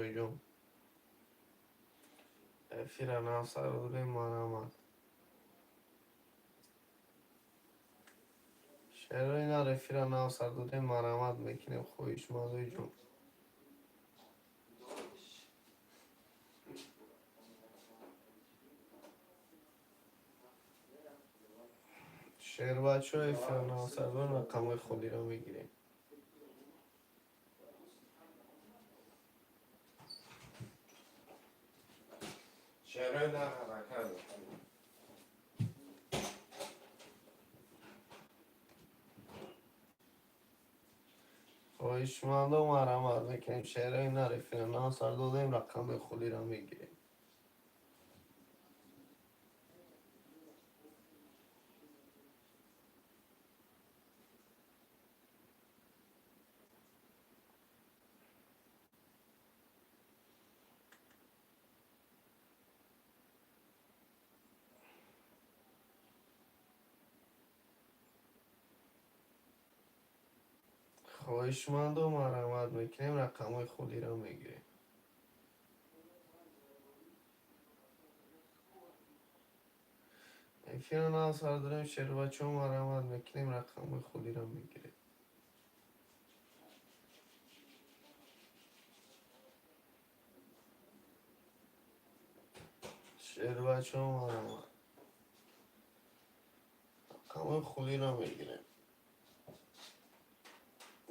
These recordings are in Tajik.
Шербачаҳои ҷон. Эфира нав сар додем, марҳамат. Шерои нар, эфира нав сар додем, марҳамат мекунем, хоҳишмандои ҷон. Шербачаҳо, эфира нав сар додем, рақамҳои холиро мегирем. Шерои нар, ҳаракат мекунем. Хоҳишмандо, марҳамат мекунем. Шерои нар, эфира нав сар додем, рақамҳои холиро мегирем. Хоҳишмандо, марҳамат мекунем, рақамҳои холиро мегирем. Эфира нав сар дорем, шербачаҳо, марҳамат мекунем, рақамҳои холиро мегирем. Шербачаҳо, марҳамат. Рақамҳои холиро мегирем.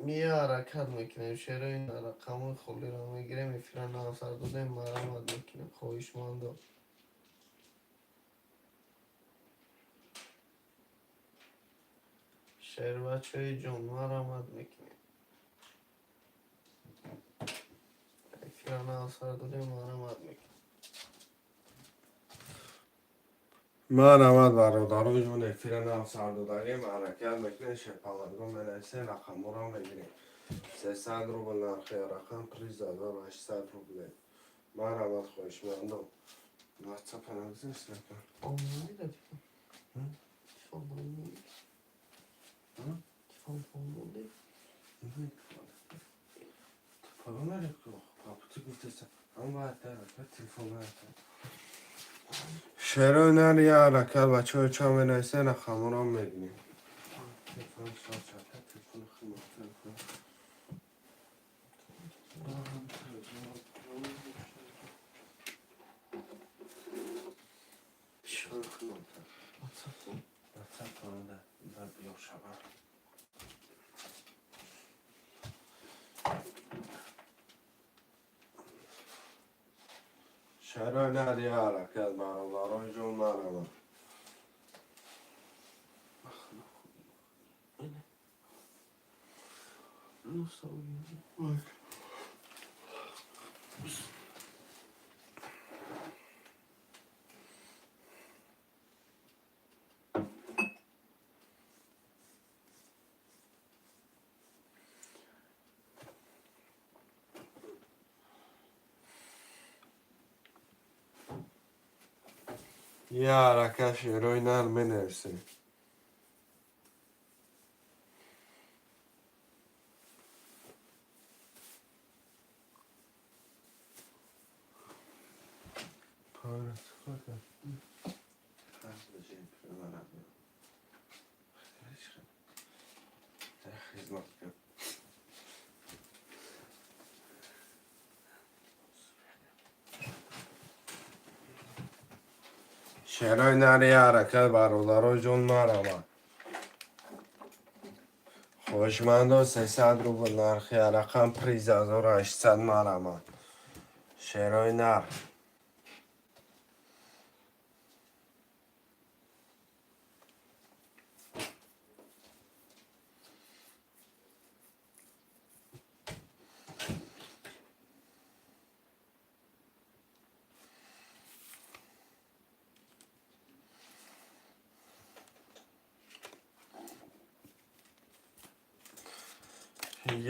Мия ҳаракат мекунем, шерои рақамҳои холиро мегирем, эфира нав сар додем, марҳамат мекунем, хоҳишмандо. Шербачаҳои ҷон, марҳамат мекунем. Эфира нав сар додем, марҳамат мекунем. Марҳамат, бародарои ҷон, эфира нав сар додагем, ҳаракат мекунем, шерпалангон менависем, рақамҳоро мегирем. 300 рубл нархи рақам, приз 1800 рубле. Марҳамат, хоҳишмандон. Ватсапа нагузашт ака? Онлайн да телефон. Телефон монди. Телефон монди. Телефон нари, гуфтеса. Ҳам бояд телефон нари. Шерои нар, я ҳаракат, бачаҳо, чанд менависем, рақамҳоро мегирем. Телефон шарт, телефон хидмат, телефон. Телефон хидмат. WhatsApp. WhatsApp да, да биё шава. Шерои нар, я ҳаракат, бародарои ҷон, марҳамат. Ну, сау. Я ҳаракат, шерои нар менависем. Пара чикор кард? Хизмат кун. Шерои нар, я ҳаракат, бародарои ҷон, марҳамат. Хоҳишмандо, 300 рубл нархи рақам, приз 1800, марҳамат. Шерои нар.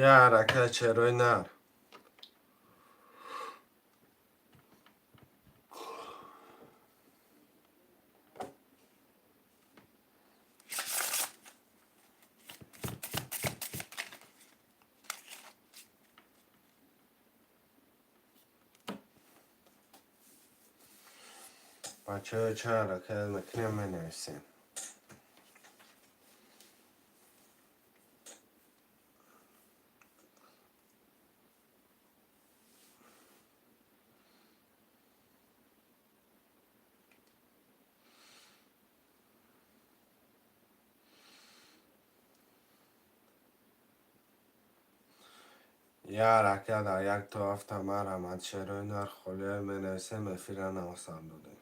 Я ҳаракат, шерои нар. Бачаҳо чӣ ҳаракат мекунем, менависем. Як ҳаракат дар як то ҳафта марҳамат шерои нарх холиҳо менависем, эфира навсар додем.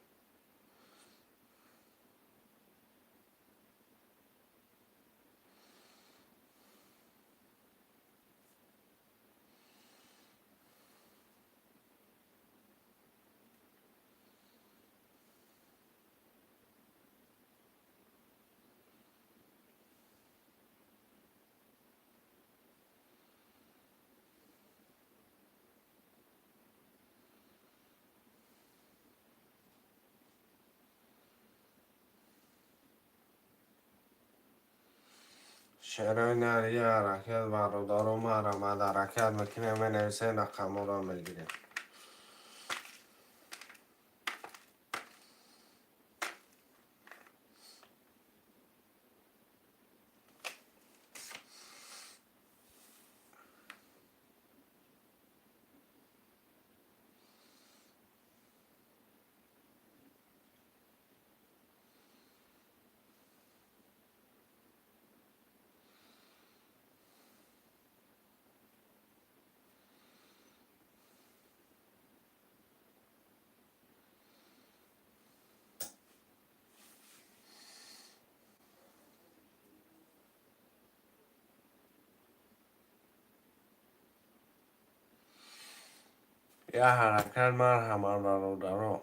Шерои нар як ҳаракат бародаро марҳамат ҳаракат мекунем, менависем, рақамҳоро мегирем. Як ҳаракат марҳамат бародаро.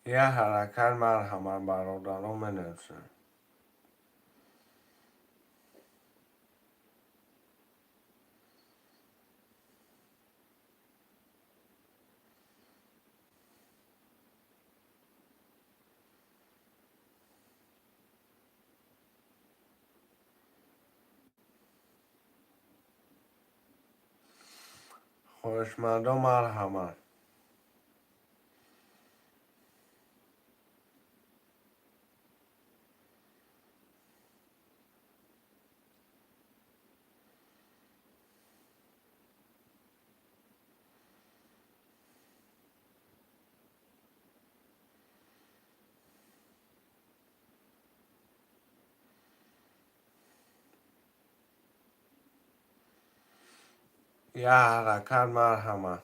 Як ҳаракат марҳамат бародаро менависем. Хоҳишмандо марҳамат. Як ҳаракат марҳамат.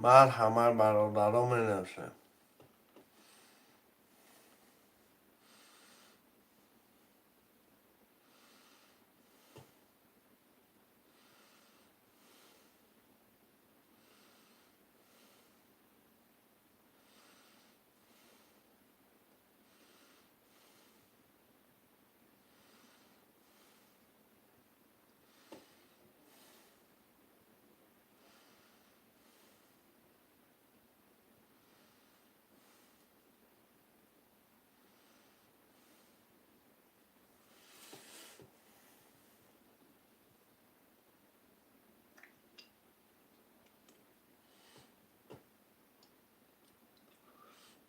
Марҳамат, бародаро, менависем.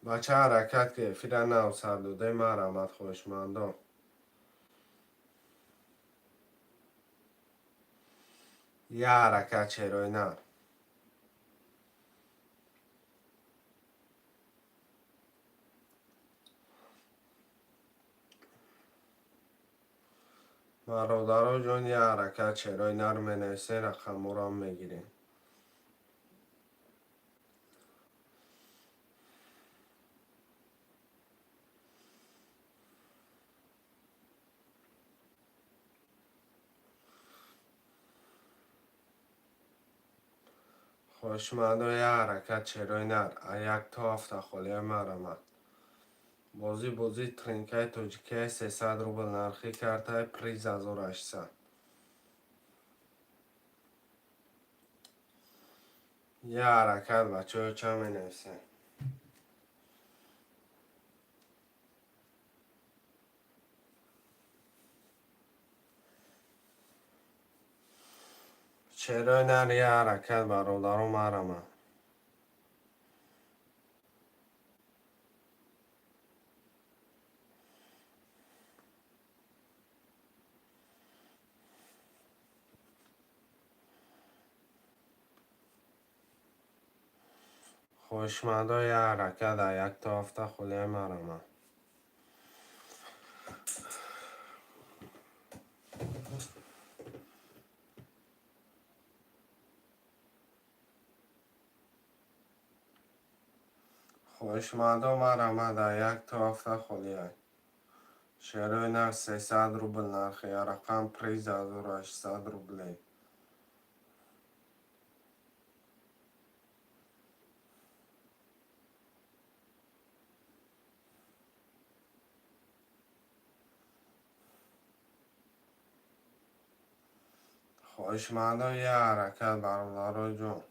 Бача, ҳаракат, ки эфира нав сар додаи. Марҳамат, хоҳишмандон. Я ҳаракат, шерои нар. Бародаро ҷон, я ҳаракат, шерои нар менависем, рақамҳоро мегирем. Хоҳишмандо, я ҳаракат, шерои нар, як то ҳафта холия. Марҳамат. Бозӣ, бозӣ тринкаи тоҷикия, 300 рубл нархи картаи, приз 1800. Я ҳаракат, бачаҳо, ча менависем? Шерои нар, я ҳаракат, бародаро, марҳамат. Хоҳишмандо, я ҳаракат, дар як то ҳафта холия. Марҳамат. Хоҳишмандо, марҳамат, дар як то ҳафта холия. Шерои нар, 300 рубл нархи рақам, приз 1800 рублей. Хоҳишмандо, я ҳаракат, бародаро ҷон.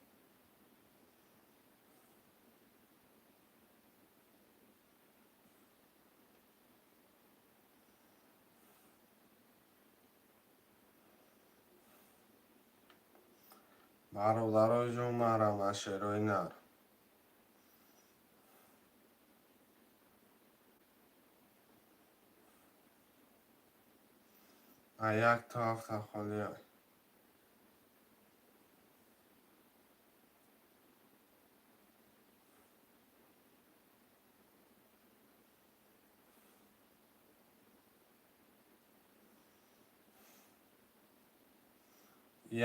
Бародарои ҷон, марҳамат, шерои нар. А як то ҳафта холия.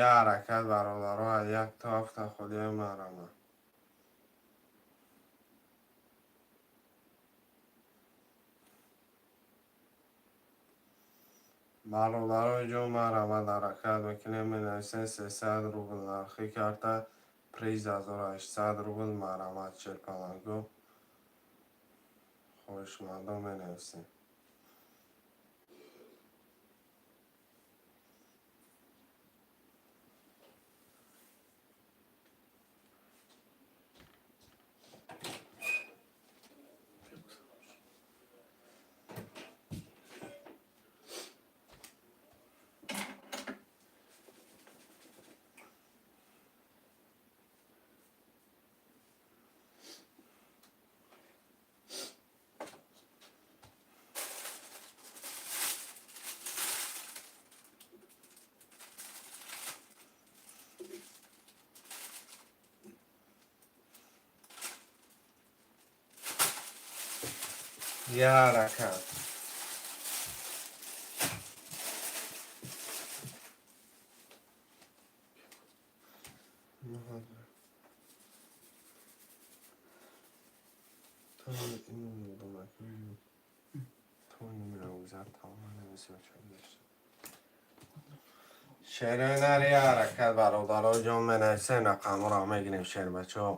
Я ҳаракат, бародаро, аз як то ҳафта холия. Марҳамат. Бародарои ҷон, марҳамат, ҳаракат мекунем, менависем. 300 рубл нархи карта, приз 1800 рубл. Марҳамат, шерпаланго, хоҳишмандо, менависем. Я ҳаракат. Шерои нари ҳаракат, бародаро ҷон, менависем, рақамҳоро мегирем, шербачаҳо.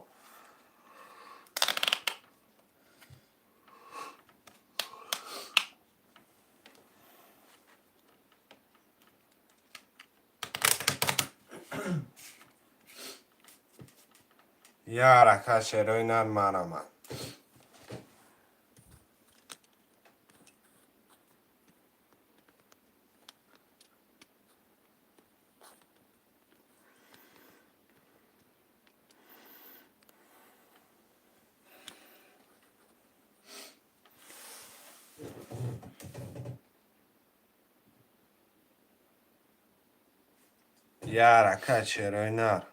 Я ҳаракат, шерои нар, марамад. Я ҳаракат, шерои нар.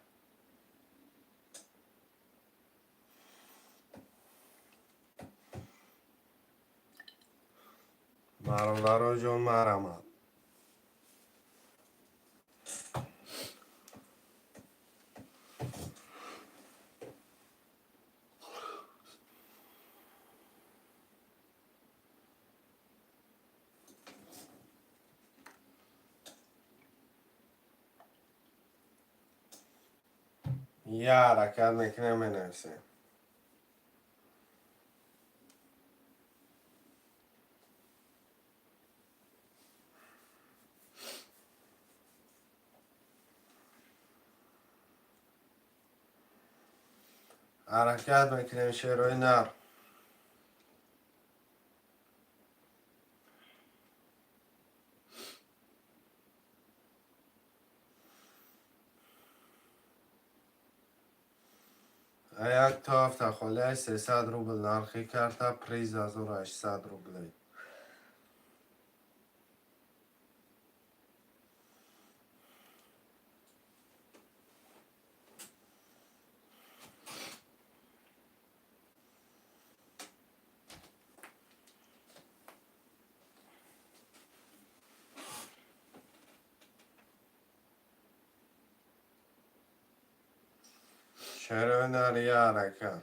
Бародаро ҷон, марамад. Я ҳаракат мекунем, менависем. Ҳаракат мекунем, шерои нар. Як то ҳафта холиай 300 рубл нархи карта, приз 1800 рублей. Шерои нар, я ҳаракат.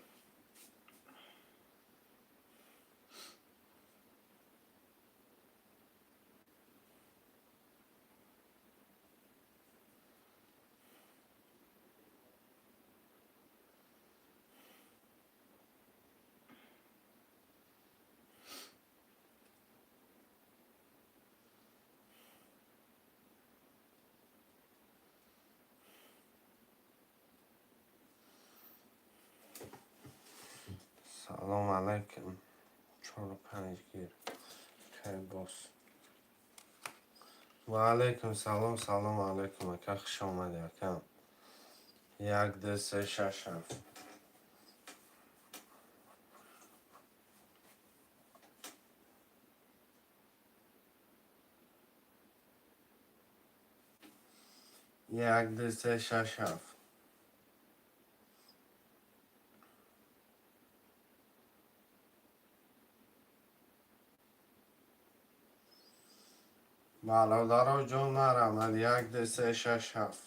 Салом алайкум. Чору панҷ гир. Кай бос. Ва алайкум салом, салом алайкум, ака, хуш омадӣ, акам. Як, ду, се, шаш, ҳафт. Як, ду, се, шаш, ҳафт. Бародаро ҷон, марамад. Як, ду, се, шаш, ҳафт.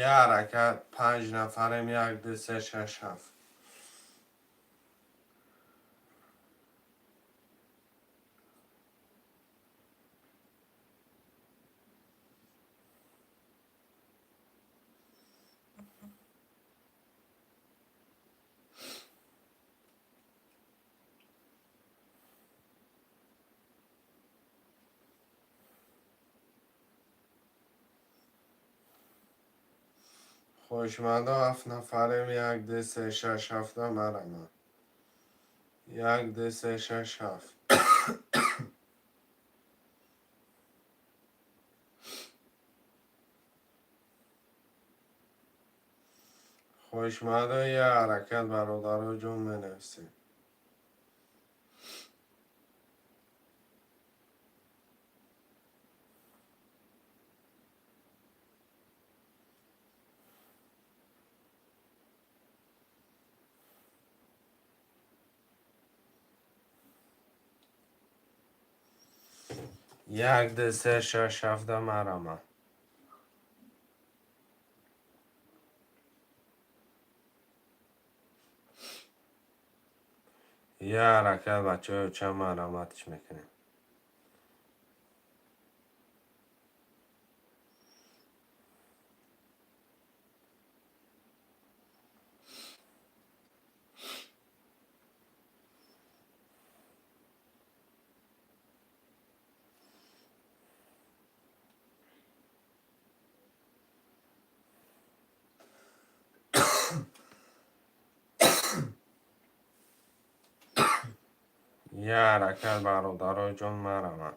Я ҳаракат, панҷ нафарем, як, ду, се, шаш, ҳафт. Хоҳишмандо, ҳафт нафарем, як, ду, се, шаш, ҳафта, марамад. Як, ду, се, шаш, ҳафт. Хоҳишмандо, я ҳаракат, бародаро ҷон, менависем. 1, 2, 3, 6, 7, марама. Я ҳаракат, бачаҳо, ча мараматш мекунем. Я ҳаракат, бародарои ҷон, марама.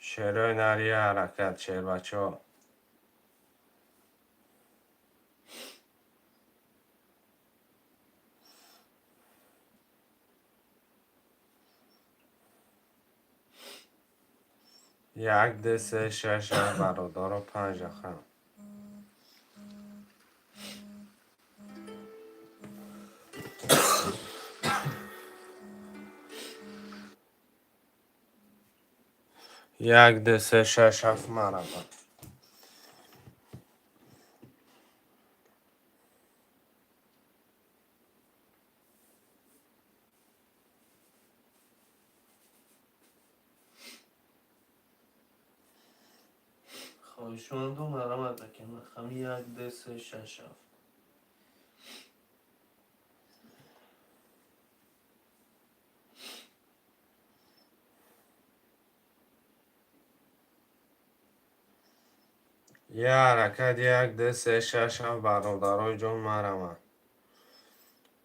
Шерои нар, я ҳаракат, шербачаҳо. 1, 2, 3, 6, 7, бародаро, панҷ рақам. 1, 2, 3, 6, 7, марама. Хоҳишманду марамат мекунем. Рақами 1, 2, 3, 6, 7. Я ҳаракат, 1, 2, 3, 6, 7, бародарои ҷон, марама.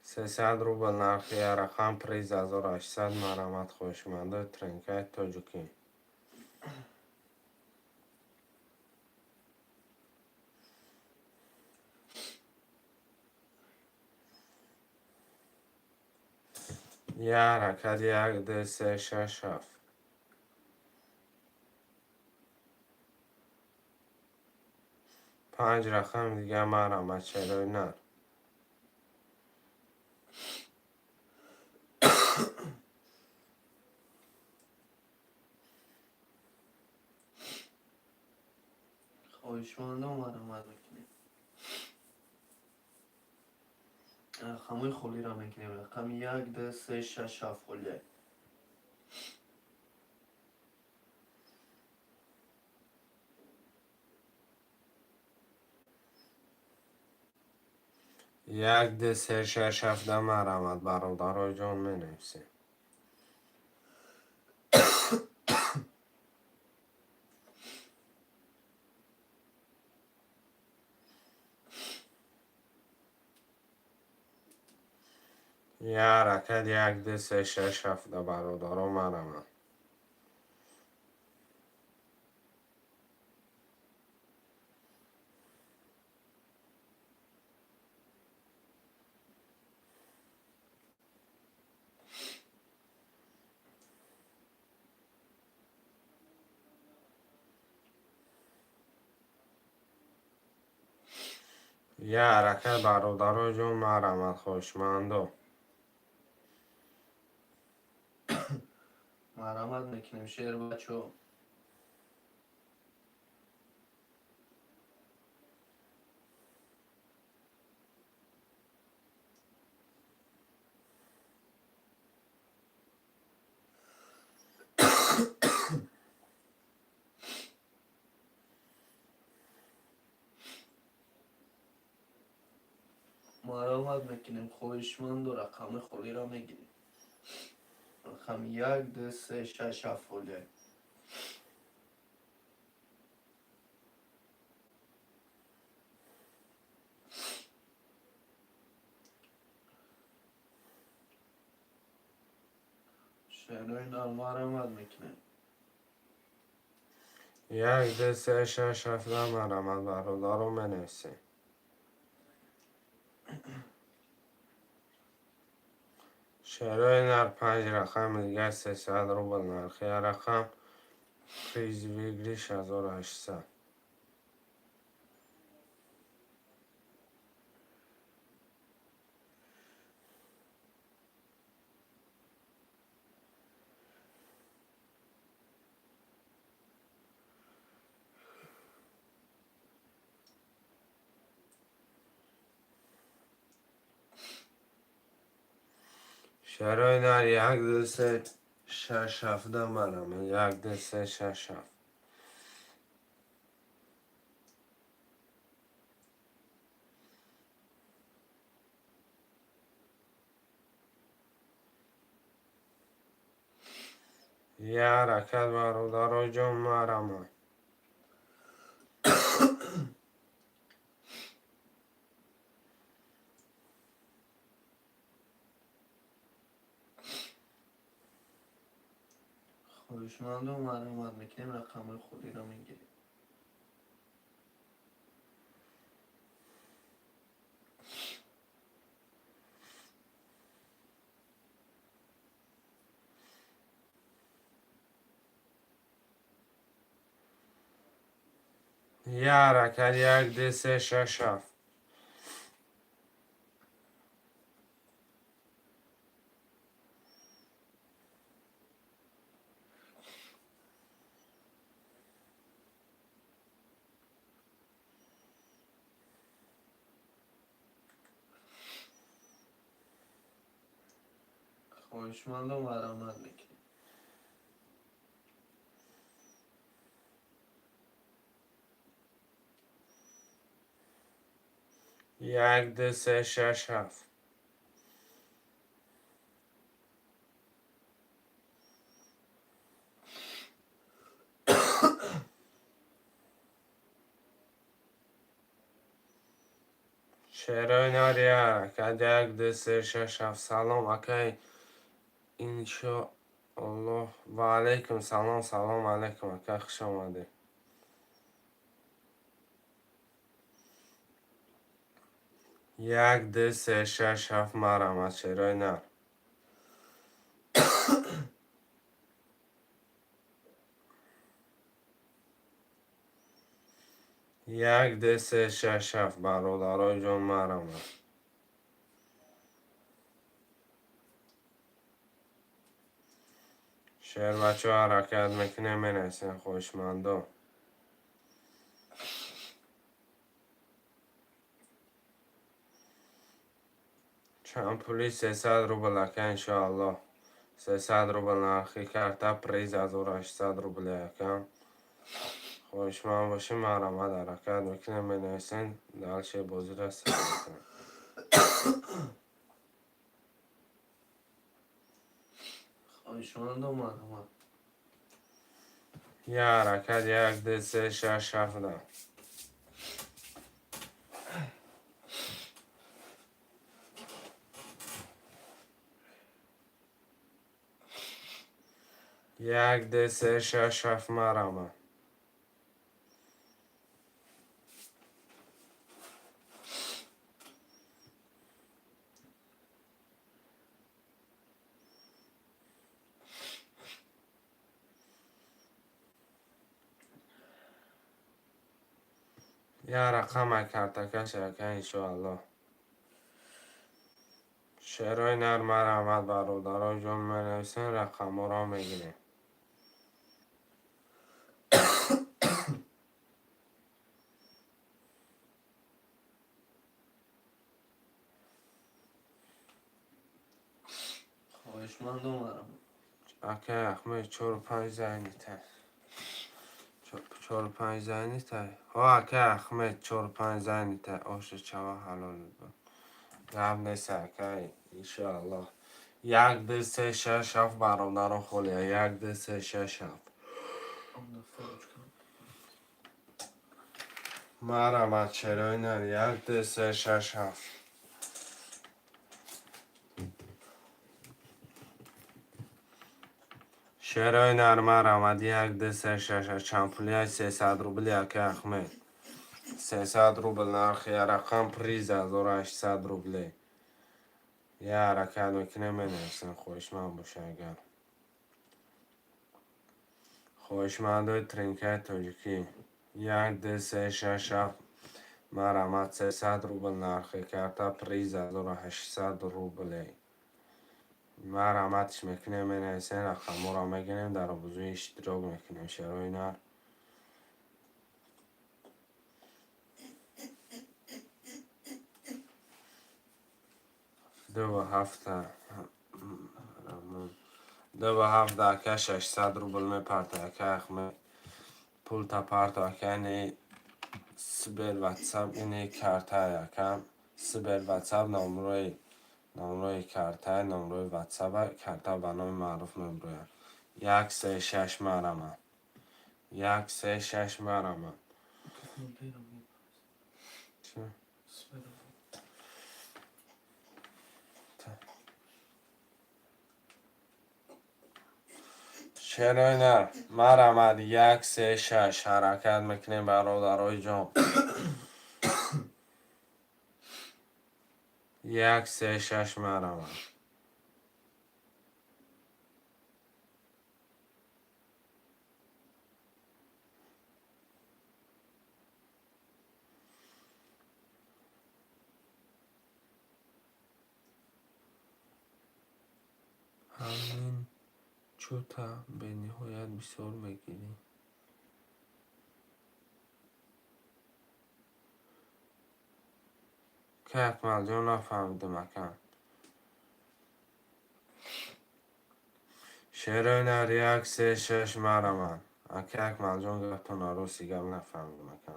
300 рубл нархи я рақам, приз 1800, марамат, хоҳишмандои тренкаи тоҷикӣ. Я ҳаракат, 1, 2, 3, 6, 7. Панҷ рақами дига, марама, шерои нар. Хоҳишманду марамат мекунем. Рақамҳои холиро мекунем. Рақами 1, 2, 3, 6, 7 холия. 1, 2, 3, 6, 7, марамат, бародарои ҷон, менависем. Я ҳаракат, 1, 2, 3, 6, 7, бародаро, марамат. Я ҳаракат, бародарои ҷон, марамат, хоҳишмандо. Марамат мекунем, шербачо. Марамат мекунем, хоҳишманду рақами холиро мегирем. Рақами 1, 2, 3, 6, 7 холия. Шерои нар, марамат мекунем. 1, 2, 3, 6, 7, марамат, бародаро, менависем. Шерои нар, панҷ рақами дигар, 300 рубл нархи я рақам, приз выигрыш 1800. Шерои нар 1 2 3 6 7 манам. 1 2 3 6 7. Я ҳаракат, бародаро ҷон, марама. Хоҳишманду марҳамат мекунем, рақамҳои холиро мегирем. Я ҳаракат, 1 2 3 6 7. Хоҳишманду марҳамат мекунем. 1 2 3 6 7. Шерои нар, я ҳаракат, 1 2 3 6 7. Салом, акай, иншоаллоҳ. Ва алайкум салом, салом алайкум, ака, хуш омадед. 1 2 3 6 7, марҳамат, шерои нар. 1 2 3 6 7, бародарои ҷон, марҳамат. Шербачо, ҳаракат мекунем, менависем, хоҳишмандо. Чанд пули? 300 рубл, ака, иншоаллоҳ. 300 рубл нархи карта, приз 1800 рубли, ака. Хоҳишманд бошем, марҳамат, ҳаракат мекунем, менависем, дальше бозиро сар мекунем. Хоҳишманду марҳамат. Я ҳаракат, 1 2 3 6 7. 1 2 3 6 7, марҳамат. Я рақамай картакаш, ака, иншоаллоҳ. Шерои нар, марҳамат, бародаро ҷон, менависем, рақамҳоро мегирем. Хоҳишманду марҳамат. Акай Ахмед, чору панҷ занитай. Чору панҷ занитай. Ҳо, акай Ахмед, чору панҷ занитай. Оша чава ҳалол буд. Гап нест, акай, иншоаллоҳ. 1 2 3 6 7, бародаро, холия. 1 2 3 6 7. Марҳамат, шерои нар, 1 2 3 6 7. Шерои нар, марҳамат, 1 2 3 6 7. Чанд пулия? 300 рубли, акай Ахмед. 300 рубл нархи рақам, приз 1800 рубле. Я ҳаракат мекунем, менависем, хоҳишманд боша агар. Хоҳишмандои тринкаи тоҷикӣ. 1 2 3 6 7, марҳамат, 300 рубл нархи карта, приз 1800 рубле. Марҳаматш мекунем, менависем, рақамҳоро мегирем, дар бозӣ иштирок мекунем. Шерои нар. 2 ва ҳафта. 2 ба 7 ака, 600 рубл мепарта, ака Ахмед. Пулта парто, ака. Ини Сбер, Ватсап, ини картай, ака. Сбер, Ватсап, номрои картай, номрои Ватсапа, карта ба номи Маъруф мебирояд. 1 3 6, марама. 1 3 6, марама. Чӣ? Шерои нар, марамад, 1 3 6, ҳаракат мекунем, бародарои ҷон. 1 3 6, марамад. Ҳамин чӯта бениҳоят бисёр мегирӣ. Ка, Акмалҷон, нафаҳмидим, ака. Шерои нар, 1 3 6, марамад. Ака Акмалҷон, гаптона рости гап нафаҳмидим, ака.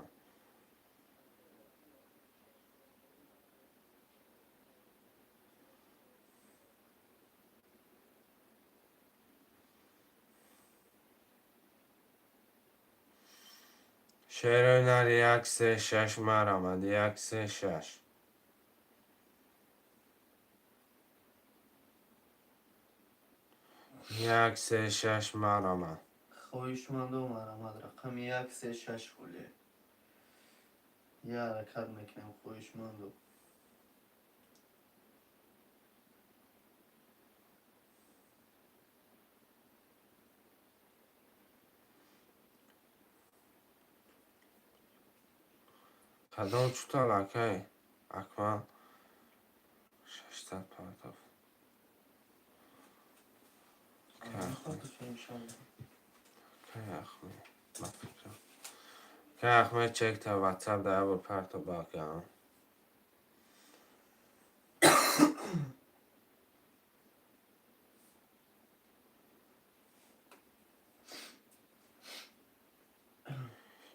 Шерои нар, 1 3 6, марамад, 1 3 6. 1 3 6, марамад. Хоҳишмандо, марамад, рақами 1 3 6 холие. Я ҳаракат мекунем, хоҳишмандо. Кадом чутал, акай Акмал? 600 партов. Кай Ахмед, ба фикрам, кай Ахмед, чекта Ватсап да ябор парто ба, ака.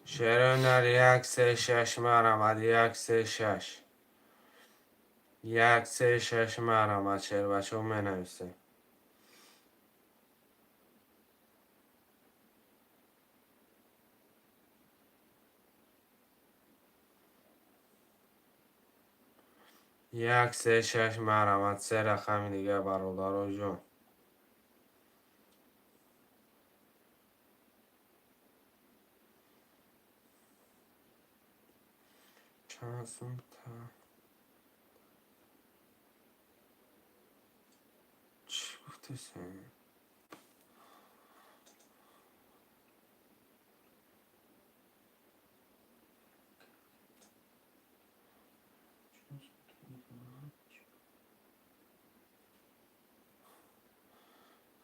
Шерои нар, 1 3 6, марамад, 1 3 6, 1 3 6, марамад. Шербачо, менависем. 1 3 6, марамад. Се рақами дигар, бародарои ҷон. Чанд сумта? Чӣ гуфтесем?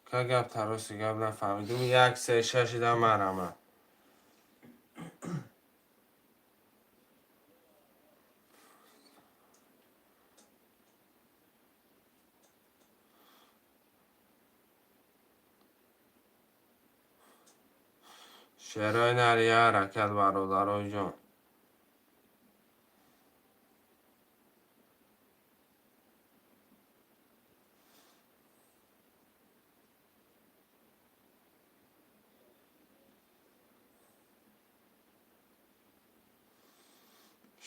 Ка, гап тароси гап нафаҳмидум. 1 3 6 да марамад. Шерои нар, я ҳаракат, бародарои ҷон.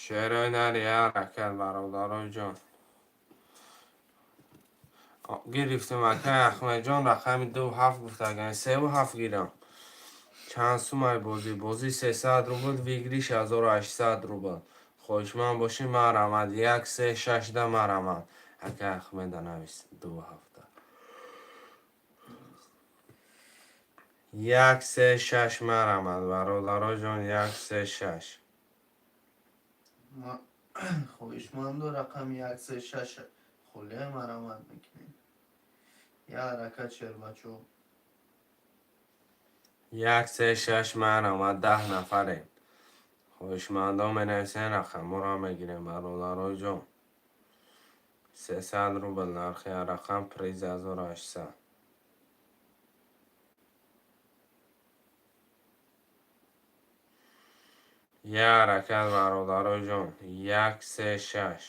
Шерои нар, я ҳаракат, бародарои ҷон. Гирифтем, акай Ахмедҷон, рақами 2 7 гуфтаган, 3 7 гирам. Чанд сумай бозӣ? Бозӣ 300 рубл, выигрыш 1800 рубл. Хоҳишманд бошӣ, марамад, 1 3 6 да марамад. Акай Ахмеда навис, 2 ҳафта. 1 3 6, марамад, бародаро ҷон, 1 3 6. Хоҳишманду, рақами 1 3 6 холия марамат мекунем. Я ҳаракат, шербачо. 1 3 6, марамад. 10 нафарем. Хоҳишмандон, менависен, рақамҳоро мегирем, бародарои ҷон. 300 рубл нархи рақам, приз 1800. Як ҳаракат, бародаро ҷон, як, се, шаш.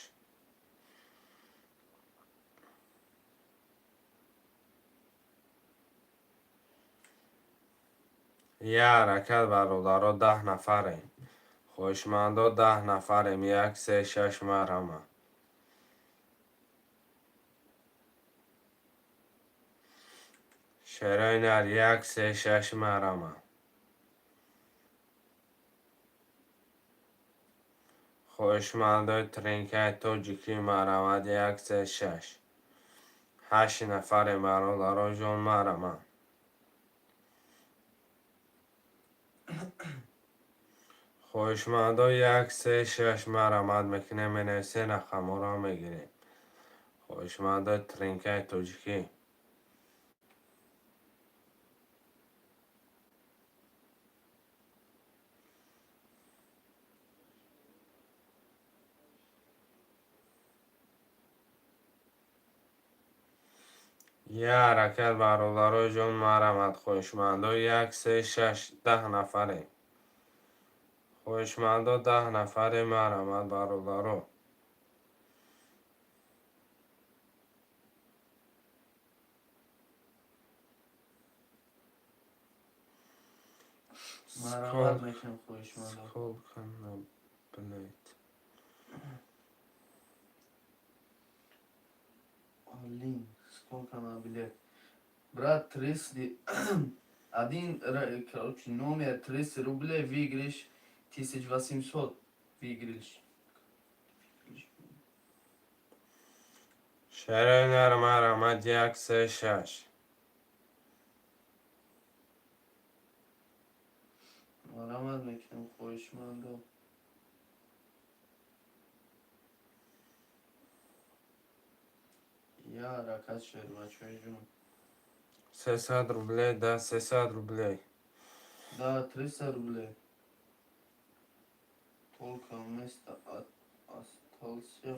Як ҳаракат, бародаро, 10 нафарем. Хоҳишмандо, 10 нафарем. Як, се, шаш, марҳама. Шерои нар, як, се, шаш, марҳама. Хоҳишмандои тринкаи тоҷикӣ, марҳамат, як, се, шаш. Ҳашт нафарем, бародаро ҷон, марҳама. Хоҳишмандо, як, се, шаш, марҳамат мекунем, менависем, рақамҳоро мегирем. Хоҳишмандои тринкаи тоҷикӣ. Як ҳаракат, бародарои ҷон, марҳамат, хоҳишмандо, як, се, шаш, 10 нафарем. Хоҳишмандо, 10 нафарем, марҳамат, бародаро. Марҳамат мекунем, хоҳишмандо. Сколько на билет? Алин, сколько на билет? Брат, 300, один, короче, номер 300 рублей, выиграешь 1800, выиграешь. Шерои нар, марҳамат, як, се, шаш. Марҳамат мекунем, хоҳишмандо. Як ҳаракат, шербачаи ҷон. 300 рублей, да, 300 рублей. Да, 300 рублей. Только место остался.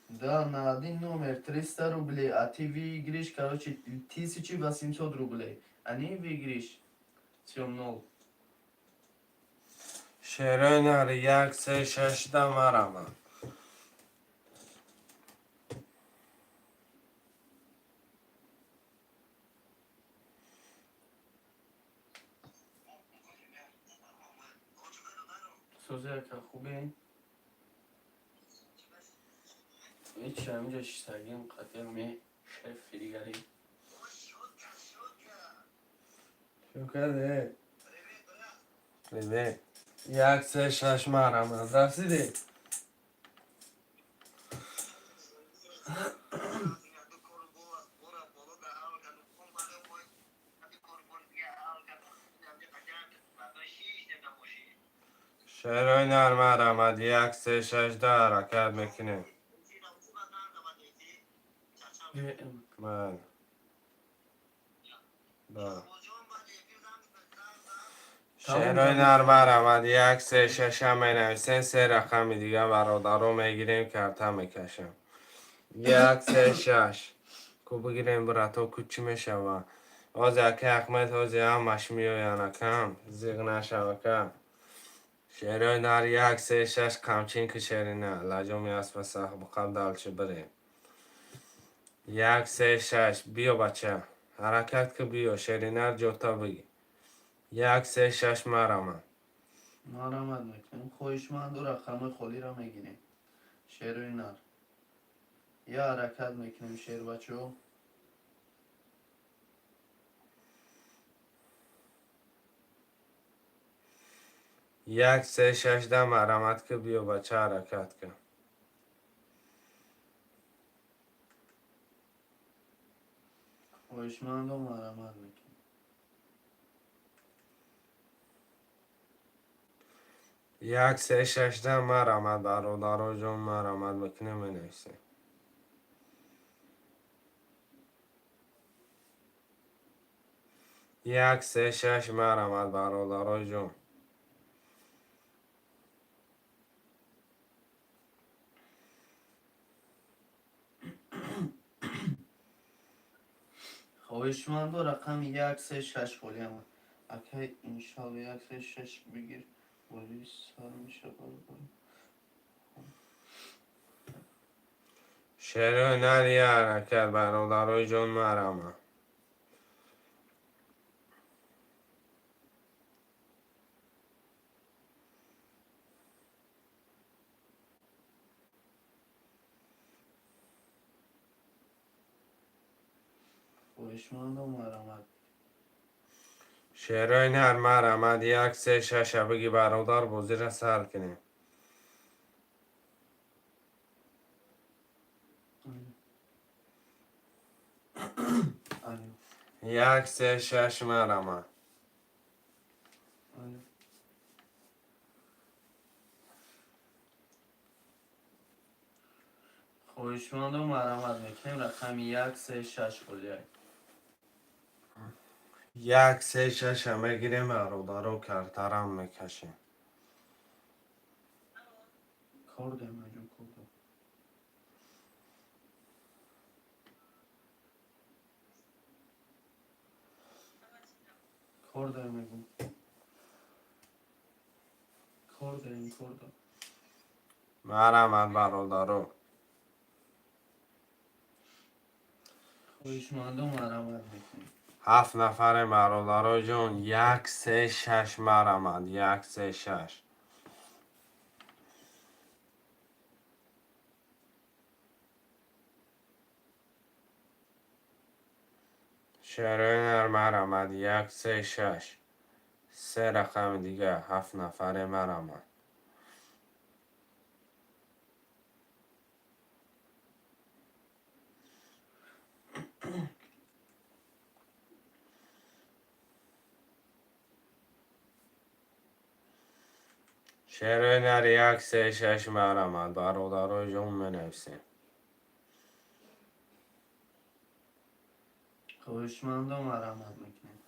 Да, на один номер 300 рублей, а ты выиграешь, короче, 1800 рублей. А не выиграешь, всё, ноль. Шерои нар, як, се, шаш, да, марҳамат. Сози, ака, хубе? Ҳеч, ҳаминҷа шиштагим қатъия ме шефи дигари. Шукаде. Привет. Як, се, шаш, марҳамат. Расидӣ? Шерои нар, марҳамат, як, се, шаш, да, ҳаракат мекунем. Бале. Да. Шерои нар, марҳамат, як, се, шаша менависем, се рақами дига, бародаро, мегирем, карта мекашам. Як, се, шаш. Ку бигирем, брато, ку чӣ мешава? Ҳозир ака Ахмед, ҳозир ҳамаш меоянд, акам. Зиғ нашав, ака. Шерои нар, як, се, шаш, қамчин ки, шерина. Лаҷоми аспа сах буқаб дальше бирем. Як, се, шаш, биё, бача. Ҳаракат ки, биё, шеринар, ҷота бигир. Як, се, шаш, марҳамат. Марҳамат мекунем, хоҳишманду, рақами холиро мегирем. Шерои нар. Як ҳаракат мекунем, шербачаҳо. Як, се, шаш, да, марҳамат ки, биё, бача, ҳаракат кун. Хоҳишмандо, марҳамат мекунем. Як, се, шаш, да, марҳамат, бародаро ҷон, марҳамат мекунем, менависем. Як, се, шаш, марҳамат, бародаро ҷон. Хоҳишмандо, рақами 1, 3, 6 холиам. Акай, иншалло, 1, 3, 6 бигир, бозӣ сар меша, бародар. Шерои нар, я ҳаракат, бародарои ҷон, марама. Хоҳишмандо, марамат. Шерои нар, марамад, 1, 3, 6-а биги, бародар, бозира сар кунем. Алло. 1, 3, 6, марама. Алло. Хоҳишмандо, марамат мекунем, рақами 1, 3, 6 холиай. 1, 3, 6-а мегирем, бародаро, картарам мекашем. Кор дорем, аҷон, кор дорем. Кор дорем, мегум, кор дорем, кор дорем. Марамад, бародаро. Хоҳишмандо, марамат мекунем. Ҳафт нафаре, бародаро ҷон, 1, 3, 6, марамад, 1, 3, 6. Шерои нар, марамад, 1, 3, 6, се рақами дига, ҳафт нафаре, марамад. Шерои нар, 1, 3, 6, марамад, бародарои ҷон, менависем. Хоҳишмандо, марамат мекунем.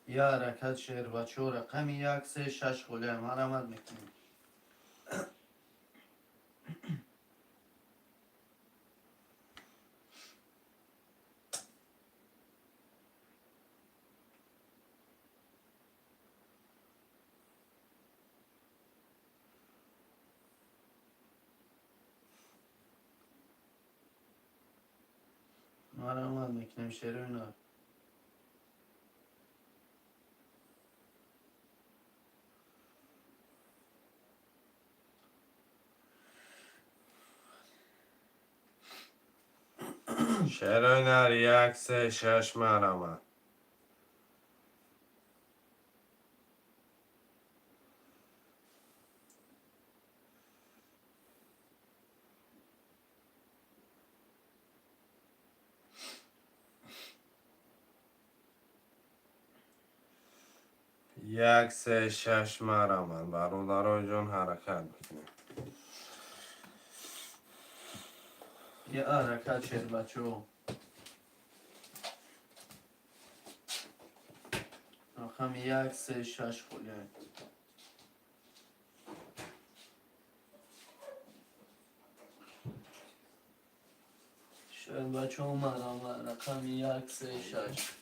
Я ҳаракат, шербачо, рақами 1, 3, 6 холиай, марамат мекунем. Марамат мекунем, шерои нар. Шерои нар, 1, 3, 6, марамад. 1, 3, 6, марамад, бародарои ҷон, ҳаракат мекунем. Я ҳаракат, шербачо, рақами 1, 3, 6 холиай. Шербачо, марама, рақами 1, 3, 6.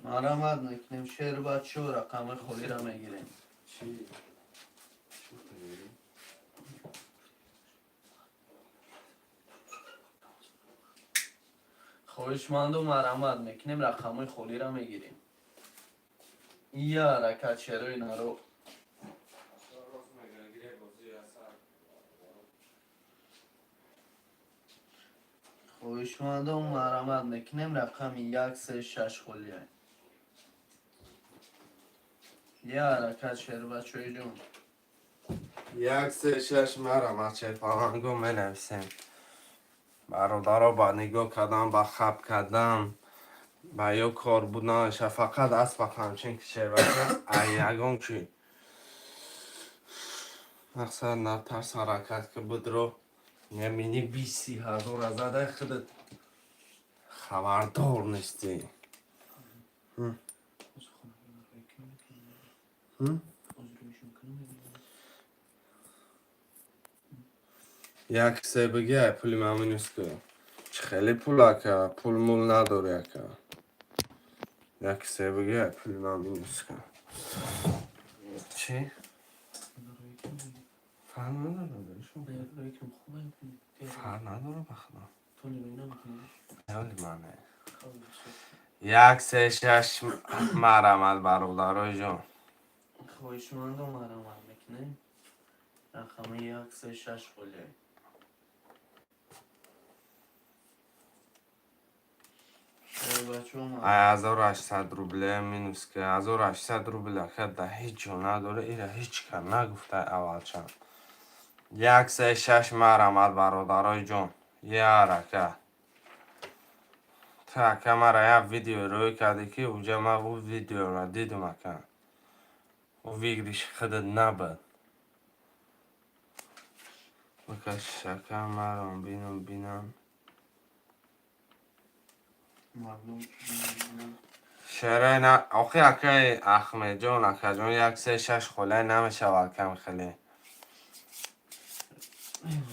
Марамат мекунем, шербачо, рақами холиро мегирем. Чӣ? Чӣ мегирӣ? Хоҳишманду, марамат мекунем, рақамҳои холиро мегирем. Я ҳаракат, шерои наро. Рост мегӯяд, гире бозӣ асар. Хоҳишмандо, марамат мекунем, рақами 1, 3, 6 холиай. Я ҳаракат, шербачои ҷон. 1, 3, 6, марамад, шерпаланго, менависем, бародаро. Ба нигоҳ кардан, ба хаб кардан, ба ё кор буданаша, фақат аспа ҳамчин ки шербача ай ягон ки мақсад натарс, ҳаракат ки будро мини 20 ҳазора задай, худат хабардор нестӣ. М? Ҳозир ишон кунам, мегирем. Як се бигӣ, ай пули ман минус ку. Чӣ хеле пул, ака, пул мул надорӣ, ака. Як се бигӣ, ай пули ман минус ку. Чӣ? Барои кам мегирем. Фарқ надорад, даришон. Барои кам хуб ай. Фарқ надорад, ба худо. То нигоҳ намекунӣ. Ҳоли мане. Хеле бисёр. 1, 3, 6, марҳамат, бародарои ҷон. Хоҳишмандо, марҳамат мекунем. Рақами 1, 3, 6 холия. Бачаҳо. Ай 1800 рубле минус ки, 1800 рубл, ака, да ҳеҷ ҷо надора, ира ҳеҷ кар нагуфта аввалча. 1, 3, 6, марҳамат, бародарои ҷон. Яр, ака. Ту, ака, мара як видео рӯй кардӣ, ки уҷа ман ӯ видеоро дидум, ака. Ӯ выигрыш худат набуд. Бикаш, ака, маром бинам бинам. Мардум. Шерои на охи, акаи Ахмедҷон, акаҷон, 1, 3, 6 холай намешавад кам хеле.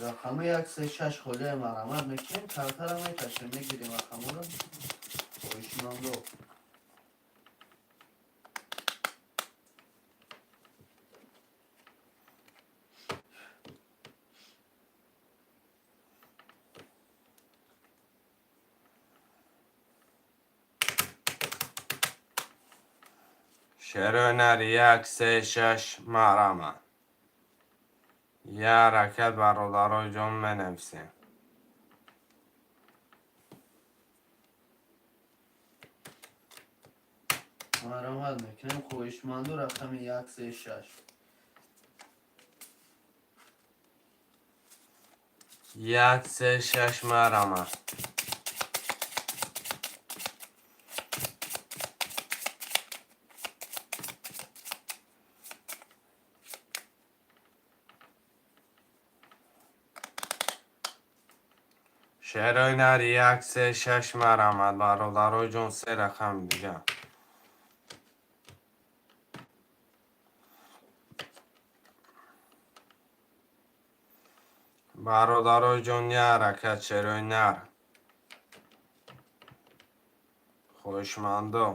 Рақами 1, 3, 6 холия, марҳамат мекунем, картара мекашем, мегирем рақаморо. Хоҳишмандо. Шерои нари, 1, 3, 6, марҳамат. Я ҳаракат, бародарои ҷон, менависем. Марҳамат мекунем, хоҳишмандо, рақами 1, 3, 6. 1, 3, 6, марҳамат. Шерои нари, 1, 3, 6, марҳамат, бародарои ҷон, се рақами дига. Бародарои ҷон, я ҳаракат, шерои нар. Хоҳишмандо.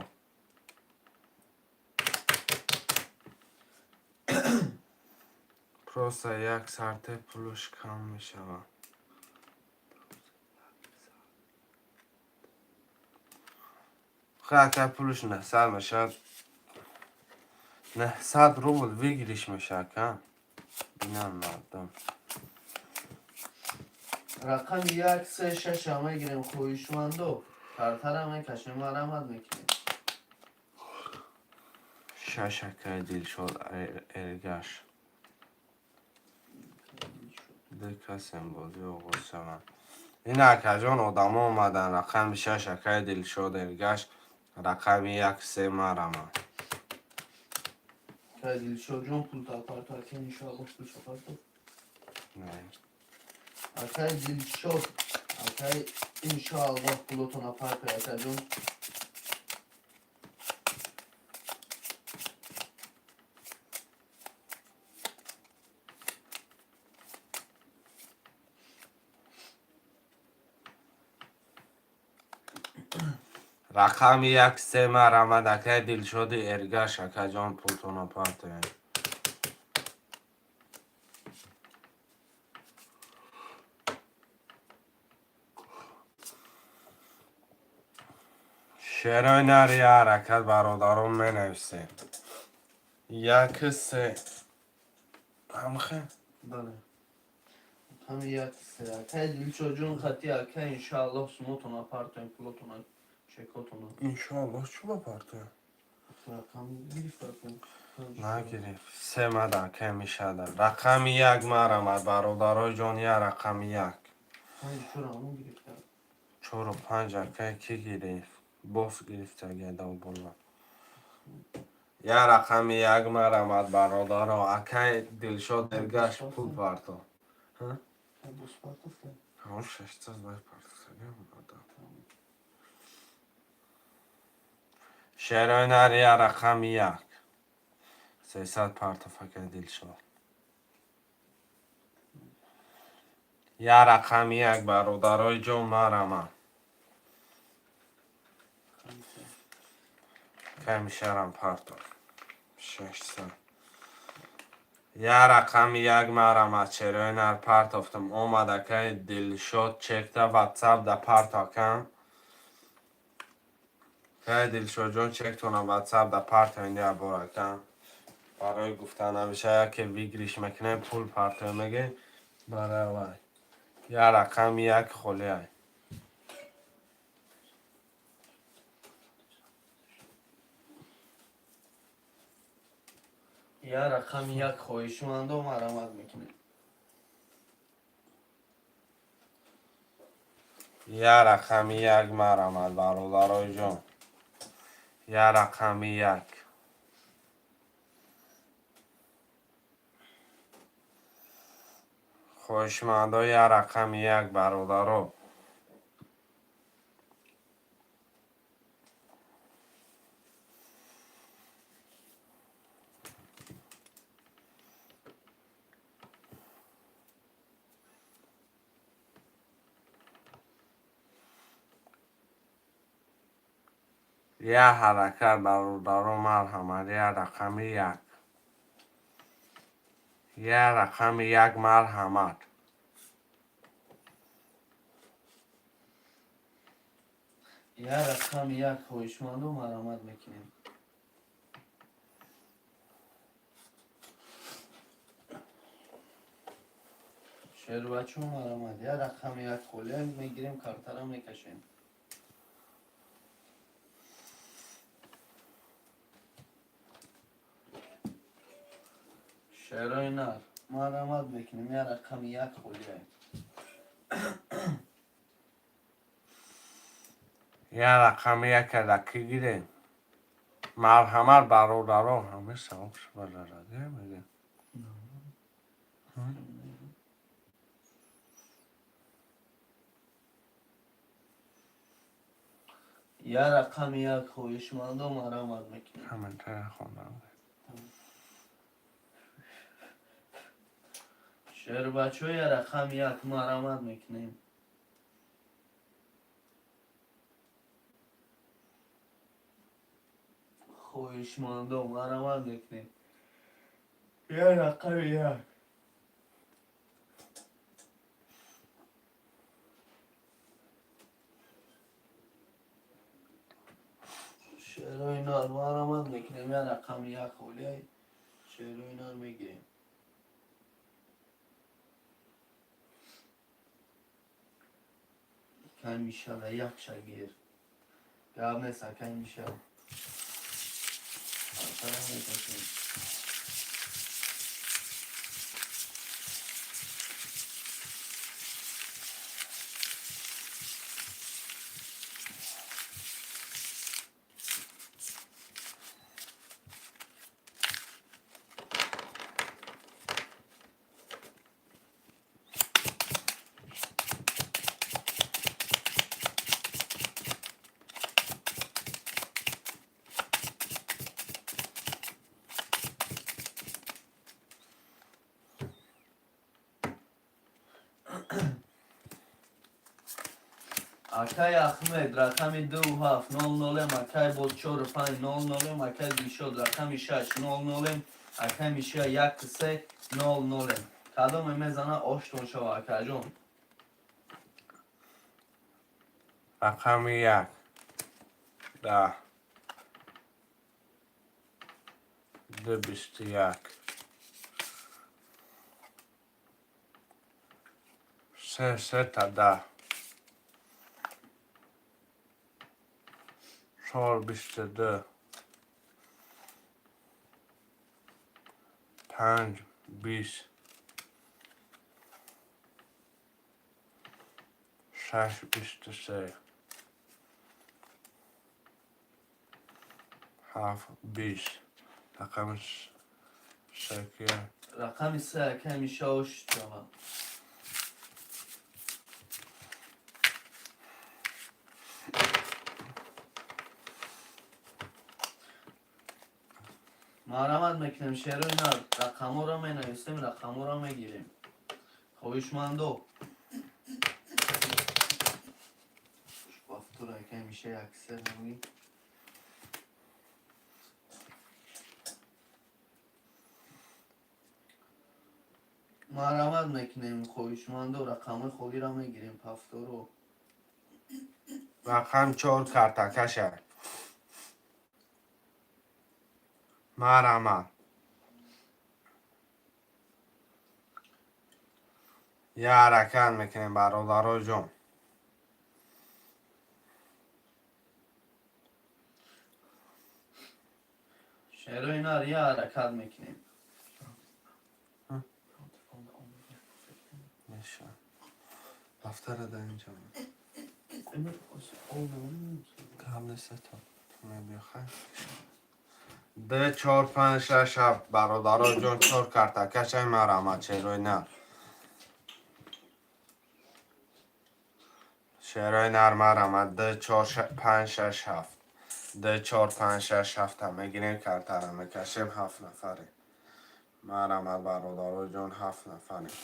Просто як сарте пулуш кам мешавад. Ака, пулуш 900 мешавад. 900 рубл выигрыш мешавад, ака. Бинам мардум. Рақами 1, 3, 6 мегирем, хоҳишмандо. Картара мекашем, марҳамат мекунем. Шаш, акаи Дилшод Эргаш. Ду касем бозӣ оғоз шаванд. Ин, акаҷон, одамо омаданд. Рақами 6, акаи Дилшод Эргаш, рақами 1, 3, марҳамат. Акаи Дилшодҷон, пул тапарто, ака, иншоаллоҳ, пул шапарто. Не. Акаи Дилшод, акаи, иншоаллоҳ, пулотона партои, акаҷон. Рақами 1, 3, марҳамат, акаи Дилшоди Эргаш, акаҷон, пултона партоед. Шерои нари, ҳаракат, бародарон, менависем. 1, 3. Ҳамхе? Бале. Рақами 1, 3. Акаи Дилшодҷон хати, ака, иншоаллоҳ, сумотона партоем, пулотона, чекотона. Иншоаллоҳ чӣ ба партоем? Рақам гирифт, акун. Нагирифт. Се мада, акай, мешада. Рақами 1, марҳамат, бародарои ҷон, я рақами 1. Панҷ, чор ҳамон гирифта. Чору панҷ, акай, кӣ гирифт? Боз гирифта гедав боло. Я рақами 1, марҳамат, бародаро, акай Дилшод Эргаш, пул парто. Боз партофта. Ҳамон шашсад вай партофтагиам одам. Шерои нари, я рақами 1. 300 партов, акай Дилшод. Я рақами як, бародарои ҷон, марама. Камишарам партов. 600. Я рақами як, марама, черои нар партофтам. Омад, акай Дилшод, чекта ватсап да парто, акам. Акай Дилшодҷон, чектона ватсап да парто инди бор, акам. Барои гуфта намеша, яке выигрыш мекунем, пул парто мегем. Барои вай. Я рақами як холиай. Я рақами як, хоҳишмандо, марамат мекунем. Я рақами як, марамат, бародарои ҷон. Я рақами як. Хоҳишмандо, я рақами як, бародаро. Я ҳаракат, бародаро, марҳамат, я рақами як. Я рақами як, марҳамат. Я рақами як, хоҳишмандо, марамат мекунем. Шербачо, марамат. Я рақами як холия мегирем, картара мекашем. Шерои нар, марамат мекунем. Я рақами як холия. Я рақами як ки гирем. Марҳамат, бародаро, ҳама савоб шубадараде мегем. Я рақами як, хоҳишмандо, марамат мекунем. Комментария хондам. Шербачо, я рақами як, марамат мекунем. Хоҳишмандо, марамат мекунем. Я рақами як. Шерои нар, марамат мекунем. Я рақами як холия шерои нар мегирем. Кай мишала як шагир. Гап нест, акай мишал. Картара мекашем. Акай Ахмед, рақами ду ҳафт нол нолем, акай боз чору панҷ нол нолем, акай Дилшод, рақами шаш нол нолем, акай Миша, як се нол нолем. Кадоме мезана, оштон шава, акаҷон. Рақами як. 10. Ду 21. Се сета 10. Чор 22. Панҷ 20. Шаш 23. Ҳафт 20. Рақами се кия? Рақами се, акай Миша, ошт шава. Марҳамат мекунем, шерои нар, рақамҳоро менависем, рақамҳоро мегирем. Хоҳишмандо. Повтор акай миша яксер намуги. Марҳамат мекунем, хоҳишмандо, рақамҳои холиро мегирем, повторо. Рақам чор картакаша. Марҳамат. Я ҳаракат мекунем, бародаро ҷон. Шерои нар, я ҳаракат мекунем. Меша. Дафтара да инҷа. Гап нест то. Мебиёхай. Д чор панҷ шаш ҳафт, бародаро ҷон, чор картакашай, марҳамат, шерои нар. Шерои нар, марҳамат, д чор панҷ шаш ҳафт. Д чор панҷ шаш ҳафта мегирем, картара мекашем, ҳафт нафарем. Марҳамат, бародаро ҷон, ҳафт нафарем.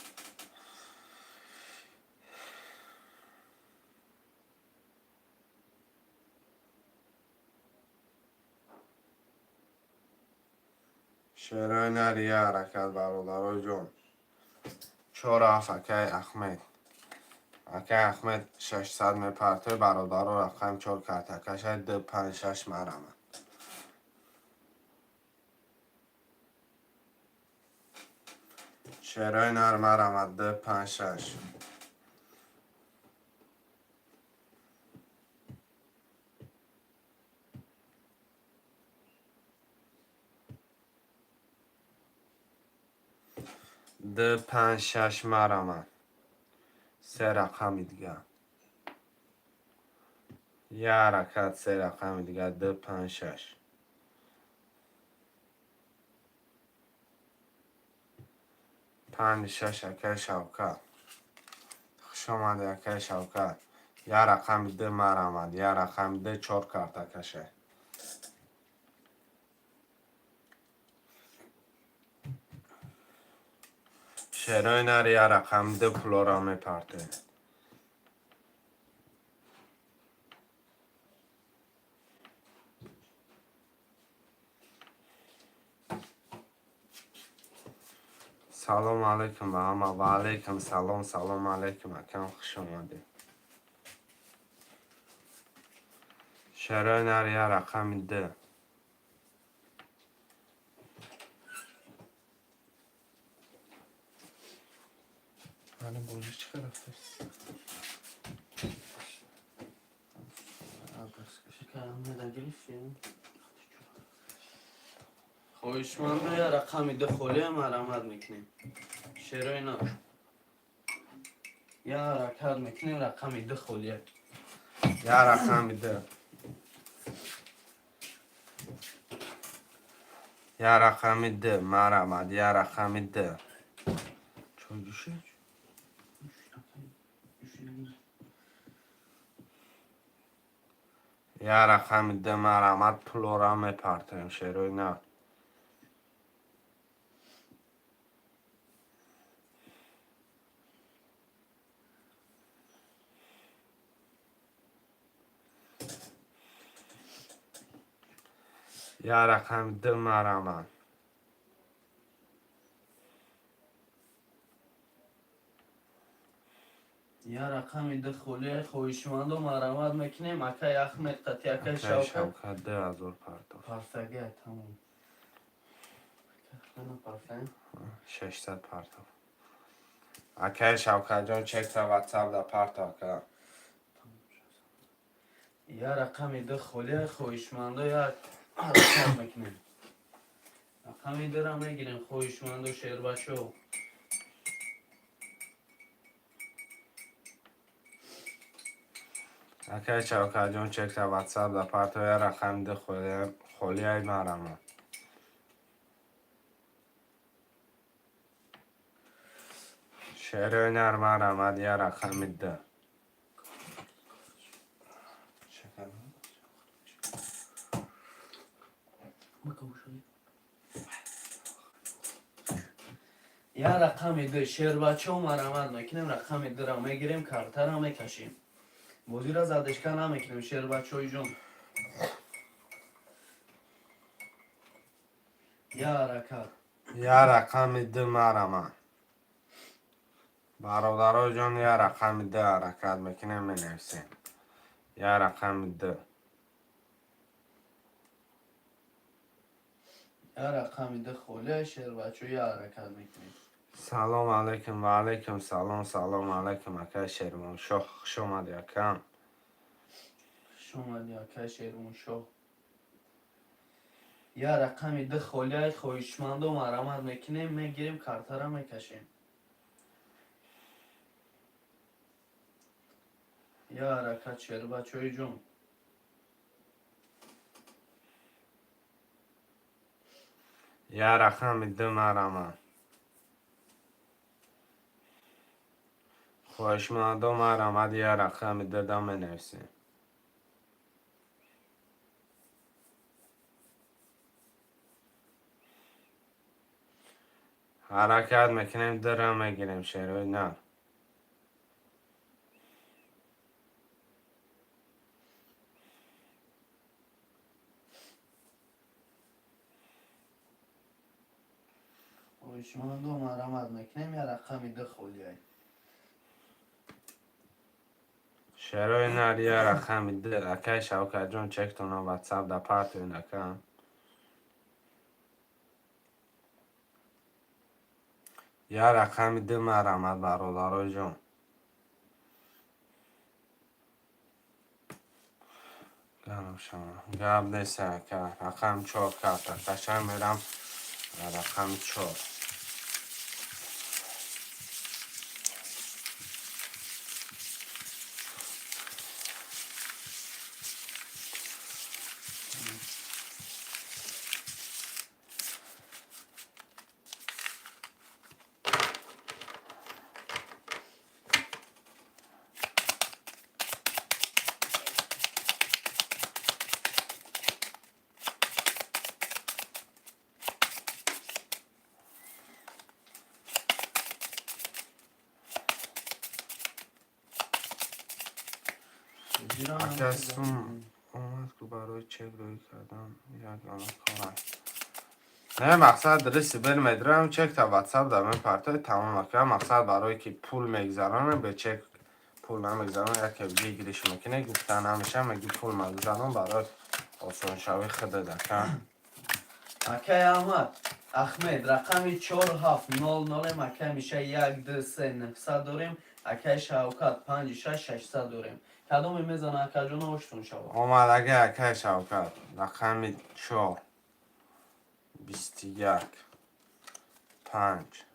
Шерои нар, я ҳаракат, бародаро ҷон. Чор ҳафт, акай Ахмед. Акай Ахмед 600 мепартой, бародаро, рақам чор картакашай, д панҷ шаш, марҳамат. Шерои нар, марҳамат, д панҷ шаш. Д панҷ шаш, марҳамат. Се рақами дигар. Я ҳаракат, се рақами дигар, д панҷ шаш. Панҷ шаш, акай Шавкат. Хуш омадед, акай Шавкат. Я рақами д, марҳамат, я рақами д чор картакашай. Шерои нар, я рақами д пулоро мепартоем. Салом алейкум ба ҳама. Ва алейкум салом, салом алейкум, акам, хуш омадед. Шерои нар, я рақами д. Ани бозӣ чӣ хел рафтааст? Хоҳишмандо, я рақами ду холия, марҳамат мекунем. Шерои нар. Я ҳаракат мекунем, рақами ду холия. Я рақами д. Я рақами д, марҳамат, я рақами д. Чой ҷӯшид? Я рақами д, марҳамат, пулора мепартоем, шерои нар. Я рақами д, марҳамат. Я рақами ду холия, хоҳишмандо, марҳамат мекунем, акай Ахмед қати акай Акай Шавкат. Шавкат 2000 партофт. Партага тамом. Акай партаем. 600 партофт. Акай Шавкатҷон, чекта ватсап да парто, ака. Я рақами ду холия, хоҳишмандо, я ҳаракат мекунем. Рақами дура мегирем, хоҳишмандо, шербачо. Акай Шавкатҷон, чекта ватсап да парто, я рақами ду холияй, марҳамат. Шерои нар, марҳамат, я рақами д. Шакар. Бака ушали. Я рақами ду, шербачао, марамат мекунем, рақами дура мегирем, картара мекашем. Бозира задержка намекунем, шербачои ҷон. Я ҳаракат. Я рақами ду, марама. Бародарои ҷон, я рақами ду ҳаракат мекунем, менависем. Я рақами ду. Я рақами ду холия, шербачо, я ҳаракат мекунем. Салом алейкум, ва алейкум салом, салом алейкум, акай Шермоншоҳ, хуш омадӣ, акам. Хуш омадӣ, акай Шермоншоҳ. Я рақами ду холияи, хоҳишмандо, марамат мекунем, мегирем, картара мекашем. Я ҳаракат, шербачои ҷон. Я рақами ду, марама. Хоҳишмандо, марамад, я рақами дуда менависем. Ҳаракат мекунем, дура мегирем, шерои нар. Хоҳишмандо, марамат мекунем, я рақами ду холияй. Шерои нар, я рақами ду. Акай Шавкатҷон, чектона ватсап да партоен, ака. Я рақами ду, марамад, бародарои ҷон. Гарм шава. Гап нест, ака. Рақами чор карта. Қашанг мерам рақами чор. Ака, сум омад ку, барои чек рӯй кардан ягона кор аст. Не, мақсад дурусти бер медурам, чек та ватсап да мепартои, тамом, ака. Мақсад барое ки пул мегзаронем, бе чек пул намегзарон, яке выигрыш мекунӣ, гуфта намеша, меги пул магзарон барои осоншавии худат, ака. Акай Аҳмад, Ахмед, рақами чор ҳафт нол нолем, акай Миша як ду се нӯҳсад дорем, акай Шавкат панҷи шаш шашсад дорем. Кадоме мезана, акаҷоно, оштон шава. Омадаги, акай Шавкат, рақами чор, 21, панҷ,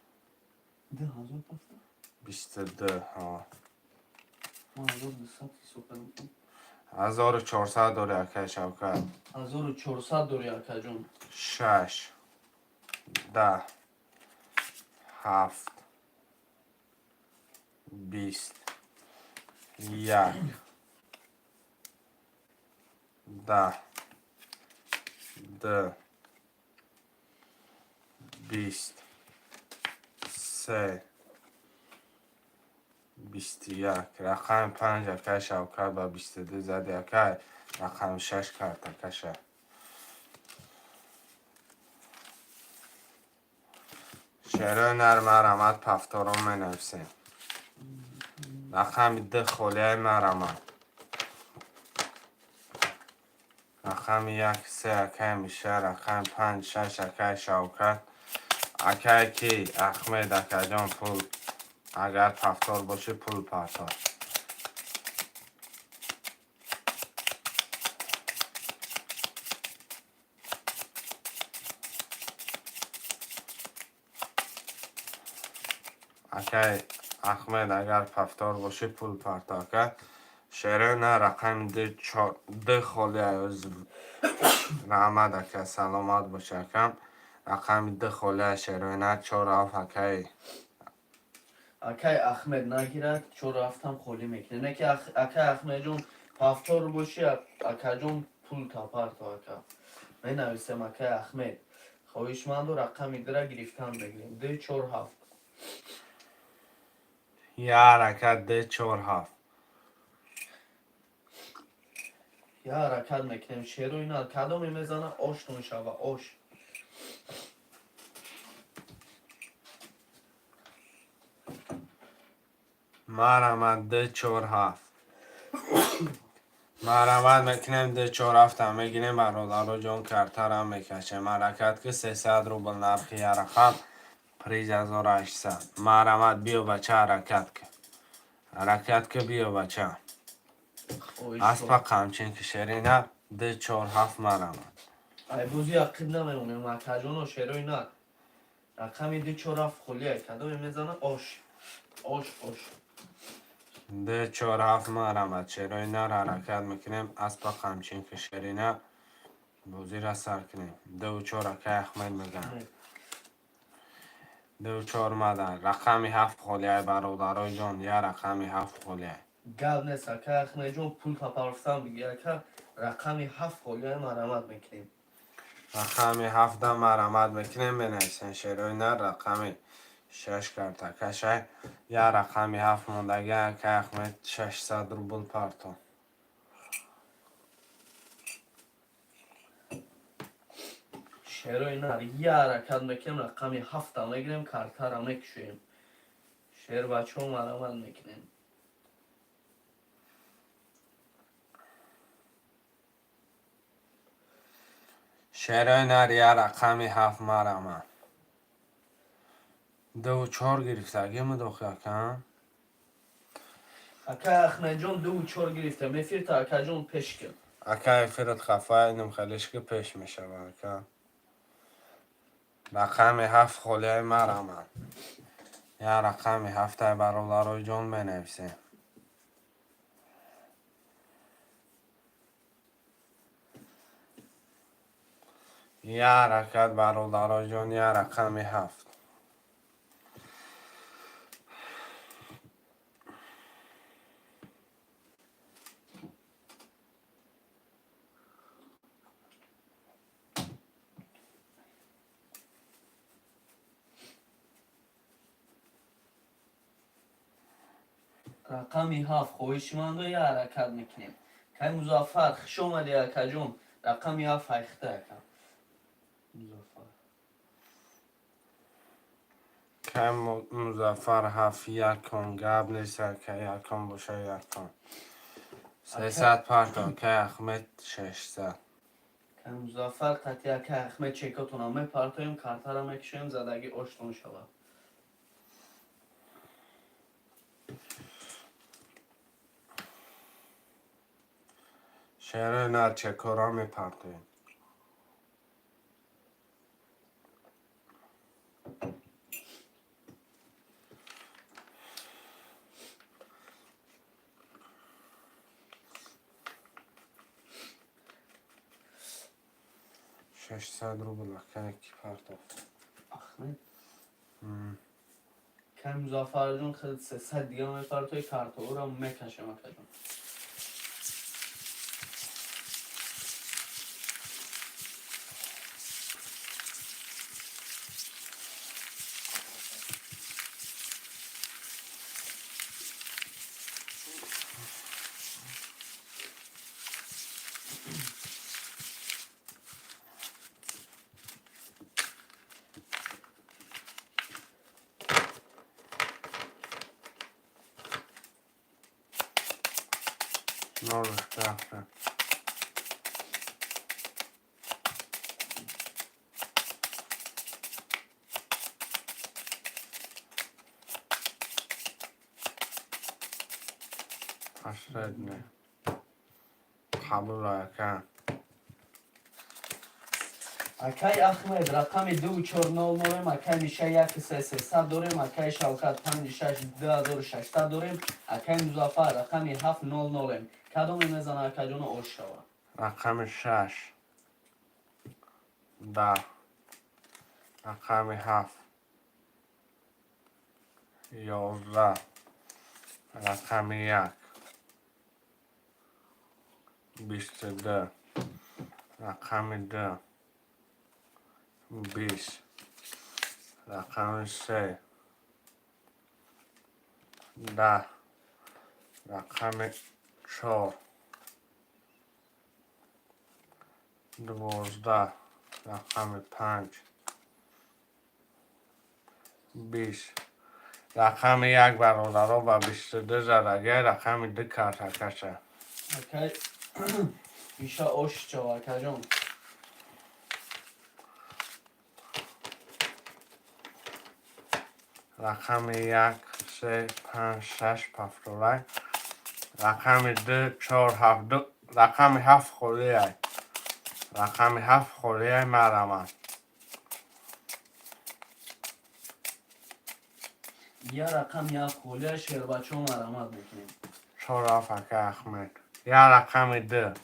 2000 пафта? 22, ҳо. Ма 1200 ҳисоб кардам. 1400 дори, акай Шавкат. 1400 дори, акаҷон. Шаш, 10, ҳафт, 20, як, 10, ду, 20, се, 21. Рақами панҷ, акай Шавкат, ба 22 зади, акай. Рақами шаш кард, акаша. Шерои нар, марамад, повторон менависем. Рақами ду холияи, марамад. Рақами як, се, акай Миша. Рақами панҷ, шаш, акай Шавкат. Акай ки Ахмед, акаҷон, пул агар повтор бошӣ, пул партор. Акай Ахмед, агар повтор бошӣ, пул парто, ака. Шерои на, рақами ду, чор, ду холия. Раҳмат, ака, саломат бошӣ, акам. Рақами ду холия, шерои на, чор ҳафт, акай. Акай Ахмед нагирад, чор ҳафтам холӣ мекунем. Не ки, акай Ахмедҷон, повтор бошӣ, акаҷон, пул тапарто, ака. Менависем, акай Ахмед. Хоҳишманду рақами дура гирифтан мегирем. Ду чор ҳафт. Я ҳаракат, д чор ҳафт. Я ҳаракат мекунем, шерои нар, кадоме мезана, оштон шава, ош. Марҳамат, д чор ҳафт. Марҳамат мекунем, д чор ҳафта мегирем, бародаро ҷон, картарам мекашем. Ҳаракат, ки 300 рубл нархи я рақам, приз 1800. Марҳамат, биё, бача, ҳаракат ки. Ҳаракат ки, биё, бача. Аспа қамчин ки, шерина, д чор ҳафт, марҳамат. Ай бози ақиб намемонем, акаҷоно, шерои нар. Рақами д чор ҳафт холия, кадоме мезана, ош. Ош, ош. Д чор ҳафт, марҳамат, шерои нар, ҳаракат мекунем, аспа қамчин ки, шерина, бозира сар кунем. Ду чор, акай Ахмед мегӯям. Ду чор мадан. Рақами ҳафт холияй, бародарои ҷон, я рақами ҳафт холияй. Гап нест, ака Ахмедҷон, пул папарфтан биги, ака, рақами ҳафт холияй, марҳамат мекунем. Рақами ҳафта марҳамат мекунем, менависем, шерои нар, рақами шаш картакашай. Я рақами ҳафт мондаги, акай Ахмед, 600 рубл парто. Шерои нар, я ҳаракат мекунем, рақами ҳафта мегирем, картара мекушоем. Шербачаҳо, марҳамат мекунем. Шерои нар, я рақами ҳафт, марҳамат. Дуву чор гирифтагӣ мудохи, ака? Ака Ахмедҷон, дуву чор гирифтем. Эфирта, акаҷон, пеш кун. Ака, эфират хафа, инам хелешки пеш мешава, ака. Рақами ҳафт холияи, марҳамат. Я рақами ҳафтай, бародарои ҷон, менависем. Я ҳаракат, бародарои ҷон, я рақами ҳафт. Рақами ҳафт хоҳишмандо, я ҳаракат мекунем. Кай Музаффар, хуш омадӣ, акаҷон. Рақами ҳафт ҳайхта, ака Музаффар. Кай Музаффар, ҳафт якон, гап нест, ака, якон боша, якон. 300 парто, акай Ахмед, 600. Кай Музаффар қати ака Ахмед чекотона мепартоем, картара мекушоем, задагӣ оштон шавад. Шерои нар, чекора мепартоем. 600 рубл, ака, ки партофт? Ахмед. Кай Музаффарҷон, хел 300 дига мепартои, картаҳоро мекашем, акаҷон. Ноль рафта. Последний. Қабул, ака. Акай Ахмед, рақами ду чор нол дорем, акай Миша, як се сесад дорем, акай Шавкат, панҷи шаш 2600 дорем, акай Музаффар, рақами ҳафт нол нолем. Кадоме мезана, акаҷоно, ош шава? Рақами шаш. 10. Рақами ҳафт. 11. Рақами як. 22. Рақами ду. 20. Рақами се. 10, рақами 4, 12, рақами 5, 20, рақами 1, бародаро, ба 22 задагиай, рақами 2 картакаша. Акай, иша ош чав, акаҷон. Рақами 1, 3, 5, 6 пафтолай, рақами 2, 4, 7, 2, рақами 7 холиай, рақами 7 холиай, марамад. Я рақами 7 холия, шербачо, марамад мекунем. 4, 7, ака Ахмед, я рақами 2,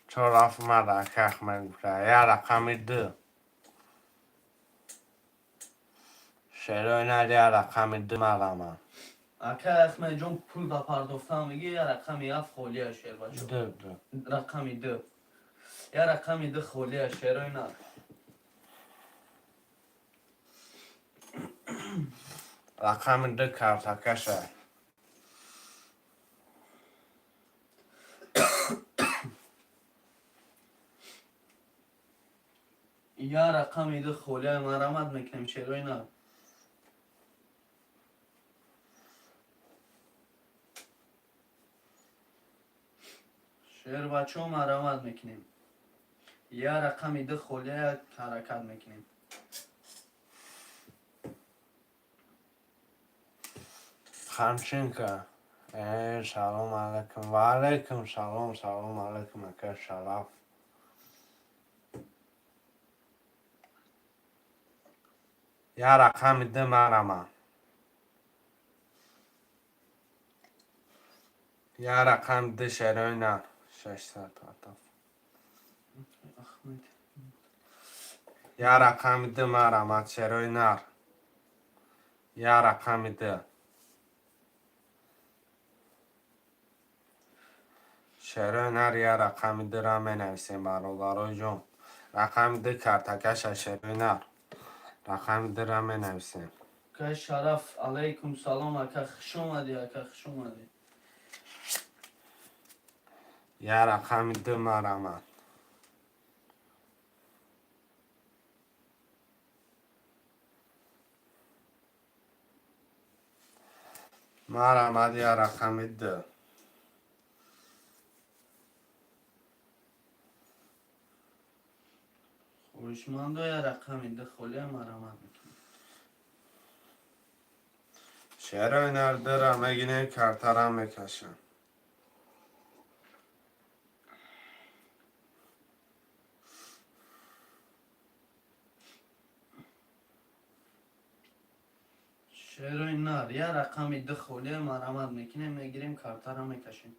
4, 7 мада, ака Ахмед гуфта, я рақами 2, шерои нар, я рақами 2, марамад. Ака Ахмедҷон, пул ба пардохтан меги, я рақами 7 холия, шербачо. 2, 2. Рақами 2, я рақами 2 холия, шерои нар. Рақами 2 картакаша. Я рақами 2 холия, марамад мекунем, шерои нар. Шербачо, марамад мекунем, я рақами 2 холия, ҳаракат мекунем. Хамчинка, салом алайкум, ва алайкум салом, салом алайкум, ака Шараф. Я рақами 2, марамад, я рақами 2, шерои нар, 600 партоф. Ахмед. Я рақами 2, марамад, шерои нар, я рақами 2, шерои нар, я рақами 2-ра менависем, бародарои ҷон, рақами 2 картакаша, шерои нар, рақами 2-ра менависем. Акай Шараф, алайкум салом, ака, хуш омадӣ, ака, хуш омадӣ. Я рақами 2, марамад. Марамад, я рақами 2. Хоҳишмандо, я рақами 2 холия, марамад мекунем. Шерои нар, 2-ра мегирем, картара мекашам. Шерои нар, я рақами 2 холия, марамад мекунем, мегирем, картара мекашем.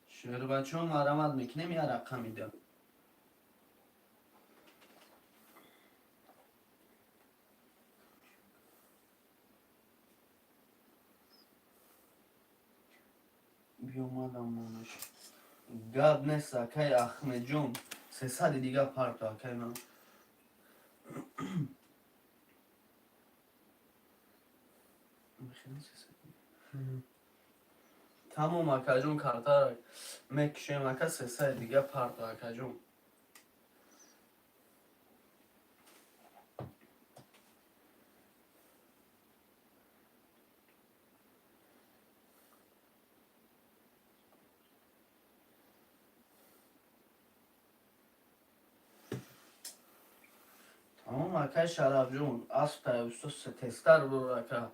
Шербачо, марамад мекунем, я рақами 2. Биомадам монаш. Гап нест, акай Ахмедҷон, 300-и дига парто, акай ман. Тамом, акаҷон, картара мекушем, ака, 300-и дига парто, акаҷон. Тамом, акай Шарафҷон, асптай усто, тезтар бур, ака,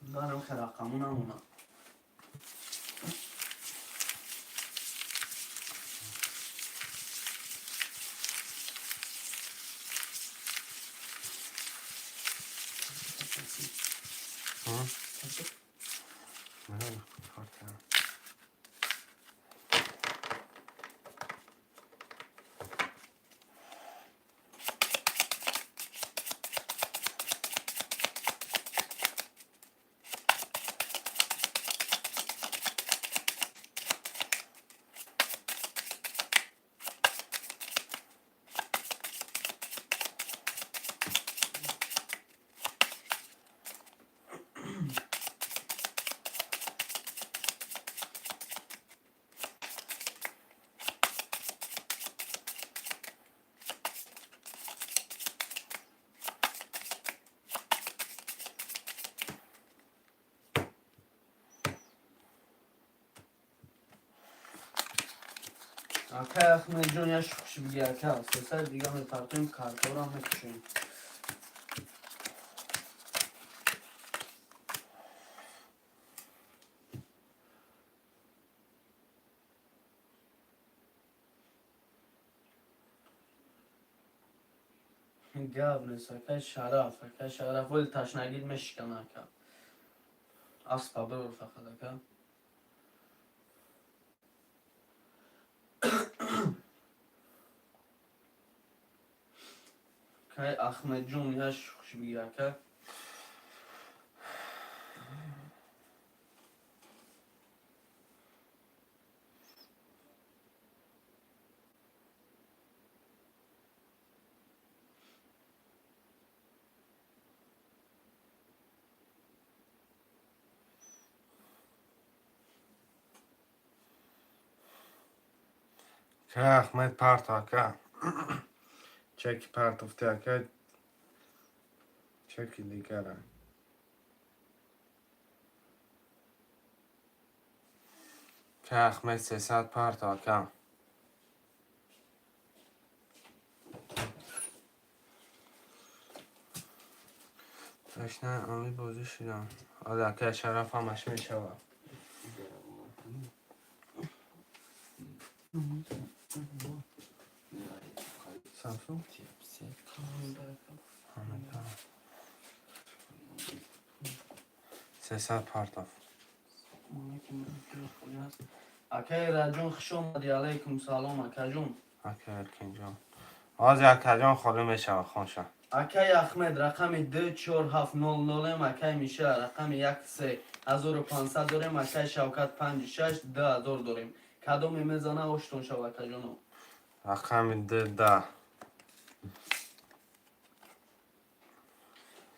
манам хе рақаму намонам. Акай Ахмедҷон, я шухши биги, ака. 300 дига мепартоем, картора мекушем. Гап нест, акай Шараф, акай Шараф, вали ташнагир мешикана, ака. Аспа бирор фақат, ака. Акай Ахмедҷон, я шухши биги, ака. Ка Ахмед, парто, ака. Чеки партофти, ака, чеки дигара. Ка Ахмед, 300 парто, ака. Ташна ами бозӣ шудам. Ода, ака Шараф, ҳамаш мешавад. Самсунг? Ҳамада. 300 партоф. Акай Раҷон, хуш омадӣ, алайкум салом, акаҷон. Ака Эркинҷон. Ҳозир, акаҷон, холӣ мешавад хонша. Акай Ахмед, рақами 2 4 7 0 нолем, акай Миша, рақами 1 3 1500 дорем, акай Шавкат, 5 6 2000 дорем. Кадоме мезана, оштон шав, акаҷоно. Рақами д да.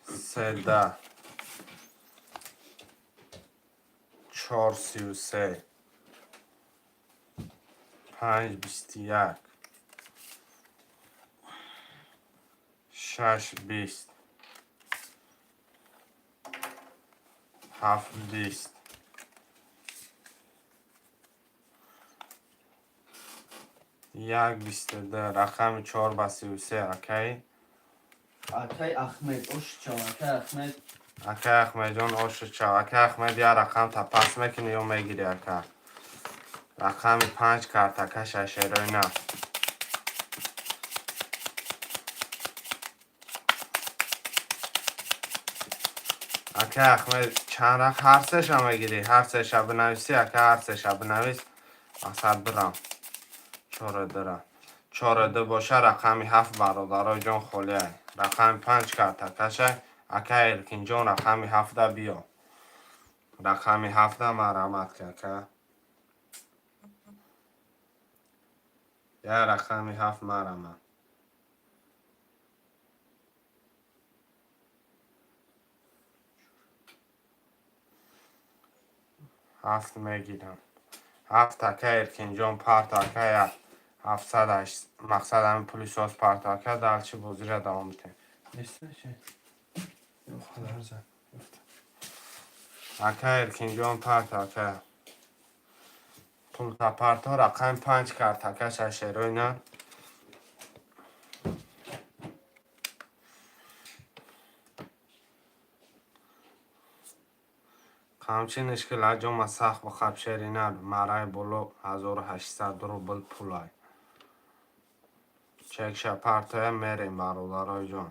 Се да. Чор 33. Панҷ 21. Шаш 20. Ҳафт 20. Як 22. Рақами чор ба 33, акай. Акай Ахмед, ошчав, акай Ахмед. Акай Ахмедҷон, ошучав. Акай Ахмед, як рақам та пас мекунӣ ё мегирӣ, ака? Рақами панҷ картака шашерои на. Акай Ахмед, чанд рақ ҳар сеша мегирӣ? Ҳар сеша бинависӣ, ака, ҳар сеша бинавис. Мақсад бирам. Чора дира. Чора ду боша, рақами ҳафт, бародарои ҷон, холиай. Рақами панҷ картакашай. Ака Эркинҷон, рақами ҳафта биё. Рақами ҳафта марҳамат ки, ака. Я рақами ҳафт марҳамат. Ҳафт мегирам. Ҳафт, ака Эркинҷон, парт, ака, як. Ҳафтсад ҳашт. Мақсад ҳамин пули соз парт, ака, далчи бозиро давом медиҳем. Несташе? Ёх, ларза. Ака Эркинҷон, парт, ака. Пул та парто, рақами панҷ карт, ака, шашерои на. Ҳамчин ишкил аҷома сахт бихаб, шеринар марай боло 1800 рубл пулай. Чекша партоя, мерем, бародарои ҷон.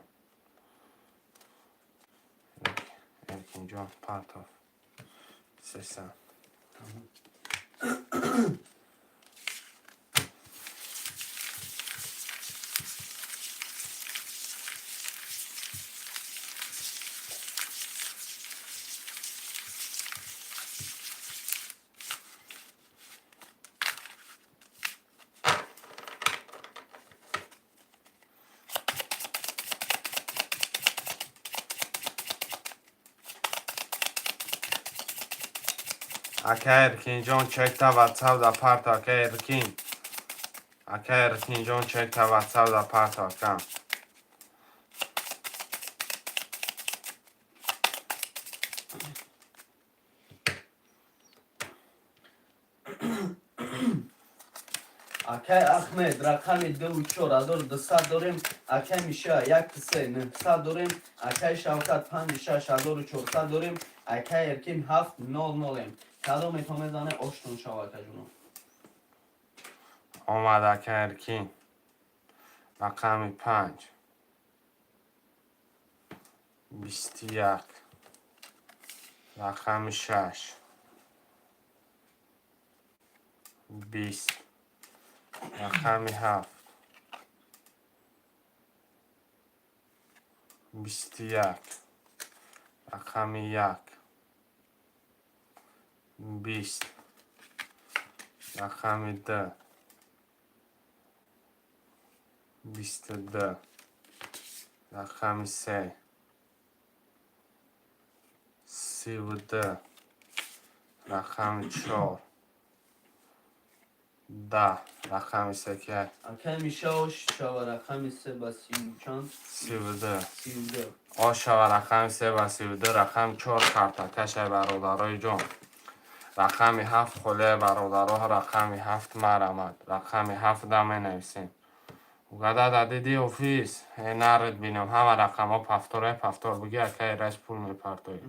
Эркинҷон, партов. 300. Ака Эркинҷон, чекта ватсап да парто, ака Эркин. Ака Эркинҷон, чекта ватсап да парто, ака. Акай Ахмед, рақами ду 4200 дорем. Акай Миша, як се 900 дорем. Акай Шавкат, панҷ шаш 1400 дорем. Акай Эркин, ҳафт нол нолем. Кадомето мезане, оштон шава, акаҷуно. Омад ака Эркин. Рақами панҷ. 21. Рақами шаш. 20. Рақами ҳафт. 21. Рақами як. 20. Рақами ду. 22. Рақами се. 32. Рақами чор. 10. Рақами се ки? Акай Миша, ош шава, рақами се ба сию чанд? 32. 32. Ош шава, рақами се ба 32, рақами чор картакашай, бародарои ҷон. Рақами ҳафт холия, бародаро, рақами ҳафт марамад. Рақами ҳафт да менависем. Угада диди офис, э наред бинам, ҳама рақамҳо повторе, повтор буги, акай Раш пул мепартоӣ.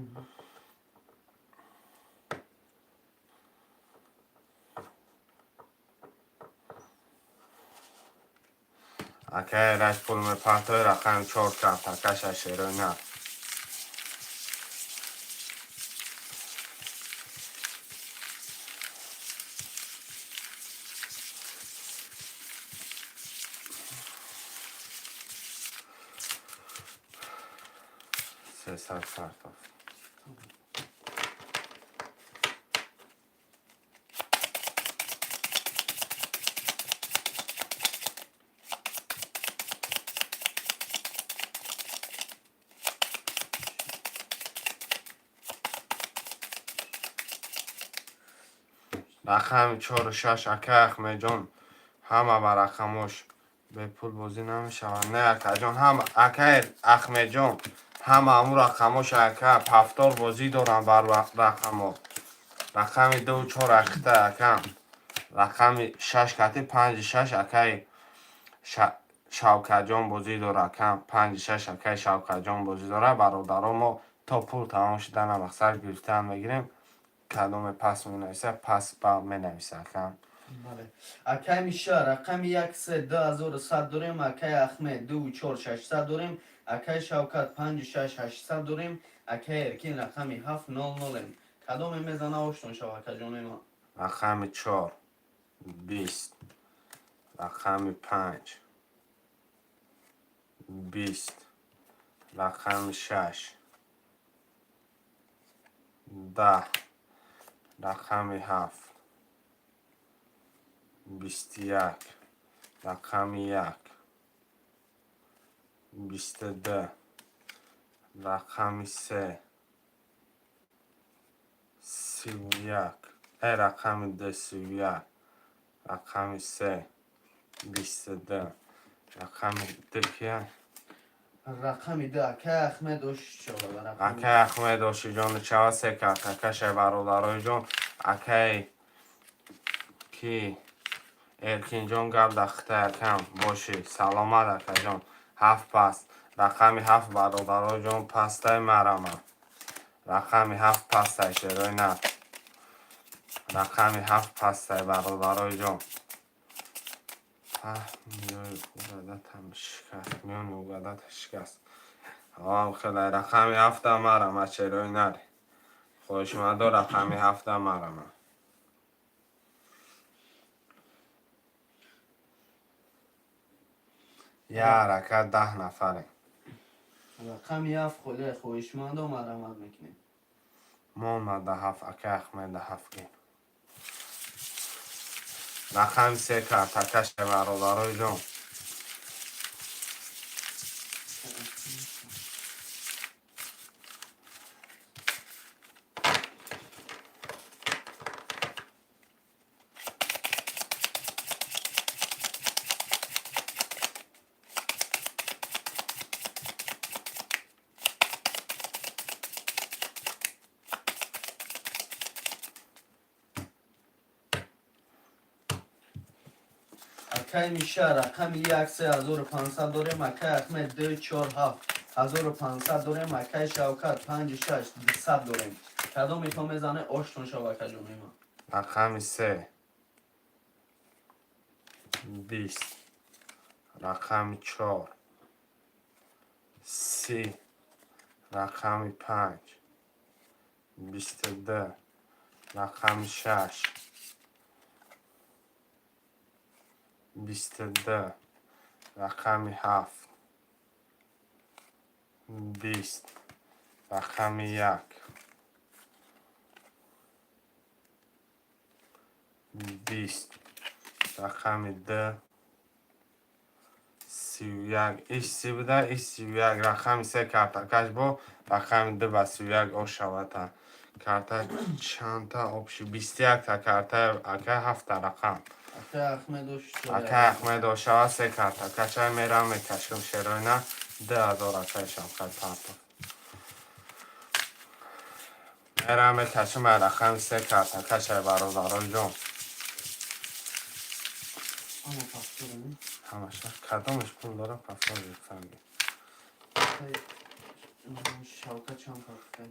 Акай Раш пул мепартоӣ, рақами чор картакаша, шерои на. 300 партов. Рақами чору шаш, акай Ахмедҷон, ҳама ба рақамош бепул бозӣ намешаванд. Не, акаҷон, ҳама, акай Ахмедҷон, ҳама ҳамун рақамош, ака, повтор бозӣ доранд бар рақамо. Рақами ду чор ахта, акам. Рақами шаш кати панҷи шаш акай Шавкатҷон бозӣ дора, акам. Панҷи шаш акай Шавкатҷон бозӣ дора. Бародаро, мо то пул тамом шудана мақсад гирифтан мегирем. Кадоме пас менависа, пас ба менависа, акам. Бале. Акай Миша, рақами як се 2100 дорем. Акай Ахмед, ду чор 600 дорем. Акай Шавкат, панҷи шаш 800 дорем. Акай Эркин, рақами ҳафт нол нолем. Кадоме мезана, оштон шава, акаҷони ман. Рақами чор 20. Рақами панҷ 20. Рақами шаш 10. Рақами ҳафт 21. Рақами як 22. Рақами се 31. Рақами ду 31. Рақами се 22. Рақами ду кия? Рақами ду акай Ахмед, ош шава ба рақами. Акай Ахмед, ошиҷону чава, се картакашай, бародарои ҷон. Акай ки Эркинҷон, гап дахтай, акам, бошӣ саломат, акаҷон. Ҳафт паст, рақами ҳафт, бародарои ҷон, пастай, марама. Рақами ҳафт пастай, шерои на. Рақами ҳафт пастай, бародарои ҷон. Миёи угадатам шикаст, миёни угадата шикаст. Ҳавам хелай, рақами ҳафта марама, шерои нари. Хоҳишмандо, рақами ҳафта марама. Я ҳаракат, 10 нафарем. Рақами ҳафт холе, хоҳишмандо, марамат мекунем. Мо омада ҳафт, акай Ахмеда ҳафт гир. Рақами се картакаше, бародарои ҷон. Акай Миша, рақами як, 3500 дорем. Акай Ахмед, ду, чор, ҳафт, 1500 дорем. Акай Шавкат, панҷ, шаш, 200 дорем. Кадоми то мезане, оштон шав, акаҷони ман. Рақами се, 20, рақами чор, 30, рақами панҷ, 22, рақами шаш, 22, рақами ҳафт, 20, рақами як, 20, рақами ду, 31. Иш 30 буда, иш 31. Рақами се картакаш бо рақами ду ба 31 ошавата. Карта чандта общий? 21-та карта, ака, ҳафта рақам. Акай Ахмед ош. Акай Ахмед ошава, се карта качай мерам, мекашам. Шероина 2000, акай Шавкат партов. Мерам, мекашам рақами се карта качай, бародарон ҷон. Ама повторами. Ҳамаша кадомаш пул дора, повтор гирифтанги. Акай Шавкат чанд повтор?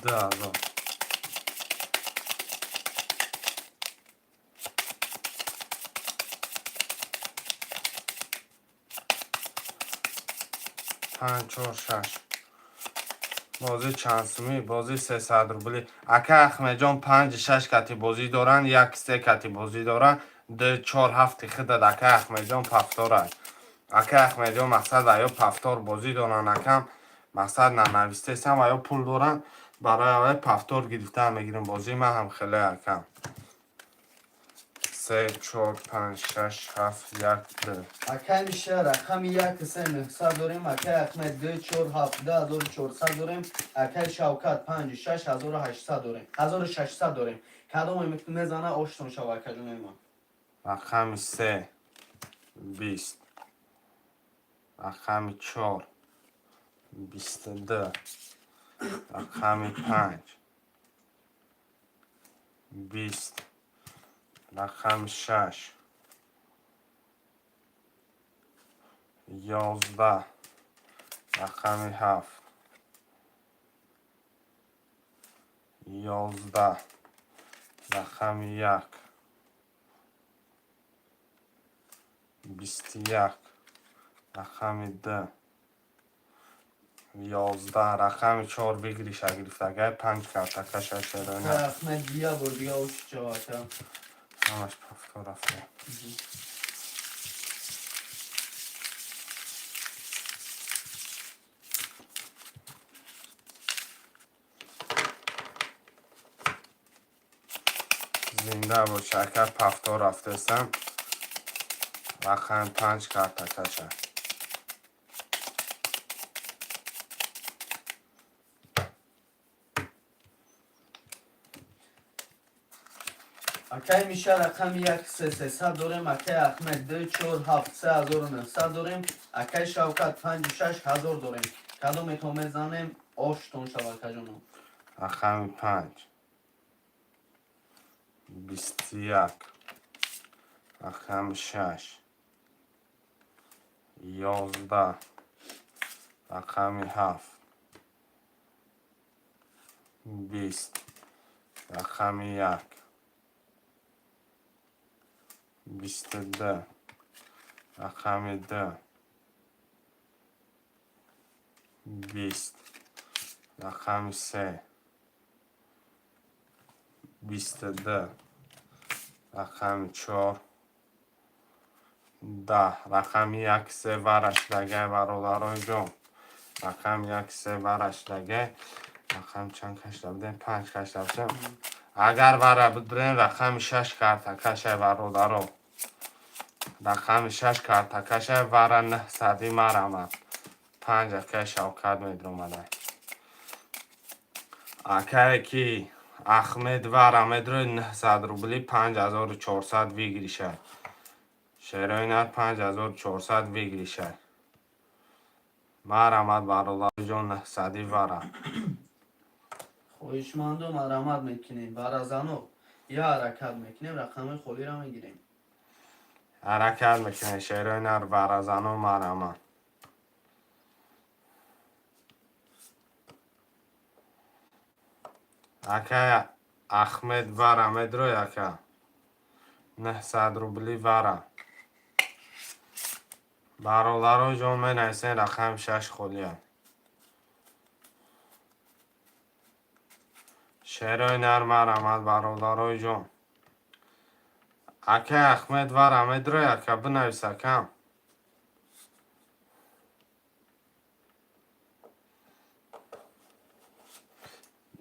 2000. Панҷ, чор, шаш. Бозӣ чанд сумӣ? Бозӣ 300 рубли. Ака Ахмедҷон панҷи шаш кати бозӣ доранд, як се кати бозӣ доранд, ду, чор, ҳафти хидад. Ака Ахмедҷон повторай. Ака Ахмедҷон, мақсад, ва ё повтор бозӣ доранд. Акам, мақсад, нанавистесам, ва ё пул доранд, барои аввал повтор гирифтан мегирем. Бозии ман ҳам хеле, акам. Се, чор, панҷ, шаш, ҳафт, як, ду. Акай Миша, рақами як, се, 900 дорем. Акай Ахмед, ду, чор, ҳафт, 2400 дорем. Акай Шавкат, панҷ, шаш, 1800 дорем, 1600 дорем. Кадоме мезана, оштон шав, акаҷони ман. Рақами се, 20, рақами чор, 22, рақами панҷ, 20, рақами шаш, 11, рақами ҳафт, 11, рақами як, 21, рақами ду, 11, рақами чор. Бигириша гирифтагай, панҷ картака шашерона. Акай Ахмед, я бор дига ош шав, ака. Ҳамаш повтор рафта. Зинда бош, ака. Повтор рафтесам. Рақами панҷ картакаша. Акай Миша, рақами як, се, 300 дорем. Акай Ахмед, ду, чор, ҳафт, 3900 дорем. Акай Шавкат, панҷ, шаш, 1000 дорем. Кадоме то мезанем, оштон шав, акаҷоно. Рақами панҷ, 21, рақами шаш, 11, рақами ҳафт, 20, рақами як, 22, рақами ду, 20, рақами се, 22, рақами чор, 10, рақами як, се варашдагай. Бародарои ҷон, рақами як, се варашдагай. Рақам чанд кашта будем? Панҷ кашта будем. Агар вара бидурем, рақами шаш карта кашай. Бародаро, рақами шаш карта кашай. Вара 900-и марамад. Панҷ акай Шавкат медромадай. Акае ки Ахмед вара медрои, 900 рубли, 5400 выигрышай. Шероинар, 5400 выигрышай. Марамад, бародарҷон, 900-и вара. Хоҳишманду марамат мекунем. Баразано я ҳаракат мекунем, рақами холиро мегирем. Ҳаракат мекунем, шерои нар, варазано, марама. Акай Ахмед, вара медрой, ака. 900 рубли вара. Бародаро ҷон, менависен, рақами шаш холия. Шерои нар, марамад, бародарои ҷон. Акай Ахмед, вара медрой, ака, бинавис, акам.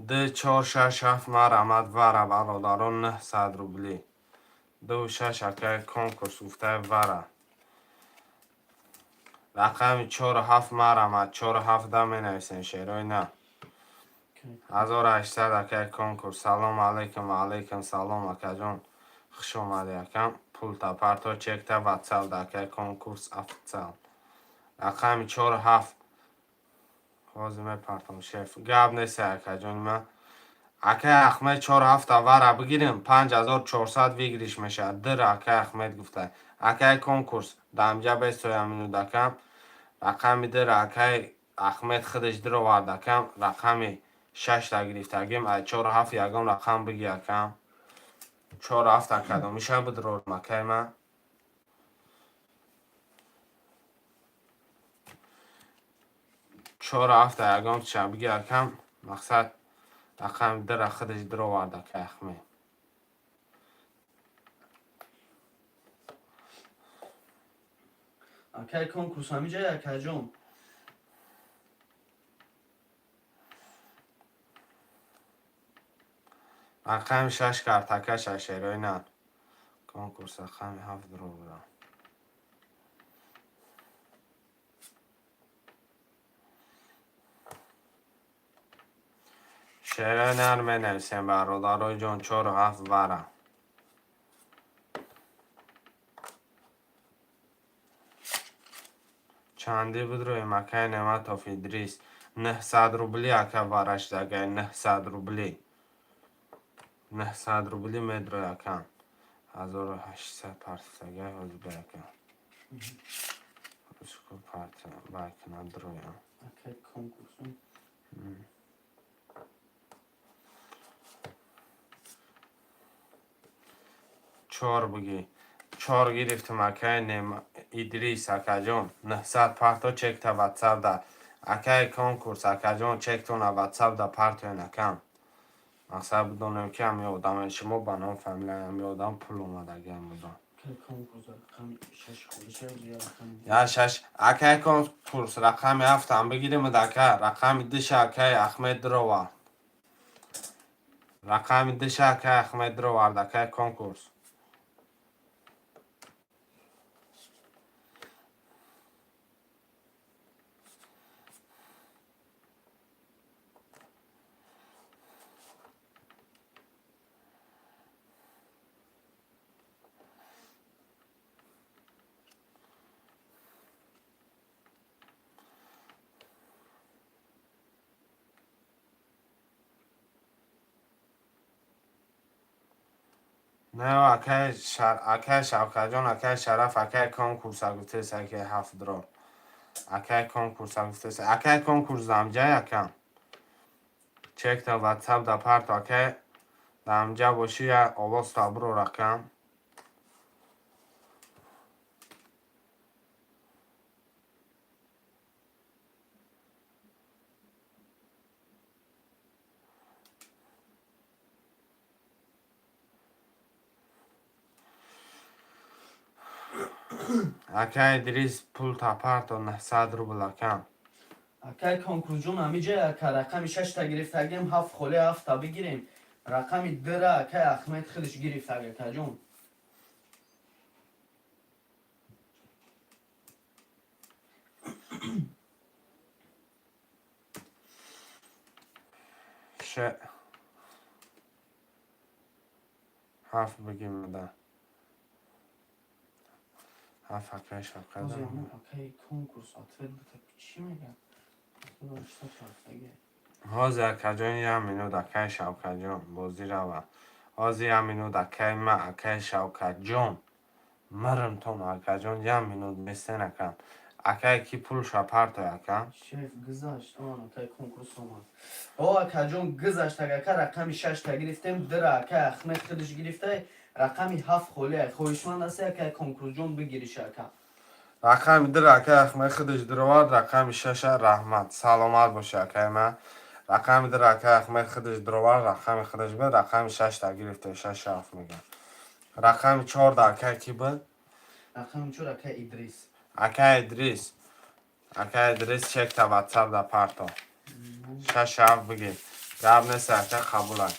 Д чор шаш ҳафт, марамад, вара, бародарон, 900 рубли. Ду шаш, акай конкурс гуфтай, вара. Рақами чору ҳафт, марамад, чору ҳафт да менависем, шерои нар. 1800, акай конкурс. Салом алейкум, ва алейкум салом, акаҷон. Хуш омадӣ, акам. Пулта парто, чекта ватсап да, акай конкурс официал. Рақами чору ҳафт. Ҳозир мепартом, шеф. Гап нест, акаҷони ман. Акай Ахмед, чору ҳафта вара бигирем, 5400 выигрыш мешавад. Дир акай Ахмед гуфта. Акай конкурс, дамҷа бестоя минут, акам. Рақами дир акай Ахмед худаш дир овард, акам. Рақами шашта гирифтагим. Ай чору ҳафт ягон рақам биги, акам. Чору ҳафта кадомиша бидирорам, акай ман? Чору ҳафта ягон чиша биги, акам. Мақсад, рақами дира худаш дир овард, акай Ахмед. Акай конкурс ҳамиҷа, акаҷон. Рақами шаш картакаша, шерои нар. Конкурс рақами ҳафт дировардам. Шерои нар, менависем, бародарои ҷон, чору ҳафт вара. Чандӣ бидроем, акай Неъматов Идрис? 900 рубли, ака, вараш дагай, 900 рубли. 900 рубли медрой, ака. 1800 партагай, ҳозир бай, ака. Ручку парта бай кунад дроям. Акай конкурс. Чор биги. Чор гирифтам, акай Идрис, акаҷон. 900 парто, чекта ватсап да. Акай конкурс, акаҷон, чектона ватсап да партоен, акам. Мақсад, бидонем, ки ҳами одаме шумо ба ном фамилия ҳами одам пул омадагиам будам. Акай конкурс рақами шаш холиша я рақами Я шаш, акай конкурс, рақами ҳафтам бигирем, ака, рақами диша акай Ахмед дировард. Рақами диша акай Ахмед дировард, акай конкурс. Не, акай Шавкатҷон, акай Шараф, акай конкурса гуфтеса, акай ҳафт дро. Акай конкурса гуфтеса. Акай конкурс дамҷай, акам. Чекта ватсап да парто, акай, дамҷа боши, я овоз табро рақам. Акай Идрис, пул та парто, 900 рубл, акам. Акай конкурсҷон, ҳамиҷа, ака, рақами шашта гирифтагим, ҳафт холи, ҳафта бигирем. Рақами дира акай Ахмед худаш гирифтаг, акаҷон. Ше ҳафт бигим да. Ҳафт, акай Шавкат. Ҳозир ҳамон акай конкурс ответ бита, чӣ мегӯяд? Ҳозир, акаҷон, як минут, акай Шавкатҷон, бозӣ рава. Ҳозир як минут, акай ма, акай Шавкатҷон. Мирмтон, акаҷон, як минут местен, акам. Акае ки пулша партой, акам. Шеф, гузашт. Он акай конкурс омад. О, акаҷон, гузашт. Ака, рақами шашта гирифтем, дира акай Ахмед худаш гирифтай, рақами ҳафт холия. Хоҳишманд ҳасти, акай конкурсҷон, бигириш, ака. Рақами дира акай Ахмед худаш дуровард, рақами шаша. Раҳмат, саломат боши, акай ман. Рақами дира акай Ахмед худаш дуровард, рақами худаш буд, рақами шашта гирифта, шаш ҳафт мегӯям. Рақами чорда акай кӣ буд? Рақами чор акай Идрис. Акай Идрис, акай Идрис, чекта ватсап да парто, шаш ҳафт бигир. Гап нест, ака, қабулай.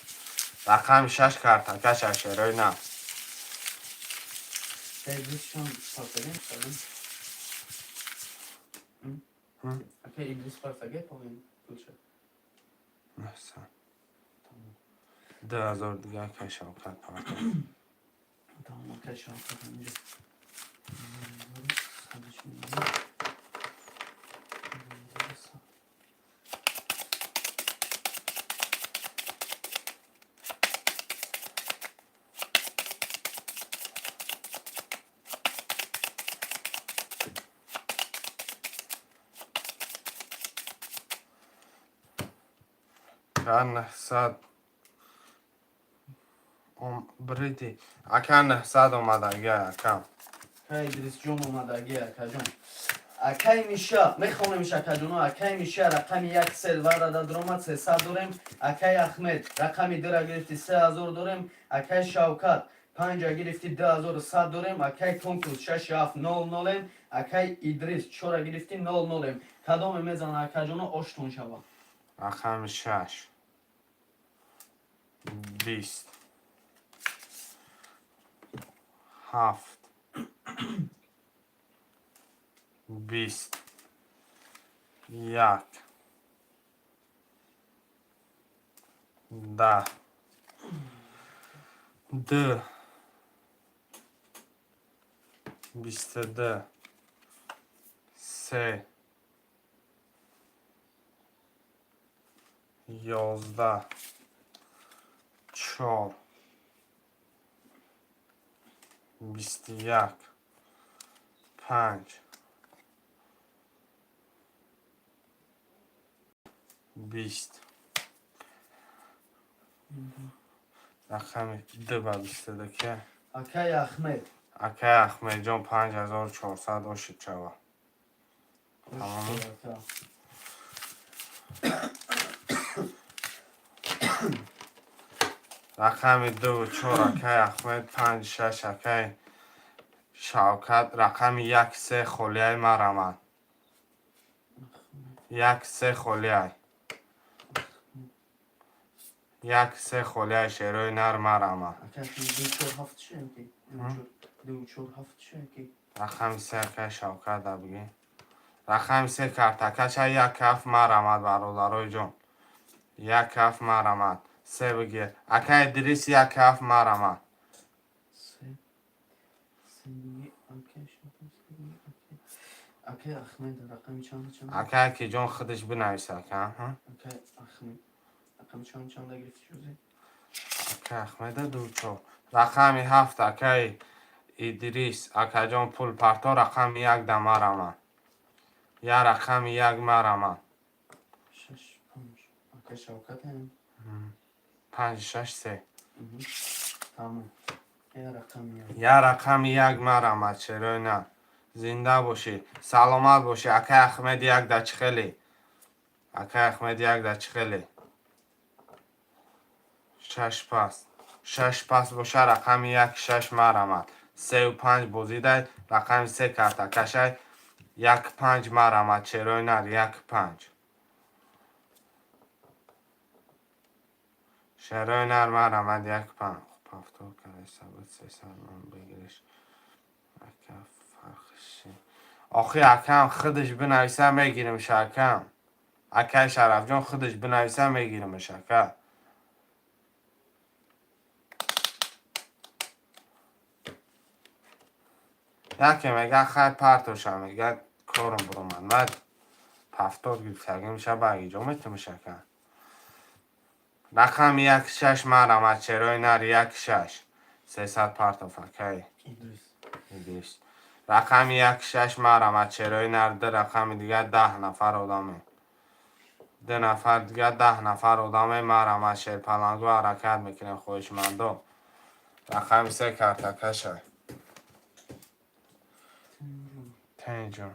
Рақами шаш картака шашерои на. Акай Идрис чанд партагем? Акай Идрис партаге поин пулша. 2000 дига акай Шавкат парто. Тамом, акай Шавкат ҳаминҷо. Ака 900 бриди, ака, 900 омадагӣ, акам. Акай Идрисҷон омадагӣ, акаҷон. Акай Миша, мехонемш, акаҷоно. Акай Миша, рақами як селвара дадромад, 300 дорем. Акай Ахмед, рақами дира гирифти, 3000 дорем. Акай Шавкат, панҷа гирифти, 2100 дорем. Акай конкурс, шаши ҳафт, нол нолем. Акай Идрис, чора гирифти, нол нолем. Кадоме мезана, акаҷоно, оштон шава? Рақами шаш, 20, ҳафт, 20, як, 10, ду, 22, се, 11, чор, 21, панҷ, 20. Рақами ду ба 22 ки? Акай Ахмед. Акай Ахмедҷон, 5400 ошид шава. Тамом. Ака. Рақами дуву чор акай Ахмед, панҷ, шаш акай Шавкат, рақами як, се холияй, марамад. Як, се холияй, як, се холияй, шерои нар, марамад. Акай, ду чор ҳафт чия ки? Ду чор ҳафт чия ки? Рақами се акай Шавкат да бигӣ. Рақами се картакача, як, ҳафт, марамад, бародарои ҷон. Як, ҳафт, марамад. Се бигир, акай Идрис, як, ҳафт, марамад. Се, се биги, акай Шавкат, се биги, акай Ахмед, рақами чанд, чанд? Акай ки ҷон худаш бинависа, ака. Акай Ахмед, рақами чанд, чанда гирифти шуди? Акай Ахмеда ду, чор. Рақами ҳафт акай Идрис, акаҷон, пул парто, рақами як да марамад. Я рақами як, марамад. Шаш, панҷ, акай Шавкат ҳам. Панҷ, шаш, се. Тамом, я рақами як. Я рақами як, марамад, шерои на. Зинда бошӣ, саломат бошӣ. Акай Ахмед, як да чӣ хеле? Акай Ахмед, як да чӣ хеле? Шаш пас, шаш пас боша, рақами як, шаш, марамад. Сеу панҷ бозидай, рақами се карта кашай, як, панҷ, марамад, шерои нар, як, панҷ, шерои нар, марамад, як, панҷ. Повтор карда 300 ман бигириш, ака. Фарқши охи, акам худаш бинависа, мегиримш, акам. Акай Шарафҷон худаш бинависа, мегиримш, ака. Яке мега, хай партоша, мега, корум буромад. Мад повтор гирифтагимша, ба иҷо метумш, ака. Рақами як, шаш, марамад, шерои нар, як, шаш, 300 партоф, акай. Идрис. Идрис. Рақами як шаш марамад, шерои нар, ду рақами дигар, 10 нафар одаме. Ду нафар дигар, 10 нафар одаме, марамад, шерпалангу ҳаракат мекунем, хоҳишмандо. Рақами се картакаша. Тенҷон.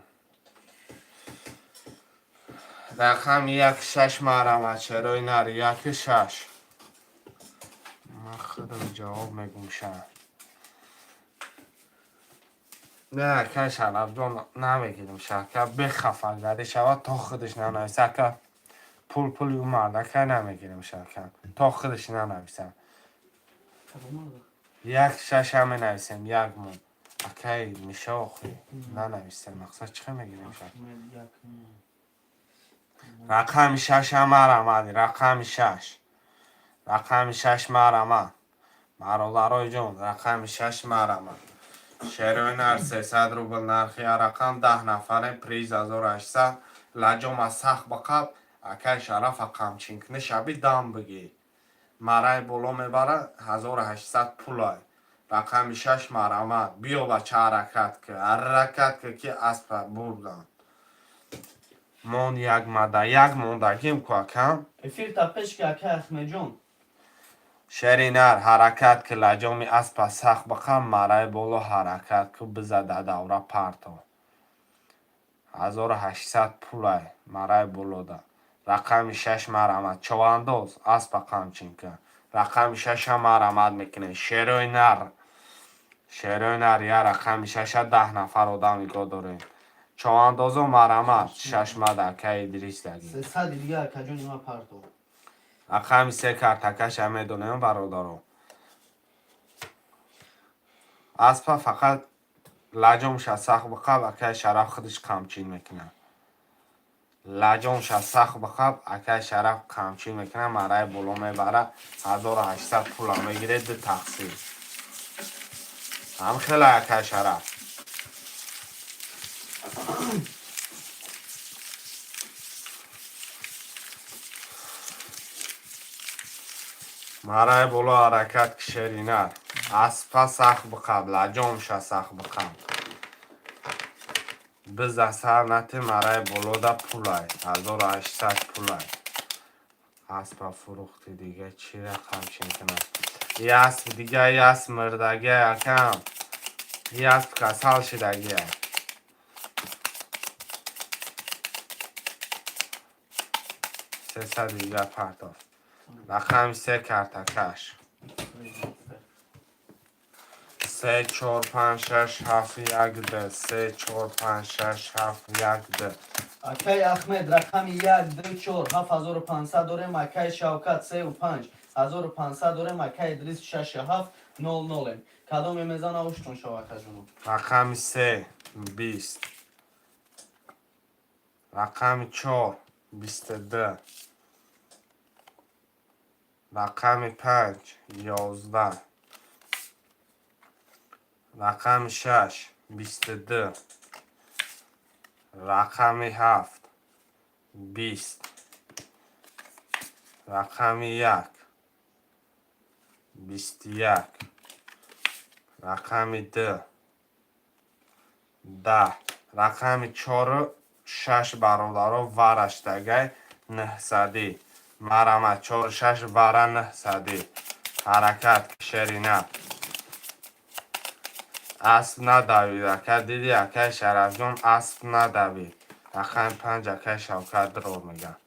Рақами як шаш марамад, шерои нар, яки шаш. Ман худам ҷавоб мегум ша. Не, акай Шарафҷон, намегирим шака, бехафагарӣ шавад, то худаш нанависа. Ака, пул пули ӯ мардака, намегирим шака, то худаш нанависа. Як шаша менависем, як мон. Акай миша охи нанависем, мақсад чӣ мегирем шака? Рақами шаша марамад, рақами шаш. Рақами шаш марамад. Бародарои ҷон, рақами шаш марамад. Шерои нар, 300 рубл нархи рақам, 10 нафарем, приз 1800. Лаҷома сахт бақаб, акай Шарафа қамчин кунӣ, шаби дам бигӣ. Марай боло мебара, 1800 пулай. Рақами шаш марамад. Биё бача, ҳаракат ки, ҳаракат ки, ки аспа бурдан. Мон як мада, як мондагим ку, акам. Эфир та пеш ки, акай Ахмедҷон. Шери нар, ҳаракат ки, лаҷоми аспа сахт бақаб, марай боло ҳаракат ку, бизада давра парто. 1800 пулай, марай болода. Рақами шаш марамад. Човандоз, аспа қамчин ка. Рақами шаша марамад мекунем. Шерои нар. Шерои нар, я рақами шаша, 10 нафар одам нигоҳ дорем. Човандозо марамад, шаш мада, акай Идрис даги. 300 дига, акаҷони ма, парто. Рақами се картакаша медонем, бародаро. Аспа фақат лаҷомша сахт бақаб, акай Шараф худаш қамчин мекунад. Лаҷомша сахт бақаб, акай Шараф қамчин мекунад, марай боло мебара, 1800 пула мегиред, ду тақсим. Ҳам хела, акай Шараф. Марай боло ҳаракат ки, шеринар. Аспа сахт бақаб, лаҷомша сахт бақаб. Биза сар нати, марай болода пулай, 1800 пулай. Аспа фурӯхти, дига чӣ рақам чин кунам? Ясп дига, ясп мирдагия, акам. Ясп касал шидагия. 300 дига партофт. Рақами се картакаш. Се, чор, панҷ, шаш, ҳафт, як, д. Се, чор, панҷ, шаш, ҳафт, як, д. Акай Ахмед, рақами як, ду, чор, 7500 дорем. Акай Шавкат, сеу панҷ, 1500 дорем. Акай Идрис, шашу ҳафт, нол нолем. Кадоме мезана, уштон шав, акаҷоно. Рақами се, 20. Рақами чор, 22. Рақами панҷ, 11. Рақами шаш, 22. Рақами ҳафт, 20. Рақами як, 21. Рақами ду, 10. Рақами чору шаш, бародаро, вараштагай нӯҳсадӣ. Марама, чору шаш бара нӯҳсадӣ. Ҳаракат, шерина. Асп надавид, ака, диди, акай Шарафҷон, асп надавид. Рақами панҷ, акай Шавкат дрор мегӯяд.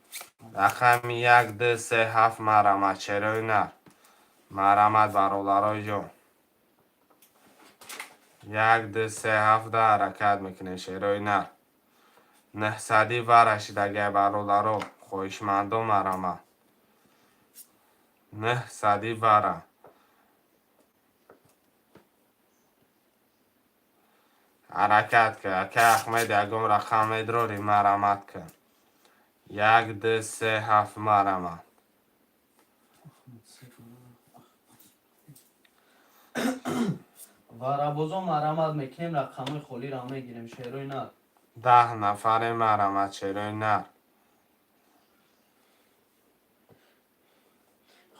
Рақами як, ду, се, ҳафт, марамат, шерои нар. Марамат, бародарои ҷон. Як, ду, се, ҳафт да ҳаракат мекунем, шерои нар. Нӯҳсадӣ варашидагай, бародаро, хоҳишмандо, марамат. Нӯҳсадӣ вара. Ҳаракат кун, акай Ахмед, ягон рақам медрорӣ, марамат кун. Як, ду, се, ҳафт, марамат. Варабозо марамат мекунем, рақамҳои холиро мегирем, шерои нар. 10 нафаре, марамат, шерои нар.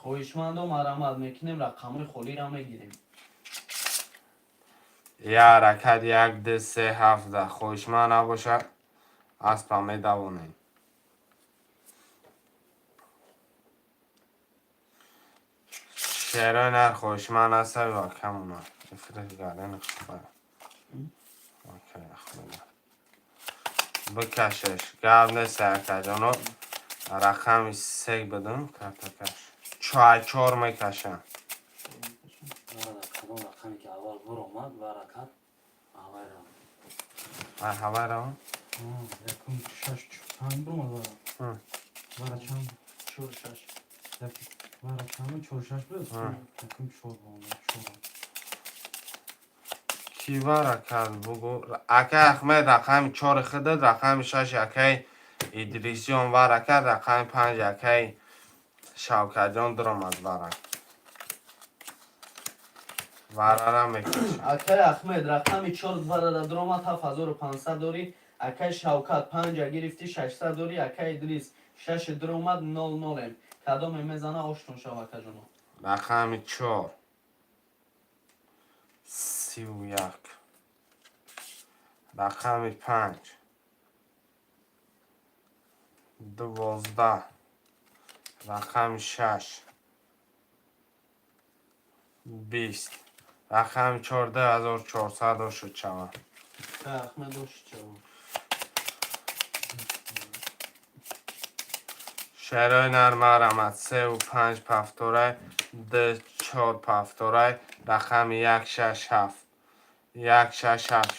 Хоҳишмандо, марамат мекунем, рақамҳои холиро мегирем. Я ҳаракат, як, ду, се, ҳафта. Хоҳишманд набошад, аспа медавонем. Шерои нар хоҳишманд аста ва камона. Эфир гарени хафа. Окей, Ахмеда. Бикашеш. Гап нест, акаҷоно. Рақами се бидум, картакаш. Чой чор мекашам. Кадом рақаме ки аввал буромад, баракат аввал рав. Ай ҳавай равам? Якум шаш панҷ буромад вара. Вара чанд? Чор, шаш. Вара чанд? Чор, шаш буд? Якум чор буромад, чор. Ки вара кард, бугу. Акай Ахмед, рақами чори худат, рақами шаш акай Идрисиён вара кард, рақами панҷ акай Шавкатҷон дуромад вара. Варара мекашам. Акай Ахмед, рақами чор варада дуромад, 7500 дорӣ. Акай Шавкат, панҷа гирифтӣ, 600 дорӣ. Акай Идрис, шаши дуромад, нол нолем. Кадоме мезана, оштон шав, акаҷоно. Рақами чор. 31. Рақами панҷ. 12. Рақами шаш. 20. Рақами чор 2400 ошуд шавад. Акай Ахмед, ошуд шавад. Шерои нар марамад, севу панҷ повторай, д чор повторай, рақами як, шаш, ҳафт. Як, шаш, ҳафт.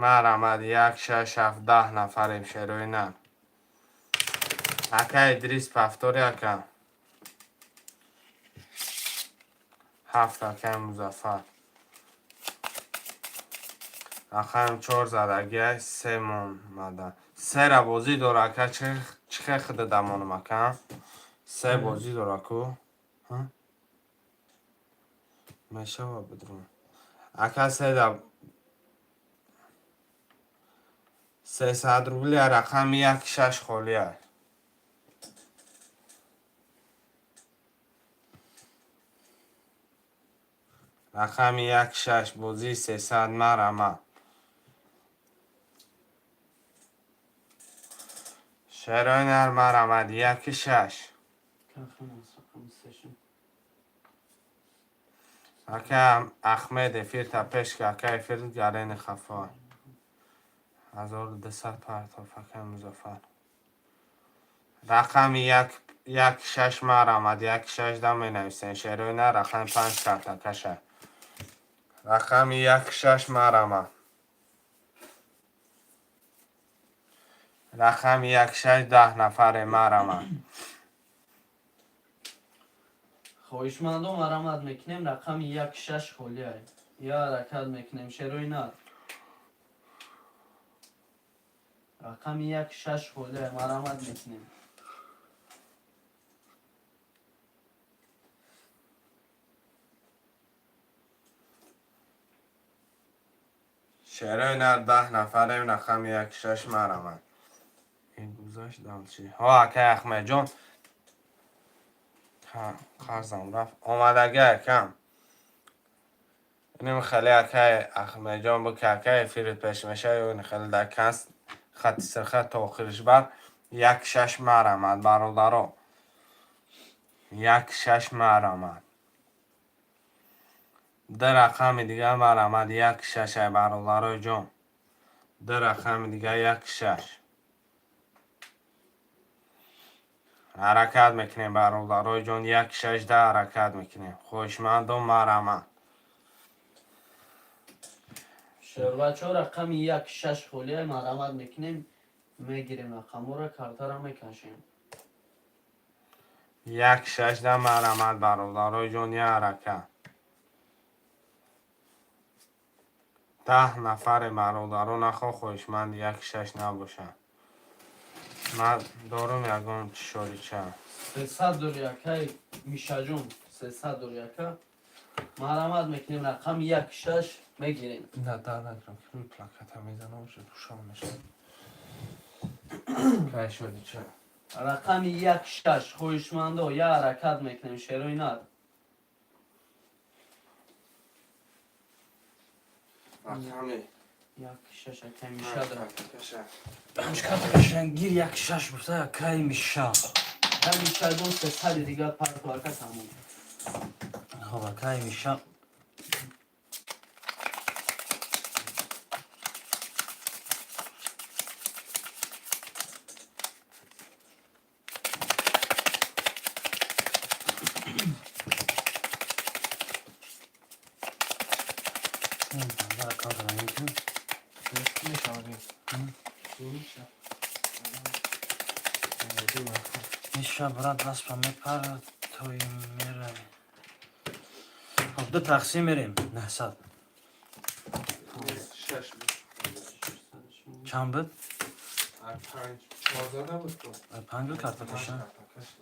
Марамад, як, шаш, ҳафт, 10 нафарем, шерои нар. Ака Идрис, повтори, ака. Ҳафт, акаи Музаффар. Рақами чор задагиай, се монмада. Сера бозӣ дора, ака, чӣ хел худада монам, ака? Се бозӣ дора ку? Мешава бидрум. Ака, седа 300 рубли, рақами як, шаш холия. Рақами як, шаш, бозии 300, марама. Шерои нар марамад, яки, шаш. Рақами сешум. Ака Ахмед, эфирта пеш ки, ака, эфир гарени хафа. 1200 партоф, акаи Музаффар. Рақами як, як, шаш, марамад, як, шаш да менависем. Шерои нар, рақами панҷ картакаша. Рақами як, шаш, марамад. Рақами як, шаш, 10 нафаре, марамад. Хоҳишмандон, марамат мекунем, рақами як, шаш холиай. Я ҳаракат мекунем, шерои нар. Рақами як, шаш холиай, марамат мекунем. Шерои нар, 10 нафарем, рақами як, шаш, марамад. Ин гузашт дальше. Ҳо, акай Ахмедҷон. Қарзам рафт. Омадагӣ, акам. Иним хеле, акай Ахмедҷон, буки, акай, эфирит пеш меша, ё хеле дар канс хати сирха то охириш бар. Як, шаш, марамад, бародаро. Як, шаш, марамад. Ду рақами дигар марамад, як, шаш, ай бародарои ҷон. Ду рақами дигар, як, шаш. Ҳаракат мекунем, бародарои ҷон, як, шаш да ҳаракат мекунем. Хоҳишмандон, марамад. Шербачо, рақами як, шаш холиай, марамат мекунем, мегирем рақамҳоро, картара мекашем. Як, шаш да марамад, бародарои ҷон, я ҳаракат. 10 нафаре, бародаро, нахо хоҳишманд як, шаш набошад. Ман дорум ягон чишорича. 300 дори, акай Мишаҷон, 300 дори, ака. Марамат мекунем, рақами як, шаш мегирем. На, да накунам, ки рӯи плаката мезанам, уже душам мешавад. Кай шодича. Рақами як, шаш, хоҳишмандо, я ҳаракат мекунем, шерои нар. Рақами Як шаш, акай Мишада. Картакаша. Панҷ картакаша гир, як шаш гуфта, акай Миша. Акай Миша, ду сесади дигар парту, ака, тамом. Хоб, акай Миша. Миша, брат, даст ба мепара, тои мерави. Хоб, ду тақсим мерем, 900. Шаш буд. Чанд буд? Панҷ. Чорда набуд ку? Панҷ буд картакаша. Картакаша.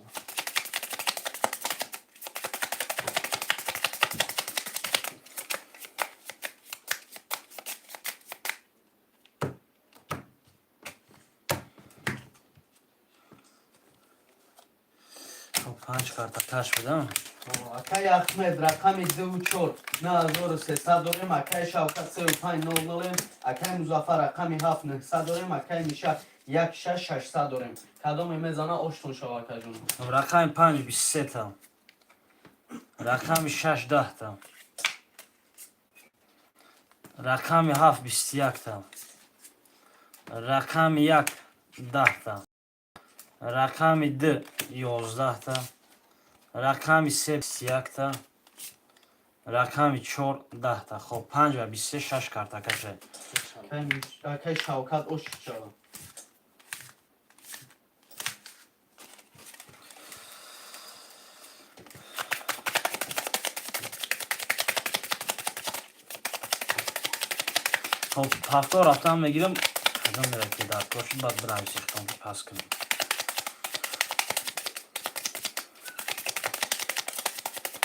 Хоб, панҷ картакаш будам. Акай Ахмед, рақами дуву чор, 9300 дорем. Акай Шавкат, сеу панҷ, нол нолем. Акай Музаффар, рақами ҳафт, 900 дорем. Акай Миша, як шаш, 600 дорем. Кадоме мезана, оштон шава, акаҷон. Хоб, рақами панҷ 23-та, рақами шаш 10-та, рақами ҳафт 21-та, рақами як 10-та, рақами ду 11-та, рақами се 21-та, рақами чор 10-та. Хоб, панҷ ва 23, шаш картакаша. Акай Шавкат, ош шава. Хоб, ҳафто рафтан мегирам. Кадом мера ки дар кор шуд, баъд бинависем, пас кунем.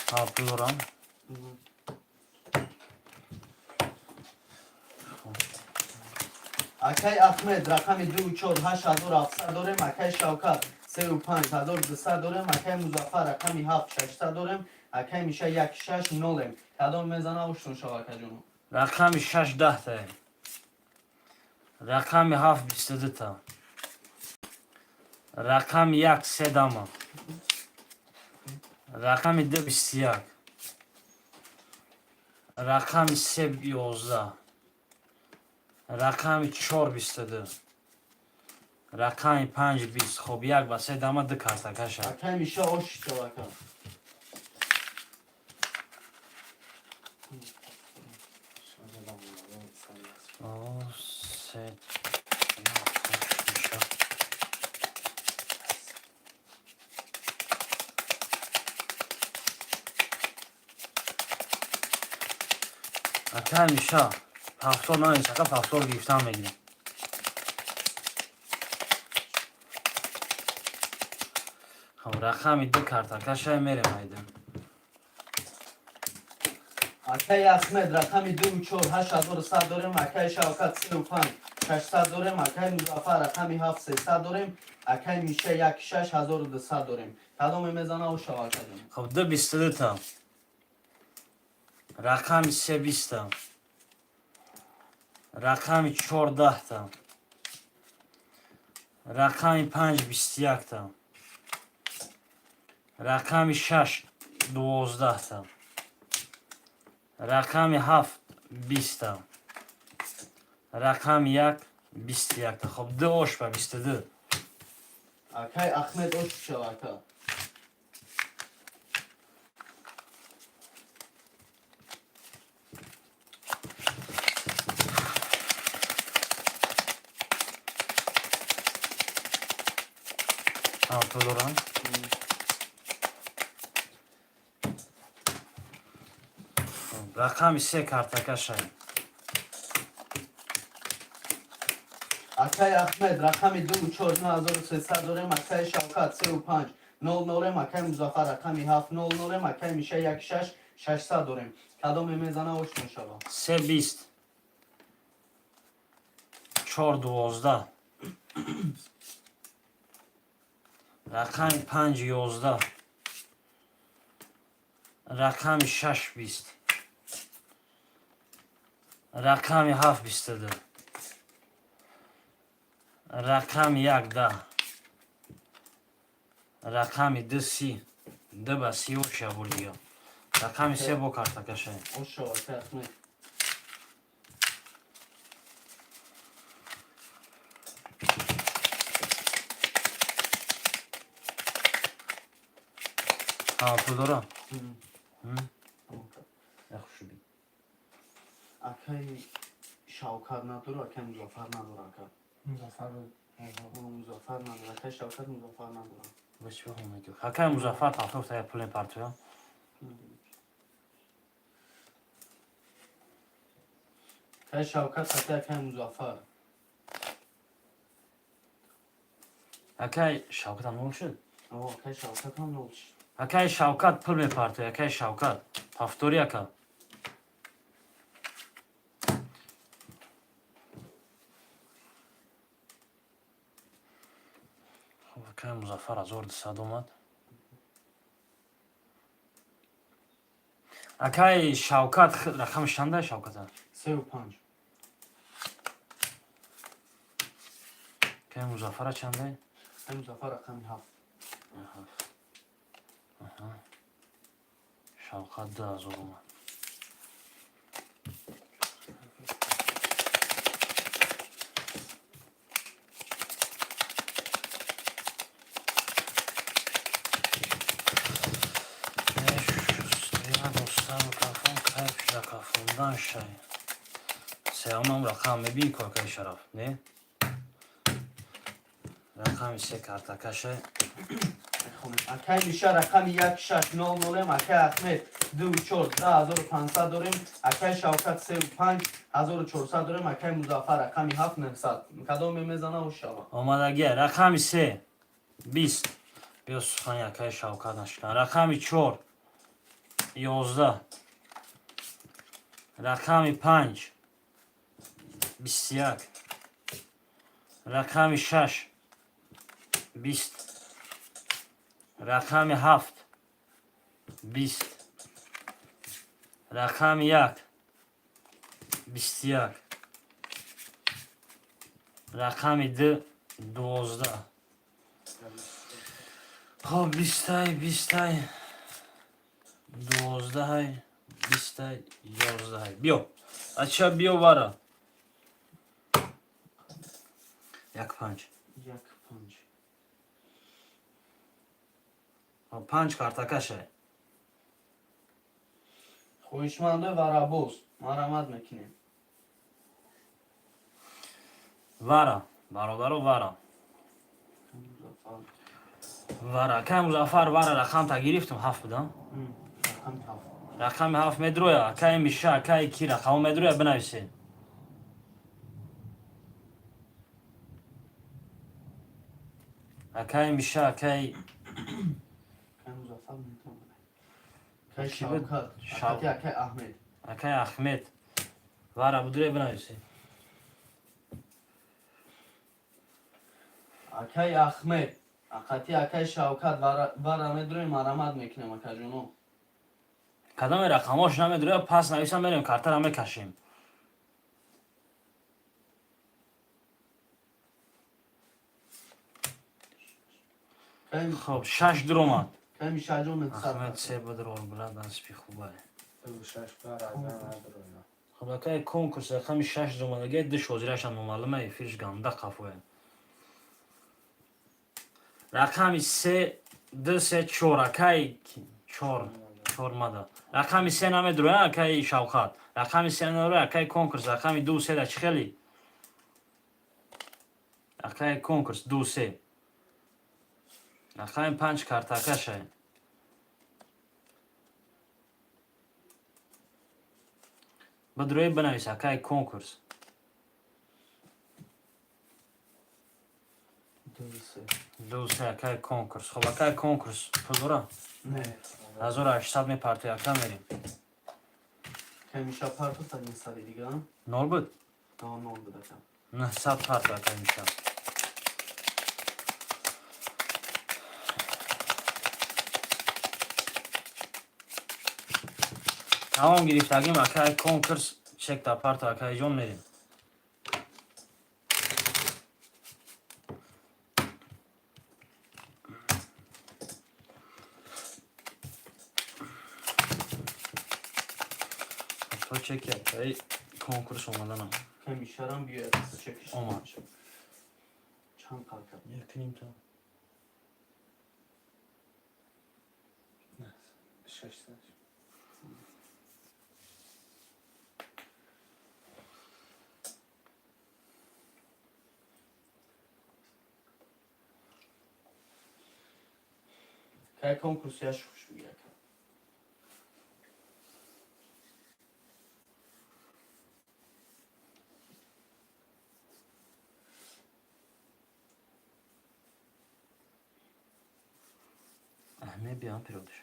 Ҳа, пул дорам. Акай Ахмед, рақами дуву чор, 8700 дорем. Акай Шавкат, сеу панҷ, 1200 дорем. Акай Музаффар, рақами ҳафт, 600 дорем. Акай Миша, як шаш, нолем. Кадом мезана, оштон шава, акаҷон. Рақами шаш 10-тае, рақами ҳафт 22-та, рақами як се дама, рақами ду 21, рақами се 11, рақами чор 22, рақами панҷ 20. Хоб, як ба се дама, ду картакаша. Акай Миша, ош шава, ака. О, се, Миша. Акай Миша, ҳафтор нанес, ака, ҳафтор гирифтан мегирем. Хоб, рақами ду картакаша мерем, айда. Акай Ахмед, рақами дуву чор, 8100 дорем. Акай Шавкат, сеу панҷ, 600 дорем. Акай Музаффар, рақами ҳафт, 300 дорем. Акай Миша, як шаш, 1200 дорем. Кадоме мезана, ош шава, акаҷон. Хоб, ду 22-та, рақами се 20-та, рақами чор 10-та, рақами панҷ 21-та, рақами шаш 12-та, рақами ҳафт 20-та, рақами як 21-та. Хоб, ду ош ба 22. Акай Ахмед, ош шава, ака. Ҳа, пул дорам. Хоб, рақами се картакаша. Акай Ахмед, рақами дуву чор, 9300 дорем. Акай Шавкат, сеу панҷ, нол нолем. Акай Музаффар, рақами ҳафт, нол нолем. Акай Миша, як шаш, 600 дорем. Кадоме мезана, оштон шава. Се 20, чор 12, рақами панҷ 11, рақами шаш 20. Рақами ҳафт 22. Рақами як 10. Рақами ду 30. Ду ба 30 оша бурдига. Рақами се бо картакашай. Ошо, акай Ахмед. Ҳа, пул дора? Яхушуби. Акай Шавкат надора, акай Музаффар надора, ака. Музаффар. Музаффар надора, акай Шавкат Музаффар надора. Акай Музаффар партофта я пуле партоя. Акай Шавкат хати акай Музаффар. Акай Шавкат ҳам нол шуд? О, акай Шавкат ҳам нол шуд. Акай Шавкат пул мепартоя, акай Шавкат. Ҳафтори ака. Хуб, акай Музаффар 1200 омад. Акай Шавкат рақамаш чанда Шавката? Сеу панҷ. Акай Музаффара чанда? Акай Музаффар рақами ҳафт. Аҳа. Шавкат 2000 омад. Кафондан шай. Сеамам рақам мебини ку, акай Шараф, не? Рақами се картакашай. Акай Миша рақами як шаш нол нолем, акай Ахмед ду чор 10 500 дорем, акай Шавкат сеу панҷ 1400 дорем, акай Музаффар рақами ҳафт 900. Кадоме мезана, ӯ шава. Омадагия рақами се 20. Биё, сухани акай Шавкат нашикан. Рақами чор 11. Рақами панҷ 21. Рақами шаш 20. Рақами ҳафт 20. Рақами як 21. Рақами ду 12. Хоб, бистай, бистай, дувоздаҳай, бистай, 11-ай. Биё, ача, биё, вара як панҷ. Як панҷ. Панҷ картакашай. Хоҳишмандои варабоз, марамат мекунем. Вара, бародаро, вара. Музаффар. Вара, акай Музаффар, вара рақамта гирифтум, ҳафт будам. Рақами ҳафт. Рақами ҳафт медроя, акай Миша, акай ки рақамо медроя, бинависед. Акай Миша, акай Акай Музаффар метавонад. Акай Ки буд? Шавкат. Акати акай Аҳмед. Акай Ахмед, вара будуре, бинависед. Акай Ахмед. Акати акай Шавкат вара медроем, марамат мекунем, акаҷоно. Кадоме рақамош намедроя, пас нависам, мерем, картара мекашем. Акай Хоб, шаш дуромад. Акай Мишаҷон 900. Ахмед се будро, брат, аспи хубай. Шаш пар азан надроя. Хоб, акай конкурс, рақами шаш дуромадаги, ду шозираша номаълума, эфирш ганда қафоя. Рақами се, ду, се, чор, акай чор, чор мада. Рақами се намедроя, акай Шавқат. Рақами се намедроя, акай конкурс, рақами ду се да чӣ хели? Акай конкурс, ду се. Рақами панҷ картакашай. Бадрои, бинавис, акай конкурс. Ду се. Ду се, акай конкурс. Хоб, акай конкурс пул дора? Не. 1800 мепартои, ака, мерем. Акай Миша партофта несади дига. Нол буд? А, нол буд, ака. 900 парто, акай Миша. Тамом, гирифтагим, акай конкурс. Чекта парто, акайҷон, мерем. То чеки акай конкурс омаданам. Ҳамишарам биёяд, чекиш. Омад. Чанд қалка? Як нимта. 600. Кай конкурс яш хуш бигир, ака. Аҳмед, биям периодиш.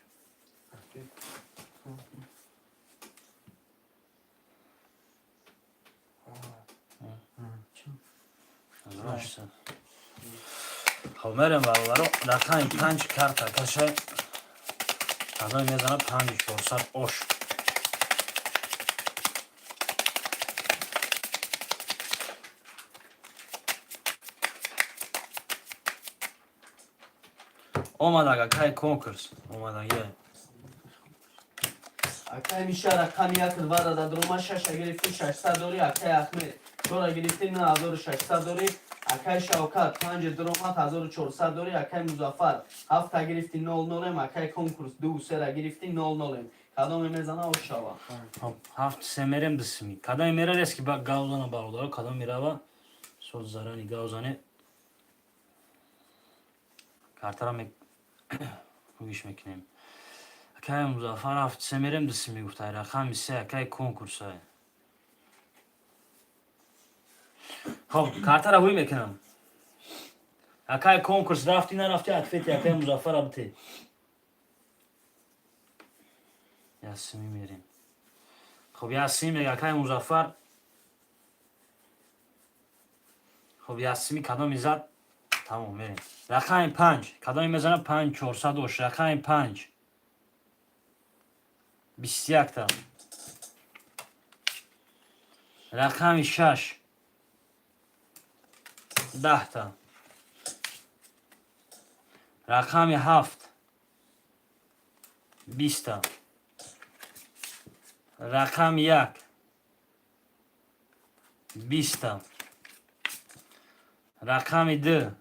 1800. Хоб, мерем, бародаро. Рақами 5 карта кашай. Кадоме мезана 5400 ош? Омад, ага, кай конкурс омадагия. Акай Миша, рақами як вара дадрома, шаша гирифти, 600 дори. Акай Ахмед, чора гирифти, 9600 дори. Акай Шавкат, панҷ дромад, 1400 дори. Акай Музаффар, ҳафта гирифти, нол нолем. Акай конкурс, ду сера гирифти, нол нолем. Кадоме мезана, ош шава. Хоб, ҳафт се мерем, дисми кадоме мера рески ба гавзана, бародаро, кадом мерава соз зарани гавзане картара гӯиш мекунем. Акай Музаффар, ҳафт се мерем, дисми гуфтай, рақами се, акай конкурсай. Хоб, картара ҳуй мекунам. Акай конкурс, рафти нарафти, ответи акай Музаффара бите. Ясими мерем. Хоб, ясими мега акай Музаффар. Хоб, ясими кадоми зад, тамом, мерем. Рақами 5, кадоми мезана 5400 ош? Рақами 5, 21-та. Рақами 6, 10-та. Рақами 7, 20-та. Рақами 1, 20-та. Рақами 2,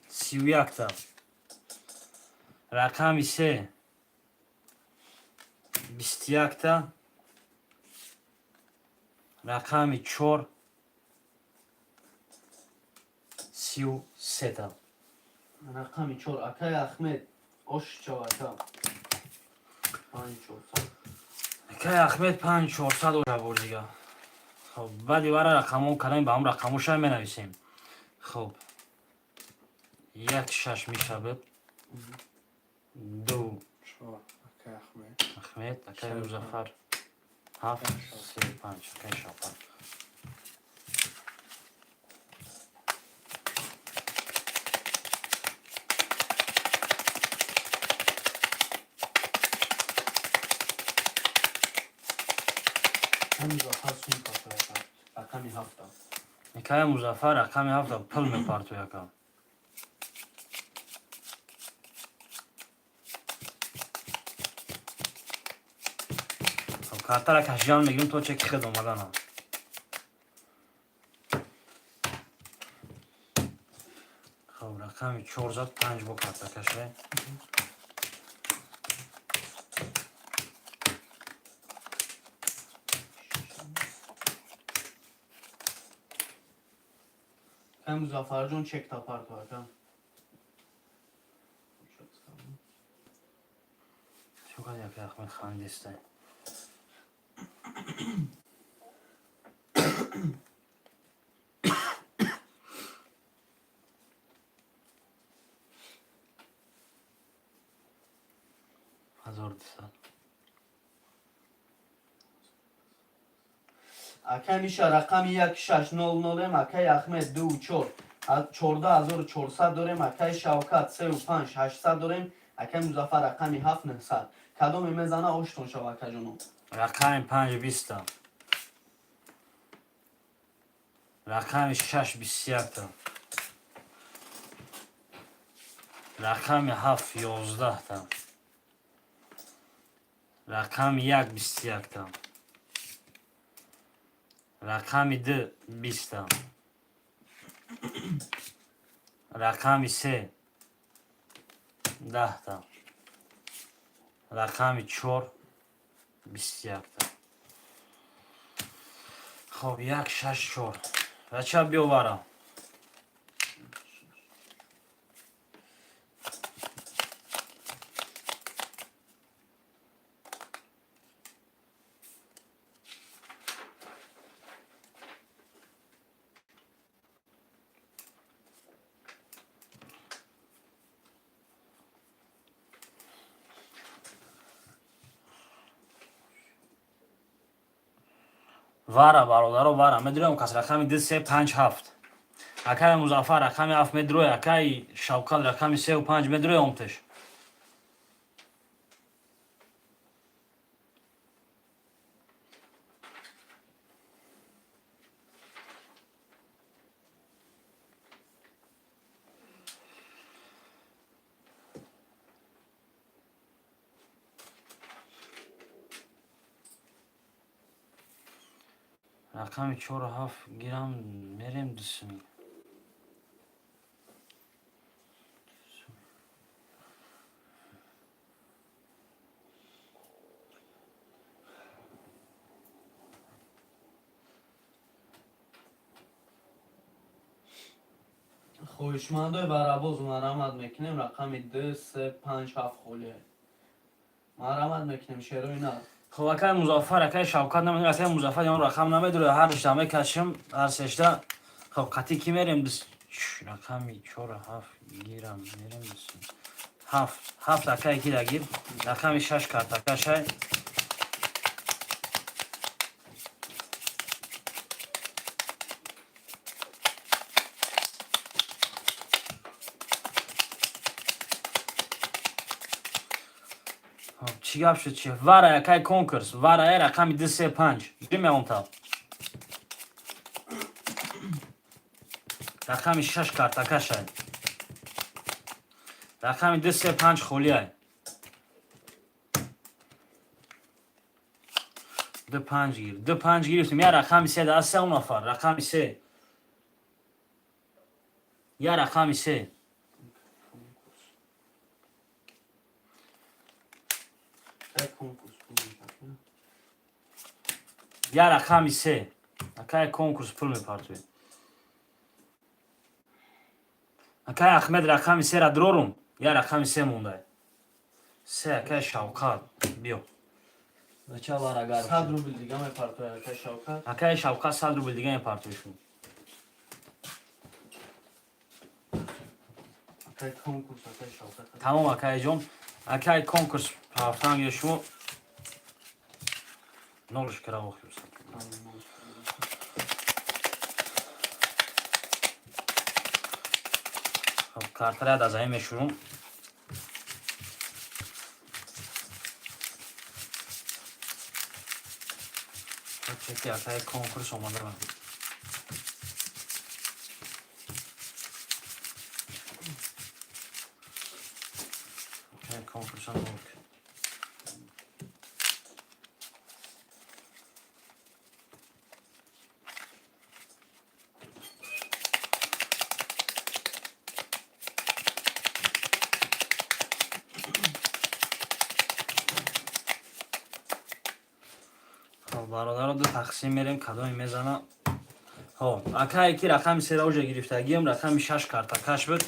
31-та. Рақами 3, 21-та. Рақами 4, 33-та. Рақами чор, акай Ахмед, ош шава, ака. 5400. Акай Ахмед, 5400 оша бурдига. Хоб, баъди вара рақамон кардем, ба ҳам рақамоша менависем. Хоб, як шаш мешавад, ду. Чор, акай Ахмед. Ахмед, акай Се, Музаффар ҳафт, се, панҷ, акай Шавқат. Акай Музаффар сум партоя, ака, рақами ҳафта. Акай Музаффар рақами ҳафта пул мепартоя, ака. Хоб, картара кашидан мегирем то чеки хед омадана. Хоб, рақами чор зад, панҷ бо карта кашай. Акай Музаффарҷон, чекта парто, ака. Чӣ кади, акай Ахмед, хандистай? 1200. Акай Миша, рақами як шаш нол нолем. Акай Ахмед, ду чор, 14 400 дорем. Акай Шавкат, сеу панҷ, 800 дорем. Акай Музаффар, рақами ҳафт, 900. Кадоме мезана, оштон шава, акаҷоно. Рақами панҷ 20-та. Рақами шаш 21-та. Рақами ҳафт 11-та. Рақами як 21-та. Рақами ду 20-та. Рақами се 10-та. Рақами чор 21-та. Хоб, як, шаш, чор. Бача, биёвара. Вара, бародаро, вара медурем. Кас рақами ду, се, панҷ, ҳафт. Акаи Музаффар, рақами ҳафт медурой. Акаи Шавкат, рақами сеу панҷ медурой омтеш. Рақами чору ҳафт гирам, мерем дусми. Хоҳишмандои барабоз, марамат мекунем, рақами ду, се, панҷ, ҳафт холие. Марамат мекунем, шерои нав. Хоб, акаи Музаффар, акаи Шавкат намедонам, акаи Музаффар ягон рақам намедорад. Ҳар душта мекашем, ҳар сешта. Хоб, қатъӣ ки мерем? Рақами чору ҳафт гирам, мерем. Ҳафт, ҳафт, акаи ки дагир. Рақами шаш картакашай. Хоб, чӣ гап шуд, чи вара, якай конкурс вара е? Рақами ду, се, панҷ гирим, рақами шаш картакашай. Рақами ду, се, панҷ холиай. Ду, панҷ гир, ду, панҷ гирифтем. Я рақами се да се он нафар, рақами се, я рақами се. Кай конкурс пул мепартояд? Я рақами се, акай конкурс пул мепартоед. Акай Ахмед, рақами сера дурорум, я рақами се мондай. Се, акай Шавқат, биё. Бача, вара гарм. 100 рубл дига мепартояд акай Шавкат. Акай Шавқат 100 рубл дига мепартоед шумо. Акай конкурс, акай Шавкат. Тамом, акайҷон, акай конкурс рафтан ё шумо нолш кара охирса. Тамом. Хоб, картара аз ҳамин мешурум. Чеки акай конкурс омада. Акай конкурс омада. Хоб, бародаро, ду тақсим мерем, кадоме мезана. Хоб, акае ки рақами сера уҷа гирифтагием, рақами шаш картакаш буд.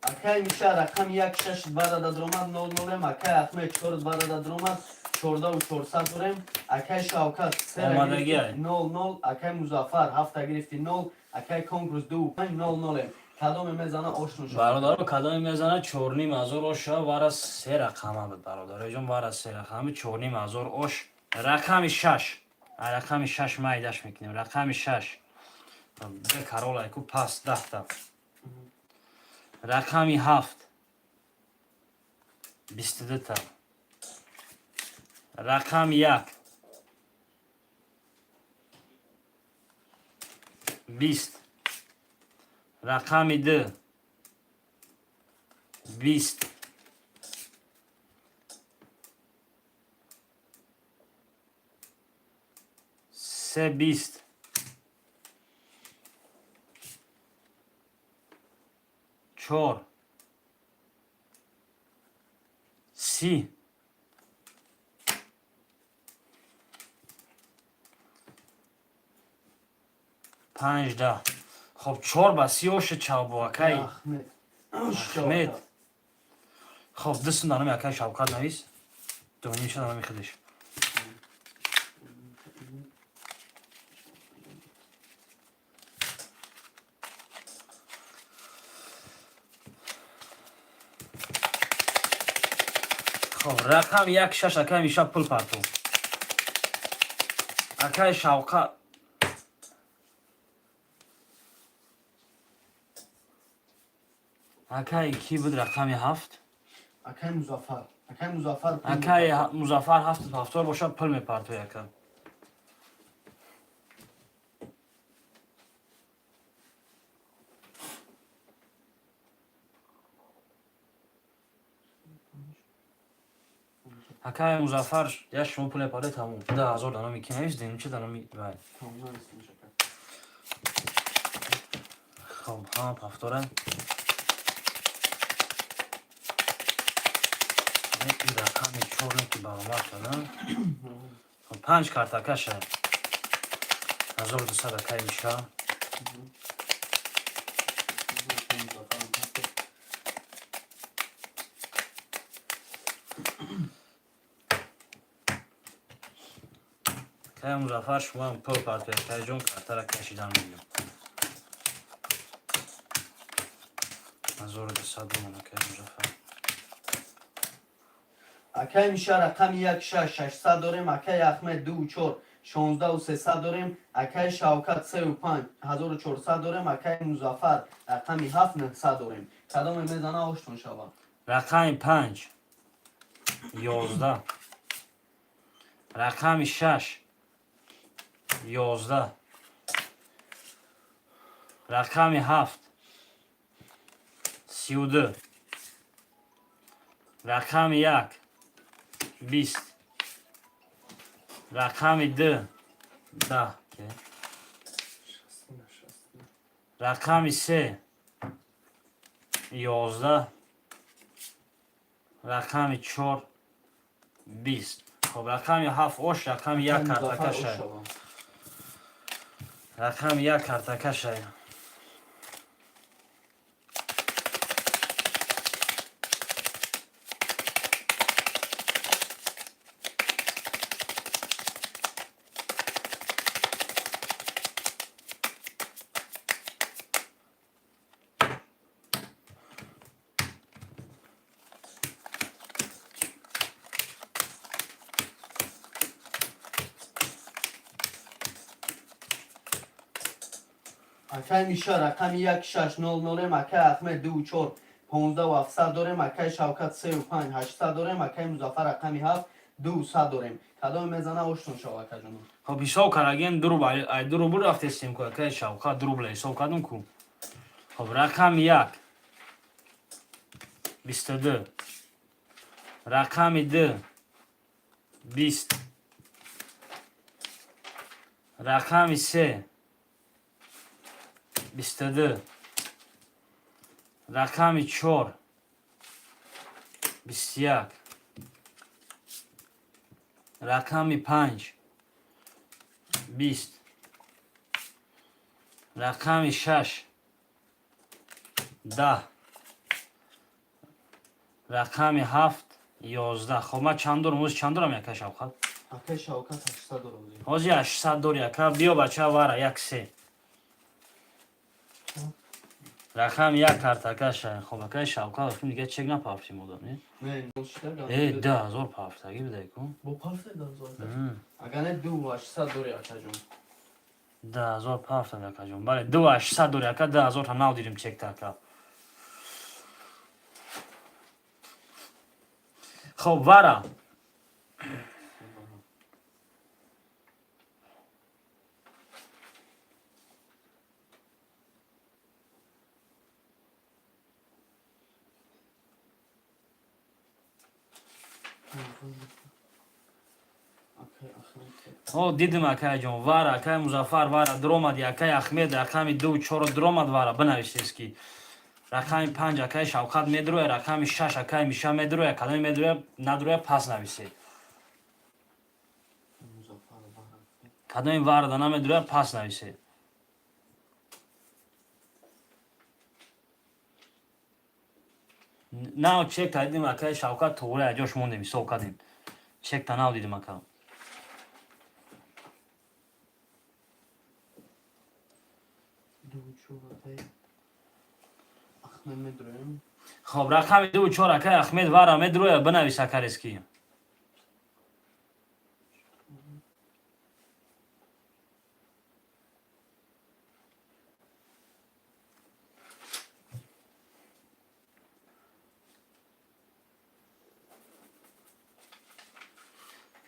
Акай Миша, рақами як, шаш два дада дромад, нол нолем. Акай Ахмед, чор два дада дромад, 14 400 дорем. Акай Шавкат, сера Омадагӣ гирифти, ай. нол нол. Акай Музаффар, ҳафта гирифти, нол. Акай конкурс, ду, панҷ, нол нолем. Кадоме мезана, ошно шуд. Бародаро, кадоме мезана, 4500 оша. Вара се рақама буд, бародароҷон, вара се рақами, 4500 ош. Рақами шаш, а рақами шаш майдаш мекунем. Рақами шаш д каролайку пас 10-та. Рақами ҳафт 22-та. Рақами 1 20. Рақами 2 20. 3 20. 4 30. 5 10. Хоб, 4 ба 30 оша чавбо, акай Ахмед. Ахмед. Хоб, 2 сум дар номи акай Шавкат навис, 2,5 ша дар номи худаш. Хоб, рақам 1 6. Акай Миша, пул партов. Акай Шавкат, акай кӣ буд рақами 7? Акай Музаффар. Акай Музаффар. Пул Акай мепартов. Музаффар 7 ҳафтор бошад, пул мепартои, ака. Акай Музаффар, я шумо пул мепартои, тамом. 10 000 дар номи ки навис, 2,5ча дар номи вай. Тамом, навистем, ака. Хоб, ҳама пафтора. Ин рақами 4 ки баромад шуда. Хоб, панҷ картакаша. 1200, акай Миша. Акай Музаффар ҳафт. Акай Музаффар, шумоам пул партои, акайҷон, картара кашидан мегирам. 1200 бомон, акай Музаффар. Акай Миша, рақами 1 6 600 дорем, акай Ахмед 2 4 16 300 дорем, акай Шавкат 3 5 1400 дорем, акай Музаффар рақами 7 900 дорем. Кадоме мезана, оштон шава. Рақами 5 11, рақами 6 11, рақами 7 32, рақами 1 20, рақами 2 10, рақами 3 11, рақами 4 20. Хоб, рақами 7 ош, рақами 1 картакашай. Рақами 1 картакашай. Акай Миша, рақами 1 6 0 дорем, акай Ахмед 2 4 15 700 дорем, акай Шавкат 3 5 800 дорем, акай Музаффар рақами 7 200 дорем. Кадоме мезана, оштон шава, акаҷон. Хоб, ҳисоб кардаген 2 рубл, ай 2 рубл рафтестем ку, акай Шавкат, 2 рубла ҳисоб кардум ку. Хоб, рақами 1 22, рақами 2 20, рақами 3 22, рақами 4 21, рақами 5 20, рақами 6 10, рақами 7 11. Хоб, ман чанд дорам ҳозир? Чанд дорам, яка Шавқат? Акай Шавкат 800 дорам. Ҳозир 800 дори, ака. Биё, бача, вара 1 3, рақами 1 картакаша. Хоб, акаи Шавқат, охим дига чек напафтим одам, не? Не. Э, 10 000 пафтагӣ бидай ку. Бо пафта 10 000. Ага, не, 2 800 дори, акаҷон. 10 000 пафтад, акаҷон, бале, 2 800 дори, ака. 10 000 та нав дидим чекта, ака. Хоб, вара. Акай Ахмед. О, дидим, акайҷон, вара, акай Музаффар, вара дуромад, акай Ахмед, рақами ду чоро дуромад, вара бинависез, ки рақами панҷ акай Шавқат медуроя, рақами шаш акай Миша медуроя, кадоме медуроя, надуроя, пас нависед. Музаффар вара. Кадоми варада намедуроя, пас нависед. Нав чек дидим, акай Шавқат, туғри аҷош мондем, ҳисоб кардем. Чекта нав дидим, ака. Ду чор акай Ахмед медроем. Хоб, рақами ду чор акай Ахмед вара медуроя, бинавис, акарески.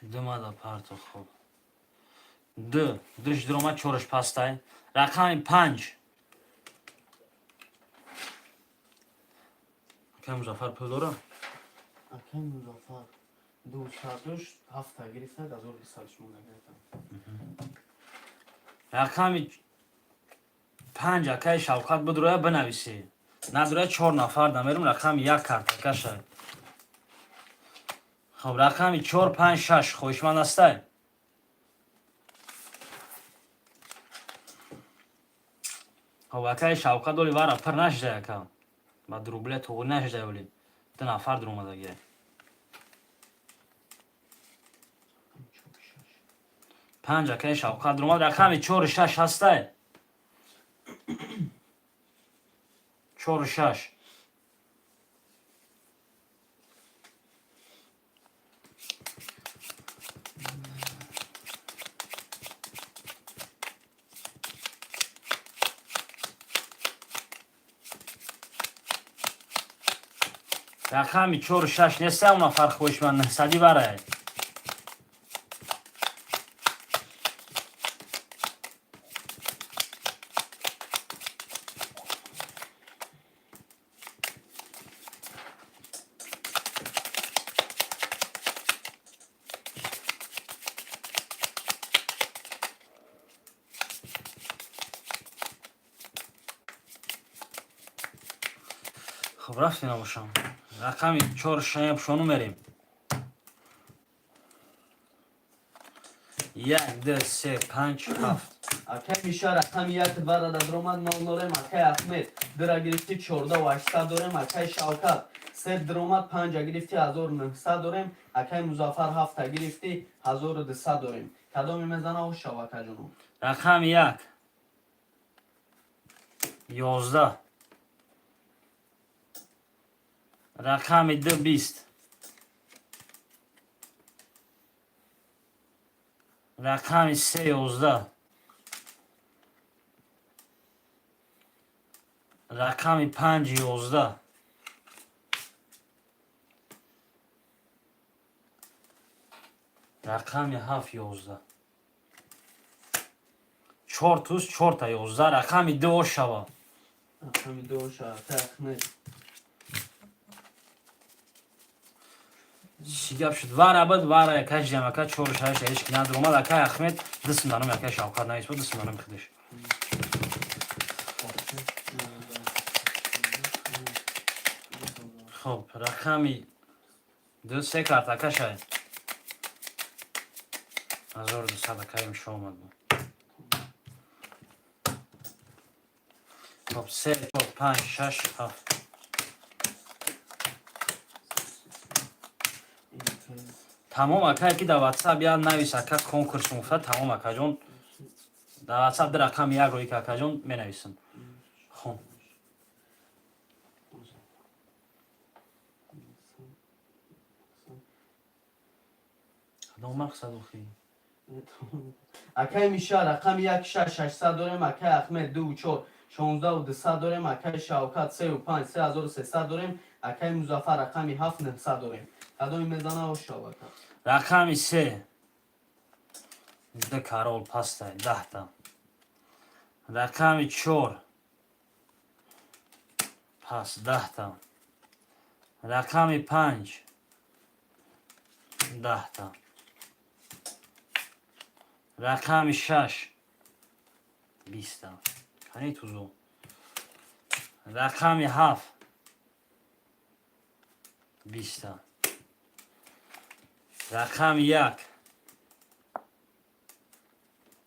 Думада парто. Хоб, ду душ дуромад, чораш пастай. Рақами панҷ акай Музаффар пул дора. Акай Музаффар ду садуш ҳафта гирифта, 1200 шумо нагирифтам. Рақами панҷ акай Шавқат бидуроя, бинависӣ, надуроя, чор нафар дамерум. Рақами як картакаша. Хоб, рақами чор, панҷ, шаш хоҳишманд ҳастай. Хоб, акай Шавқат, оли вара пир нашидай, ака, ба рубле туғри нашидай, оли ду нафар дуромадагия. Чор шаш. Панҷ акай Шавқат дуромад. Рақами чору шаш ҳастай, чору шаш. Рақами чору шаш нестам, нафар хоҳишманд, нҳсади варай. Хуб, рафтем, набошам, рақами чор шаям шону мерем. Як, ду, се, панҷ, ҳафт. Акай Миша рақами як варада дуромад, нол дорем. Акай Ахмед дира гирифти, 14 800 дорем. Акай Шавкат се дуромад, панҷа гирифти, 1900 дорем. Акай Музаффар ҳафта гирифти, 1200 дорем. Кадоме мезана, ош шав, акаҷоно. Рақами як 11, рақами ду 20, рақами се 11, рақами панҷ 11, рақами ҳафт 11. Чор туз, чорта 11. Рақами ду ош шава. Рақами ду оша, акай Ахмед. Чӣ гап шуд? Вара буд, вара якаш ҷам, ака, чору шаш ҳеч ки надромад. Акай Ахмед дисмдаром, акай Шавқат навис буд, дисмдаром худаш. Хоб, рақами ду се карт акашай, 1200 акай имшо омад буд. Хоб, се, чор, панҷ, шаш, ҳафт. Тамом, акай, ки дар Ватсап я навис, ака, конкурс муфта. Тамом, акаҷон, дар Ватсап ду рақами як рои ки, акаҷон, менависам. Хоб. Кадом мақсад охи? Акай Миша рақами як шаш 600 дорем. Акай Ахмед ду чор 16 200 дорем. Акай Шавкат сеу панҷ 3300 дорем. Акай Музаффар рақами ҳафт 900 дорем. Кадоме мезана, ош шав, ака. Рақами се, ду карол пастай, 10-та. Рақами чор пас, 10-та. Рақами панҷ. 10 та, рақами шаш 20 та, кани тузу, рақами ҳафт 20 та, рақами як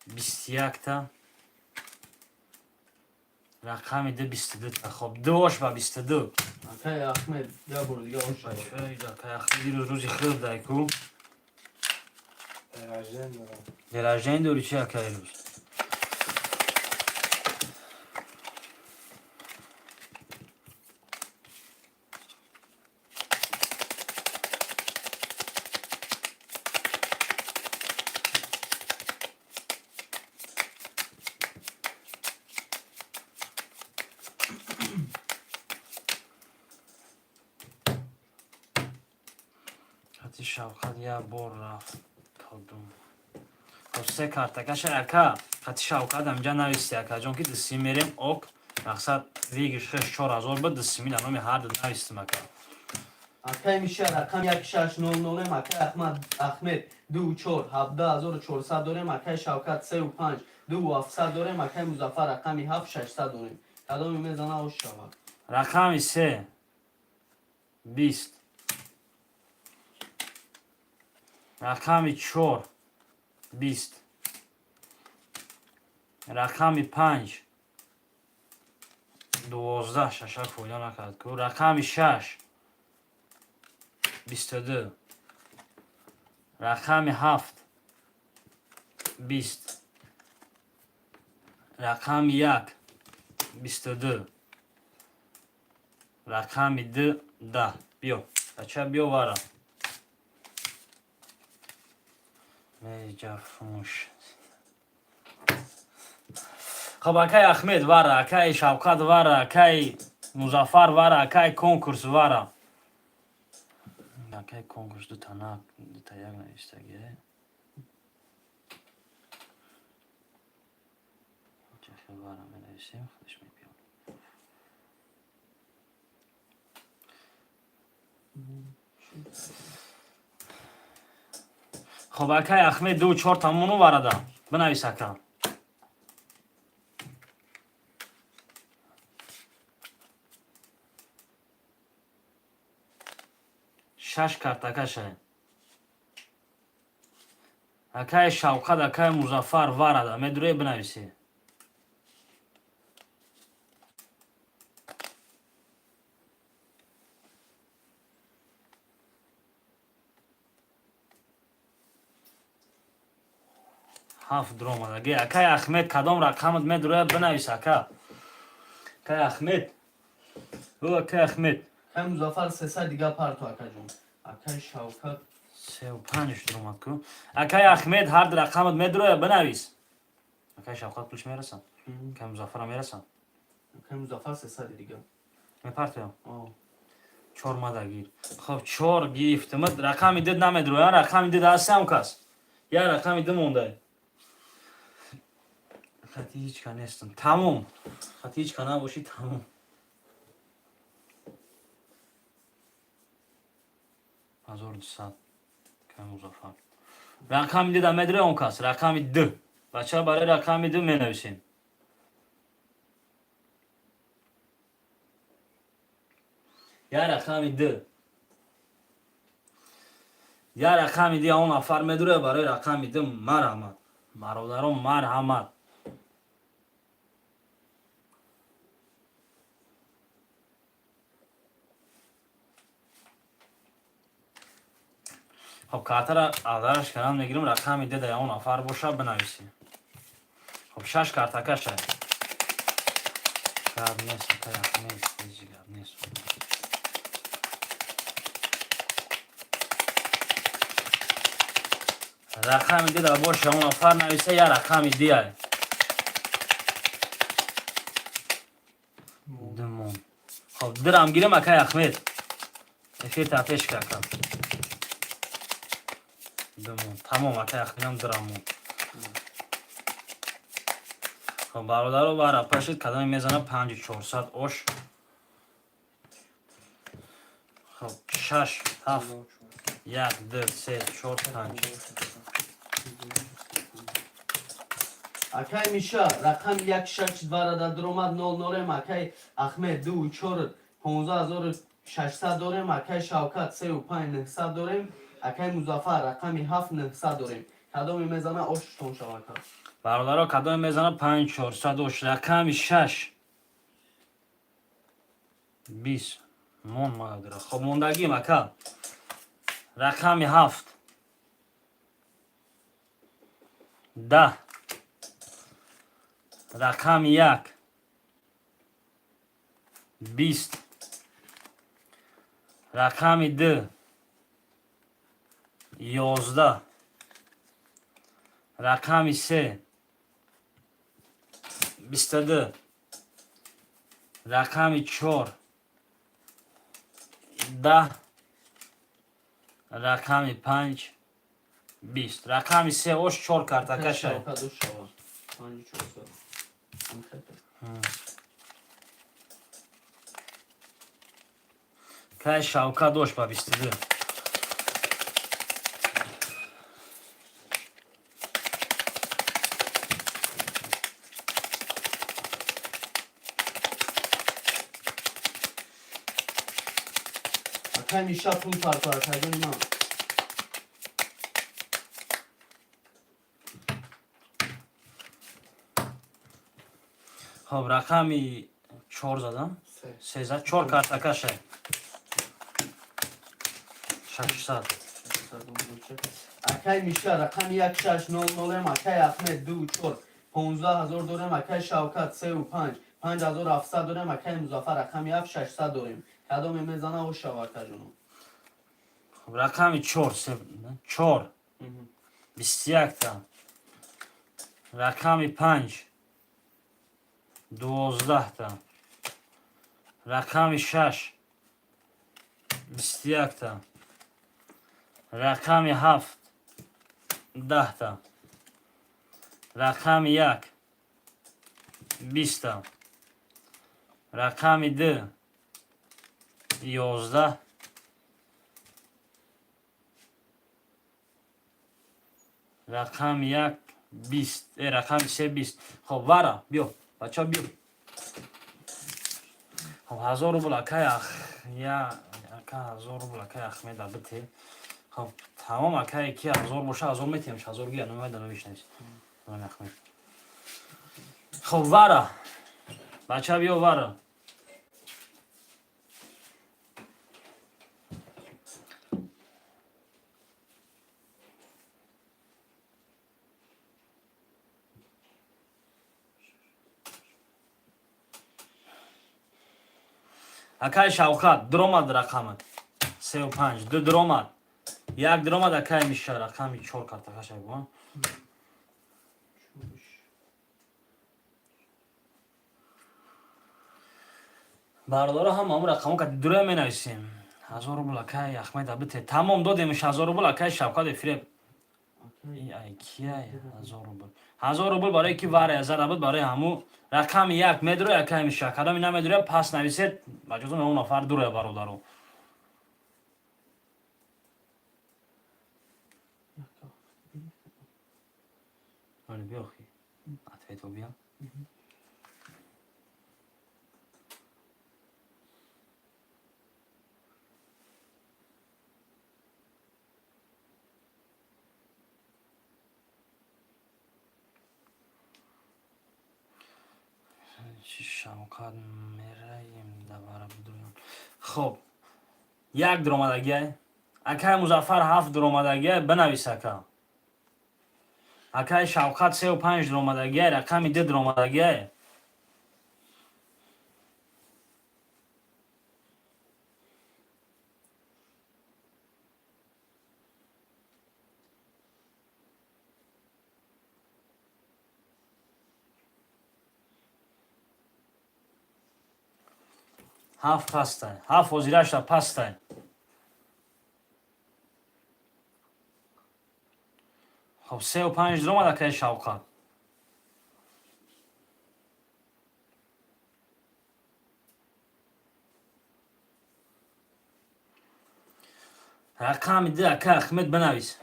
21 та, рақами ду 22 та. Хоб, ду ош ба 22. Акай Ахмед, я бор дига ош шавад. Акай Ахмед дирӯз рӯзи хирд дайку. День рождения дорам. День рождения дори чи, акай, рӯз? Хати Шавқат як бор рафт кодум. Хоб, се картакаша, ака, хати Шавқат амҷа нависти, акаҷон, ки дусим мерем. Ок, мақсад, выигрыш хеш 4000 буд, дусими дар номи ҳар ду навистим, ака. Акай Миша, рақам 1600, акай Ахмад Ахмед 2 4 17 400 дорем, акай Шавкат 3 5 2 700 дорем, акай Музаффар рақами 7 600 дорем. Кадоми мезана, ош шавад. Рақами се 20, рақами чор 20, рақами панҷ 12, шашак фоида накард ку, рақами шаш 22, рақами ҳафт 20, рақами як 22, рақами ду 10. Биё, бача, биё, вара меҷафмуш. Хоб, акай Ахмед вара, акай Шавқат вара, акай Музаффар вара, акай конкурс вара, акай конкурс дута на дута як навистаги. Вара менависем, худаш мебиёд. Хоб, акай Ахмед, ду чор тамону варада бинавис, ака. Шаш картакаша, акай Шавқат, акай Музаффар варада медурӣ, бинависӣ. Ҳафт дуромадаги. Акай Ахмед, кадом рақамат медурояд, бинавис, ака. Акай Ахмед, ӯ акай Ахмед. Акай Музаффар, 300 дига парто, акаҷон. Акай Шавкат. Сеу панҷ дуромад ку. Акай Ахмед, ҳар рақамат медурояд, бинавис. Акай Шавқат пулш мерасад, акай Музаффарам мерасад. Акай Музаффар, 300 дига. Мепартоям. О. Чор мада гир. Хоб, чор гирифтимад, рақами ду намедурояд. Рақами ду дастам кас, як рақами ду мондай. Хати ҳеҷ ка нестам, тамом. Хати ҳеҷ ка набошӣ, тамом. 1200, акай Музаффар, рақами ду да медурояд он кас. Рақами ду, бача, барои рақами ду менависем. Як рақами ду, як рақами ду, он нафар медурояд барои рақами ду. Марҳамат, бародарон, марҳамат. Хоб, картара адараш кардам, мегирам. Рақами ду да он нафар боша, бинависӣ. Хоб, шаш картакаша. Гап нест, акай Ахмед, ҳеҷ гап нест. Рақами ду да боша, он нафар нависа, я рақами диай думон. Хоб, дирам гирам, акай Ахмед, эфир та пеш кака. Думон, тамом. Акай Ахмедам дирамон. Хоб, бародаро, вара пашид, кадаме мезана, 5400 ош. Хоб, шаш, ҳафт. Як, ду, се, чор, панҷ. Акай Миша, рақами 162 ра дар дуромад 0 норем. Акай Ахмед 2 4 15600 дорем. Акай Шавкат 3 5 900 дорем. Акай Музаффар рақами 7 900 дорем. Кадоме мезана, ошутон шава, ака. Бародаро, кадоме мезана, 5400 ош. Рақами шаш 20 мон мадра. Хоб, мондагим, ака. Рақами ҳафт, 10, рақами як, 20, рақами ду, 11, рақами се, 22, рақами чор, 10, рақами панҷ, 20. Рақами се ош, чор картакаша. Шавкат ош шава. 5400. Ам хета. Кай Шавкат ош ба 22. Акай Миша, пул парто, акайҷони ман. Хоб, рақами чор задам. Се. Сеза, чор картакаша. 600. Акай Миша, рақами 1600, акай Ахмед 2 4 15000 дорем. Акай Шавкат 3 5 5700 дорем. Акай Музаффар рақами 7 600 дорем. Кадоме мезана, ош шава, акаҷоно. Хоб, рақами чор, се, чор, 21-та. Рақами панҷ, 12-та. Рақами шаш, 21-та. Рақами ҳафт, 10-та. Рақами як, 20-та. Рақами ду, 11. Рақами як, 20, рақами се, 20. Хоб, вара биё, бача, биё. Хоб, 1000 рубл, акай ах я ака, 1000 рубл, акай Ахмеда бите. Хоб, тамом, акай, ки 1000 боша, 1000 метиҳем. 1000 гия номеда навишнавис, номи Ахмед. Хоб, вара, бача, биё, вара. Акай Шавкат, дуромад рақамат сеу панҷ, ду дуромад, як дуромад. Акай Миша, рақами чор картакаша гу. Бародаро, ҳам ҳамун рақамо ка дура менависем. 1000 рубл, акай Ахмеда бите. Тамом, додемш 1000 рубл, акай Шавкат эфире. Ай, кияй 1000 рубл, 1000 рубл барои ки варя зада буд, барои ҳаму. Рақами як медурои, акай Миша. Кадоми намедуроя, пас нависед, баҷозон он нафар дуроя, бародаро. Биёхи, ответ о бия. Шавкат мераем давара бидуроям. Хоб, як дуромадагиай, акай Музаффар. Ҳафт дуромадагиай, бинавис, ака. Акай Шавкат, сеу панҷ дуромадагиай. Рақами ду дуромадагиай. Ҳафт пастай, ҳафт ҳозирашта пастай. Хоб, сеу панҷ дуромад, акай Шавкат. Рақами 2, ака Ахмед, бинавис.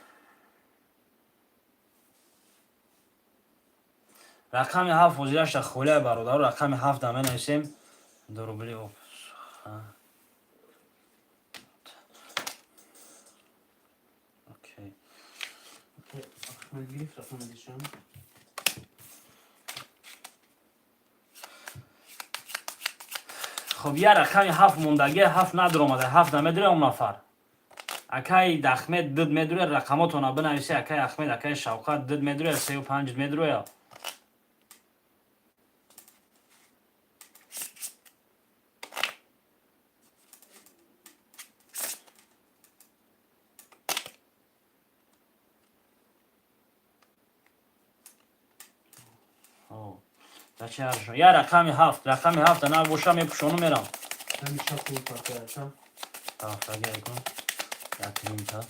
Рақами 7 ҳозирашта холия, бародаро. Рақами 7 да менависем. 2 рубли оп. Окей. Ахмед гирифт рақами дишам. Хоб, я рақами 7 мондагӣ, 7 надуромада, 7 намедуре он нафар. Акаи Ахмед дуд медуре, рақамотона бинависе, акаи Ахмед, акаи Шавқат дуд медуре, сею панҷ медуре. Я рақами 7, рақами 7 набоша, мепӯшону мерам. Ҳамиша пул партояшам. Ҳафтаги кун. Як минута.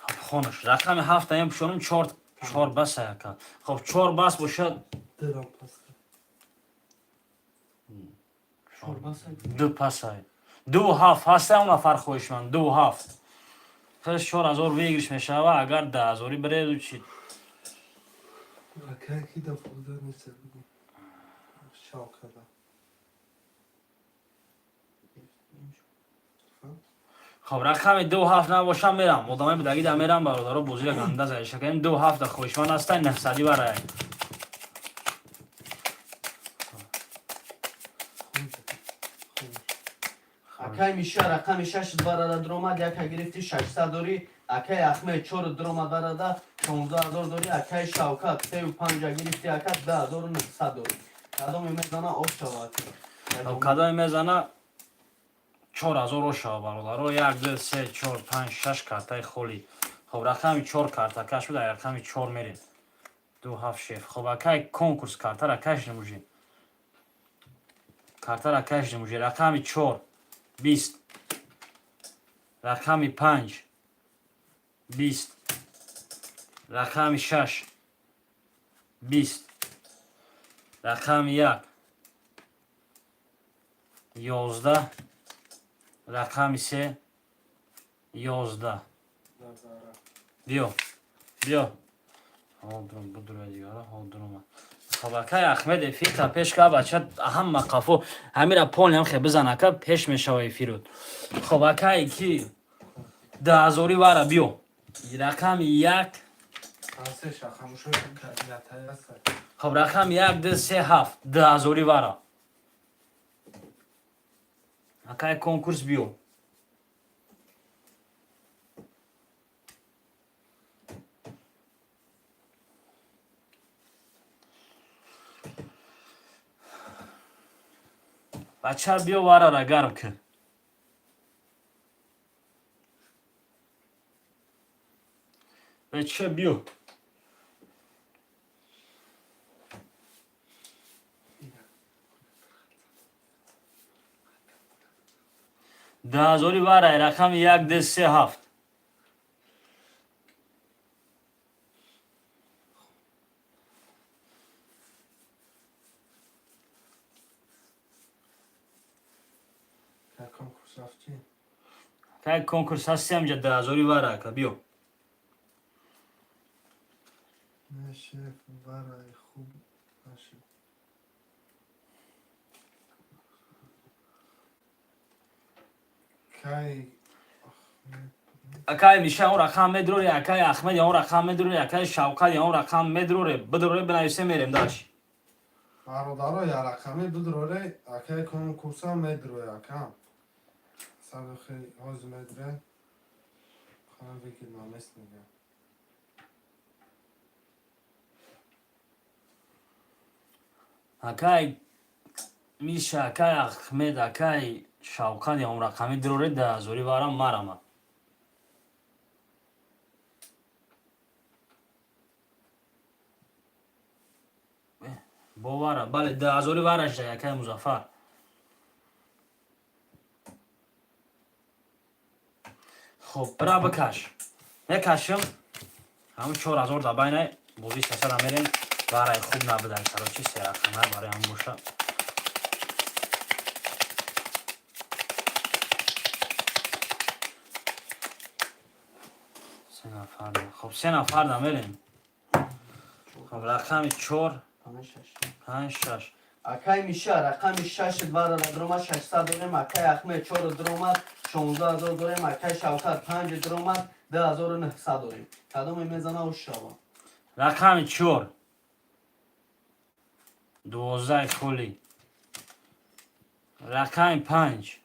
Хоб, хонаш. Рақами 7 мепӯшонум, чор чор бас яка. Хоб, чор бас бошад. Дирам паста. Чор баса. Ду пасай. 2 7 ҳаста он нафар, хоҳишманд, 2 7. Хеле 4000 выигрыш мешава, агар 10 000 биреду чи. Акай ки да фурда нест, бигу. Шавкада. Хоб, рақами 2 7 набошам, мерам. Одамои будагӣ да мерам, бародаро, бозира ганда заиша кардем. 2 7 да хоҳишманд ҳастай, 900 барай. Акай Миша рақами 6 барада дуромад, яка гирифти, 600 дорӣ. Акай Ахмед 4 дуромад барада, 16 000 дорӣ. Акай Шавкат 3 5 гирифти, ака, 2900 дорӣ. Кадоме мезана, об шавад. Хоб, кадоме мезана, 4000 ошава, бародаро. Як, ду, се, чор, панҷ, шаш картаи холӣ. Хоб, рақами 4 карта каш буда, рақами 4 мерем. 2 7 шеф. Хоб, акай конкурс, картара каш намужи. Картара каш намужи. Рақами 4 20. Рақами 5 20. Рақами 6 20. Рақами 1 11. Рақами 3 11. Назара. Биё, биё, ҳолдурум, будура дигара ҳолдурума. Хоб, акай Ахмед, эфирта пеш ка, бача, ҳама қафо ҳамира полням хе бизан, ака, пеш мешава эфирут. Хоб, акай ки 10 000 вара, биё, рақами 1. Ҳасе шахамушо кабинатай аст. Хоб, рақами 1, 2, 3, 7, 10 000 вара, акай конкурс, биё. Бача, биё, варара гарм кун. Бача, биё. 10 000 варай, рақами 1, 2, 3, 7. Кай конкурс рафтӣ? Кай конкурс ҳасти, ҳамҷа 10 000 вара, ака, биё. Не, шеф, варай хуб нашид. Кай Ахмед. Акай Миша он рақам медуроре, акай Ахмед он рақам медуроре, акай Шавқат он рақам медуроре, бидуроре, бинависе, мерем дальше. Бародаро, я рақами бидроре, акай конкурсам медроe, акам. Садохи ҳоз медре. Хана викид намест мега. Акай Миша, акай Ахмед, акай Шавқат он рақами дуроре, 10 000 варам марама. Бовара, бале, 10 000 вараш да, акай Музаффар. Хуб, бира бикаш, мекашим. Ҳамун 4000 да байнай бозии 300 мерем. Варай хуб набудай, короче, серақама барои ҳам боша. Се нафар. Хуб, се нафар да мерем. Хуб, рақами чор. Панҷ, шаш. Панҷ, шаш. Акай Миша, рақами шаш вара дромад, 600 дорем. Акай Ахмед чор дромад, 16 000 дорем. Акай Шавкат панҷ дромад, 2900 дорем. Кадоме мезана, ош шава. Рақами чор, 12 холи. Рақами панҷ,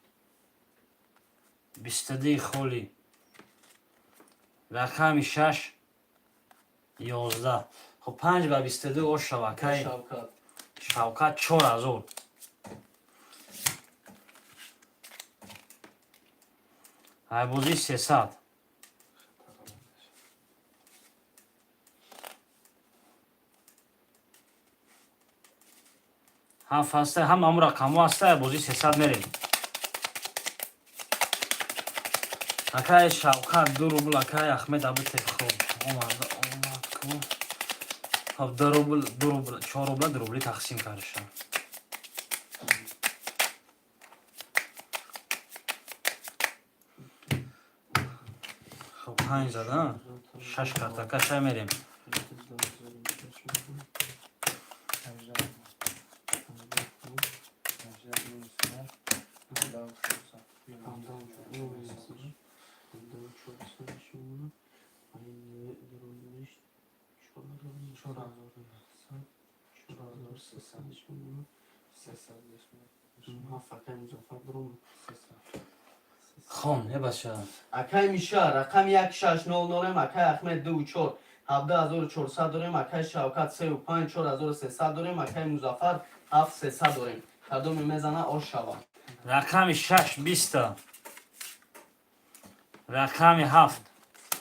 22 холи. Рақами шаш, 11. Хуб, панҷ ба 22 ош шава, акай. Шавкат. Шавкат, 4000. Айбозии 300. Ҳафт ҳаста, ҳам ҳамун рақамҳо ҳаста. Айбозии 300 мерем. Акай Шавкат, 2 рубл. Акай Ахмед, абите. Хуб, омад, омад ку. Хуб, 2 рубл, 2 рубл, 4 рубла, 2 рубли тақсим кардаша. Хуб, панҷ зада, шаш картакаша мерем. Хон е бача. Акай Миша, рақами як шаш нол дорем. Акай Ахмед ду чор, 17 400 дорем. Акай Шавкат сеу панҷ, 4300 дорем. Акай Музаффар ҳафт, 300 дорем. Кадоме мезана, ош шава. Рақами шаш, 20-та. Рақами ҳафт,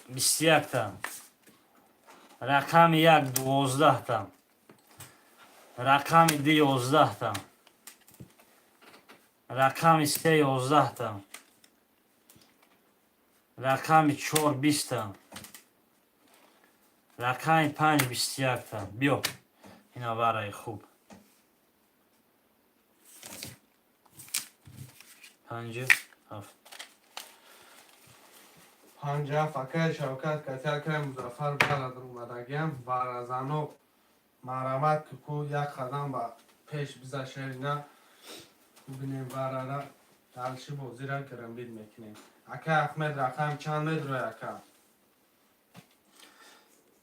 21-та. Рақами як, 12-та. Рақами ду, 11-та. Рақами се, 11-та. Рақами чор, 20-та. Рақами панҷ, 21-та. Биё, ина вараи хуб, панҷу ҳафт. Панҷ ҳафт, акай Шавкат кати акай Музаффар балад омадагиам. Варазано марамат ку, як қадам ба пеш биза, шерина бинем. Варара дальше бозира гирамбид мекунем. Акай Ахмед, рақам чанд медрои, ака?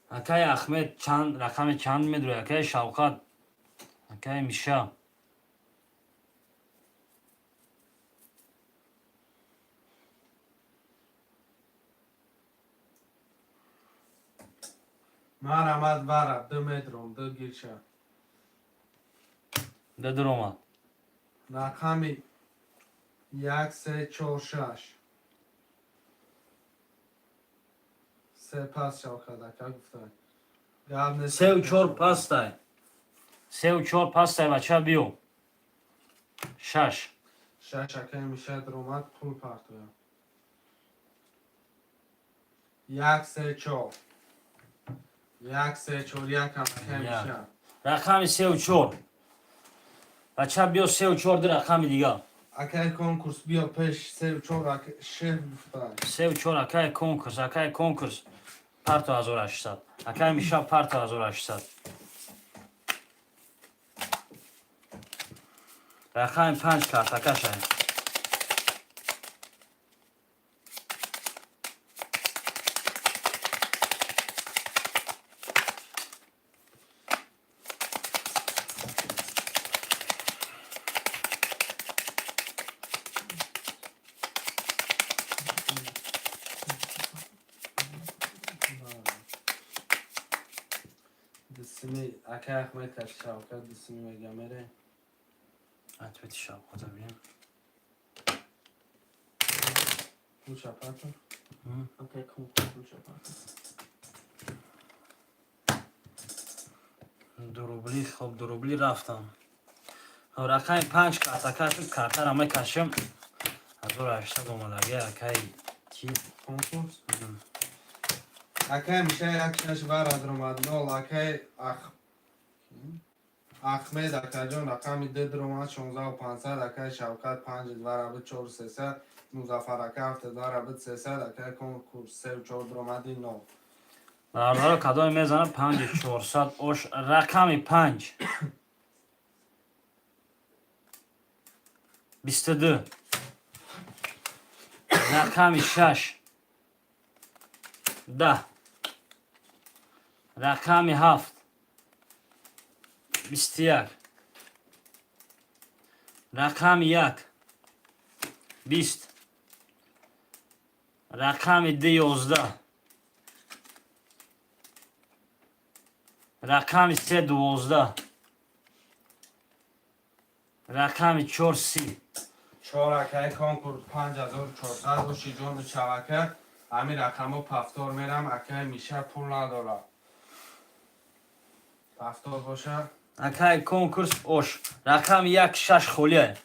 Акай Ахмед, чанд рақами чанд медрои? Акай Шавқат, акай Миша. Марамат, вара ду медром, ду гирша. Да, дуромад. Рақами як, се, чор, шаш, се пас. Шавкат ака гуфтан, гап нест. Сеу чор пастай, сеу чор пастай, бача, биё, шаш. Шаш, акай Миша дромад, пул партоям. Як, се, чор, як, се, чор, якам, акай Як. Миша. Рақами сеу чор, бача, биё, сеу чор, ду рақами дига. Акай конкурс, биё пеш, сеу чор, шеф гуфтан. Сеу чор, акай конкурс. Акай конкурс, парто 1800. Акай Миша, парто 1800. Рақами панҷ картакашай. Дисими акай Ахмед кати Шавкат дисими мега мере. Ответи Шавката бинем. Пулша парто. Акай конкурс, пулша парто. 2 рубли. Хоб, 2 рубли рафтам. Хоб, рақами панҷ картака шуд. Картара мекашем. 1800 омадаги, акай. Ки? Конкурс. Акай Миша як шаш вара дромад нол. Акай Ахмед акаҷон рақами ду дромад 16 500. Акай Шавкат панҷ вара буд 4300. Музаффар ака ҳафт вара буд 300. Акай конкурс сеу чор дромади нол. Бародаро, кадоме мезанад 5400 ош? Рақами панҷ, 22. Рақами шаш, 10. Рақами ҳафт, 21. Рақами як, 20. Рақами ду, 11. Рақами се, 12. Рақами чор, 30. Чор, акай конкурс 5400 боши ҷону чавака. Ҳамин рақамҳо повтор мерам. Акай Миша пул надорад, повтор боша. Акай конкурс ош. Рақами як, шаш холия.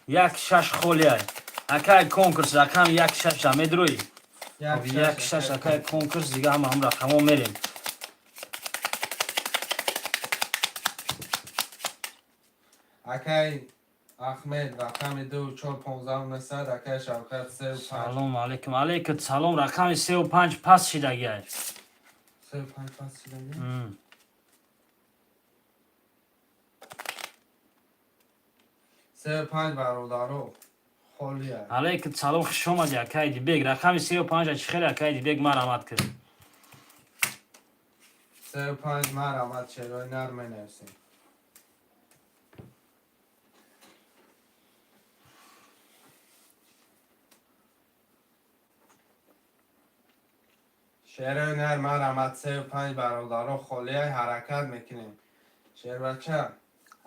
Як, шаш холия. Акай конкурс, рақами як, шаша медрӯӣ? Як, шаш, акай конкурс. Дига ҳама ҳам рақамҳо мерем. Акай Ахмед рақами ду, чор, 15 900. Акай Шавкат сеу панҷ. Салому алайкум. Алайкум салом. Рақами сеу панҷ паст шидагиай. Сеу панҷ паст шидаги. Сеу панҷ, бародаро, холия. Алайкум салом, хуш омадӣ, акай Дибек. Рақами сеу панҷа чӣ хеле, акай Дибек, марамат кирд. Сеу панҷ марамат, шерои нар менависем. Шерои нар марамат, сеу панҷ, бародаро, холия. Ҳаракат мекунем. Шербача,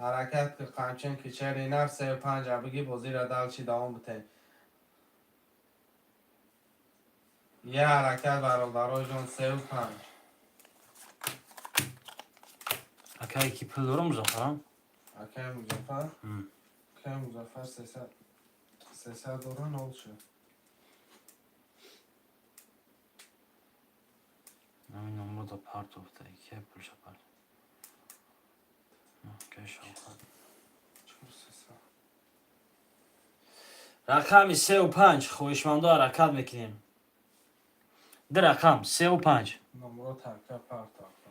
ҳаракат ки, қамчин ки, шери нар, сеу панҷа биги, бозира дальше давом битем. Я ҳаракат, бародароҷон, сеу панҷ. Акай ки пул дорам, Музаффарам. Акай Музаффар. Акай Музаффар 300 дора, нол шуд. Ҳамин номро да партофта, ки пулша парт. Акай Шавкат. Чор сесад. Рақами сеу панҷ, хоҳишмандо, ҳаракат мекунем. Ду рақам, сеу панҷ. Номро тарка партофта.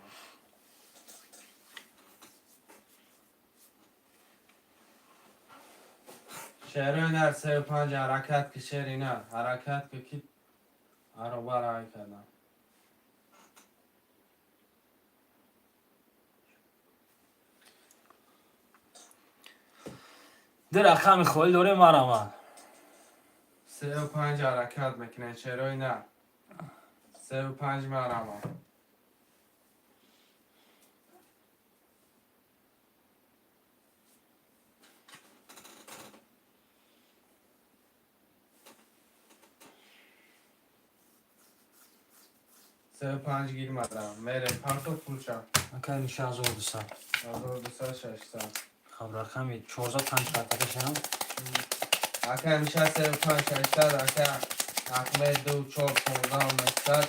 Шерои нар, сеу панҷ, ҳаракат ки, шери нар, ҳаракат ки, ки ароба рай кардам. Ду рақами холӣ дорем, марамат. Сеу панҷ ҳаракат мекунем, шерои нар, сеу панҷ марамад. Сеу панҷ гирмадам, мерем, парто пулша. Акай миша 1200. 1200, 600. Хаб, рақами чорзад панҷ картакашам. Акай Миша сеу панҷ, 600. Акай Ахмед ду, чор, 15 900.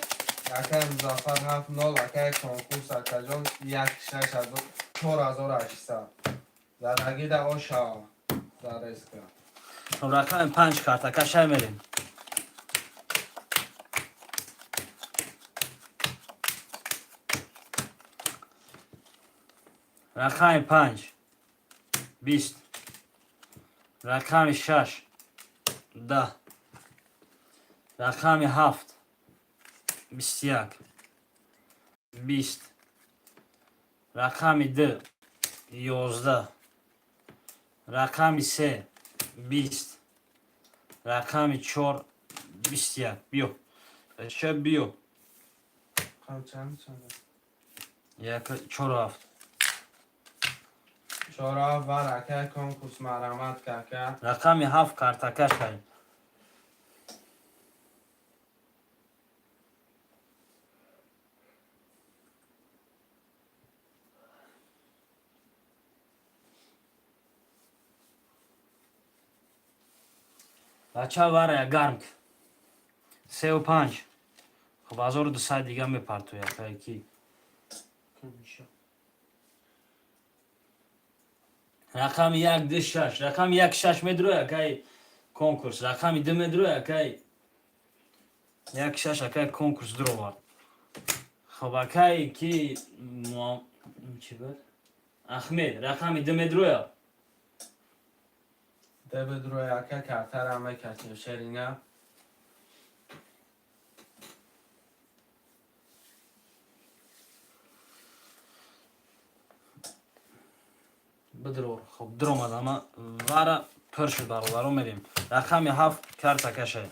Акай Музаффар ҳафт, нол. Акай конкурс, акаҷон, як, шаш, 4800. Задагида оша зареска. Хаб, рақами панҷ картакашай мерем. Рақами панҷ, 20. Рақами шаш, 10. Рақами ҳафт, 21, 20. Рақами ду, 11. Рақами се, 20. Рақами чор, 21. Биё, ша, биё. Чанд чанд? Як, чору ҳафт. Чору ҳафт бар, акай конкурс, марҳамат кака. Рақами ҳафт картакашай. Бача, варая гарм ки. Сеу панҷ. Хоб, 1200 дига мепартои, акай ки. Миша. Рақами як, ду, шаш. Рақами як, шаш медрои, акай конкурс. Рақами ду медрои, акай як, шаш, акай конкурс дуровард. Хоб, акай ки чӣ буд? Ахмед, рақами ду медроя. Дебедрои, ака, картара мекашем, шерина. Бидрор. Хоб, дуромад, ама вара пур шуд, бародаро, мерем. Рақами ҳафт карта кашай.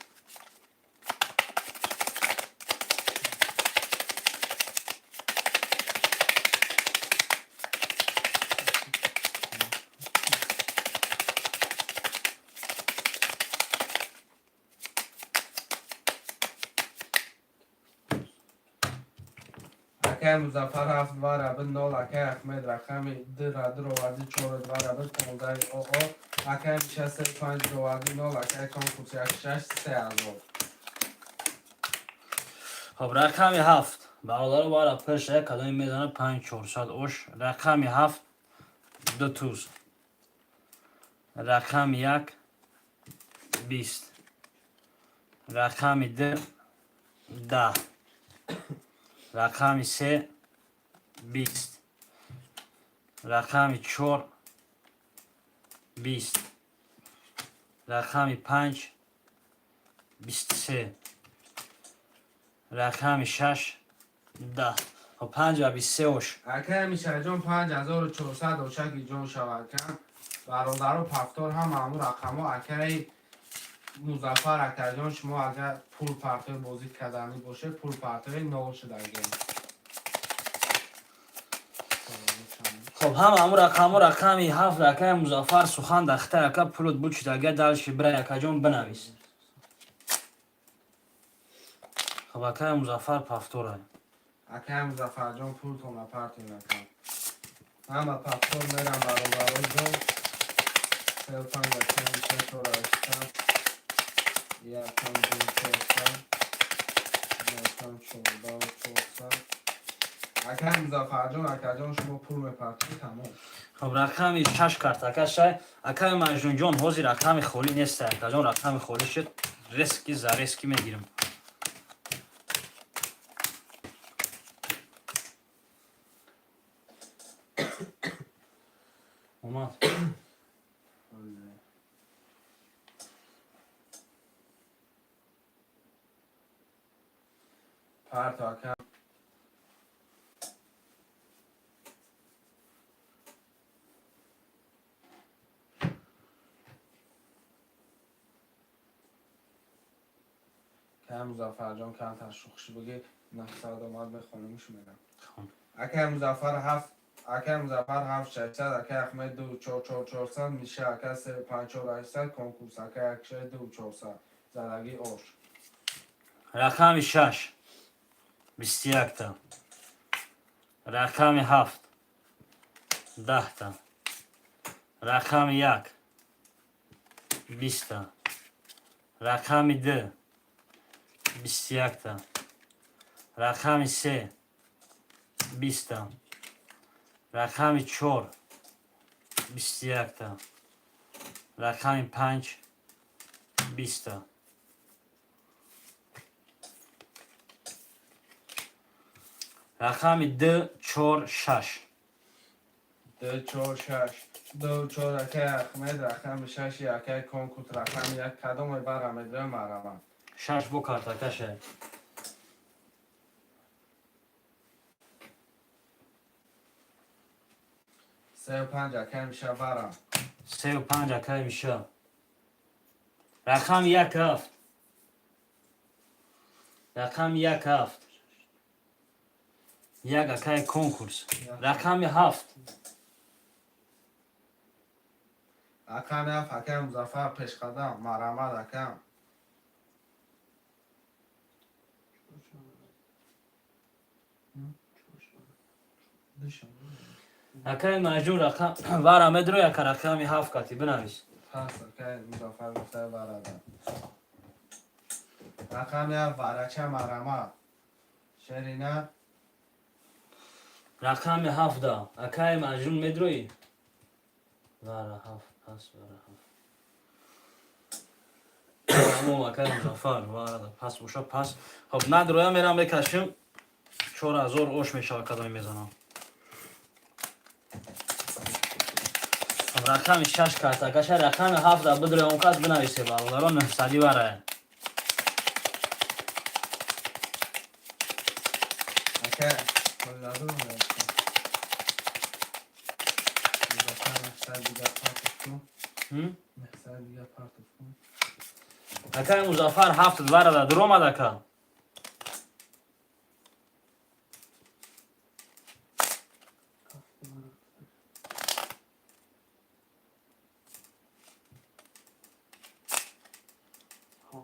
Акай Музаффар ҳафт вара бид, нол. Акай Ахмед рақами ду ра дуроварди, чору вара бид, 15 оо. Акай Миша се панҷ дуроварди, нол. Акай конкурс як шаш, 3000. Хоб, рақами ҳафт, бародаро, вара пур шуда, кадоме мезана, 5400 ош. Рақами ҳафт, ду туз. Рақами як, 20. Рақами ду, 10. Рақами се, 20. Рақами чор, 20. Рақами панҷ, 23. Рақами шаш, 10. Хоб, панҷ ва 23 ош. Акай Мишаҷон, 5400 ошаки ҷон шавад, ака. Бародаро, пафтор ҳам ҳамун рақамҳо. Акаи Музаффар, акаҷон, шумо агар пул партои бозӣ карданӣ бошед, пул партои нол шудагем. Хоб, ҳама ҳамун рақамҳо. Рақами ҳафт, акаи Музаффар, сухан дахта, ака, пулут бучид, ага дальше бирай, акаҷон, бинавис. Хоб, акаи Музаффар пафторай. Акаи Музаффарҷон, пултона партоен, ака. Ҳама пафтор мерам, бародароҷон. Се панҷ, акаи Миша, чор ҳаштсад. Якам ду чорсад. Якам чордаҳу чорсад. Акаи Музаффарҷон, акаҷон, шумо пул мепартоед, тамом. Хоб, рақами шаш карта кашай, акаи Маҷнунҷон. Ҳозир рақами холӣ неста, акаҷон. Рақами холӣ шуд, резкий за резкий мегирем. Омад. Парто, ака. Акаи Музаффарҷон, камтар шухши буги, 900 омад, мехонемш, мерам. Хоб. Акаи Музаффар ҳафт, акаи Музаффар ҳафт шашсад, акаи Ахмед ду чор чор чорсад, Миша ака се панҷ чор ҳаштсад, конкурс ака як шаш, ду чорсад. Задаги ош. Рақами шаш, 21-та. Рақами ҳафт, 10-та. Рақами як, 20-та. Рақами ду, 21-та. Рақами се, 20-та. Рақами чор, 21-та. Рақами панҷ, 20-та. Рақами ду, чор, шаш. Ду чор шаш, ду чор, акаи Ахмед, рақами шаши, акаи конкурс, рақами як, кадоме бара медоя, марама. Шаш бо карта кашай. Сею панҷ, акаи Миша, бара. Сею панҷ, акаи Миша. Рақами як, ҳафт. Рақами як, ҳафт. Як, акаи конкурс. Рақами ҳафт. Рақами ҳафт, акаи Музаффар, пешқадам, марамад, акам. Акаи Маҷнун, рақам вара медро, яка рақами ҳафт кати бинавис. Пас, акай Музаффар гуфта варада. Рақами ҳафт, варача марама. Шерина. Рақами ҳафта, акай Маҷнун, медроӣ? Вара ҳафт, пас вара ҳафт. Тамом, акай Музаффар, варада пас боша, пас. Хоб, надроя, мерам мекашим. 4000 ош мешава, кадоме мезанам. Хоб, рақами шаш картакаша, рақами ҳафта бидроя, он кас бинависе, бародаро, 900 варая. Акай, qo'lladi uni. Музаффар 900 дига партов кун. М? 900 дига партов кун. Акай Музаффар, ҳафт варада дуромад, ака. Ҳафт вара. Ҳо.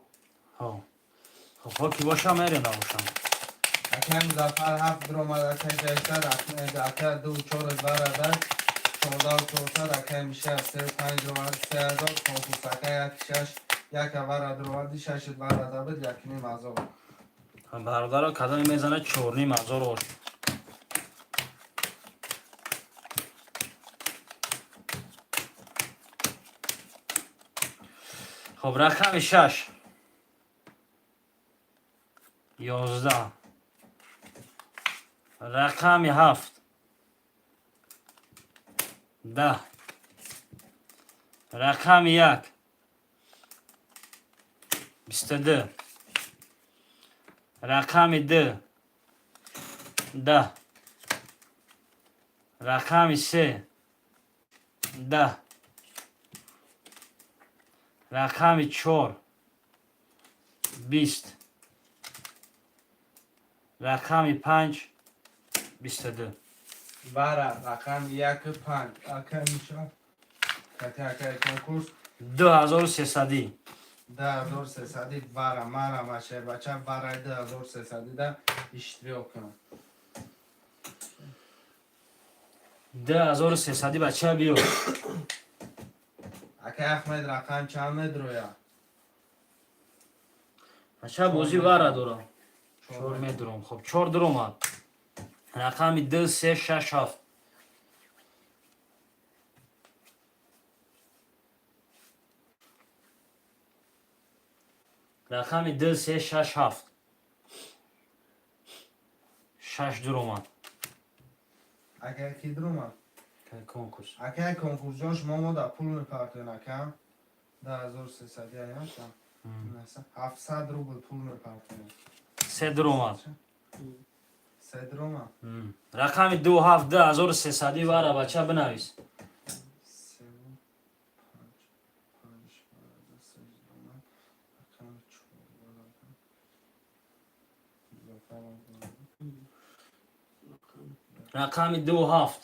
Ҳо. Хоб, ҳо ки боша, мерем, набошам. Акай Музаффар ҳафт дуромад, акай Ҷайсар, ака ду чор варада, 14 400, акай Миша се панҷ дуромад, 3000, конкурс ака як шаш, як вара дуромади, шаш варада буд, 1500. Бародаро, кадоме мезанад, 4500 ош. Хоб, рақами шаш, 11, рақами ҳафт, 10, рақами як, 22, рақами ду, 10, рақами се, 10, рақами чор, 20, рақами панҷ, 22. Вара рақами як панҷ, акай Миша кати акай конкурс. 2300. 2300 вара марама, шербача, вараи 2300 да иштирок кунам. 2300, бача, биё. Акай Ахмед, рақам чанд медроя? Бача, бозӣ вара дорам, чор медурам. Хоб, чор дуромад. Рақами ду, се, шаш, ҳафт. Рақами ду, се, шаш, ҳафт. Шаш дуромад. Акай, ки дуромад? Конкурс. Акай конкурсҷон, шумо мо да пул мепартоен, ака, 2300 яша 700 рубл пул мепартоен. Се дуромад. Се дуромад. Рақами ду, ҳафт, 2300 вара, бача, бинавис. Севу панҷ, панҷ варада, се дуромад, рақами чор варада, Музаффарам варада. Рақами ду, ҳафт,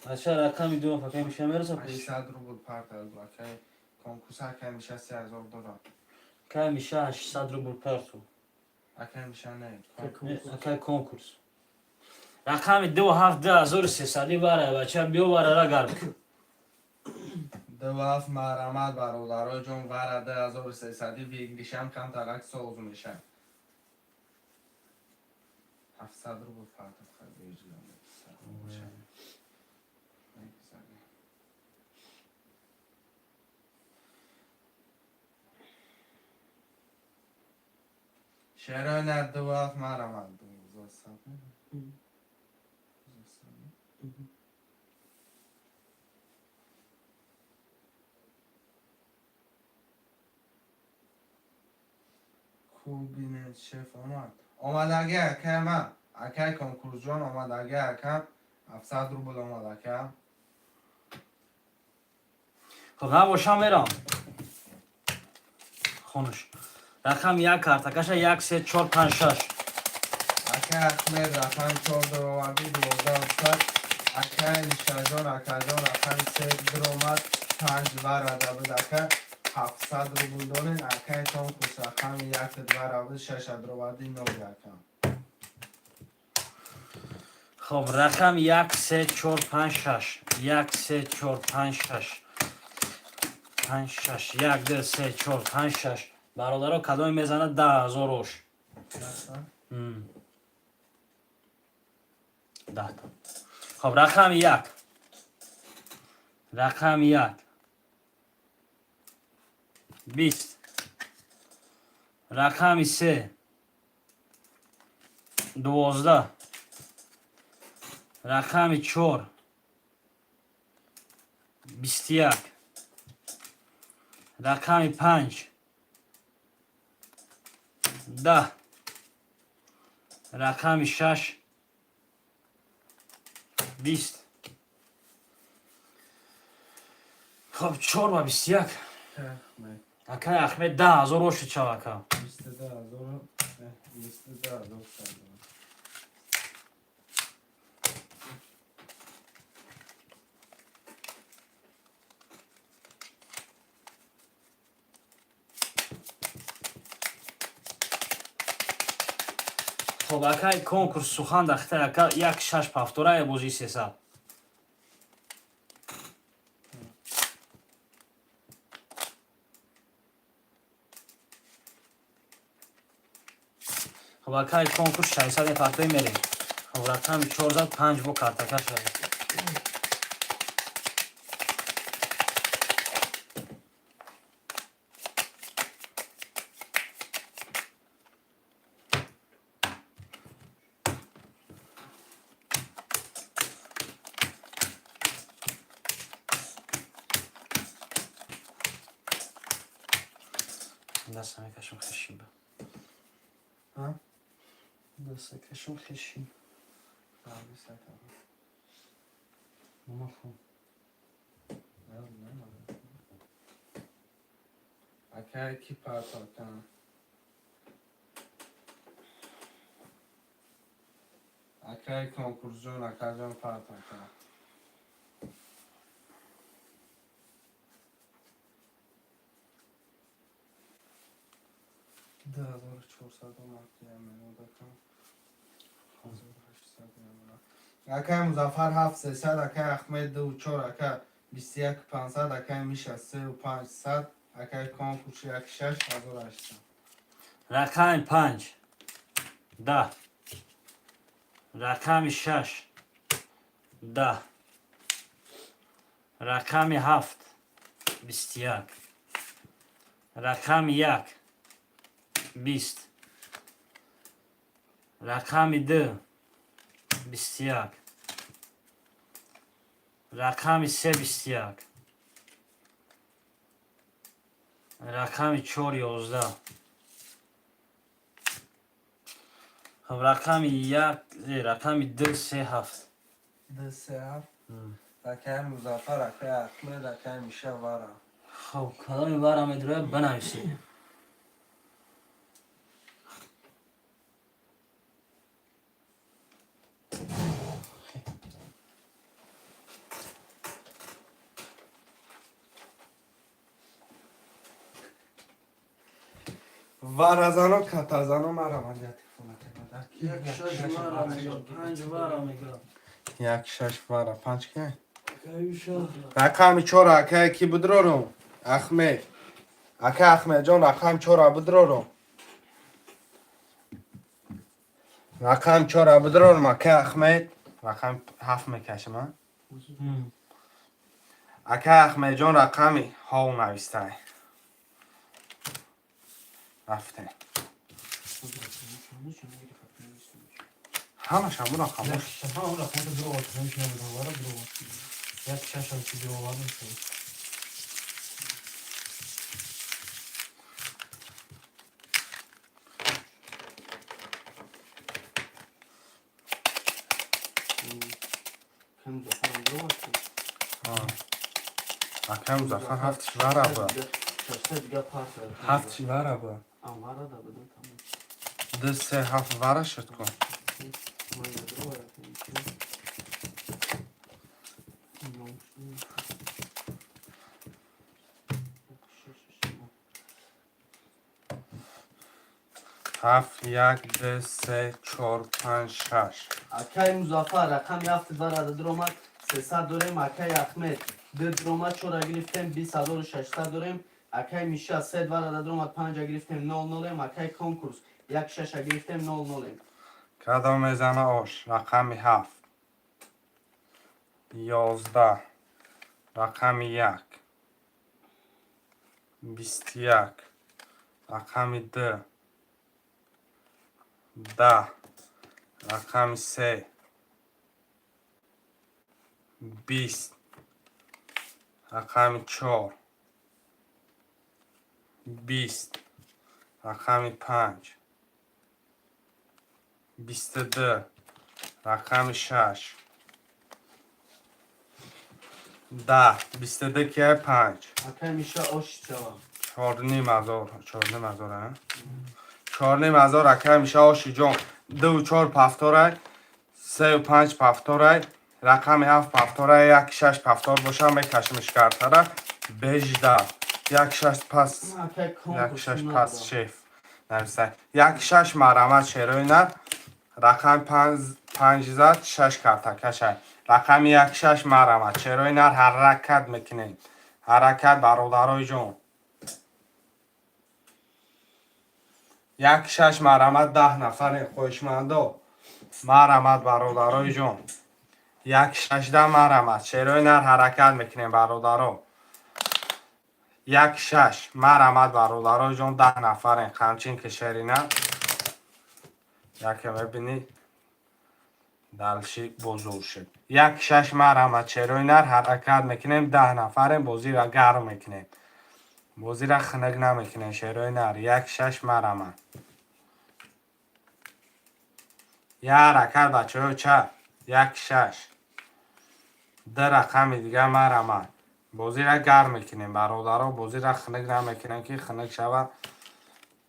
бача, рақами ду, ҳафт. Акай Миша мераса пулиш? 800 рубл партаз, акай конкурс, акай Миша 3000 дорад. Акай Миша 800 рубл парту. Акай Миша не. Акай конкурс, рақами ду, ҳафт, 2300 вара, бача, биё, варара гарм. Ду ҳафт, маҳрамат, бародаро ҷон, вара 2300 выигрыш ам камтарак соз мешавад. 700 рубл партов, хай выигрыш ам. Мегузарем. Шерои на ду ҳафт, маҳрамат, 12. 12. Кубинет шеф омад. Омадаги, акай ман. Акай конкурсҷон омадаги, ака. 700 рубл омад, ака. Хоб, набошам, мерам хонуш. Рақами як, картакаша, як, се, чор, панҷ, шаш. Акай Ахмед рақами чор дуроварди, 1200. Акай Нишаҷон, акаҷон, рақами се дуромад, панҷ варада буд, ака. 700 рубл дорен, акай конкурс, рақами як вара буд, шаша дуроварди, нол, ака. Хоб, рақам як, се, чор, панҷ, шаш. Як, се, чор, панҷ, шаш, панҷ, шаш. Як, ду, се, чор, панҷ, шаш. Бародаро, кадоме мезанад, 10 000 ош. 10 та. Хоб, рақами як, рақами як 20, рақами се 12, рақами чор 21, рақами панҷ 10, рақами шаш 20. Хоб, чор ба 21. Акай Ахмед, 10 000 ошуд шав, ака. 22 000, 22 000 сар. Хоб, акай конкурс, сухан дахта, ака, як шаш повторая бозӣ 300. Хоб, акай конкурс, 600 мепартои, мерем. Хоб, рақами чор зад, панҷ бо картака шавад. Даста мекашам, хешим. А? Даста кашам, хешим. А, бистата. Маху. Не, не. Акай ки партока? Акай конкурсҷон, акаҷон, партока. 2400 омад, минутакам. 1800. Акай Музаффар ҳафт сесад, акай Ахмед ду чор, ака 21 500, акай Миша сеу панҷсад, акай конкурс як шаш 1800. Рақами панҷ 10, рақами шаш 10, рақами ҳафт 21, рақами як 20, рақами ду 21, рақами се 21, рақами чор 11. Хоб, рақами як, рақами ду, се, ҳафт. Ду се ҳафт. Акай Музаффар, акай Ахмед, акай Миша, вара. Хоб, кадоми вара медурояд, банависед. Варазано, катазано, мара Як шаш вара мега, панҷ вара мега. Як шаш вара, панҷ ки? Рақами чора, акай ки будрорум? Ахмед. Акай Ахмедҷон, рақами чора будрорум. Рақами чора будрорум, акай Ахмед. Рақами ҳафт мекашам, а? Акай Ахмедҷон, рақами ҳов навистай. Рафтем. Ҳамаш ҳамун рақамош. Ҳа, он рақамото дур овард, ҳамиш набудам, вара дур овард. Як шашам ки дур овардам шуд. Кам Музаффарам дуровард. Акай Музаффар ҳафтиш вара буд. 600 дига парта. Ҳафтиш вара буд. Вара да будам, тамом. Ду се ҳафт вара шуд ку. Ман дуровард. Ҳафт, як, ду, се, чор, панҷ, шаш. Акай Музаффар, рақами ҳафт варада дуромад, 300 дорем. Акай Ахмед, ду дуромад, чора гирифтем, 20 600 дорем. Акай Миша, се варада дуромад, панҷа гирифтем, нол нолем. Акай Конкурс, як шаша гирифтем, нол нолем. Кадом мезана ош? Рақами ҳафт, 11, рақами як, 21, рақами ду, 10, рақами се, 20, рақами чор, 20, рақами панҷ, 22, рақами шаш, 10, 22 кия, панҷ. Акай Миша, ош шава. Чорним ҳазор, 4,5 ҳазор, а? 4,5 ҳазор, акай Миша, оши ҷон. Дуву чор пафторай, сею панҷ пафторай, рақами ҳафт пафторай, як шаш пафтор боша, мекашимиш картара. Бежда як шаш пас. Акай Як Конкурс шаш пас. надо. Шеф нависай, як шаш, марҳамат, шерои нар. Рақами панҷ зад, шаш карта кашай. Рақами як шаш, марҳамат, шерои нар. Ҳаракат мекунем, ҳаракат, бародарои ҷон. Як шаш, марҳамат, 10 нафаре хоҳишмандо, марҳамат, бародарои ҷон. Як шашда, марҳамат, шерои нар. Ҳаракат мекунем, бародаро. Як шаш, марҳамат, бародарои ҷон, 10 нафарем. Қамчин ки шерина яке мебинӣ, дальше бозур шуд. Як шаш, марҳамат, шерои нар. Ҳаракат мекунем, 10 нафарем. Бозиро гарм мекунем, бозиро хунук намекунем. Шерои нар, як шаш, марҳамат. Я ҳаракат, бачаҳо, ча, як шаш, ду рақами дига, марҳамат. Бозиро гарм мекунем, бародаро, бозиро хунук намекунем, ки хунук шава,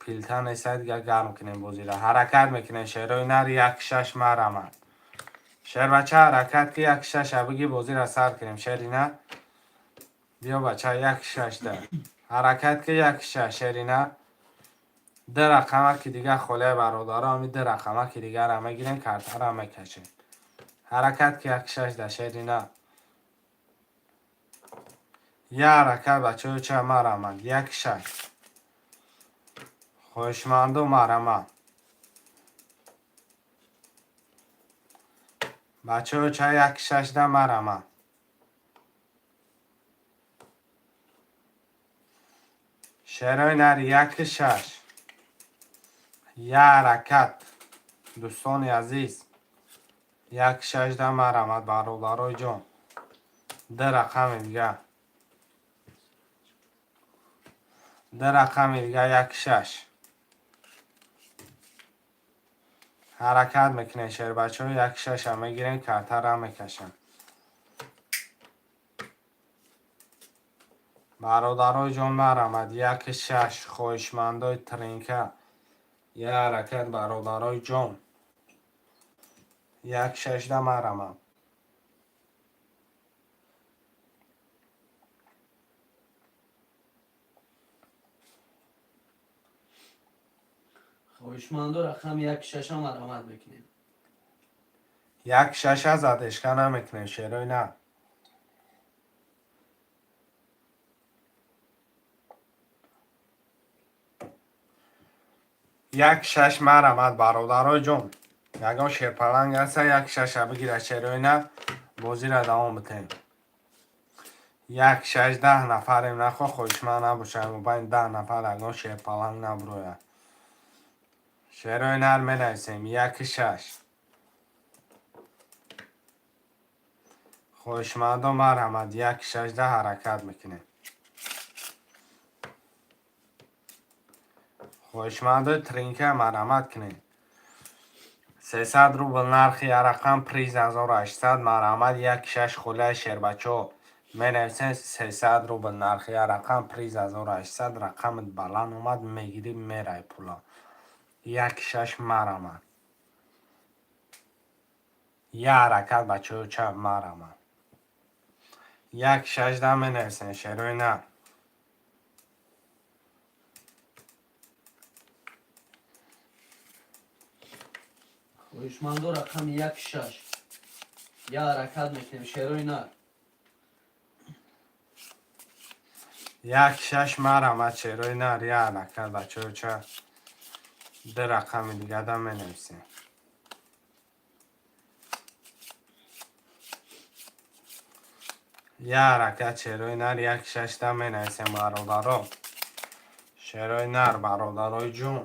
пилта несай дига. Гарм кунем бозиро, ҳаракат мекунем. Шерои нар, як шаш, марҳамат. Шербача, ҳаракат ки, як шаша биги, бозиро сар кунем. Шерина, биё, бача, як шашда ҳаракат ки, як шаш, шерина. Ду рақама ки дига холия, бародаро, ҳами ду рақама ки дигара мегирем, картара мекашем. Ҳаракат ки, як шашда, шерина. Я ҳаракат, бачаҳо, ча, марҳамат, як шаш. Хоҳишманду, марҳамат, бачаҳо, ча, як шашда, марҳамат. Шерои нари, як шаш. Я ҳаракат, дӯстони азиз, як шашда, марҳамат, бародарои ҷон. Ду рақами дига, ду рақами дига, як шаш. Ҳаракат мекунем, шербачаҳо, як шаша мегирем, картара мекашем. Бародарои ҷон, марҳамат, як шаш. Хоҳишмандои тринка, я ҳаракат, бародарои ҷон, як шашда, марҳамат. Хоҳишмандо, рақами як шаша марҳамат мекунем. Як шаша задешка намекунем, шерои на. Як шаш, марҳамат, бародарои ҷон. Ягон шерпаланг ҳаста, як шаша бигира, шерои на, бозиро давом битем. Як шаш, 10 нафарем. Нахо хоҳишманд набошад, мобайни 10 нафар ягон шерпаланг набурояд. Шерои нар, менависем як шаш. Хоҳишмандо, марҳамат, як шашда ҳаракат мекунем. Хоҳишмандои тринка, марҳамат кунед. 300 рубл нархи рақам, приз 1800. Марҳамат, як шаш холияи, шербачаҳо, менависем. 300 рубл нархи рақам, приз 1800. Рақамат баланд омад, мегирӣ, мерай пула. Як шаш, марҳамат. Я ҳаракат, бачаҳо, ча, марҳамат, як шашда менависем, шерои нар. Хоҳишмандо, рақами як шаш. Я ҳаракат мекунем, шерои нар. Як шаш, марҳамат, шерои нар, я ҳаракат, бачаҳо, ча ду рақами дигада менависем. Я ҳаракат, шерои нар, як шашта менависем, бародаро. Шерои нар, бародарои ҷун.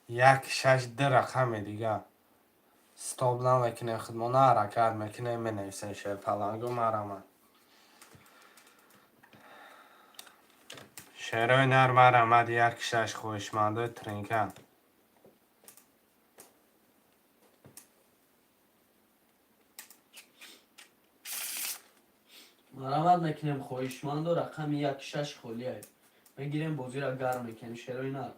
Як шаш, ду рақами дига. Стоп намекунем, худмона ҳаракат мекунем, менависем, шерпалангу, марҳамат. Шерои нар, марҳамат, як шаш, хоҳишмандои тринка. Марҳамат мекунем, хоҳишмандо, рақами як шаш холия. Мегирем, бозиро гарм мекунем, шерои нар.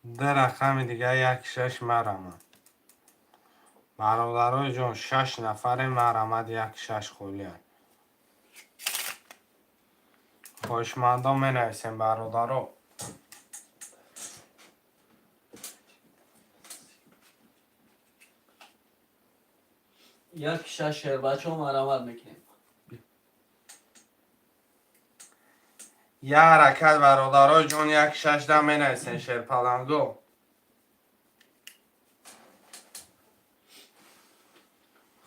Ду рақами дига, як шаш, марҳамат. Бародарои ҷон, шаш нафаре, марҳамат, як шаш холия. Хоҳишмандо менависем, бародаро. Як шаш, шербачаҳо, марҳамат мекунем. Я ҳаракат, бародарои ҷон, як шашда менависем, шерпаланго.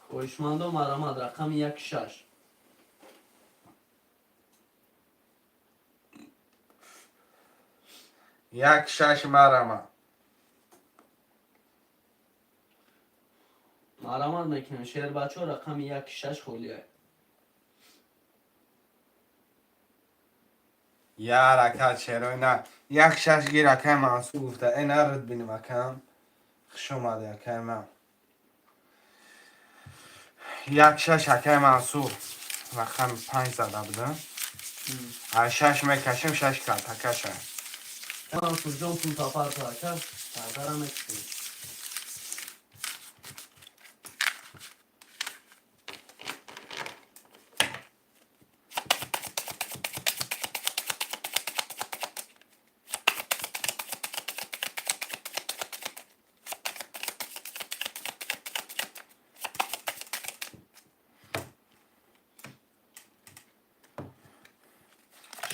Хоҳишмандо, марҳамат, рақами як шаш. Як шаш, марҳамат. Марҳамат мекунем, шербачаҳо, рақами як шаш холия. Я ҳаракат, шерои нар. Як шаш гир, акай Мансур гуфта. Э нарид бинем, акам. Хуш омади, акай ман. Як шаш, акай Мансур. Рақами панҷ зада буда. Ай шаш мекашем, шаш картакаша. Мансурҷон, пул тапарта, ака. Картара мекушем.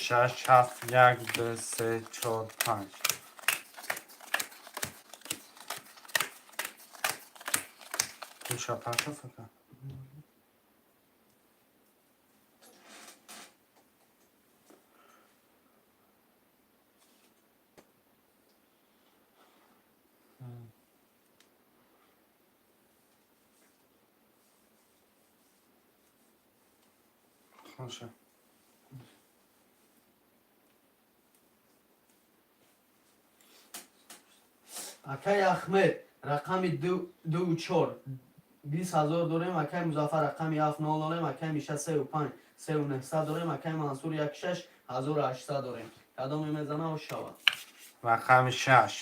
Шаш, ҳафт, як, ду, се, чор, панҷ. Пулша партоф, ака. Хоша. Акай Ахмед, рақами ду чор, 20 000 дорем. Акай Музаффар, рақами ҳафт, нол дорем. Акай Миша, сеу панҷ, сеу нӯҳсад дорем. Акай Мансур, як шаш, 1800 дорем. Кадоме мезана, ош шавад. Рақами шаш.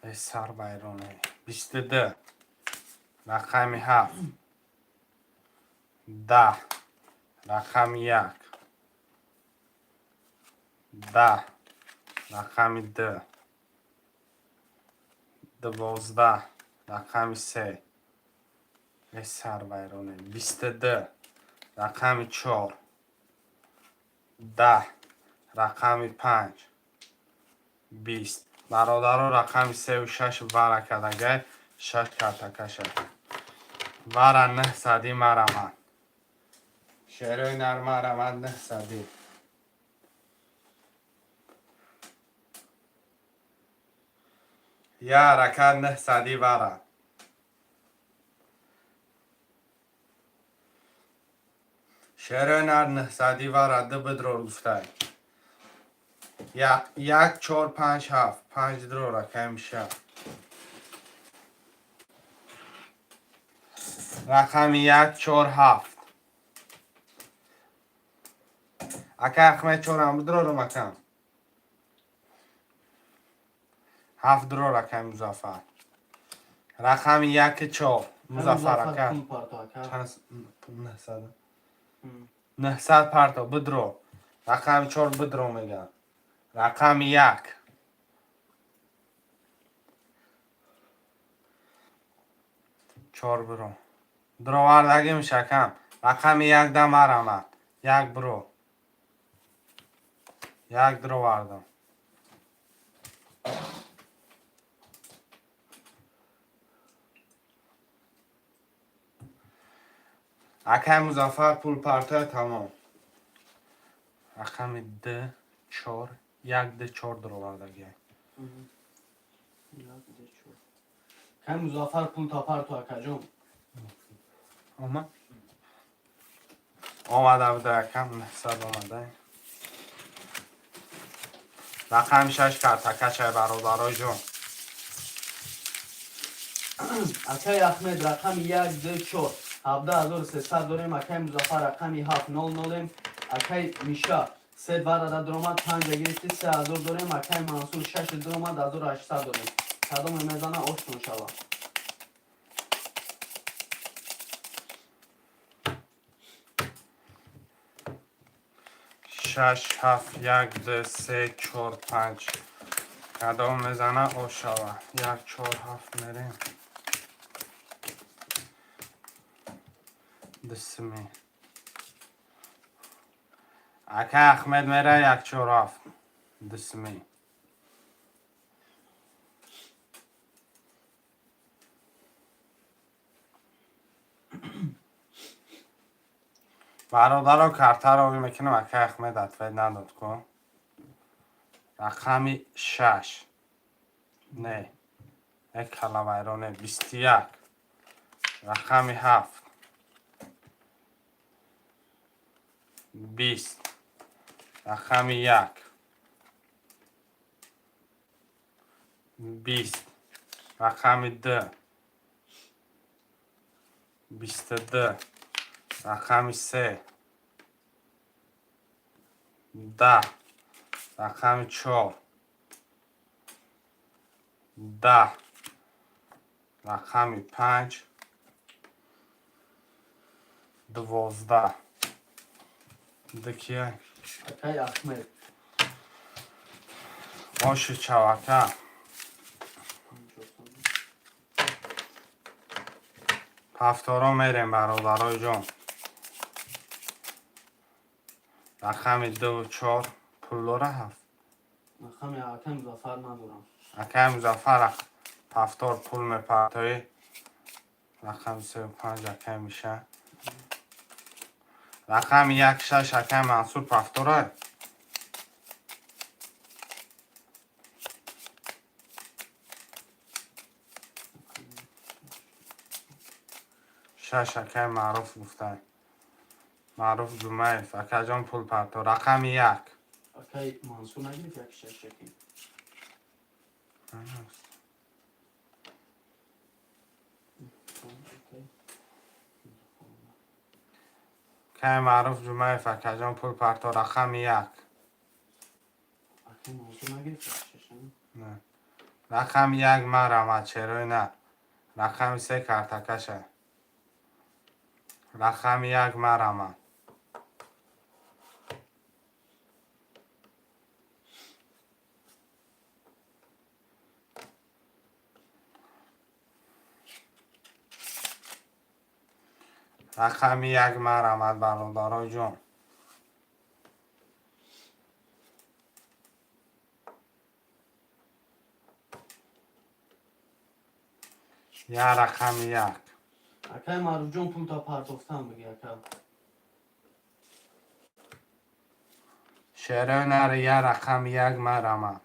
Э сар вайроне. 22. Рақами ҳафт. 10. Рақами як. 10. Рақами ду. 12. Рақами се. Э сар вайроне. 22. Рақами чор. 10. Рақами панҷ. 20. Бародаро, рақами сеу шаш вара кардагай, шаш картакаша. Вара нӯҳсади, марҳамат. Шерои нар, марҳамат, нӯҳсади. Я ҳаракат, нӯҳсади вара. Шерои нар, нӯҳсади вара, ду бидрор гуфтай. Як, чор, панҷ, ҳафт. Панҷ дрор, акай Миша. Рақами як, чор, ҳафт. Акай Ахмед, чорам бидрорум, акам. Ҳафт дрор, акай Музаффар. Рақами яки чор. Музаффар ака. Пул парто, ака. Чанд 900? 900 парто, бидро. Рақами чор бидро мегам. Рақами як. Чор биро. Дуровардагим шакам. Рақами якда марамад. Як биро. Як дуровардам. Акай Музаффар пул партоя тамом. Рақами д чор як д чор дуровардагиай. Як, ду, чор. Кай Музаффар пул та парту, акаҷон. Омад? Омада буда акам, 900 омада. Рақами шаш картакачай бародарои ҷон. Акай Ахмед рақами як, ду, чор. 17 300 дорем. Акай Музаффар рақами ҳафт, нол нолем. Акай Миша се два даромад, панҷа гирифти, 3000 дорем. Акай Мансур шаш даромад, 1800 дорем. Кадоме мезана, оштон шава. Шаш, ҳафт, як, ду, се, чор, панҷ. Кадом мезана, ош шава. Як, чор, ҳафт мерем. Дусми. Акай Ахмед мера як, чор, ҳафт. Дусми. Бародаро, картаро ови мекунам, акай Ахмед ответ надод ку. Рақами шаш. Не. Не калавайроне. 21. Рақами ҳафт. 20. Рақами як. 20. Рақами ду. 22. Рақами се. 10. Рақами чор. 10. Рақами панҷ. 12. Ду кия? Акай Ахмед. Оши чавака. Ҳафторо мерем, бародарои ҷон. Рақами дуву чор пул дора ҳафт. Рақами акай Музаффар надорам. Акай Музаффар ҳафтор пул мепартоӣ. Рақами сею панҷ акай Миша. Рақами як шаш акай Мансур пафтора. Шаш акай Маъруф гуфтай. Маъруф Ҷумаев, акаҷон, пул парто. Рақами як. Акай Мансур нагирифт як шаш шаки. Акай. Акай Маъруф Ҷумаев, акаҷон, пул парто. Рақами як. Акай Мансур нагирифт як шаш. Не. Рақами як марамад черои на. Рақами се картакаша. Рақами як марамад. Рақами як марамад, бародарои ҷон. Я рақами як. Акай Маъруфҷон, пул та партофтан биги, ака. Шерои нари я рақами як марамад.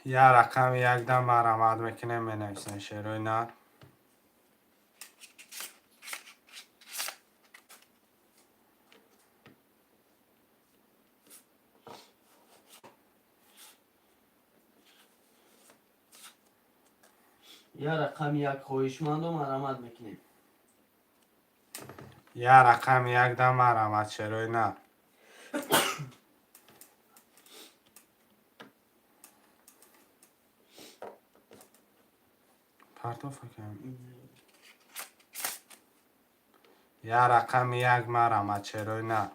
Я рақами якда марамад мекунем, менависем шерои нар. Я рақами як хоҳишмандо марамат мекунем. Я рақами якда марамад шерои нар. Партоф акам. Я рақами як, марҳамат, шерои нар.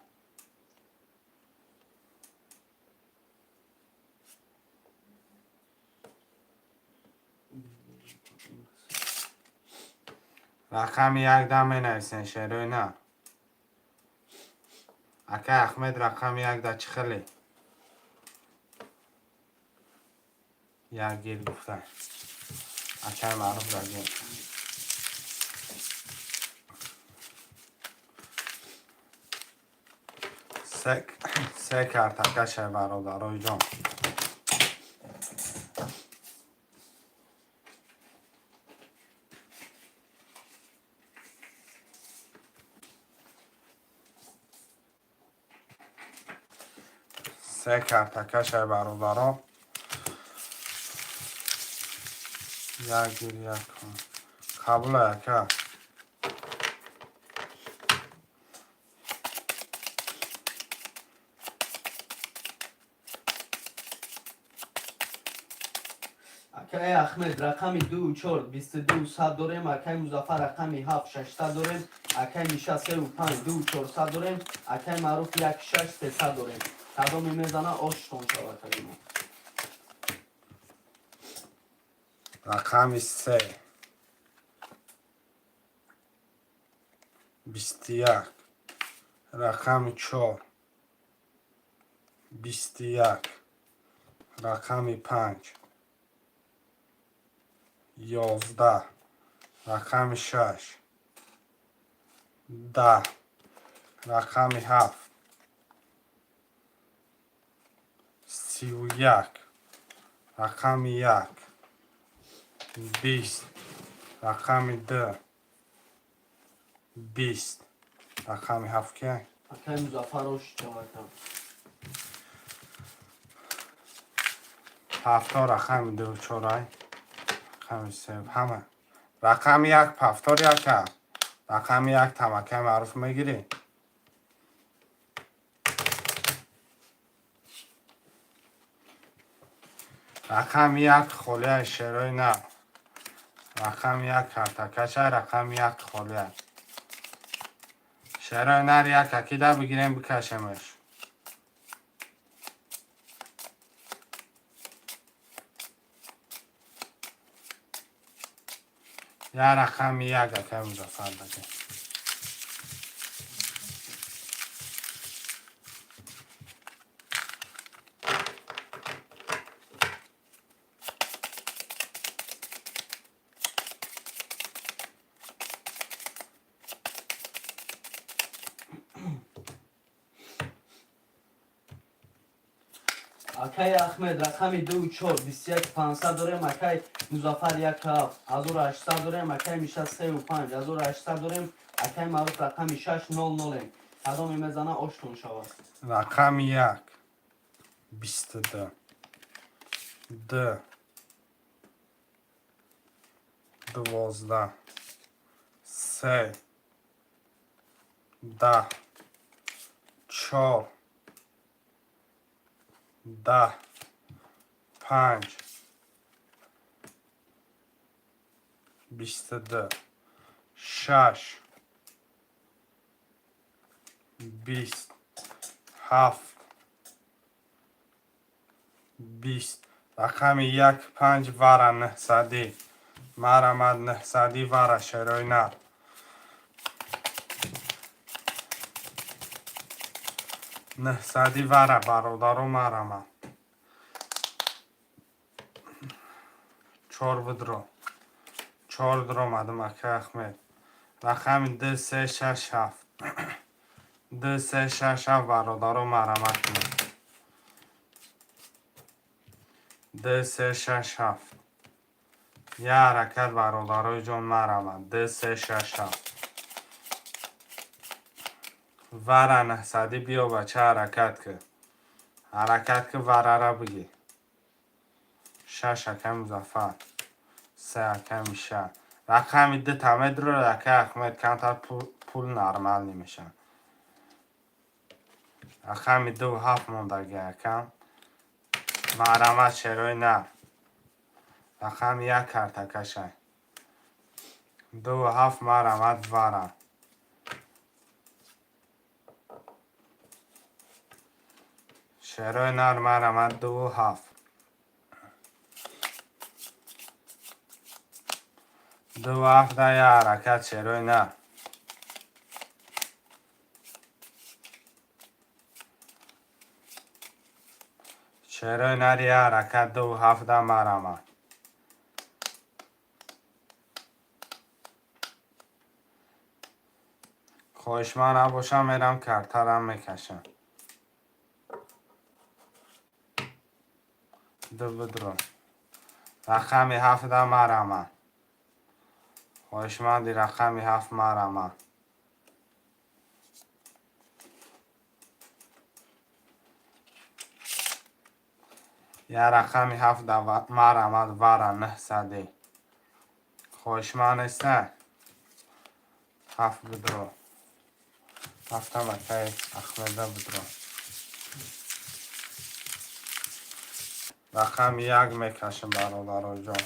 Рақами як да менависен, шерои нар. Акай Ахмед, рақами як да чӣ хеле? Як гир гуфта. Акай Маъруф да гир. Се картакашай, бародарои ҷон. Се картакашай, бародаро. Як гир, як қабула, ака. Акай Ахмед, рақами ду чор 22 сад дорем. Акай Музаффар, рақами ҳафт 600 дорем. Акай Миша, сеу панҷ 2400 дорем. Акай Маъруф, як шаш 300 дорем. Кадоме мезана, оштон шавад, акаи. Рақами се 21, рақами чор 21, рақами панҷ 11, рақами шаш 10, рақами ҳафт 31, рақами як 20, рақами ду 20, рақами ҳафт ки? Акай Музаффар, ош шавад. Ҳафто рақами ду чорай, рақами се ҳама. Рақами як пафтор як аст. Рақами як тамакай маъруф мегирӣ. Рақами як холияи, шерои нар. Рақами як картакаша, рақами як холия. Шерои нар, як акида бигирем, бикашемаш. Я рақами як, акай Музаффар, даке. Акай Ахмед, рақами ду чор 21 500 дорем. Акай Музаффар, як ҳафт 1800 дорем. Акай Миша, сеу панҷ 1800 дорем. Акай Маъруф, рақами шаш нол нолем. Кадоме мезана, оштон шавад. Рақами як 22, ду 12, се 10, чор 10, панҷ 22, шаш 20, ҳафт 20, рақами як панҷ вара нӯҳсадӣ, марамад, нӯҳсадӣ вара, шерои нар. Нӯҳсадӣ вара, бародаро, марамад. Чор будро, чор дуромадам, акай Ахмед. Рақами ду се шаш ҳафт, ду се шаш ҳафт, бародаро, марамат кунед. Ду се шаш ҳафт, я ҳаракат, бародарои ҷон, марамад. Ду се шаш ҳафт вара нӯҳсадӣ. Биё, бача, ҳаракат кӣ, ҳаракат кӣ, варара бигир. Шаш, акай Музаффар, се, акай Миша. Рақами ду тамедро, акай Ахмед, камтар пул нормал намешавад. Рақами ду ҳафт мондаги, акам. Маҳрамат, шерои нар. Рақами як картакашай. Ду ҳафт, маҳрамат, вара. Шерои нар марамад, дуву ҳафт. Дуву ҳафт я ҳаракат, шерои нар. Шерои нар я ҳаракат, дуву ҳафта марамад. Хоҳишманд набошам, мерам картарам мекашам. Ду бидро. Рақами ҳафта марамад. Хоҳишманди рақами ҳафт марамад. Я рақами ҳафт марамад, вара нӯҳсади. Хоҳишманд неста? Ҳафт бидро. Ҳафтам акай Ахмеда бидро. Рақами як мекашем, бародароҷон.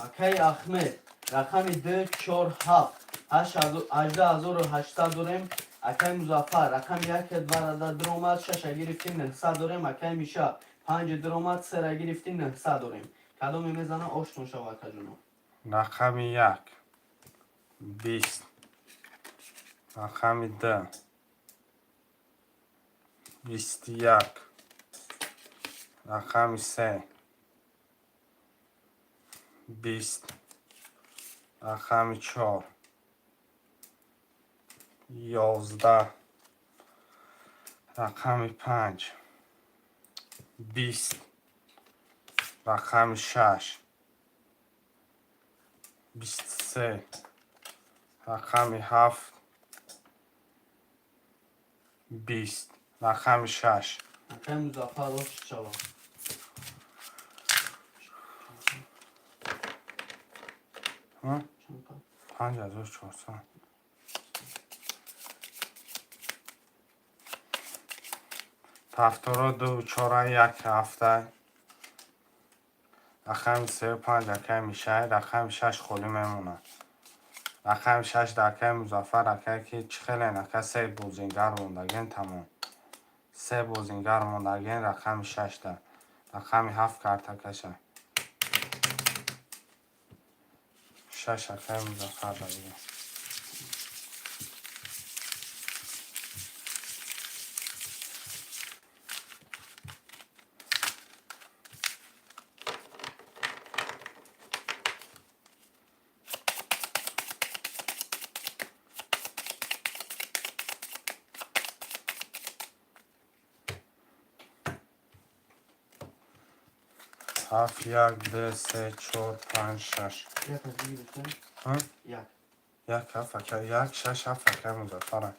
Акаи Ахмед, рақами ду, чор, ҳафт, 18,800 дорем. Акаи Музаффар, рақами як варада дуромад, шаша гирифтим, 900 дорем. Акаи Миша, панҷ дуромад, сера гирифтим, 900 дорем. Кадоме мезана, оштон шава, акаҷоно. Рақами як 20, рақами ду 21, рақами се 20, рақами чор 11, рақами панҷ 20, рақами шаш 23, рақами ҳафт 20, рақами шаш. Акаи Музаффар, ошт шава. 5400. Ҳафторо ду чора як ҳафта. Рақами сею панҷ акай Мишай, рақами шаш холӣ мемонад. Рақами шаш дар акаи Музаффар, акае ки чӣ хелен, ака, се бозингар мондаген, тамом. Се бозингар мондаген рақами шашта. Рақами ҳафт картакаша. Шаш акаи Музаффар дадига. Ҳафт, як, ду, се, чор, панҷ, шаш. Як аз гирифтем? Ҳа? Як. Як, ҳафт, ака, як, шаш, ҳафт акаи Музаффара.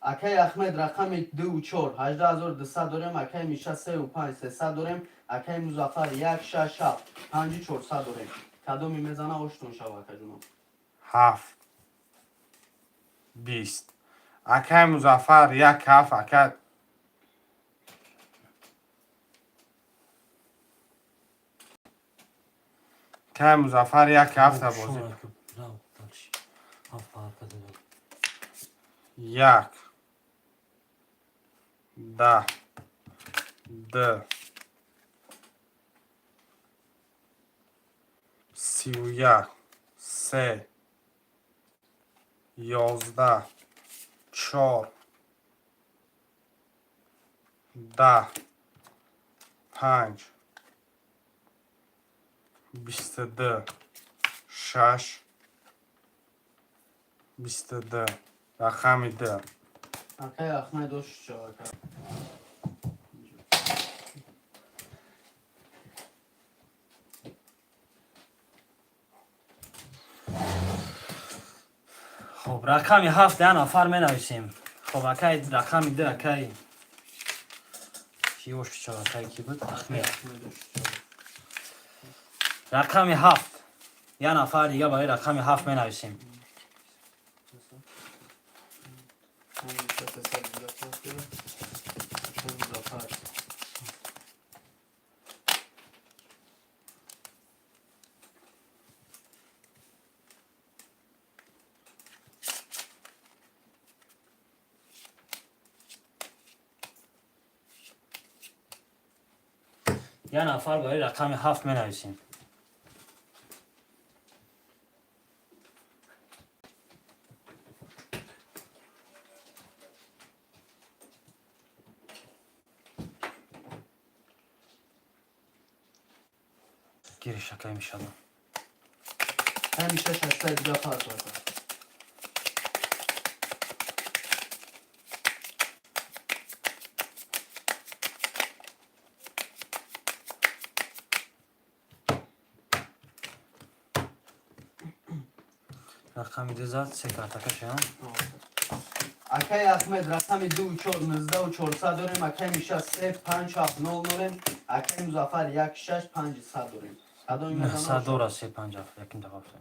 Акаи Ахмед, рақами дуву чор, 18,200 дорем. Акаи Миша, сеу панҷ, 300 дорем. Акаи Музаффар, як, шаш, ҳафт, панҷи 400 дорем. Кадоме мезана, оштон шава, акаҷоно. Ҳафт 20. Акаи Музаффар, як ҳафт, ака. Акаи Музаффар, як ҳафта бозӣ. Рав, дальше. Ҳафт ҳаракат дод. Як, 10, ду, 31, се, 11, чор, 10, панҷ, 22, шаш, 22, рақами ду. Акаи Ахмед, ошт шава, ака. Хоб, рақами ҳафт я нафар менависем. Хоб, акай, рақами ду, акай ки ошт шава, акай ки буд? Ахмед. Ахмед, ошт шава. Рақами ҳафт. Як нафар дига барои рақами 7 менависем. Музаффар. Як нафар барои рақами 7 менависем. Гириш, акай Мишала. Ҳамиша 617 партофта. Рақами 2 зад, се картакаша. Акай Ахмед, рақами 2 4 19 400 дорем, акай Миша 3 5 7 0 дорем, акай Музаффар 1 6 5 100 дорем. Кадоми 900 дора, 3 5 7, яким тафафта.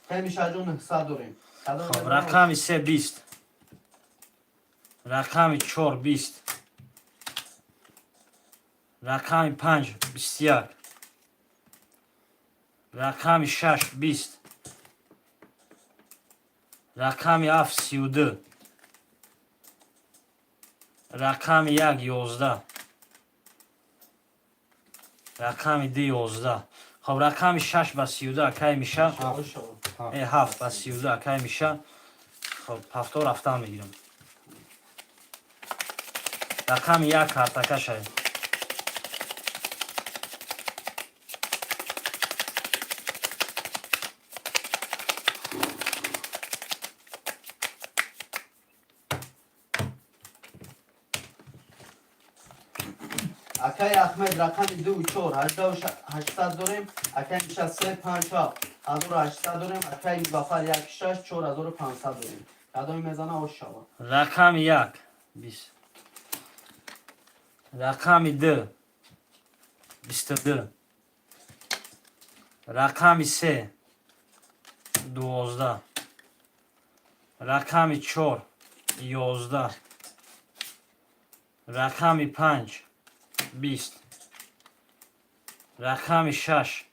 Акай Миша ҷон, 900 дорем. Хоб, рақами 3 20. Рақами 4 20. Рақами 5 21. Рақами 6 20. Рақами 7 32. Рақами 1 11. Рақами 2 11. Хоб, рақами 6 ба 32, акай Миша. 7 ба 32, акай Миша. Хоб, ҳафто рафтан мегирам. Рақами 1 картакашай. Акай Ахмед, рақами 2 4 18 800 дорем, акай Миша 3 5 7 1800 дорем, акай Музаффар 1 6 4500 дорем. Кадоми мезана, ош шава. Рақами 1 20. Рақами 2 22. Рақами 3 12. Рақами 4 11. Рақами 5 20. Рақами 6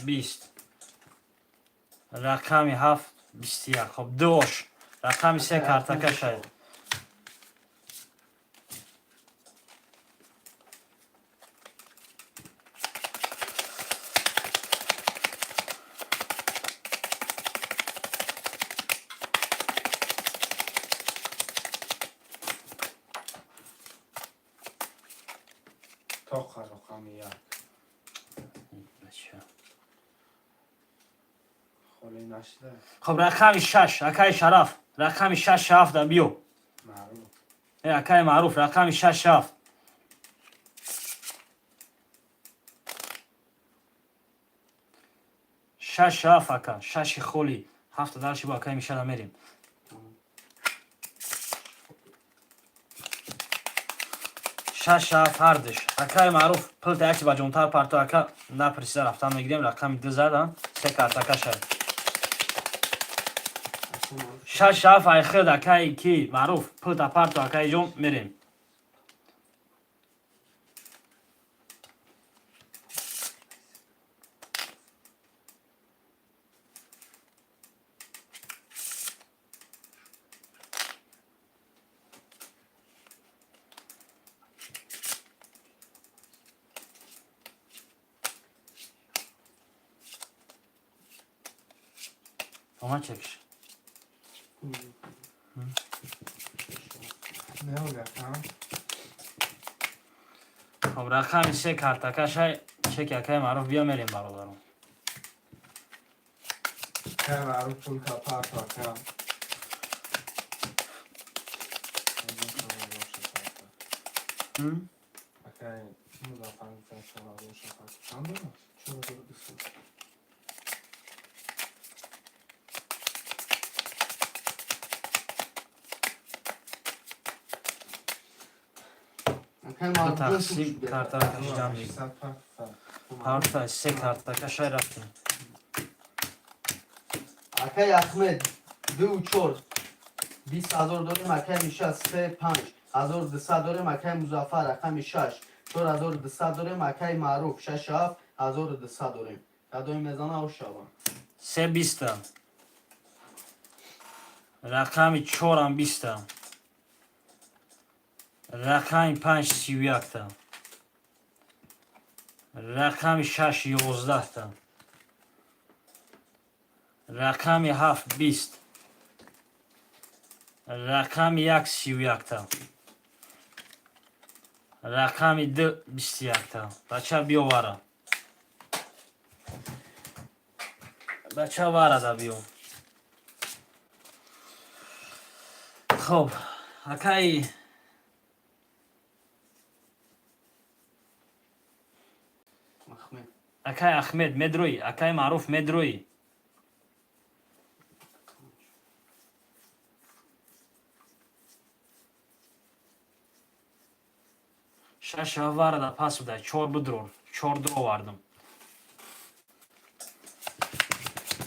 20. Рақами 7 21. Хоб, ду ош. Рақами 3 картакашай. Тоқа рақами 1. Бача. Холӣ нашида. Хоб, рақами 6, акаи Шараф. Рақами 6 7 да биё. Маъруф. Акаи Маъруф, рақами 6 7. Шаш ҳафт, ака, шаши холи, ҳафта дарши бо акаи Мишада мерем. Шаш ҳафт ҳардиш. Акаи Маъруф, пулта якси ба ҷонтар парто, ака, напирсида рафтан мегирем. Рақами 2 зада, се картакашай. Шаш ҳафт айхид, акаи ки Маъруф, пулта парто, акаи ҷон, мерем. Омад чекш. Не рақам. Хоб, рақами 3 картакашай, чеки акаи Маъруф, биё, мерем, бародарон. Акаи Маъруф, пулта парто, ака. Акаи Музаффар 4600. Чанд дорад? 4200. Акай Маъруф ҷон, Тақсим шуд. картакаши ҷамъ. 800 парто. Парта се картака шай рафтем. Акай Ахмед ду чор 20 000 дорем. Акай Миша се 5200 дорем. Акай Музаффар рақами шаш 4200 дорем. Акай Маъруф шаш 7200 дорем. Кадоми мезана, ош шава. Се биста. Рақами чорам биста. Рақами панҷ 31-та. Рақами шаш 11-та. Рақами ҳафт 20. Рақами як 31-та. Рақами ду 21-та. Бача, биё вара. Бача, варада биё. Хоб, акай Ахмед. Акай Ахмед медроӣ, акай Маъруф медроӣ. Шаш варада пас буда, чор бидрор, чор дуровардам.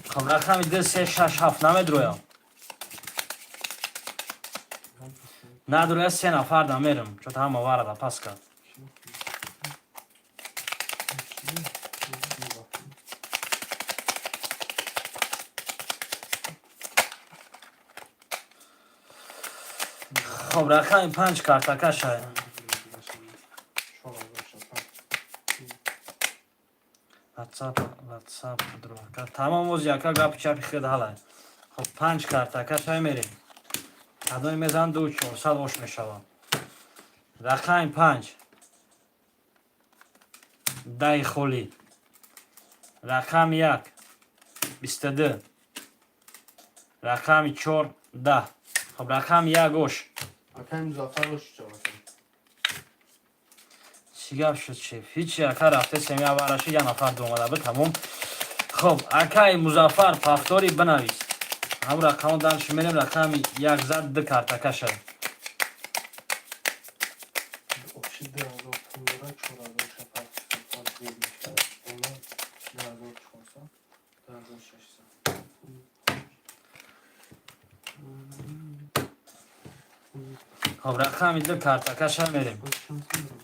Хоб, рақами ду, се, шаш, ҳафт намедроям. Надроя, се нафар да мерам, чото ҳама варада пас кард. Хоб, рақами панҷ картакашай. Ватсап, ватсап дро. Тамом, ози ака гапи чапи хед ҳалай. Хоб, панҷ картакашай, мерем. Кадоми мезан, ду чорсад ош мешавад. Рақами панҷ. Даи холӣ. Рақами як. 22. Рақами чор 10. Хоб, рақами як ош. Акай Музаффар, ош шава. Чӣ гап шуд, шеф? Ҳичи, ака, рафте семья вараши, я нафар омада бу, тамом. Хоб, акай Музаффар, повтори бинавис. Ҳам рақамо дальше мерем, рақами як зад, ду картакаша. Общий 2000 пул дорад, 4600 зиёд мешавад. Боло 2400, 2600. Хоб, рақами ду картакаша мерем. Шанс надорам.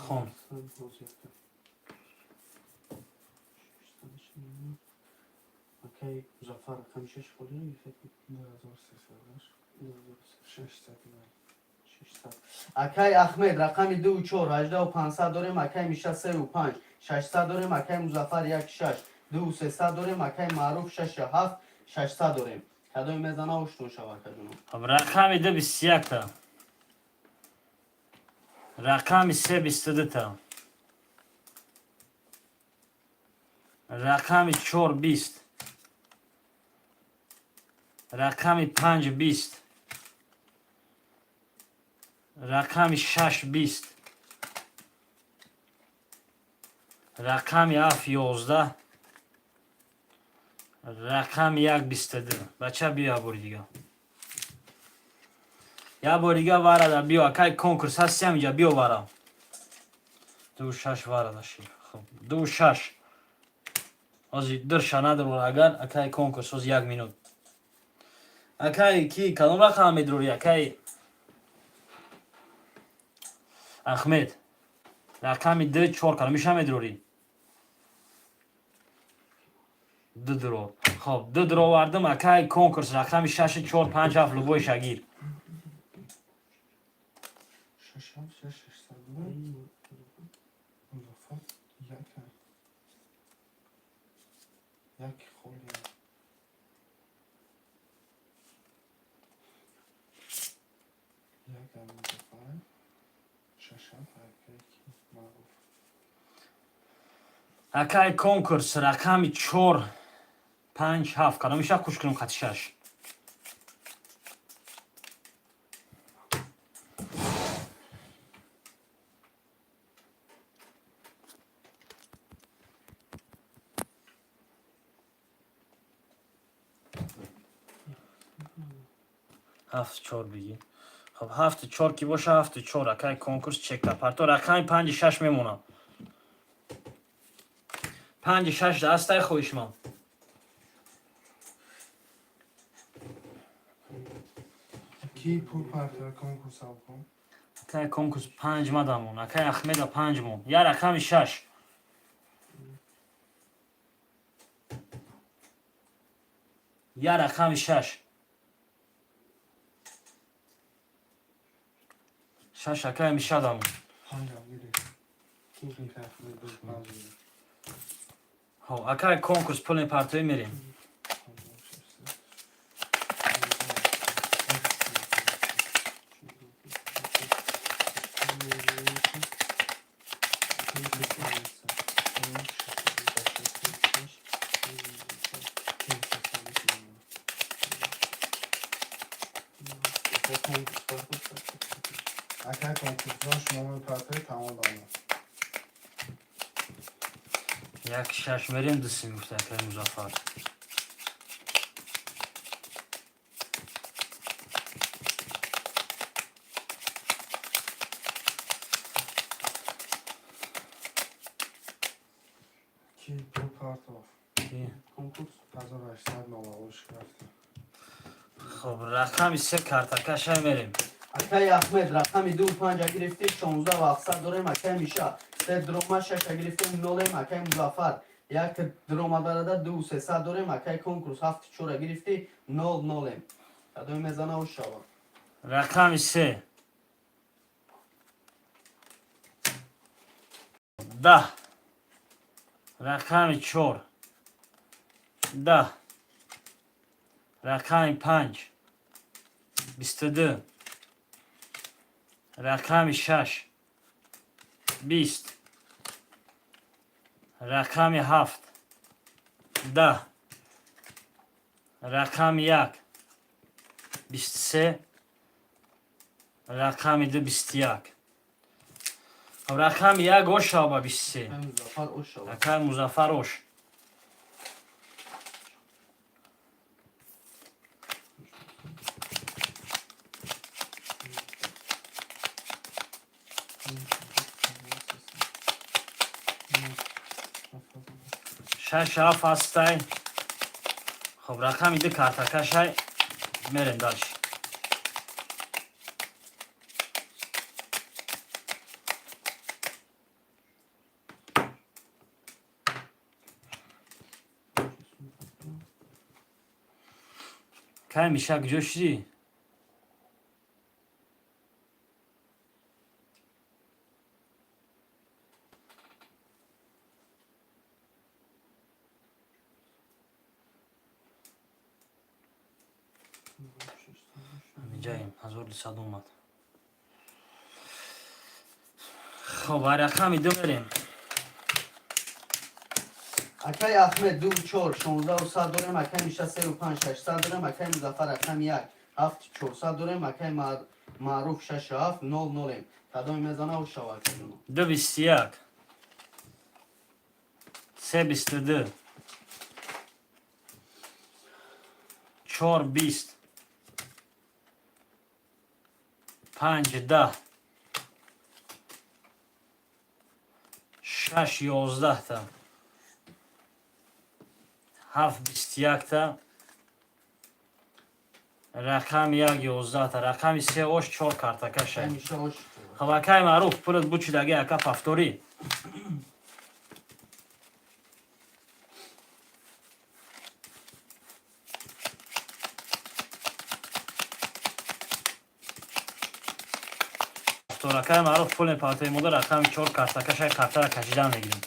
Хон. Акай Музаффар рақами шаш холӣ гирифт. 2300, 600. Акай Ахмед рақами ду чор 18500 дорем. Акай Миша сеу панҷ 600 дорем. Акай Музаффар як шаш 2300 дорем. Акай Маъруф шаш ҳафт 600 дорем. Кадоми мезана, оштон шава, акаҷоно. Хоб, рақами ду 21-та. Рақами се 22-та. Рақами чор 20. Рақами панҷ 20. Рақами шаш 20. Рақами ҳафт 11. Рақами як 22. Бача, биё як бори дига. Як бори дига варада биё, акай конкурс ҳастиам инҷа, биё вара. Ду шаш варада ши. Хоб, ду шаш. Ҳозир дирша надорор, агар акай конкурс ҳозир як минут. Акай ки кадом рақам медрорӣ, акай Ахмед? Рақами ду чор кадомиша медрорӣ? Ду дурор. Хоб, ду дуровардам, акай конкурс, рақами шаши чор панҷ ҳафт, любой шагир. Шаш ҳафт, шаш 600 дорад. Музаффар як як холӣ. Як Музаффар, шаш ҳафт акаи Маъруф. Акай конкурс, рақами чор панҷ ҳафт кадомиша куш кунем хати шаш? Ҳафт чор бигӣ. Хоб, ҳафту чор ки боша, ҳафту чор, акай конкурс, чека парто. Рақами панҷи шаш мемонам. Панҷи шаш дастай, хоҳишманд. Ки пул партоя, конкурс кун. Акай конкурс, панҷ мадамон. Акай Ахмеда панҷ мон. Я рақами шаш. Я рақами шаш. Шаш, акай мишадамон. Панҷам гирифт. Ки Ахмед ду панҷ гирифт. Хоб, акай конкурс, пули партоӣ, мерем. Панҷ, шаш, ҳафт. Акай конкурсҳо, шумо мепартоед, тамом дамон. Як шаш мерем, дусим гуфта акай Музаффар. Ки пул партофт? Ки? Конкурс 1898 рафта. Хоб, рақами се картакашай мерем. Акай Ахмед рақами ду панҷа гирифти, 16 ва 700 дорем. Акай Миша се дрома, шаша гирифтем, нолем. Акай Музаффар як дрома дарада, ду сесад дорем. Акай конкурс, ҳафту чора гирифти, нол нолем. Кадоме мезана, ош шава. Рақами се. 10. Рақами чор. 10. Рақами панҷ. 22. Рақами шаш. 20. Рақами ҳафт. 10. Рақами як. 23. Рақами ду, 21. Рақами як ош шава ба 23. Акай Музаффар ош шава. Акай Музаффар ош. Шаш ҳафт ҳастай. Хоб, рақами ду картакашай, мерем дальше. Кай, Миша, куҷо шудӣ? Ҳаминҷаем, 1200 омад. Хоб, ба рақами ду мерем. Акай Ахмед ду чор, шонздаҳу сад дорем. Акай Миша сеу панҷ, шашсад дорем. Акай Музаффар рақами як, ҳафту чорсад дорем. Акай Маъруф шашу ҳафт, нол нолем. Кадоме мезана, ош шава, акаҷоно. Ду 21. Се 22. Чор 20. Панҷ 10. Шаш 11-та. Ҳафт 21-та. Рақами як 11-та. Рақами се ош, чор картакашай. Акай Миша ош. Хоб, акай Маъруф, пулат бучидаги, ака, повторӣ. Повтор, акай Маъруф, пули партои мода. Рақами чор картакашай, картара кашидан мегирем.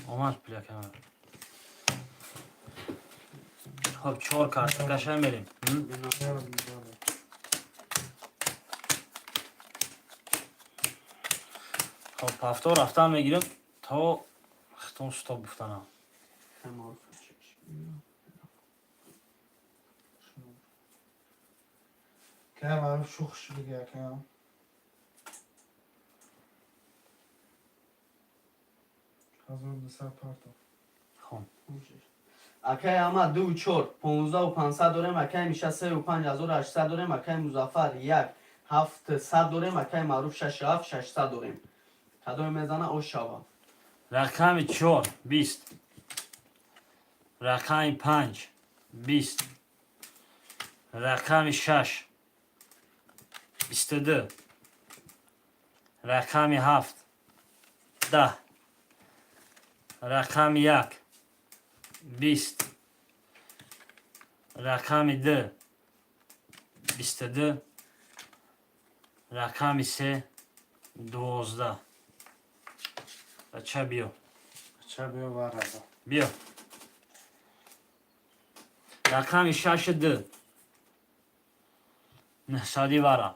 Омад пули, акай Маъруф. Хоб, чор картакашай мерем. М? Бале. Хоб, повтор рафтан мегирем то хитон стоп гуфтанам. Акай Маъруф. Акай Маъруф шух шудиги, акам. 1200 партов. Хоб. Акай Аҳмад ду чор 15 500 дорем, акай Миша сею 5800 дорем, акай Музаффар як ҳафтсад дорем, акай Маъруф шашу ҳафт шашсад дорем. Кадоме мезана, ош шава. Рақами чор 20, рақами панҷ 20, рақами шаш 22, рақами ҳафт 10, рақами як 20, рақами ду 22, рақами се 12. Бача, биё. Бача, биё вараза. Биё, рақами шашу ду 900 вара.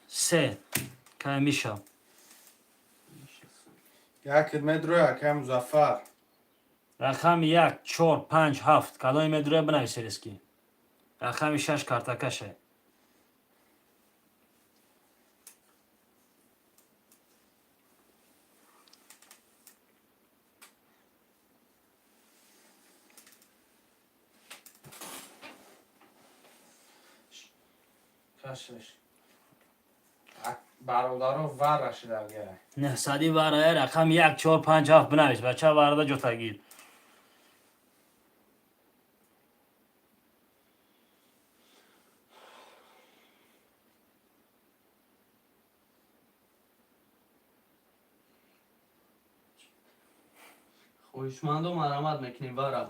Се кай миша. Як медроя, акай Музаффар. Рақами як, чор, панҷ, ҳафт, кадоми медроя, бинависед. Рақами шаш картакаше. Кашиш. Бародаро, вара шидага. 900 варая. Рақами як, чор, панҷ, ҳафт бинавис, бача, варада ҷотагир. Хоҳишмандо, марамат мекунем вара.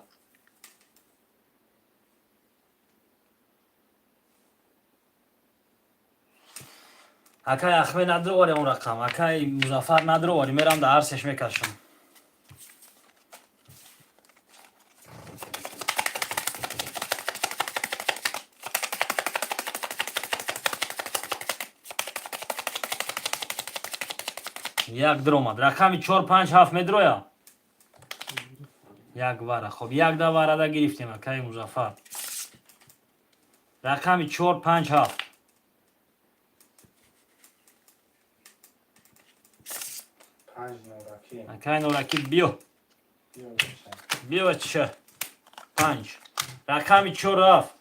Акай Ахмед, надровари он рақам, акай Музаффар, надровари, мерам да арсеш мекашам. Як дромад. Рақами чор, панҷ, ҳафт медроя. Як вара. Хоб, як да варада гирифтем, акай Музаффар. Рақами чор, панҷ, ҳафт. Панҷ, нораки. Акай Нораки, биё. Биё, бача. Биё, бача. Панҷ, рақами чору ҳафт,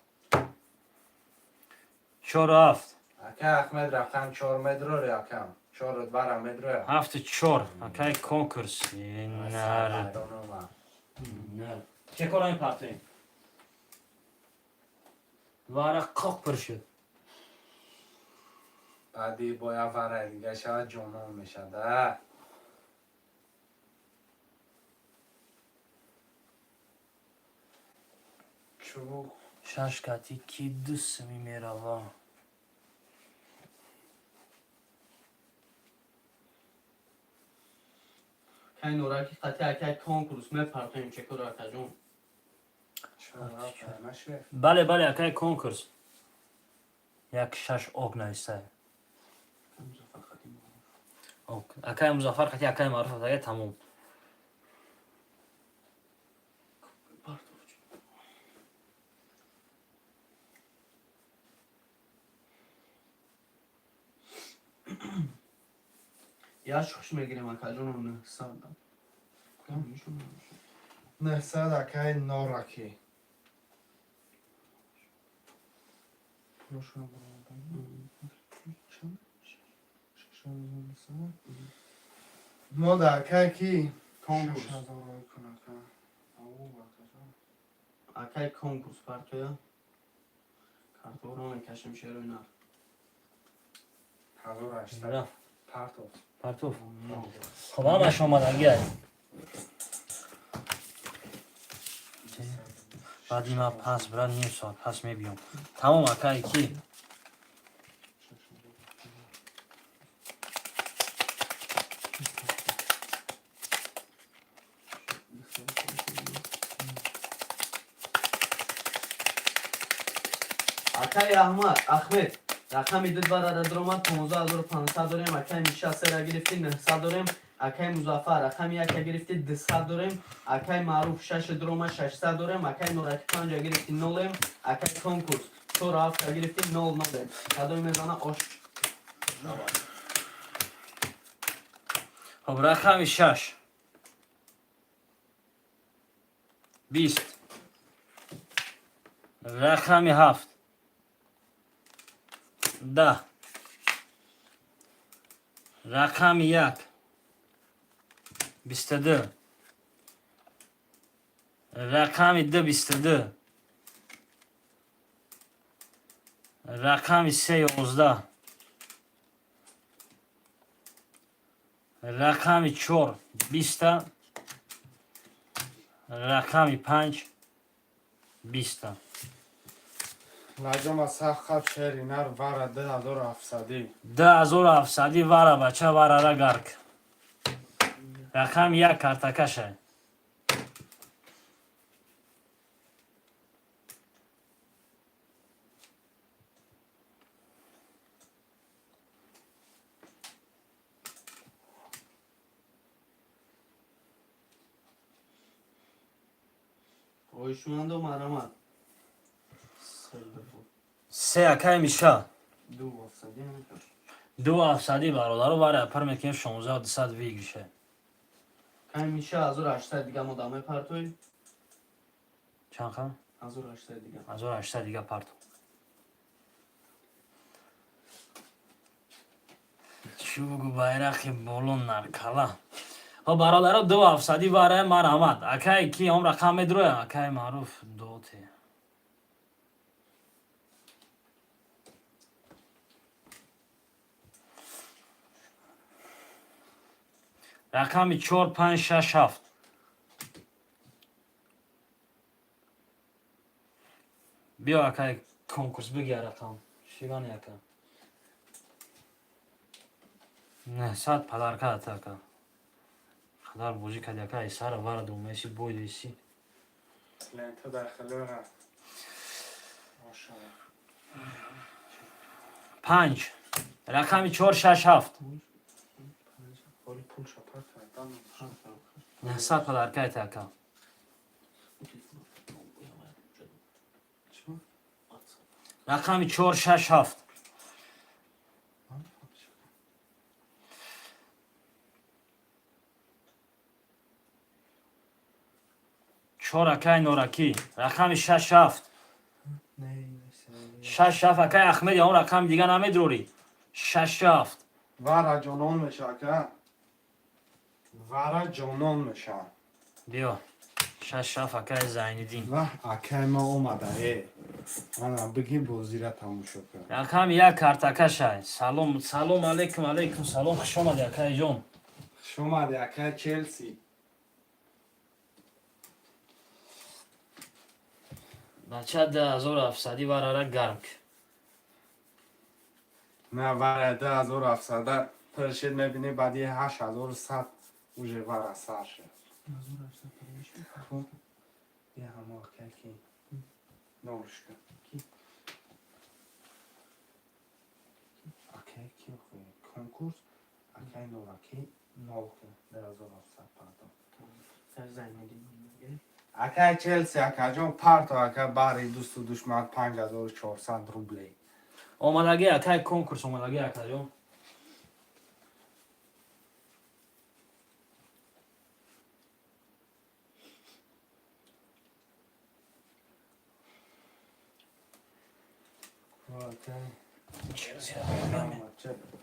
чору ҳафт. Акай Ахмед, рақам чор медрори, акам. Чор вара медроя. Ҳафту чор, акай конкурс. Нар. Ҳайронама. Че кора мепартоем? Вара қоқ пур шуд. Баъди боя вара дига шавад, ҷонон мешад. А? Чубук. Шаш кати ки ду сими мерава. Акай Нораки қати акай конкурс мепартоем, чекора, акаҷон. Чор нашуд. Бале, бале, акай конкурс. Як шаш ок навистай. Ок, акай Музаффар қати акай Маъруф акай, тамом. Партов. Я шуш мегирем, акаҷоно, 900. 900, акай Нораки. Пулошро баровардан. Чанд? 6200. Мо да акай ки? Конкурс. 6000 рой кун, ака. Ау, акаҷон. Акай конкурс партоя. Карторо мекашем, шерои нар. 1800. Рафт. Партов. Партов. Хоб, ҳамаш омадагиай. Баъди ма пас бира, ним соат пас мебиём. Тамом, акай ки? Акай Аҳмад, Ахмед, рақами ду барада дуромад, 15 500 дорем. Акай Миша сера гирифти, 900 дорем. Акай Музаффар рақами яка гирифти, 200 дорем. Акай Маъруф шаши дуромад, 600 дорем. Акай Нораки панҷа гирифти, нолем. Акай Конкурс чору ҳафта гирифти, нол нолем. Кадоме мезана, ош. Хоб, рақами шаш 20, рақами ҳафт 10, рақами як 22, рақами ду 22, рақами се 11, рақами чор 20-та, рақами панҷ 20-та. Наҷома сахт хаб шери нар вара 2700. 2700 вара, бача, варара гарк. Рақами як картакаша. Хоҳишмандо, марҳамат. Се, акай Миша. Ду ҳафтсадӣ. Ду ҳафтсадӣ, бародаро, вара пар мекунем, 16 200 выигрыше. Кай Миша, 1800 дига мо даме партои. Чанд қа? 1800 дига. 1800 дига парту. Чӣ бугу, байрақи боло наркала. Хоб, бародаро, ду ҳафтсадӣ вара, марҳамат. Акай ки он рақам медроя? Акай Маъруф доте. Рақами чор, панҷ, шаш, ҳафт. Биё, акай Конкурс, бигир рақам. Шивани, ака. 900 подарка ата, ака. Қадар бозӣ кади, ака, сара вара думаеси бойдеси. Лента дахилора. Машалло. Панҷ. Рақами чор, шаш, ҳафт. Ҳоли пул шапар кардан. 900 подарка ата, ака. Чӣ? Рақами чор, шаш, ҳафт. Ман фаҳмишам. Чор, акай Норакӣ. Рақами шаш, ҳафт. Не, не, Шаш, ҳафт, акай Ахмед, он рақами дига намедурорӣ. Шаш, ҳафт. Вара ҷонон меша, ака. Вара ҷонон меша. Биё. Шаш, ҳафт, акай Зайниддин. Ваҳ, акай ма омада, э. Ана, бигӣ бозира тамошо кун. Рақами як картакашай. Салом, салом алейкум, алейкум салом, хуш омадӣ, акай ҷон. Хуш омадӣ, акай Челси. Бача, 2700 варара гарм. На, вара 2700 пиршид, мебинӣ, баъди 8100 уже вара сар шуд. Хуб. Я ҳамо акай ки нолшка. Акай ки охи конкурс, акай Нораки нол кун, 2700 пардон. Акай Челси, акаҷон, парто, ака, баҳри дӯсту душман 5400 рублей. Омадагӣ, акай Конкурс, омадагӣ, акаҷон. Акай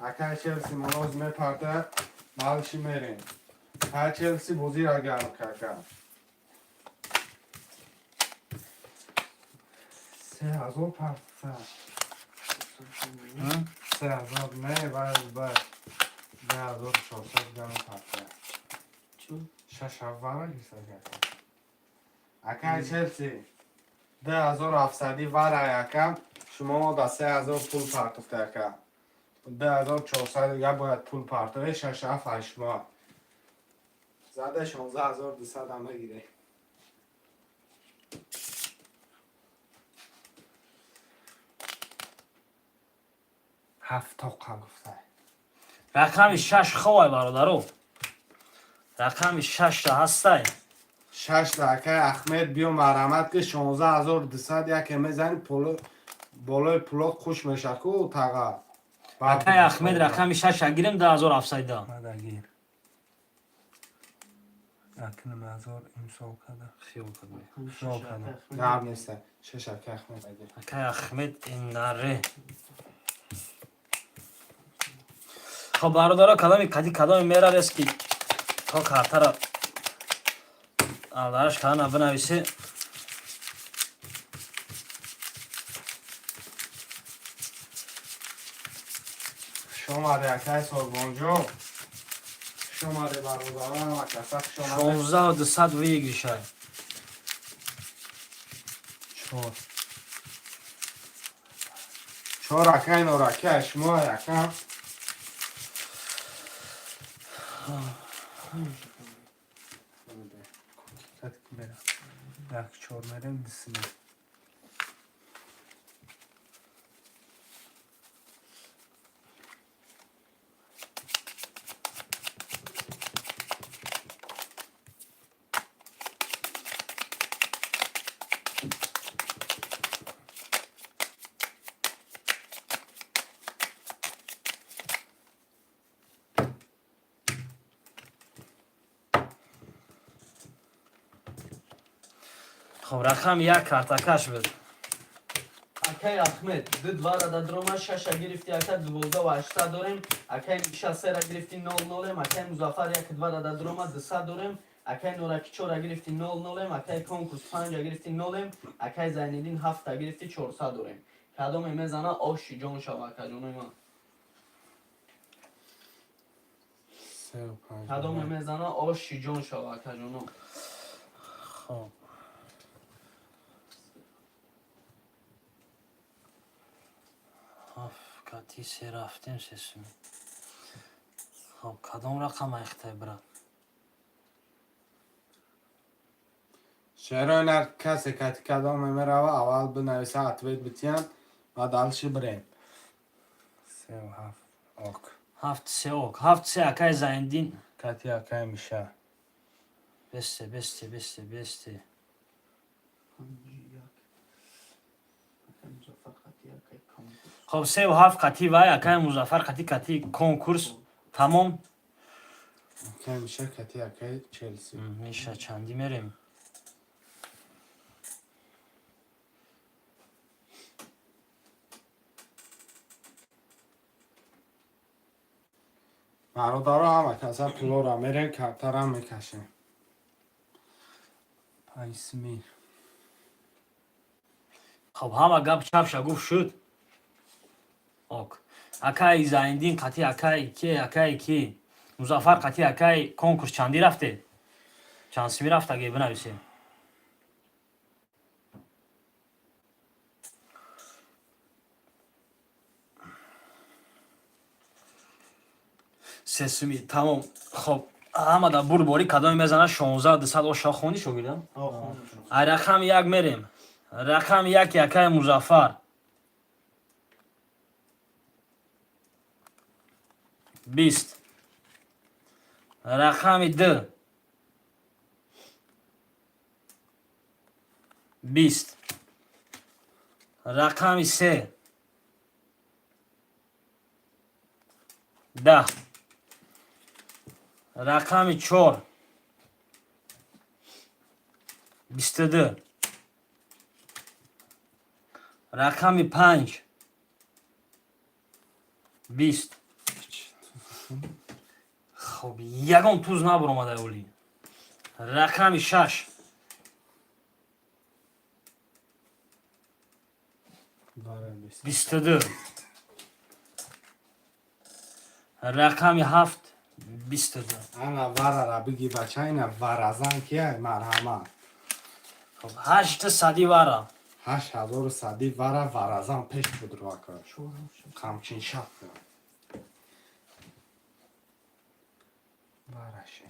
Акай Челси моноз мепарта, дальше мерем. Акай Челси бозира гарм кака. 3000 парта. 3000 не, бай. 2400 гарм парта. Шаш вара гирса. Акай Челси. 2700 вара, ака. Шумо да 3000 пул партофта, ака. 2400 дига бояд пул партове, шаш ҳафт ҳашт моҳ. Зада 16 200 ам мегире. Ҳафт тоқа гуфта. Рақами шаш ховай, бародаро, рақами шашта ҳастай. Шашта, акай Ахмед, биё, марҳамат, ки 16 200 яке мезани, болои пулот хуш меша ку таға. Акай Ахмед, рақами шаша гирем, 10 700 да. Мадагир. Акнам ҳазор имсол када. Хиёл кардам. Хиёл кардам. Гап неста, шаш, акай Ахмед, агир. Акай Ахмед, инаре. Хоб, бародаро, кадоми кади кадоми меравест, ки то картара алдараш кадана бинависе. Шомаде, акай Сорбонҷон, шомаде, бародарон, ҳама каса хушомаде. 16 200 выигрыш ай. Чор. Чор, акай Нораки, шумо, ака. Кат мера. Як чор мерем дисими. Хоб, рақами як картакаш буд. Акай Ахмед, ду двара дадрома, шаша гирифти, ака, 12 800 дорем. Акай Миша сера гирифти, нол нолем. Акай Музаффар як двара дадрома, 200 дорем. Акай Нораки чора гирифти, нол нолем. Акай конкурс панҷа гирифти, нолем. Акай Зайниддин ҳафта гирифти, 400 дорем. Кадоме мезана, оши ҷон шава, акаҷонои ман. Сеу панҷ. Кадоме мезана, оши ҷон шава, акаҷоно. Хоб, ҳафт кати се рафтем, сесуми. Хоб, кадом рақам айхтай, брат? Шерои касе кати кадоме мерава, аввал бинависа, ответ битиям ва дальше бирем. Сеу ҳафт. Ок. Ҳафт се ок, ҳафт се, акай Зайндин. Кати акай Миша. Бесте, бесте, бесте, бесте. Панҷи як. Акай Музаффар қати акай конкурс. Хоб, севу ҳафт қати вай акай Музаффар қати кати конкурс, тамом. Акай Миша кати акай Челси. Миша, чандӣ мерем? Бародаро, ҳама каса пулора мерем, картарам мекашем. Панҷ сими. Хоб, ҳама гап чапша гуфт шуд, ок. Акай Зайндин қати акай ки, акай ки Музаффар қати акай конкурс чандӣ рафте, чанд сими рафтаге, бинависем. Се суми, тамом. Хоб, ҳама да бурборӣ, кадоме мезана, 16 200 оша хонди, шогирдам. Ай рақами як мерем, рақами яки акай Музаффар, 20. Рақами д 20. Рақами се 10. Рақами чор 22. Рақами панҷ 20. Хоб, ягон туз набаромада оли. Рақами шаш. Вара 20. 22. Рақами ҳафт 22. Ана варара биги, бача, ина варазан кия, марҳамат. Хоб, ҳашта сади вара. Ҳашт ҳазору сади вара, варазан пеш буд, рӯака қамчин шаб вараше.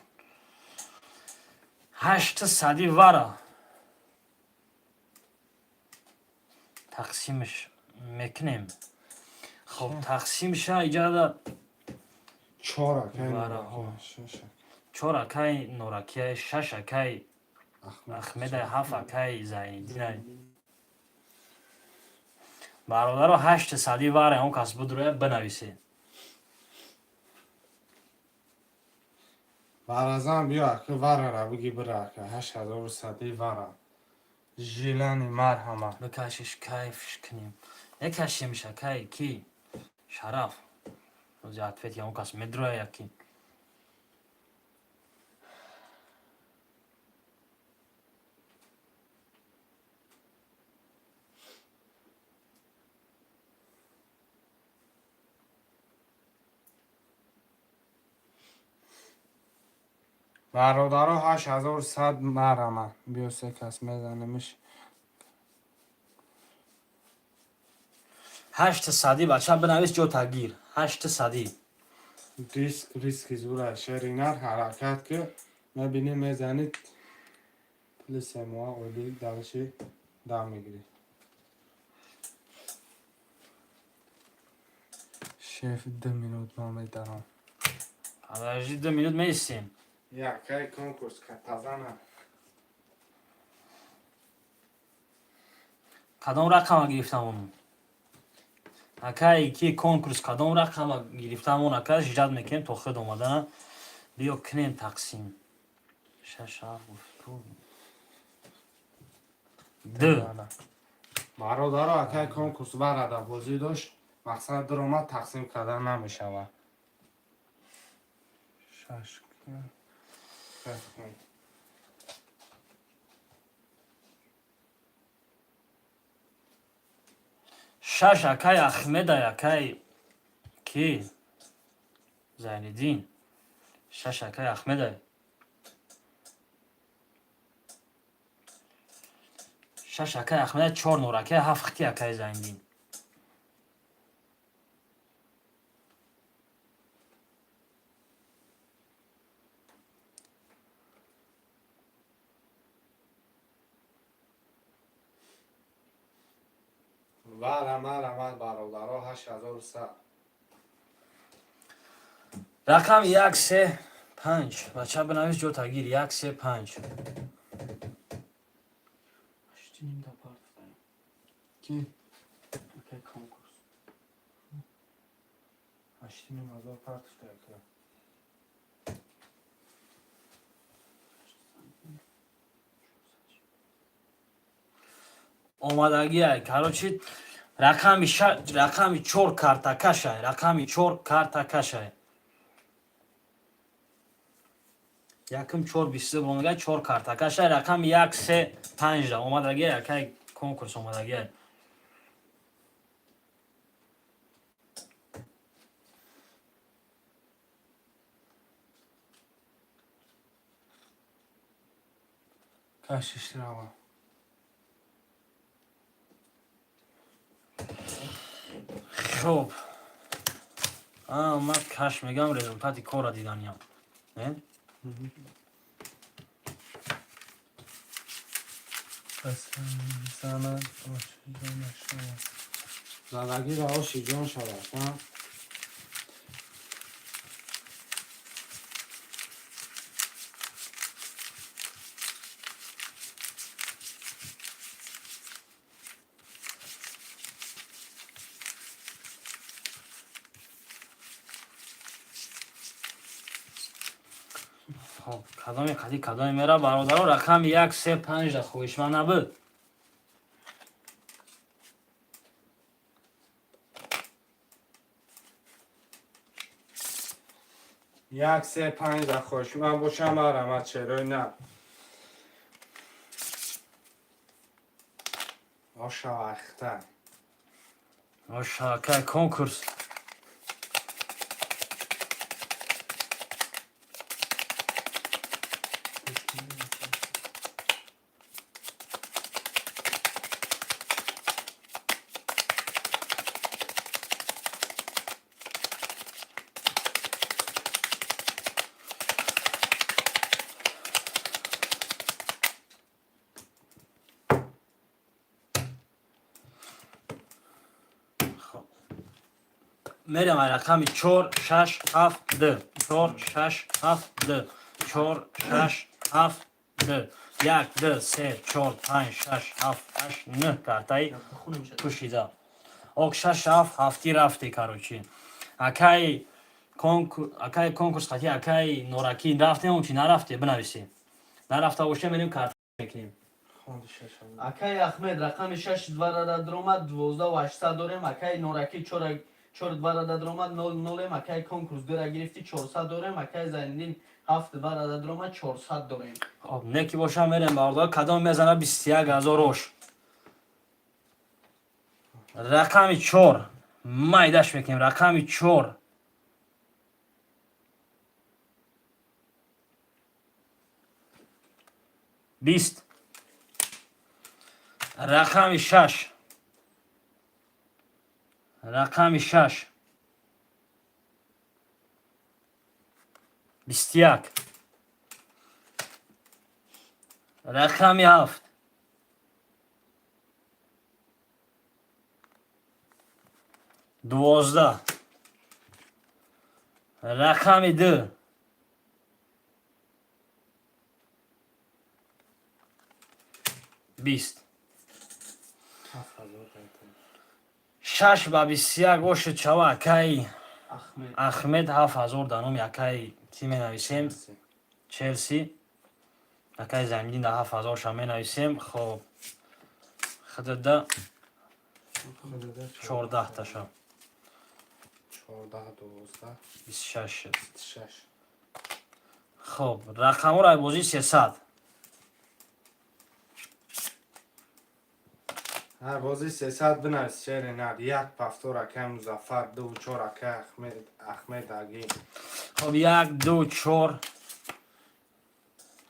Ҳашта сади вара тақсимш мекунем. Хоб, тақсим ша иҷада. Чор акай. Вараҳо. Норакия, шаш акай. Чор акай Норакияй, шаш акай Ахмед. Ахмедай, ҳафт акай Зайниддинай. Бародаро, ҳашти сади варе он кас будроя, бинависе. Варазан биё, ака, варара биги, бира, ака, 8100 вара жилани, марҳама. Бикашиш, кайфш кунем, некашемш. Акай ки Шараф ози ответ он кас медроя яки. Бародаро, 8100, марҳама, биё, се кас мезанемиш. Ҳашти сади, бача, бинавис, ҷо тагир, ҳашти сади. Риск, риски зура, шеринар, ҳаракат ки мебинӣ, мезанид, пули 3 моҳа оли далши дам мегирӣ. Шеф, 2 минут ман медарам. Подожди, 2 минут меистем. Якай конкурс катазана. Кадом рақама гирифтамон, акай ки конкурс? Кадом рақама гирифтамон, ака? Ждать мекунем то худ омадана. Биё, кунем тақсим. Шаш, ҳафт, гуфту ду. Бародаро, акай конкурс варада бозӣ дошт, мақсад дуромад, тақсим кардан намешавад. Шаш. Кун. Шаш акай Ахмедай, акай ки Зайниддин, шаш акай Ахмедай, шаш акай Ахмедай, чор Норакай, ҳафт ки акай Зайниддин. Вара, марҳамат, бародаро, 8100. Рақам 1, 3, 5, бача, бинавис, ҷо тагир, 1, 3, 5. 8,5 да партаем. Ки? Акай конкурс. 8500 партифта, ака. Омадагиай, короче, рақами чор картакашай, рақами чор картакашай. Якум чор бисту бромага, чор картакашай, рақами 1, 3, 5 да омадагиай, акай конкурс омадагиай. Кашиш рава. Хуб, ман каш мегам, результати корра диданиям, не? Занад, ошиҷон шавад. Задагиро ошиҷон шавад, а? Хоб, кадоми қади, кадоми мера, бародаро? Рақами 1, 3, 5 да хоҳишманд набуд. 1, 3, 5 да хоҳишманд бошам, марҳамат, черои на. Оша вахта. Оша, акай конкурс. Хоб. Мерем ай рақами чор, шаш, ҳафт, д, чор, шаш, ҳафт, д, чор, шаш, ҳафт, д, як, д, се, чор, панҷ, шаш, ҳафт, ҳашт, нӯҳ картаи пӯшида. Ок, шаш, ҳафт, ҳафтӣ рафте, короче. Акаи конкурс қати акаи норакӣ рафтем чи нарафте, бинависем. Нарафта бошем, мерем, карта мекунем. Хонди шаш. Акаи Ахмед рақами шаш два рада дромад, 12 800 дорем. Акаи норакӣ чор два рада дромад, нол нолем. Акаи конкурс дура гирифти, 400 дорем. Акаи Зайниддин ҳафт два рада дромад, 400 дорем. Хоб, неки бошам, мерем, бардор, кадом мезана 21 000 ош. Рақами чор майдаш мекунем. Рақами чор, 20. Рақами шаш, рақами шаш, 21. Рақами ҳафт, 12. Рақами ду, 20. 7000 қайтем. Шаш ба 21 бошед, чава, акаи Ахмед. Ахмед 7000 дар номи акаи кӣ менависем? Челси. Акаи Зайниддин да 7000 ша менависем. Хоб, худада 14 таша. 14, 12. 26 шуд. 26. Хоб, рақамҳоро ай бозии 300. Ҳар бозӣ 300 бинавис, шери нар. Як пафтор акай Музаффар, ду чор акай Ахмед, Ахмед аги. Хоб, як, ду, чор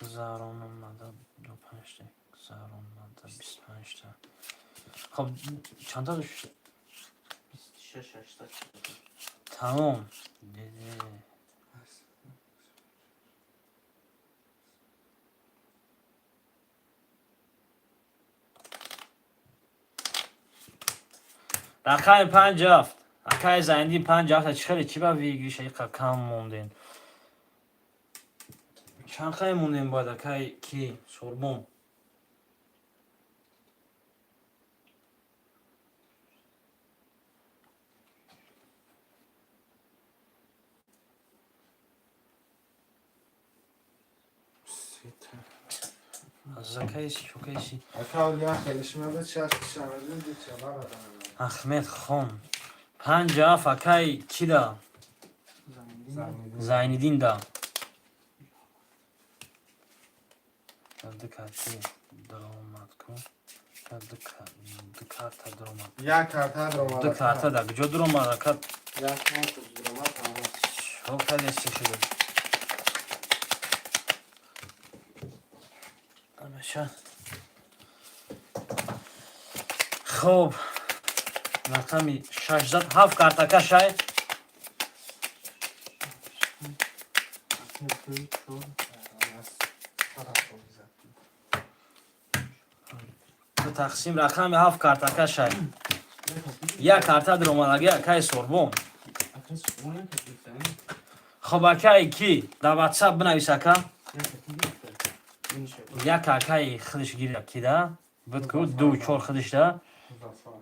заромада, ду, панҷта заромада, 25 та. Хоб, чандта шуд? 26 800. Тамом. Деде. Рақами панҷ, ҳафт, акаи Зайниддин, панҷ, ҳафта. Чӣ хеле чӣ ба выигрыш а иқа кам мондем? Чанд хай мондем бояд, акаи ки Сурбон? Сита. Закайси, чокайси. Ака Олия хеле шимабед, шаш шамадин ди чабар адам. Ахмед хон, панҷ, ҳафт, акаи кида? Зайниддин. Зайниддин да ду карти даромад ку, ду карта даромад. Як карта даромад. Ду карта да куҷо даромад, ака? Як конкурс даромад, тамом. Чо кардеси шуд? Амаша. Хоб, рақами шаш зад, ҳафт картака шай. Ду, чор. Тараф зад. Ду тақсим, рақами ҳафт картака шай. Як карта даромадаги, акаи Сорбон. Акаи Сурбон як гирифта. Хоб, акаи ки дар Ватсап бинавис, ака. Як гирифта. Бинша. Як акаи худаш гирифта, кида буд ку, ду, чор худаш да. Музаффар.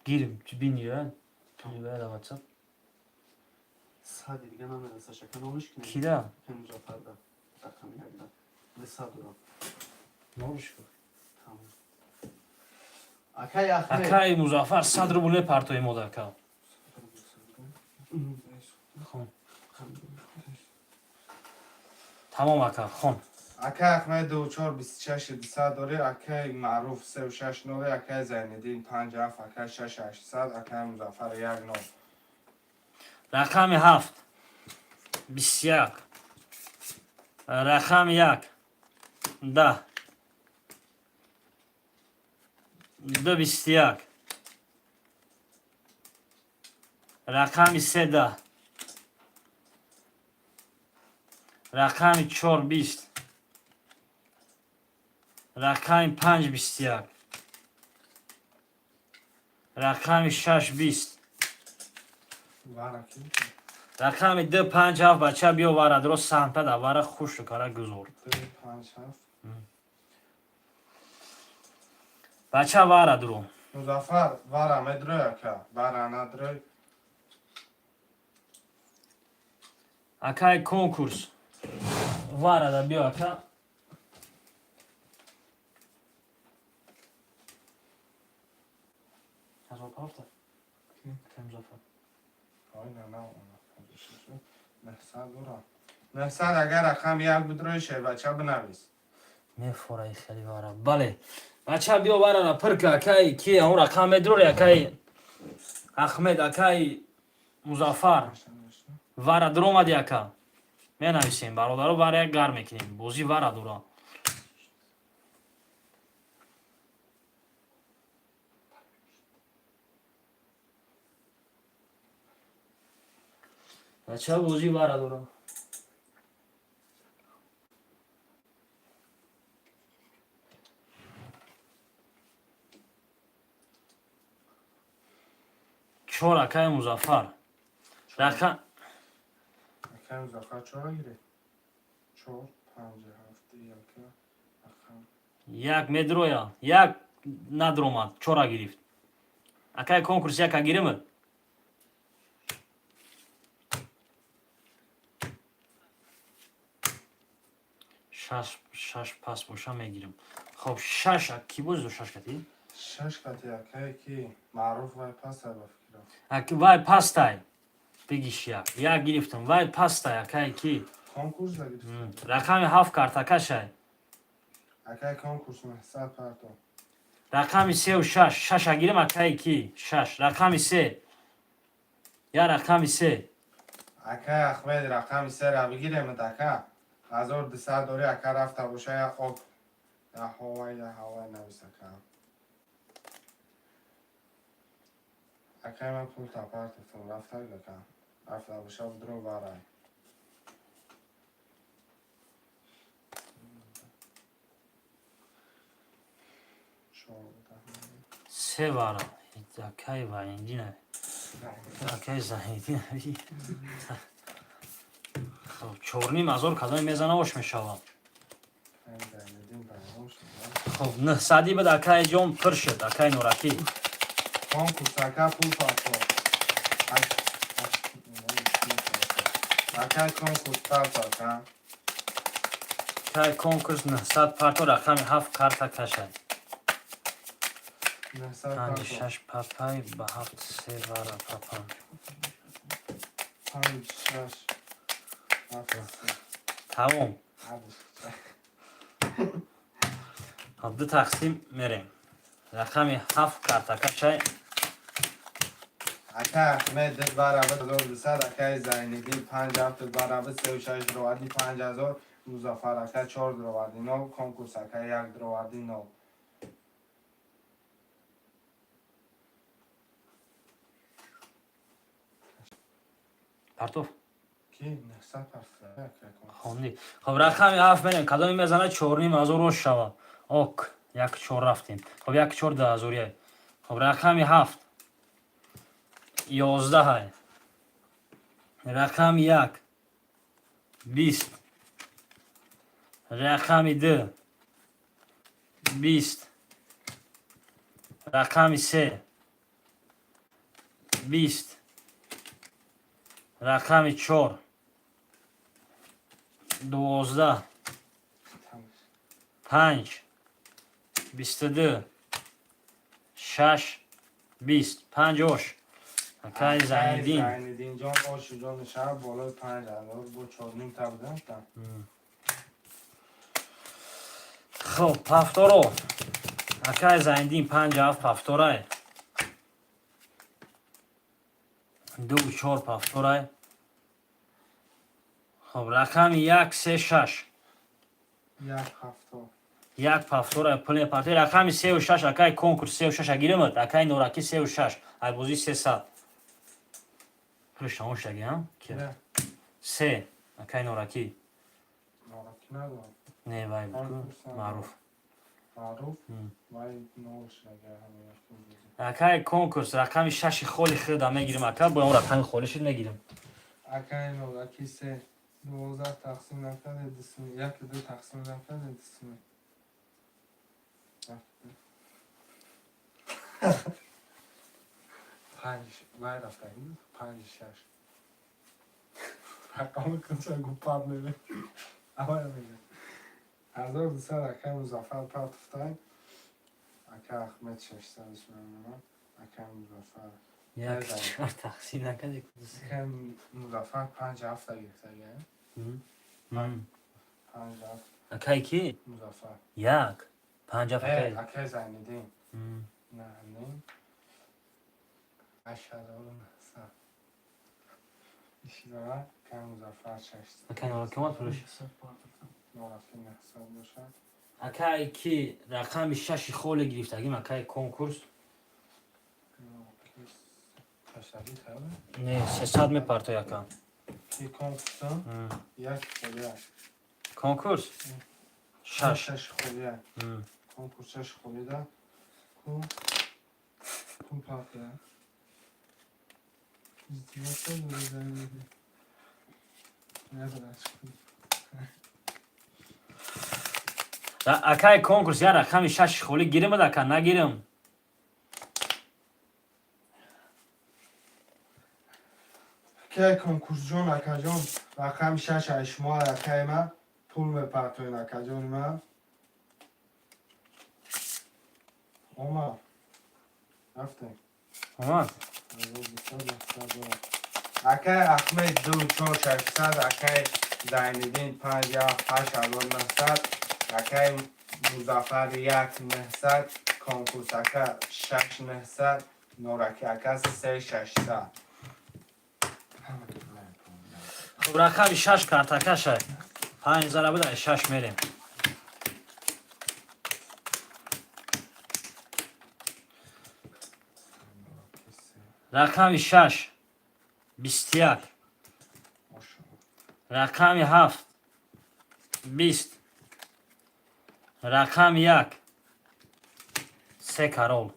Гир, бини дар Ватсап. Сади дига намераса, шака нолиш кунем. Кида? Акаи Музаффар да. Рақами як да. 200 дорам. Нолиш ку. Тамом. Акаи Ахмед. Акаи Музаффар 100 рубл мепартоем од, ака. Хон. Тамом, ака, хон. Акай Ахмед ду чор 26 200 дори, акай Маъруф се шаш нол, акай Зайниддин панҷ ҳафт, акай шаш 800, акай Музаффар як нол. Рақами ҳафт, 21. Рақами як, 10, ду, 21. Рақами се, 10. Рақами чор, 20. Рақами панҷ, 21. Рақами шаш, 20. Вара ки? Рақами ду, панҷ, ҳафт. Бача, биё, вара дро, самта да вара хушу кара гузор. Ду, панҷ, ҳафт. Бача, вара дро. Музаффар, вара медрой, ака? Вара надрой. Акай конкурс, вара да биё, ака. Ҳазор пафта. Акай Музаффар. Ой, на, на, на, 900 дора. 900, агар рақам як бидрой, шербача, бинавис. Мефораи хеле вара. Бале, бача, биё, варара пир ка. Акай ки он рақам медрори? Акай Ахмед, акай Музаффар, вара дуромади, ака. Менависем, бародаро, вара як гар мекунем, бозӣ вара дура. Бача, бозӣ вара дура. Чор, акай Музаффар, рақа. Акай Музаффар чора гирифт. Чор, панҷ, ҳафт, яка рақам. Як медроя, як надромад, чора гирифт акай конкурс, яка гиримад. Шаш, шаш пас боша, мегирам. Хоб, шаш ки боз, шаш кати. Шаш кати акае ки маъруф, вай пастай, ба фикрам. Вай пастай, бигиш, як як гирифтам, вай пастай, акай ки. Конкурс да гирифт. Рақами ҳафт картакашай. Акай конкурс, 900 парто. Рақами сеу шаш, шаша гирим, акай ки, шаш, рақами се, я рақами се. Акай Ахмед, рақами сера бигиремад, ака. 1200 дори, ака, рафта боша, я ок. Я ҳовай, я ҳавай навис, ака. Акай, ман пул тапартифтам, рафта, ака. Рафта боша, будро, варай. Чордаҳ. Се вара, акай Ваиндина, акай Заҳидин. Хоб, 4500 кадоме мезана, ош мешавад. Зайниддин байром шуд. Хоб, 900-ӣ буд, акай ҷон, пур шуд, акай Нуракӣ. Конкурс, ака, пул парто. Акай конкурс, парто, ака. Акай конкурс, 900 парто, рақами ҳафт карта кашад. 900 Панҷ, парто. шаш папай, ба ҳафт, се вара папам. Панҷ, шаш, ҳафт, се. Тамом. Ҳадиш. Хоб, ду тақсим мерем, рақами ҳафт карта кашай. Ака Ахмед ду барабар 1200, акай Зайниддин панҷ ҳафт барабар сеу шаш дроварди 5000, Музаффар ака чор дроварди нол, конкурс ака як дроварди нол. Партов. Ки 900 парто, ака конкурс. Хонди. Хоб, рақами ҳафт мерем, кадоме мезана, 4500 рош шавад. Ок, як чор рафтем. Хоб, як чор 2000-ия. Хоб, рақами ҳафт, 11-ай. Рақами як, 20. Рақами ду, 20. Рақами се, 20. Рақами чор, 12. Панҷ, 22. Шаш, 20. Панҷ ош, акай Зайниддин. Зайниддинҷон, оши ҷони шаб, болои 5000 бо чорним та будам. Хоб, пафторо, акай Зайниддин, панҷ ҳафт пафторай, ду чор пафторай. Хоб, рақами як, се, шаш. Як ҳафто. Як пафтора пули парти. Рақами сеу шаш, акай конкурс, сеу шаша гиримад, акай Нораки, сеу шаш, ай бозӣ 300 пулиш тамом шудаги. Не. Се, акай Нораки. Нораки надорам. Не, вай Конкурс надорам. маъруф. Маъруф. М. Вай нол шудага ҳама якум бозӣ. Акай конкурс, рақами шаши холи худа мегирим, ака, бо он рақами холи шуд мегирим. Акай нораки се 12 тақсим накарде дусми, як ду тақсим накарде дусми. Як ду. Панҷ вай рафтагӣ панҷ шаш. Рақами кунча гупар мебе. Авай мега. 1200 акай Музаффар партофтай. Ака Ахмед 600 мемонад. Акай Музаффар. Як чор тақсим накарде. Акай Музаффар панҷ ҳафта гирифтагӣ. Панҷ ҳафт. Акай ки? Музаффар. Як. Панҷ ҳафт акай. Акай Зайниддин. На, ним. 8900. Ишидора акай Музаффар 600. Акай нораки омад пулш. Нораки 900 бошад. Акай ки рақами шаши холи гирифтагим, акай конкурс. Нораки ташаги хеле. Не, 300 мепартой, ака. Ки конкурсам? Як холия. Конкурс? Шаш. Шаш холия. Конкурс шаш холида. Ку ку партия. Издиваться буду. Надо. Акай конкурс, я рақами шаши холи гирим, ака, нагирим? Акай конкурсҷон, акаҷон, рақами шаш ай шумо, акай ма пул мепартоен, акаҷони ман. Омад. Рафтем. Омад. 1200 900. Акай Ахмед ду чор 600, акай Зайниддин панҷ ҳафт 8900, акай Музаффар як 900, конкурс ака шаш 900, Нораки ака се 600. Хуб, рақами шаш картакаша. Панҷ зара буда, шаш мерем. Рақами шаш 21, рақами ҳафт 20, рақами як се карол,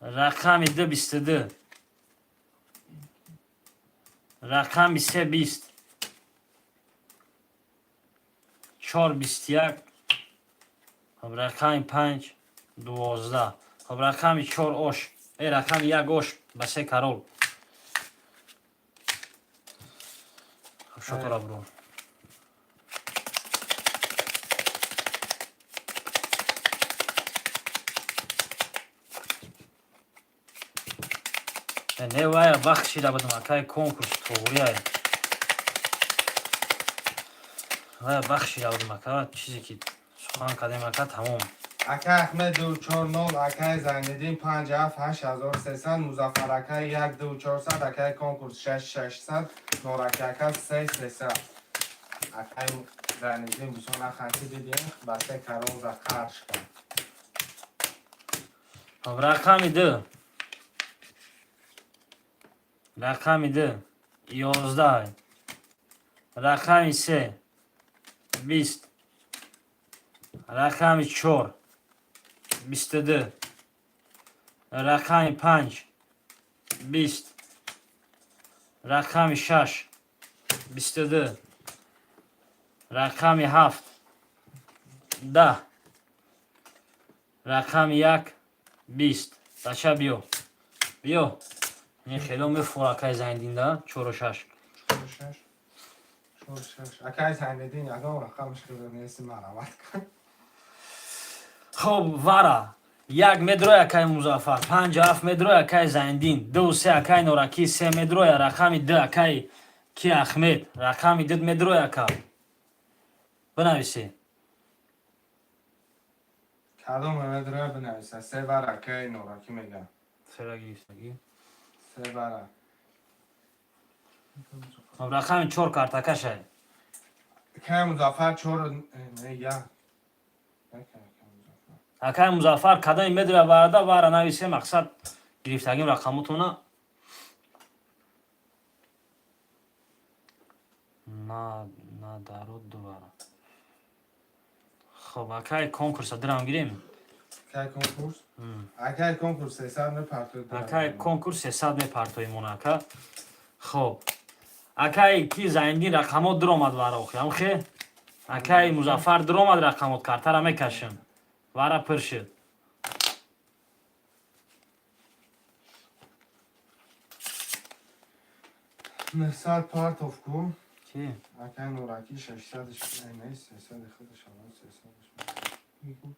рақами ду 22, рақами се 20, чор 21, хоб, рақами панҷ 12, хоб, рақами чор ош, рақами як ош ба се карол. Хоб, шотора буро. Не, вая бахшида будам, акай конкурс, туғрияй. Вая бахшида будам, ака, чизе ки сухан кардем, ака, тамом. Акай Ахмед ду чор нол, акай Зайниддин панҷ ҳафт 8300, Музаффар акай як ду 400, акай конкурс шаш 600, Нораки ака се 300. Акай Зайниддин бисёр наханти дидем, ба се карол за қарш кард. Хоб, рақами ду. Рақами ду 11. Рақами се 20. Рақами чор 22. Рақами панҷ 20. Рақами шаш 22. Рақами ҳафт 10. Рақами як 20. Бача, биё. Биё. Ин хело мефура, акай Зайниддин, да? Чору шаш. Чор шаш. Чор шаш. Акай Зайниддин ягон рақамаш кирда неси, марамат кун. Хоб, вара. Як медроя, акай Музаффар, панҷ ҳафт медроя, акай Зайниддин, ду се, акай Нораки, се медроя, рақами ду, акай ки Ахмед, рақами ду медроя, ака. Бинависе. Кадом медроя, бинависа. Се бар акай Нораки мега. Сера гирифтагӣ. Се бара. Хоб, рақами чор картакашай. Акай Музаффар чор, не, як. Як акай Музаффар. Акай Музаффар кадоми медроя варда вара нависе, мақсад гирифтагим рақамотона. На даро ду вара. Хоб, акай конкурса дирам гирем. Акай конкурс? Акай конкурс 300 мепартоед. Акай конкурс 300 мепартоимон, ака. Хоб, акай ки Зайниддин, рақамот дуромад варохи амхе. Акай Музаффар, дуромад рақамот, картара мекашем, вара пир шид. 900 партов ку. Ки? Акай Нураки 600 не, 300 худаш ама 300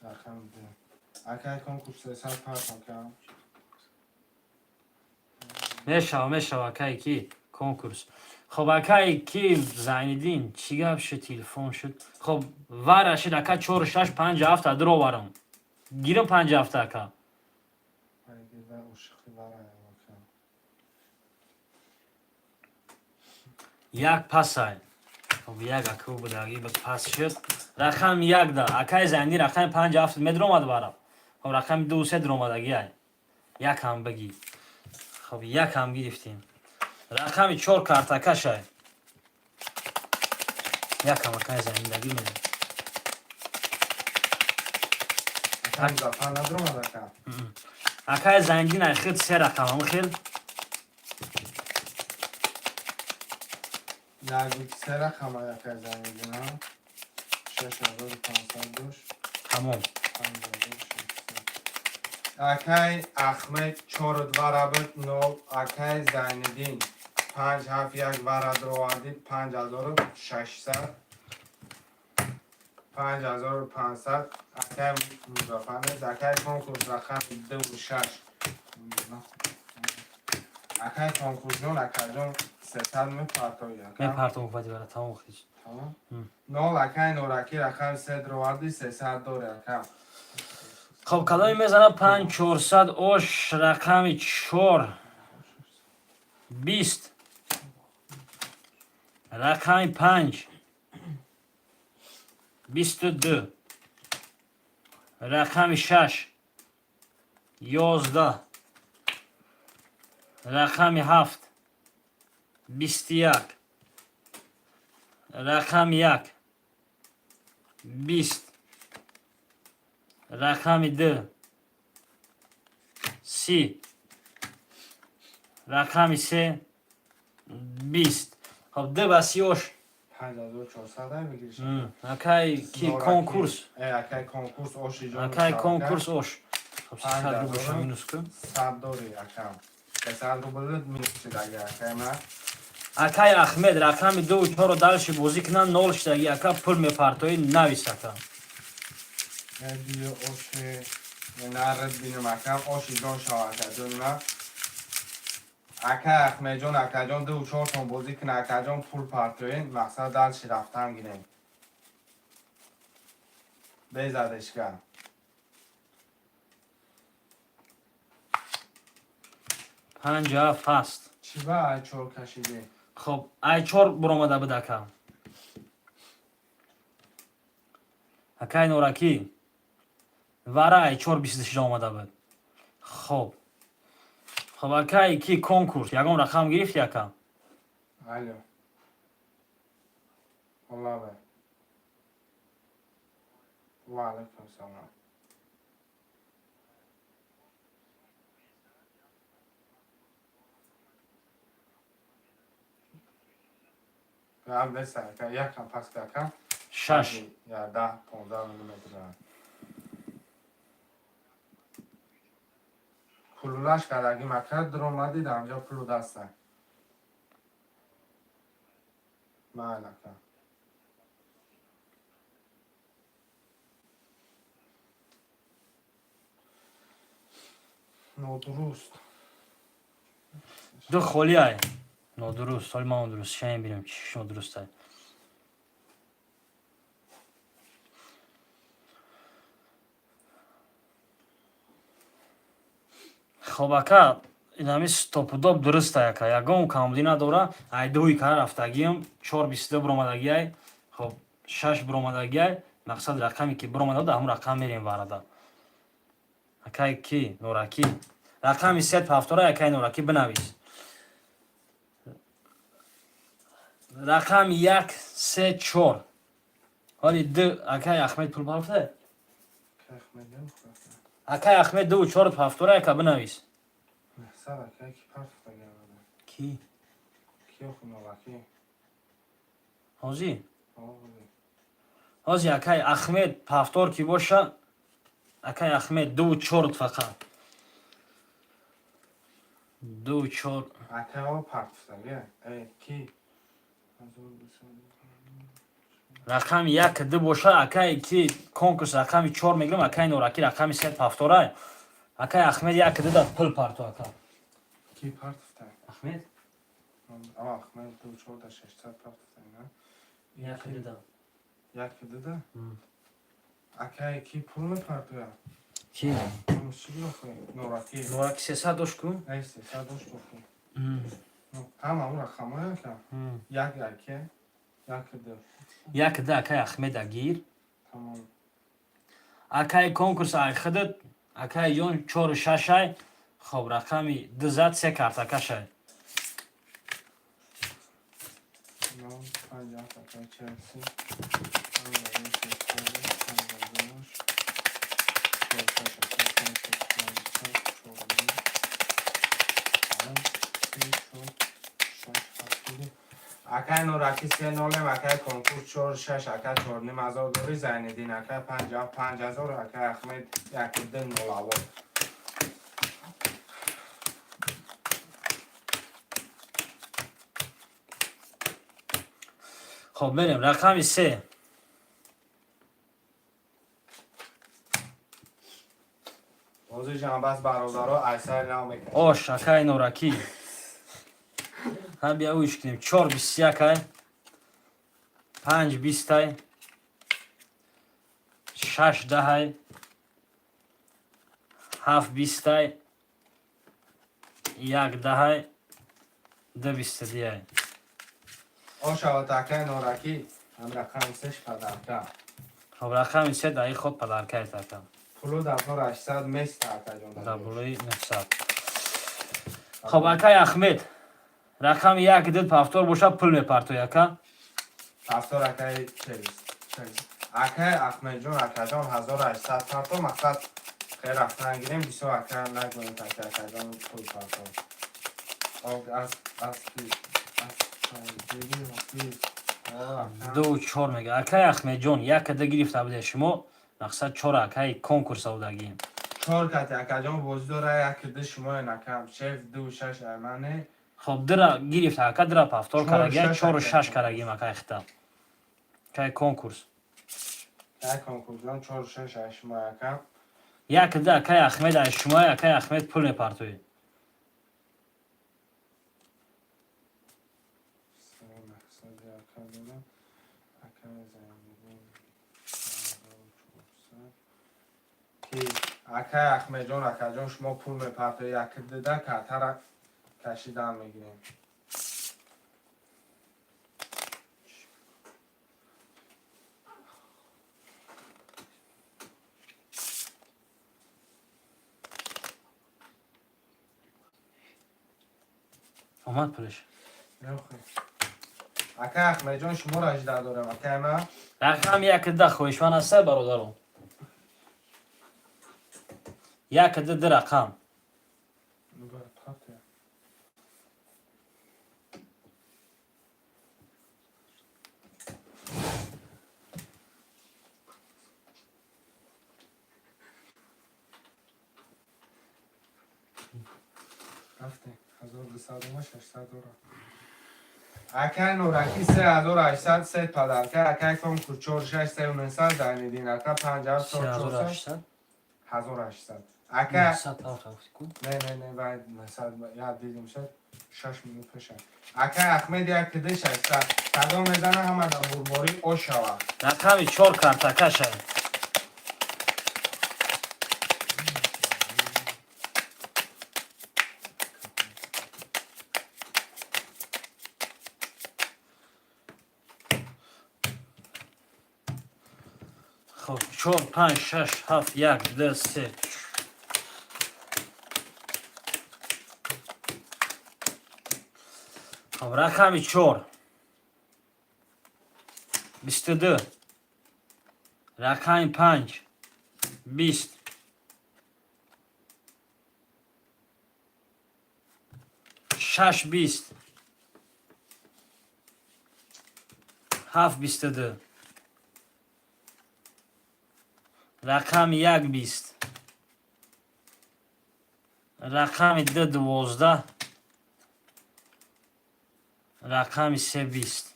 рақам ду. Акай конкурс 300 партов кам. Мешава, мешава, акай ки конкурс. Хоб, акай ки Зайниддин, чӣ гап шуд, телефон шуд. Хоб, вара шуд, ака, чору шаш панҷ ҳафта дуроварам, гирам панҷ ҳафта, ака. Пайгир ва ошиқи вара ака. Як пасай. Хоб, як аку будаги ба пас шуд. Рақами як да акай Зайниддин, рақами панҷ ҳафт медуромад вара. Хоб, рақами ду се дуромадаги ай, якам бигӣ. Хоб, якам гирифтем. Рақами чор картакашай, якам акай Зайниддаги медем. Акай Музаффар надуромад, ака. Акай Зайниддин, ай хид се рақам хел. Як се рақам акай Зайниддин, а? 6500 дошт. Тамом. 5600. Акай Ахмед чору два буд нол, акай Зайниддин панҷ ҳафт як вара дуровардид, 5600, 5500. Акай Музаффар нест. Акай конкурс рақами дуву шаш. Акай конкурсҷон, акаҷон, 300 мепартои, ака. Мепартом вади вара, тамом хич. Тамом. Нол, акай Норакӣ рақами се дуроварди, 300 дори, ака. Хоб, кадоме мезана? Панҷ чорсад ош, рақами чор 20, рақами панҷ 22, рақами шаш 11, рақами ҳафт 21, рақами як 20, рақами ду 30, рақами се 20. Хоб, ду ба 30 ош. 5400 ай бигириш. Акай ки конкурс? Акай конкурс, оши ҷон. Акай конкурс, ош. Хоб, 300 рублша минус кун. 100 дори, акам. 300 рубл минус шидаги, акай ма. Акай Ахмед, рақами ду чоро дальше бозӣ кунан, нол шидаги, ака, пул мепартоӣ, навис, ака. Биё, оши нарад бинам, акам, оши ҷон шава, акаҷон ма. Ака Ахмедҷон, акаҷон, ду чортон бозӣ куна, акаҷон, пул партоен, мақсад дальше рафтан гирем. Безадешка. Панҷ ҳафт ҳаст. Чӣ ба ай чор кашидӣ? Хоб, ай чор буромада буд, ака. Акай Норакӣ, вара ай чор бисту шида омада буд. Хоб, хоб, акай ки конкурс, ягон рақам гирифти, ака? Алло. Алло. Ва алайкум салом. Гап нест, ака, якам пас ака. Шаш. Я 10, 15 миллиметр. Кулулаш кардагим, ака, дуромадид, амҷа пулу даста. Майли, ака. Нодуруст. Ду холӣ ай. Нодуруст. Ҳоли ман нодуруст. Шаем бинем, чӣ нодуруст ай. Хоб, ака, инами стопудоп дуруст ай, ака. Ягон камбудӣ надора. Ай дуи кара рафтагиам, чор 22 буромадаги ай. Хоб, шаш буромадаги ай. Мақсад, рақаме ки буромада буд, ҳамон рақам мерем варада. Акай ки Норакӣ. Рақами сет ҳафтора, акай Норакӣ, бинавис. Рақами як, се, чор. Ҳоли ду, акай Ахмед пул бафте? Акай Ахмед намехӯрад. Акай Ахмед, дуву чор повтора, яка бинавис. 900, акай, ки партофта гардада. Ки? Ки охи, нораки? Ҳозир? Ҳозир. Ҳозир акай Ахмед повтор ки боша, акай Ахмед, дуву чор, фақат ду чор. Акай о партофтага. Э, ки? 1200. Рақами як ду боша, акай ки конкурс, рақами чор мегирам. Акай нораки рақами се повторай. Акай Ахмед, як ду да пул парту, ака. Ки партофта? Ахмед. А, Ахмед ду чор да 600 партофта, на? Як ду да. Як ду да? Акай ки пул мепартоя? Ки? Чӣ бихоҳӣ? Нораки. Нораки 300 дошт ку. Не, 300 дошт охи. Ҳама он рақамҳое ака. Як яке, як ду. Як ду, акай Ахмеда гир. Тамом. Акай конкурс, ай худат, акай ҷон, чору шашай. Хоб, рақами ду зад, се картакашай. Нол, панҷ, ҳафт, акай Челси. Панҷ ҳазор сесад, 5000. Чор, шаш, акай конкурс, 500, чор, ним. Панҷ, се, чор, шаш, ҳафт, ду. Акай нораки се нолем, акай конкурс чор шаш, акай 4500 дори. Зайниддин акай панҷ ҳафт, 5000, акай Ахмед як ду нол аввал. Хоб, мерем рақами се. Ҳозир ҷанбаст, бародаро, айсари нав мекашад. Ош, акай норакӣ, ҳа, бия уиш кунем. Чор бисту якай, панҷ бистай, шаш даҳай, ҳафт бистай, як даҳай, ду бисту диай. Ошавад, акай норакӣ, ҳам рақами сеш подарка. Хоб, рақами се даи ход подарка етака. Пулу 1800 места, акаҷон. Дар болои 900. Хоб, акай Ахмед, рақами як ду повтор боша, пул мепартои, ака. Повтор, акай Челс. Акай Ахмедҷон, акаҷон, 1800 парто, мақсад хел рафтан гирем бисёр, ака, нагӯем, ака, акаҷон, пул парто. Ог аз ки аз пайгири ҳофиз. Ду чор мега, акай Ахмедҷон, як ду гирифта буде шумо, мақсад чор, акай конкурса будагӣ. Чор кати, акаҷон, бозӣ дора, як ду шумоe накам шеф, ду шаш аймане. Хоб, дира гирифта, ака, дира повтор. Чору Карагия. шаш, Чору ака. шаш карагим, акай хита, акай конкурс. Як конкурсҷон, чору шаш ай шумоe, ака. Як ду, акай Ахмед, ай шумо, акай Ахмед, пул мепартоӣ. Се мақсади ака дорам. Акай Зайниддин 1400. Ки акай Ахмедҷон, акаҷон, шумо пул мепартоед, як дуда картара кашидан мегирем. Омад пулиш? Нохе. Акай Ахмедҷон, шуморо ажда дорам, акай ман. Рақами як да хоҳишманд аста, бародаро, як ду, ду рақам. Нигоҳ, партоя. Рафтем. 1200 ома, 600 дора. Акай нораки 3800, се подарка, акай конкурс 4 6 3 900, Зайниддин ака 5 7 400. 3800. 1800. Ака 900 тавр ку. Не, не, не, вай 900 я дидим шад 6 минут пеша. Акай Ахмед як ду 600. Кадом мезана, ҳама дар бурборӣ ошава. Рақами чор картакаша. Хоб, чор, панҷ, шаш, ҳафт, як, ду, се. Хоб, рақами чор 22, рақами панҷ 20, 6 20, 7 22, рақами 1 20, рақами 2 12, рақами 3 20.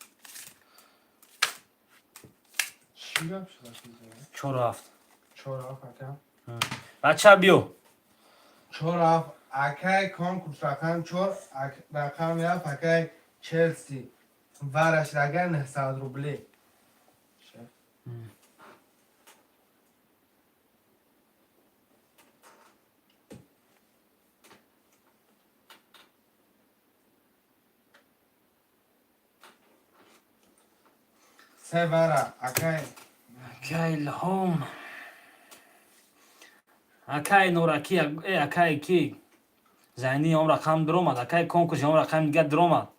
Чӣ гап шуда? 4 7. 4 7, ака. Бача, биё. 4 7, акай конкурс, рақам 4, рақами 7, акай Челси. Вараш рага 900 рублей. Се вара, акай. Акай Илҳом, акай Нораки, акай ки Зайни, он рақам дуромад, акай конкурс, он рақами дигар дуромад.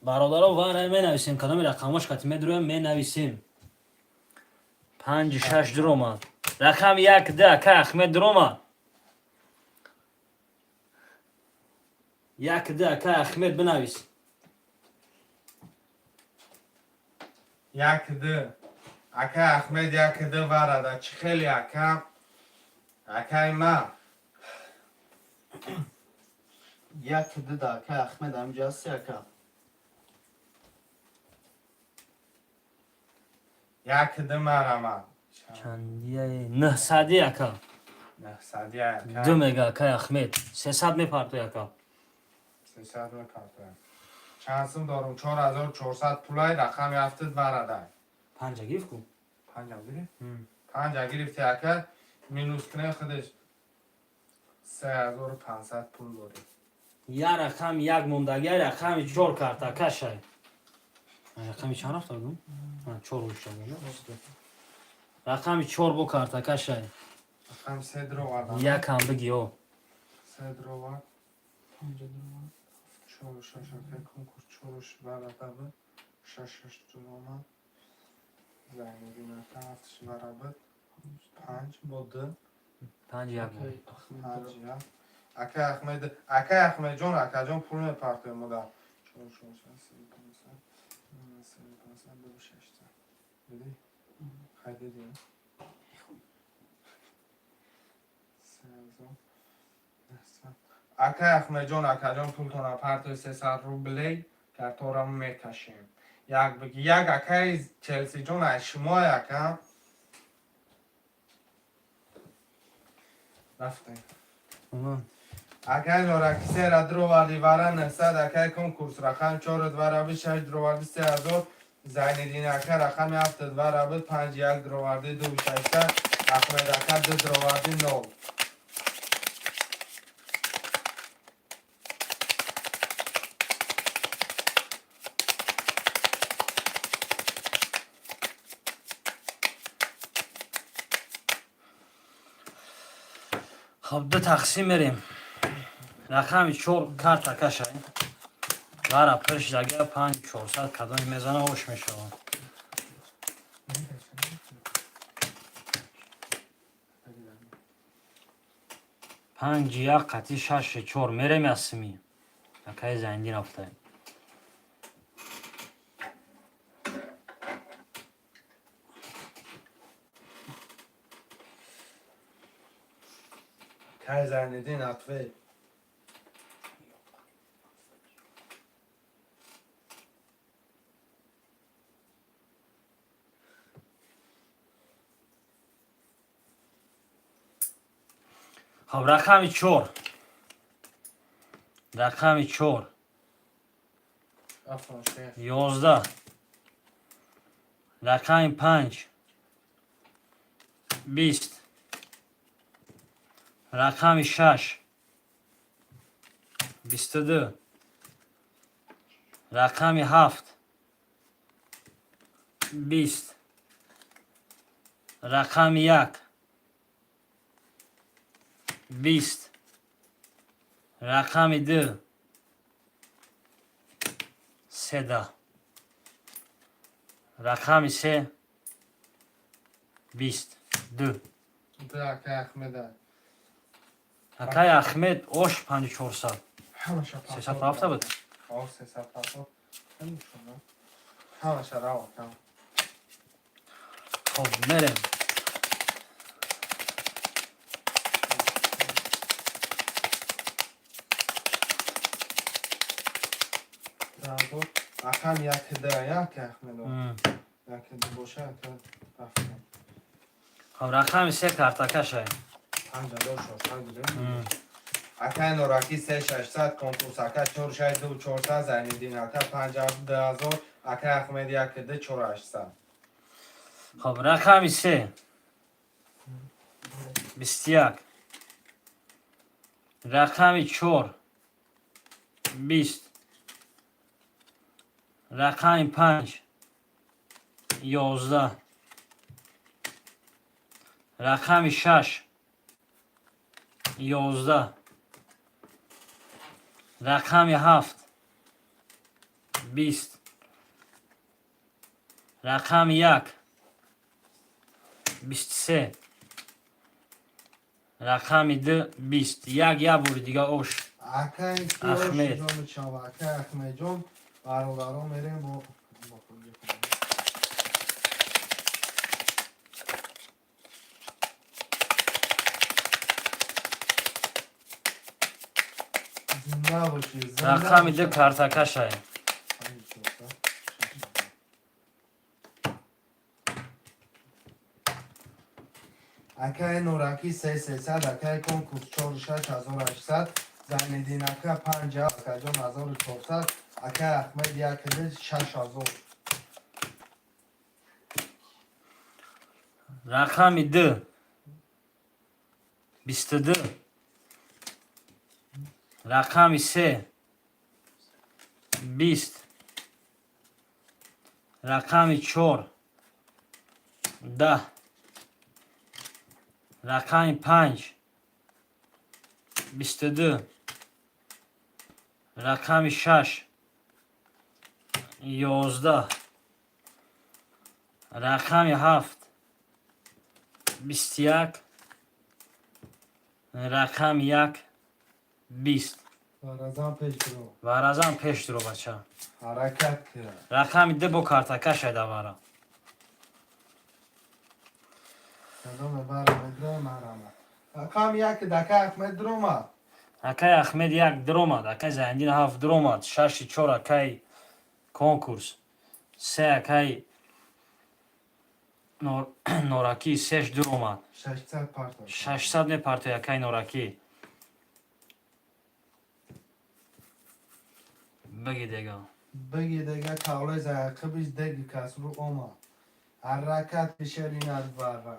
Бародаро, вара менависем, кадоми рақамош қати медуроем, менависем. Панҷи шаш дуромад, рақами як д, акай Ахмед дуромад, як д, акай Ахмед, бинавис. Як д. Акай Ахмед, як д варада. Чӣ хеле, ака? Акай ма. Як д да акай Ахмед ҳамҷа ҳасти, ака? Як д марама. Чандияи? 900-и, ака. 900-и, ака. Ду мега, акай Ахмед. 300 мепартои, ака. 300 мепартоям. Чанд сум дорум? 4400 пулай, рақами ҳафтид варадай. Панҷа гирифт ку. Панҷа гирифт? Панҷа гирифти, ака, минус кунем худаш. 3500 пул дорӣ. Я рақами як мондаги, я рақами чор карта кашай. Рақами чанд рафта будум? Чор ушта. Рақами чор бо карта кашай. Рақами се дровардам. Якам биги, о. Се дровард. Чору шаш, акай конкурс, чоруш варада буд. Шаш шаш дуромад. Зайниддин ака ҳафтш вара буд. Панҷ бо д. Панҷ як. Акай Ахмед. Панҷ як. Акай Ахмед, акай Ахмедҷон, акаҷон, пул мепартоем модар. Чор чорсад, се пансад, се пансад, ду шашсад. Дидӣ? Хай, дидӣ? 3900. Акай Ахмедҷон, акаҷон, пултона партои, 300 рублей карторам мекашем. Як биги, як, акай Челсиҷон, ай шумо, ака. Рафтем. Акай Нораки сера дроварди, вара 900, акай конкурс, рақам чору вара би шаш дроварди, 3000. Зайниддин ака рақами ҳафтад вара буд, панҷ як дроварди, ду шашсад. Ахмед ака ду дроварди, нол. Хоб, ду тақсим мерем. Рақами чор карта кашай. Вара пирш дага, панҷ чорсад кадоми мезана, ош мешавад. Панҷи як қатъи шаши чор мерем ясми. Акаи Зайниддин рафтаем. Акай Зайниддин, ответ. Хоб, рақами чор. Рақами чор. Афон шеф. 11. Рақами панҷ. 20. Рақами шаш. 22. Рақами ҳафт. 20. Рақами як. 20. Рақами ду. Седа. Рақами се, 20, ду. Ду акай Ахмеда. Акай Ахмед ош 5400. Ҳамаша. 307 буд. О, 370. Ҳамаша раво кам. Хоб, мерем. Рақам як да, як Ахмедо. Як ду боша, ака рафтам. Хоб, рақами се картакашай. 5400 гирем. Акай Нораки се 600, конкурс ака чор шаш ду 400, Зайниддин ака панҷ ҳафт 2000, акай Ахмед як ду чор 800. Хоб, рақами се, 21, рақами чор, 20, рақами панҷ, 11, рақами шаш, 11, рақами ҳафт, 20, рақами як, 23, рақами ду, 20. Як як бори дига ош. Акай Ахмед. Акай Ахмедҷон, бародарон, мерем бо. Зинда бошӣ. Рақами ду картакашай. 5400, 6000. Акай Нораки се 300, акай конкурс чор шаш 1800, Зайниддин ака панҷ акаҷон 1400, акай Ахмед як 6000. Рақами ду, 22, рақами се, 20, рақами чор, 10, рақами панҷ, 22, рақами шаш, 11, рақами ҳафт, 21, рақами як, 20. Варазан пеш биро. Варазан пеш дуро, бача. Ҳаракат кира. Рақами ду бо картакашай давара. Кадоме бара медра марама. Рақам як дака Ахмед дуромад. Акай Ахмед як дуромад, акай Зайндин ҳафт дуромад, шаши чор акай конкурс, се акай Норакӣ сеш дуромад. 600 парта. 600 мепартой акай Норакӣ. Биги дега. Биги дега, кавле заяқибиш деги касру омад. Ҳаракат бишеринад вара.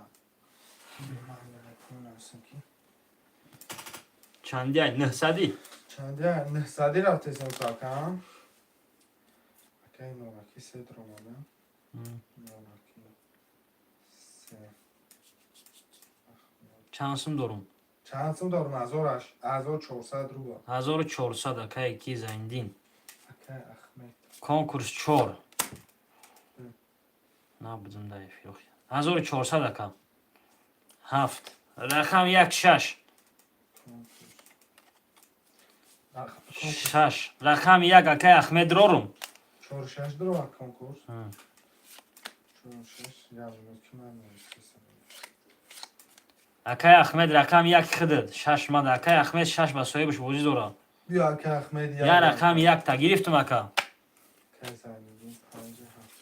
Чанди ай, нӯҳсадӣ? Чанди нӯҳсадӣ рафтесем какам. Акай Нораки се дуромада. Нораки се. Чанд сум дорум? Чанд сум дорум? 1400 рубл. 1400 акай ки Зайндин. Акай Ахмед. Конкурс чор. Набудум дар эфир. 1400 ака. Ҳафт. Рақам як, шаш. Шаш. Рақами як акай Ахмед рорум. Чор шаш дуромад конкурс. Чор шаш як ки ман навиштасам. Акай Ахмед рақами як хидид. Шаш мада. Акай Ахмед шаш ба соҳибаш бозӣ дорад. Биё, акай Ахмед. Я рақами якта гирифтум, ака. Акай Зайниддин панҷ ҳафт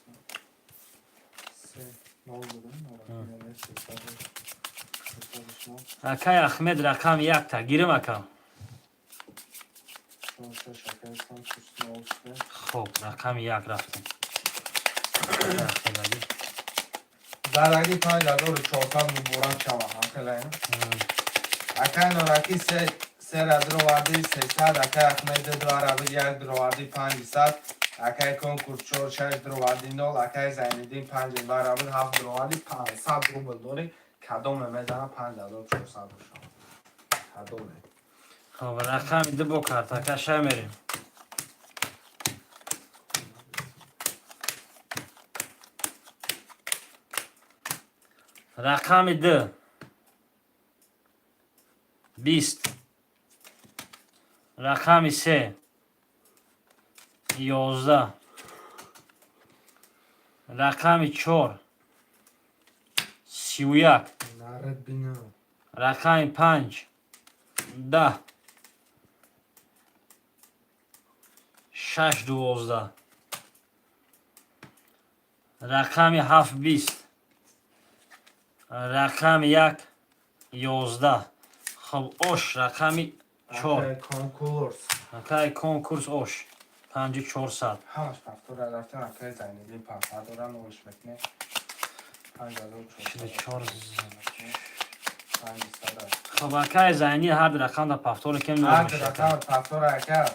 се нол буда. Нораки 300 нол. Акай Ахмед рақами якта гирим, ака. Чор шаш акай конкурс нол се. Хоб, рақами як рафтем. Акай Ахмед аги. Зараги 5400 муборак шава ҳамхеле. Акай Нораки се сера дуровардӣ 300, акай Ахмед ду араби як дуровардӣ 500, акай конкурс чор шаш дуровардӣ нол, акай Зайниддин панҷ бараби ҳафт дуровардӣ 500 рубл дорӣ. Кадоме мезана 5400 бошад? Кадоме? Хоб, рақами ду бо картака шай мерем. Рақами 2, 20. Рақами 3, 11. Рақами 4, 31. Нарад бина. Рақами 5, 10. 6, 12. Рақами 7, 20. Рақами 1, 11. Хоб, ош, рақами 4. Акай конкурс. Акай конкурс, ош, 5400. Ҳамаш повтора рафтан, акай Зайниддин 500 дора, нолш мекунем. 44. 5400. Хоб, акай Зайни, ҳар рақам да повтор кем, нол Ҳар мешавад. рақам повтора, ака.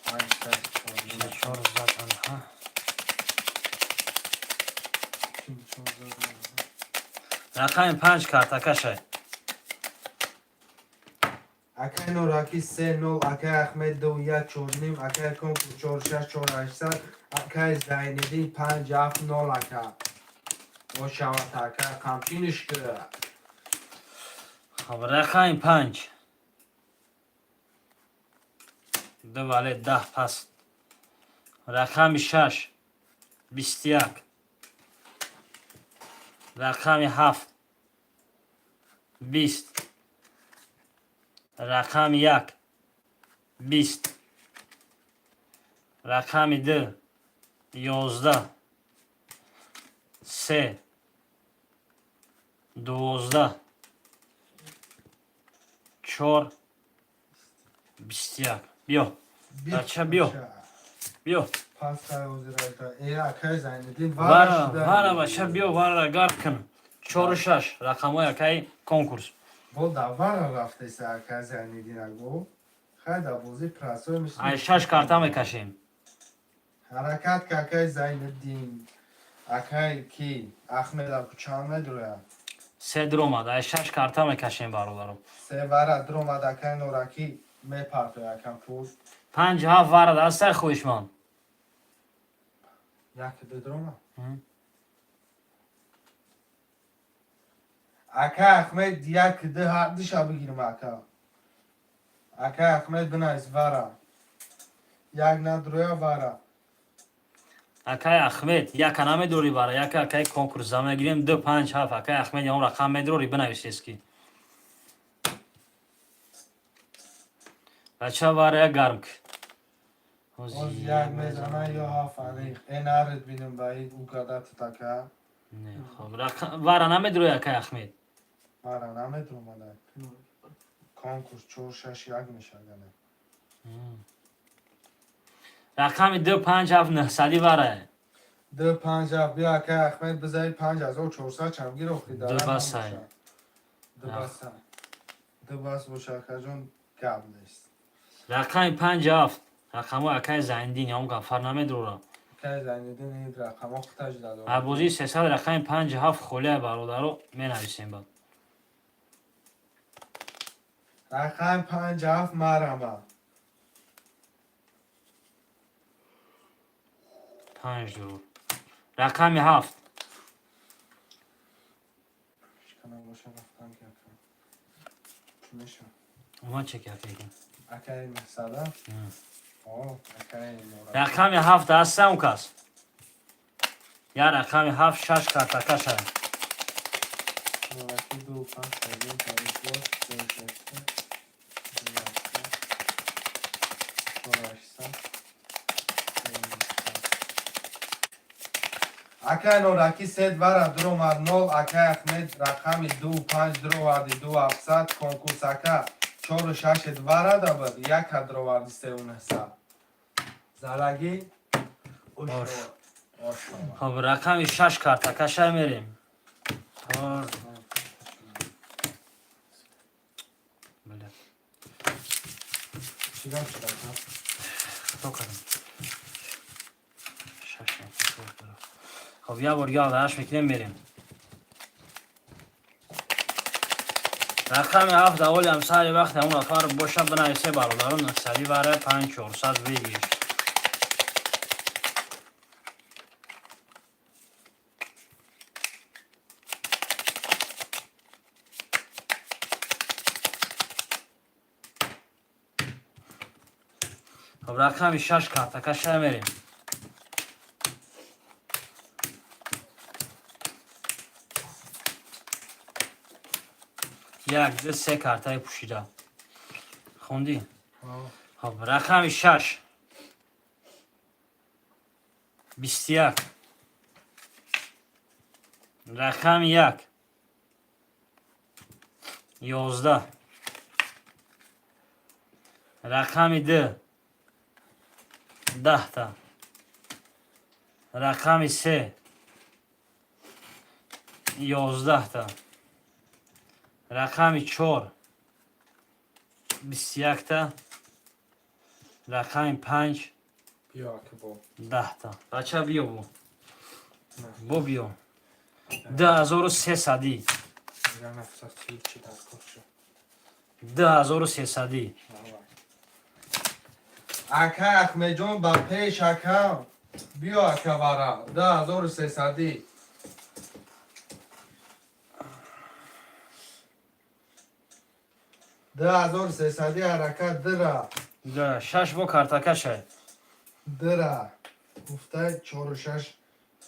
44 зад, аҳа. Рақами 5 картакашай. Акай Нораки 3 0, акай Ахмед 2 1 4 ним, акай конкурс 4 6 4 800, акай Зайниддин 5 7 0, ака. Бошават, ака, қамчиниш ки. Хоб, рақами 5, ду вале 10 пас. Рақами 6, 21. Рақами 7, 20. Рақами 1, 20. Рақами 2, 11. 3, 12. 4, 21. Биё, бача, биё, биё. Пас ҳозир э акай Зайниддин. Вара, вара, бача, биё, вара гард кун. Чору шаш рақамҳои акаи конкурс. Бо давара рафтеса, акай Зайниддин, аго хай да бозӣ прасой меши. Ай шаш карта мекашем. Ҳаракат ка, акай Зайниддин. Акай ки Ахмед аку чанд медрояд? Се дуромад. Ай шаш карта мекашем, бародаро. Се вара дуромад, акай Норакӣ мепартояд акам пул. Панҷ ҳафт вара дастай хоҳишманд. Як ду дуромад. Ака Ахмед, як ду душа бигирим, ака. Ака Ахмед, бинавис, вара як надроя, вара. Акай Ахмед, яка намедорӣ вара, яка акаи конкурс за мегирем. Ду, панҷ, ҳафт. Акаи Ахмед, ягон рақам медорӣ, бинависес ки бача, вара як гарм ки. Боз як мезана ё ҳафт аниқ э нарид бинем ба ин угадатат, ака. Не, хоб, вара намедрои, акаи Ахмед? Вара намедромада, конкурс 4 6 1 мешагане. Рақами ду, панҷ, ҳафт, нӯҳсади вара. Ду, панҷ, ҳафт, биё, акаи Ахмед, бизаи 5400 чам гир охи. Ду басай. Ду баса, ду бас боша, акаҷон, гап нест. Рақами панҷ, ҳафт, рақамҳои акаи Зайниддин, ягон гафар намедорам. Акаи Зайниддин ин рақамҳо худаш дадо. Бозии 300 рақами панҷ, ҳафт холия, бародаро, менависем бад. Рақами панҷ, ҳафт марама. Панҷ дурур. Рақами ҳафт. Ҳечкана боша рафтан ки, ака. Чӣ меша? Омад чеки, акаи. Акаи нӯҳсада? О, акаи Нора. Рақами ҳафт ҳастам кас? Я рақами ҳафт, шаш картакаша. Нораки ду панҷ сазин тариф се шаш се ду ҳафт чор ҳаштсад се нӯҳсад. Акай Нораки сет вара дуромад, нол. Акай Ахмед рақами ду панҷ дуроварди, ду ҳафтсад. Конкурс, ака, чору шашет вара дабад, яка дуроварди, сеу нӯҳсад. Залагӣ. Ош. Хоб, рақами шаш картакаша мерем. Чор. Бля, Чӣ гап шуд, ака? Хато кардам. Шаш, чор тараф. Хоб, як бор ёдаш мекунем, мерем. Рақами ҳафт аввали ҳамсари вақт ҳамон нафар боша, бинависе, бародарон, нӯҳсади вара, панҷ чорсад выигрыш. Хоб, рақами шаш картакаша мерем. Як, ду, се картаи пӯшида. Хондӣ? Хоб, рақами шаш. 21. Рақами як. 11. Рақами ду. 10-та. Рақами се. 11-та. Рақами чор. 21-та. Рақами панҷ. Биё, ака, бо. 10-та. Бача, биё, бо. Бо биё. 2300-ӣ. Я нафсад чи дар кор шуд. 2300-ӣ. Ака Ахмеджон, ба пеш, ака. Биё, ака, вара. 2300-ӣ. 2300-ӣ, ҳаракат, дира. Да, шаш бо картакашай. Дира. Гуфтай чору шаш,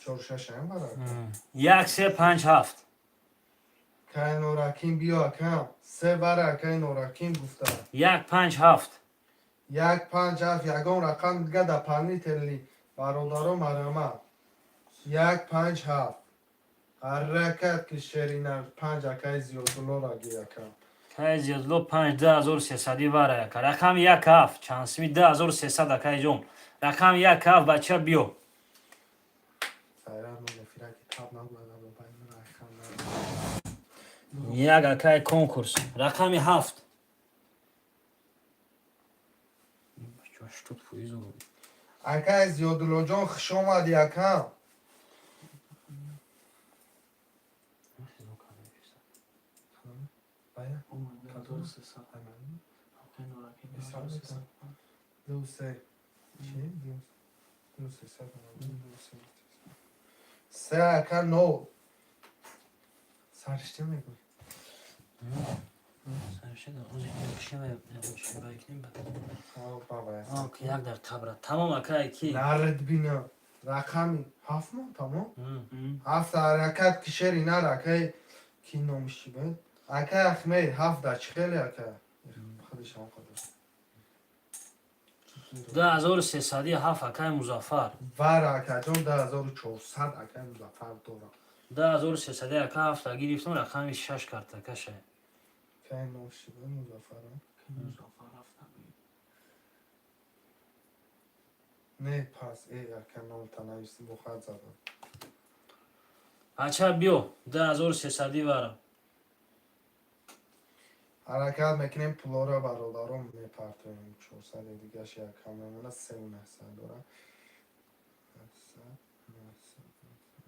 чору шаш ам вара. Як, се, панҷ, ҳафт. Кай Норакин, биё, ака. Се вара, акай Норакин гуфта. Як, панҷ, ҳафт. Як, панҷ, ҳафт, ягон рақам дига дополнительный, бародаро, марҳамат. Як, панҷ, ҳафт. Ҳаракат, ки шерина панҷ, акай Зиёдуллора гир, ака. Кай Зиёдулло панҷ, 2300-ӣ вара, яка. Рақами як, ҳафт. Чанд сими? 2300, акай ҷон. Рақами як, ҳафт, бача, биё. Сайрат мон эфираки таб набояд байн рақам. Як, акай конкурс. Рақами ҳафт. 80%. Акай Зиёдуллоҷон, хуш омадӣ, ака. Бая? 2300. Акай Норакин 2300. Ду, се. Чи? Ду, сесад, ду, се. Се, ака, нол. Сариште мегӯй. Баба. Як дар қабра. Тамом, акай ки. Нард бина. Рақами ҳафт мо, тамом? Ҳафт, ҳаракат, ки шери нар, акай ки номиш чӣ буд? Акай Ахмед, ҳафт да чӣ хеле, ака? Худаш ҳам қадар. 2300-ӣ ҳафт, акай Музаффар. Вара, акаҷон, 2400, акай Музаффар дорам. 2300-ӣ, ака, ҳафта гирифтум. Рақами шаш картакашай. Кай номиш чӣ буд, Музаффарам? Акай Музаффар ҳафта. Не, пас, ака, номта нависӣ, бо хат задам. Бача, биё, 2300-ӣ вара. Ҳаракат мекунем, пулоро, бародарон, мепартоем. 400 дигаш якам мемона, сеу наҳсад дора. Ҳафтсад, наҳсад, наҳсад,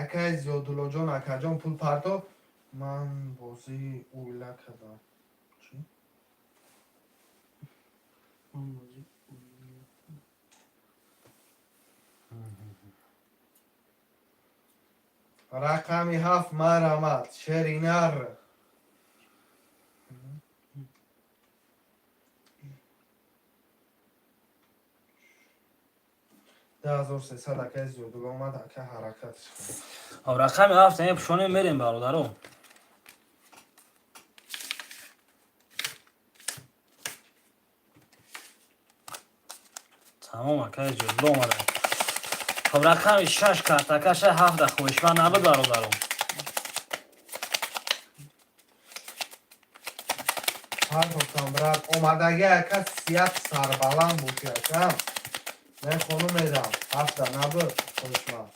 акай Зиёдуллоҷон, акаҷон, пул парто. Ман бозии уйла кардам. Чӣ? Ман бозӣ уйла. Рақами ҳафт, марҳамат, шеринар. 2300, акай Зиёдулло омад, ака, ҳаракатш кун. Хоб, рақами ҳафт мепӯшонем, мерем, бародаро. Тамом, акай Зиёдулло омада. Хоб, рақами шаш картакаша, ҳафта хоҳишманд набуд, бародаро. Партофтам, брат, омадаги, ака, сият сарбаланд боши, ака. Мен хонум медам. Ҳафта набуд хоҳишманд.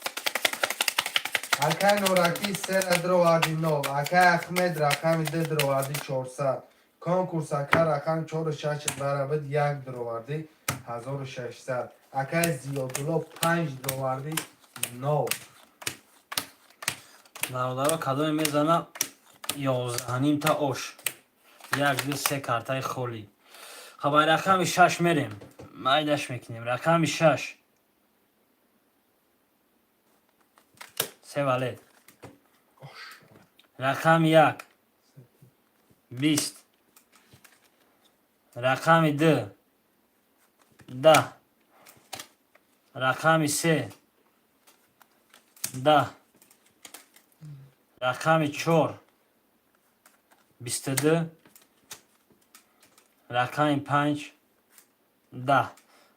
Акай Норакӣ, сера дроварди, нол. Акай Ахмед, рақами д дроварди, 400. Конкурс, ака, рақами чору шаш барабид, як дроварди, 1600. Акай Зиёдулло, панҷ дроварди, нол. Бародаро, кадоме мезана, 11,5-та ош. Як, ду, се картаи холӣ. Хоб, ай рақами шаш мерем, майдаш мекунем. Рақами шаш, се валет. Рақами як 20, рақами ду 10, рақами се 10, рақами чор 22, рақами панҷ 10.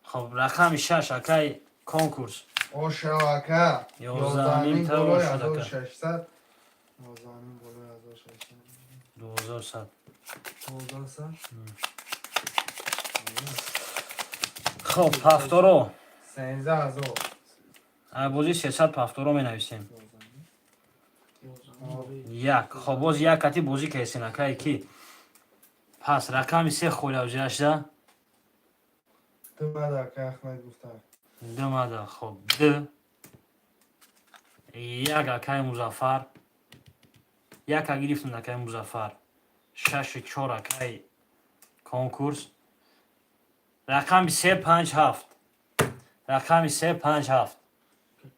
Хоб, рақами шаш, акай конкурс. Ошав, ака. 11,5 11,5 та болои ошад, ака. 1600. 11,5 болои 1600. 1200. 1200. Хоб, повторо. 13 000. Бозӣ 300 повторо менависем. Як. Хоб, боз як кати бозӣ кардесен, акай ки. Пас рақами се холавзиашда. Ду мада, ака Ахмед гуфта. Ду мада. Хоб, д як, акай Музаффар. Яка гирифтанд, акай Музаффар. Шашу чор, акай конкурс. Рақами се, панҷ, ҳафт. Рақами се, панҷ, ҳафт.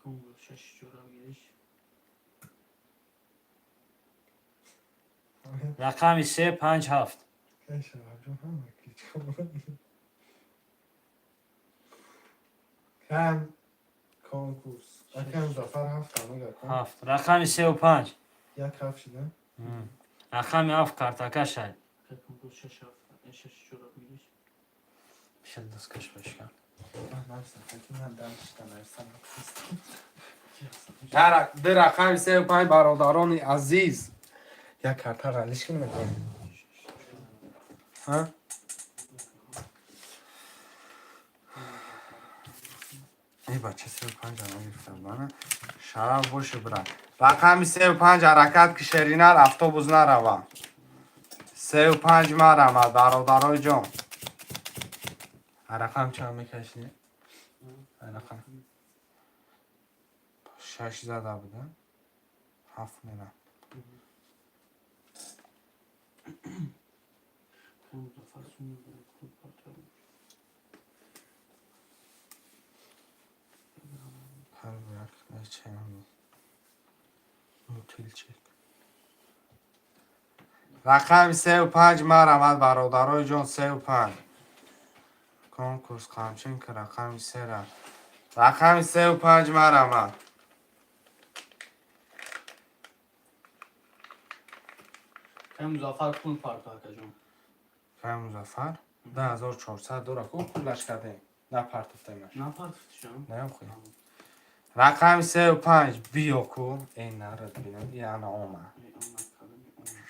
Конкурс шаш чора гириш. Рақами се, панҷ, ҳафт. Кай Шарафҷон ҳама кичка. Кам конкурс. Ака Музаффар ҳафта мега. Ҳафт. Рақами сеу панҷ. Як ҳафт шида. Рақами ҳафт картакашай. Конкурс шаш ҳафт, шаш чора гириш. Дасткаш башкан. Ман дальше нависам. Ду рақами сеу панҷ, бародарони азиз. Як карта ралиш кунем. Ҳа? Эй бача, сеу панҷ нагирифтам бана. Шараф боши, брат. Рақами сеу панҷ ҳаракат ки, шеринар автобус нарава. Сеу панҷ марамад, бародарои ҷон. Рақам чанд мекашӣ? Рақам шаш зада буда. Ҳафт мера. Музаффар сум пул партоя. Ҳар як нечаям. Мутилчик. Рақами сеу панҷ марамад, бародарои ҷон, сеу панҷ. Конкурс қамчин ки рақами сера. Рақами сеу панҷ марамад. Кай Музаффар пул парто, акаҷон. Кай Музаффар 2400 дора ку пулаш кардем. Напартофтемаш. Напартофтишам? Не хуй. Рақами сеу панҷ биё ку. Эй нарад бинам, яна омад.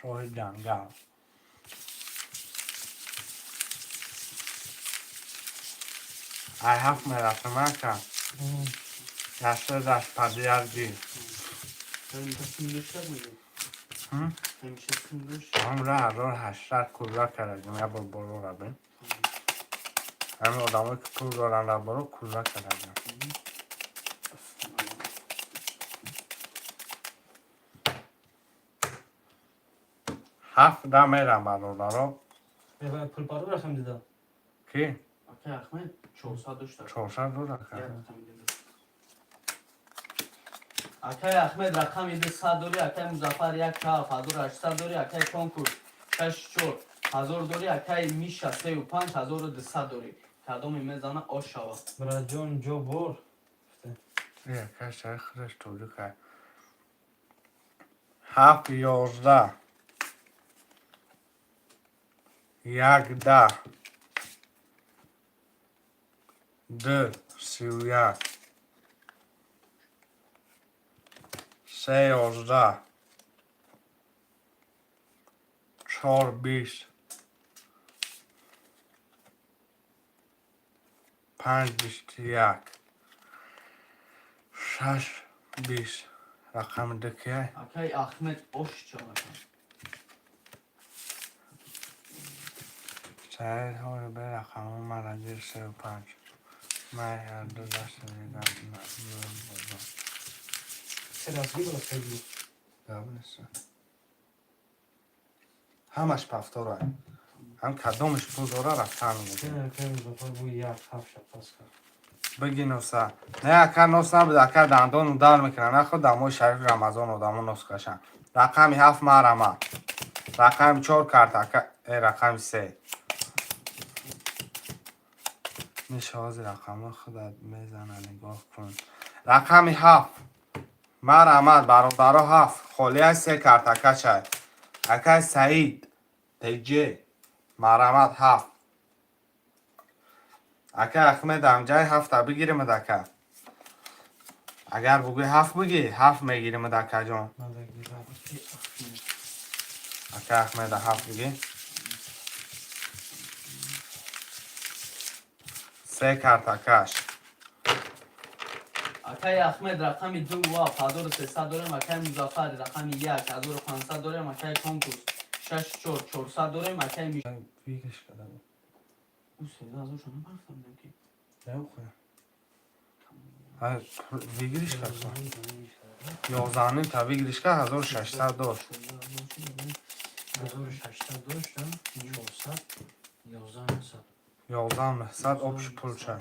Шоҳи ҷангал. Ай ҳафт мерафтам, ака. Дашта даст падияр гир. Ҳамеша сум дошта мегӯ? Ҳм? Ҳамеша сум дошт? Ҳамра 1800 кулла кардем, як бор боло равем. Ҳамин одамое ки пул доранд дар боло кулла кардем. Ҳафт да мерам, бародаро. Пулпару рақам дида. Ки? Акай Ахмед 400 дошта. 400 дора ака. Як рақами дида. Акай Ахмед рақами 200 дори, акай Музаффар як ҳафт 1800 дори, акай конкурс шаш чор ҳазор дори, акай Миша сею панҷ 1200 дори. Кадоме мезана, ош шава. Братҷон, ҷо бор. Э, ака шари худаш тоҷика. Ҳафт 11. Як 10. Ду 31. Се 11. Чор 20. Панҷ 21. Шаш 20. Рақами ду кия? Акай Ахмед ош чава. Саид ҳоли бе рақаму мара гир сеу панҷ. Ман ҳарду даст дидам. Серазги бора хеле. Гап нест. Ҳамаш повтора. Ҳам кадомаш пул дора рафтан мегӯ. Акай Музаффар бу як ҳафт ша пас кард. Биги носа. Не, ака, нос набуд, ака, дандон удар мекунад. Наход дамои шарифи Рамазон одамо нос кашанд. Рақами ҳафт марама. Рақами чор карта, рақами се. Миша, ҳозир рақамҳо худат мезана, нигоҳ кун. Рақами ҳафт марҳамат, бародаро, ҳафт холия, се картакачай. Акай Саид теҷе, марҳамат, ҳафт. Акай Ахмед, амҷай ҳафта бигиримад, ака. Агар бугӯи ҳафт бигӣ, ҳафт мегиримад, акаҷон. Ака Ахмеда ҳафт бигӣ. Се картакаш. Акай Ахмед, рақами ду ва 1300 дорем, акай Музаффар, рақами як 1500 дорем, акай конкурс шаш чор 400 дорем, акай Миш. Выигрыш када буд. Ӯ 13 000 шо напарфтам ки. Выигрыш кард. 11,5 та выигрыш кард, 1600 дошт. 1600 дошт, 400, 11 900. 11 900 общий пулча.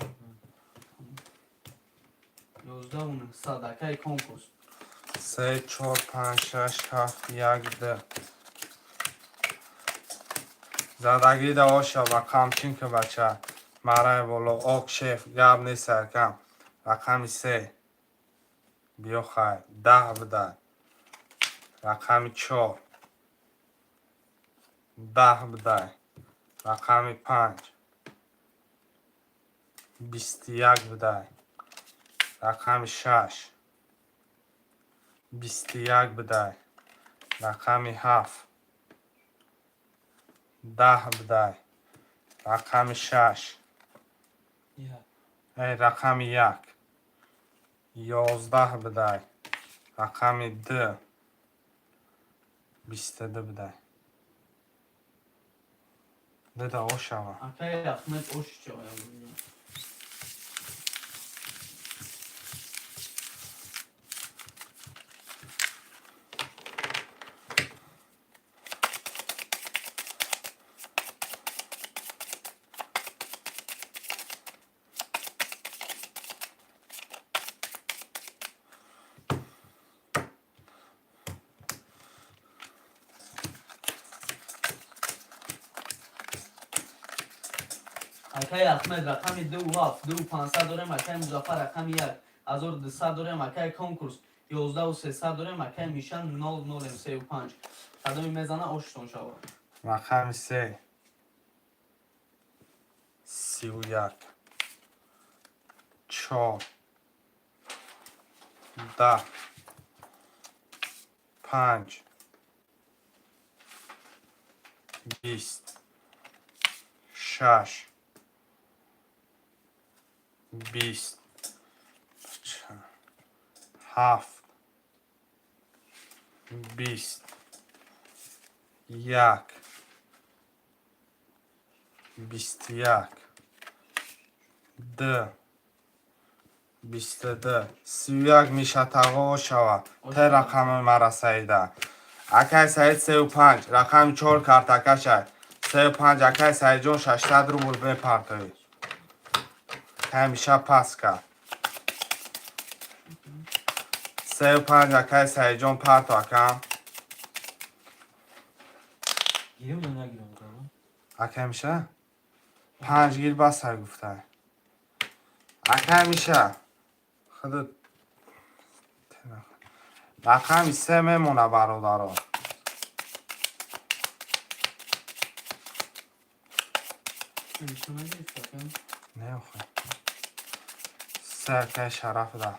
11 900, акай конкурс. Се, чор, панҷ, шаш, ҳафт, як, ду. Задагида оша ва қамчин ки бача. Марай боло, ок шеф, гап нест, акам. Рақами се. Биё хай, 10 бидай. Рақами чор. 10 бидай. Рақами панҷ. 21 бидай. Рақами шаш. 21 бидай. Рақами ҳафт. 10 бидай. Рақами шаш. Рақами як. 11 бидай. Рақами ду. 22 бидай. Дуда ошава. Акай Ахмед ош чоя. Акай Ахмед, рақами ду ҳафт ду 500 дорем, акай Музаффар, рақами як 1200 дорем, акай конкурс 11 300 дорем, акай Мишан нол нолем сею панҷ. Кадоми мезана, оштон шава. Рақами се. 31. Чор. 10. Панҷ. 20. Шаш. 20. Ҳафт. 20. Як. 21. Ду. 22. 31 мишатағо ошава. Те рақами мара Саида. Акай Саид сею панҷ. Рақами чор картакашай. Сею панҷ, акай Саидҷон, 600 рубл мепартоӣ. Ҳамиша пас кард. Сею панҷ, акай Саидҷон, парто, акам. Гирем ё нагирем? Акай Миша? Панҷ гир басай гуфтай. Акай Миша. Худат рақами се мемона, бародаро. Миша нагирифт, ака? Не, охи. Се, акай Шараф да.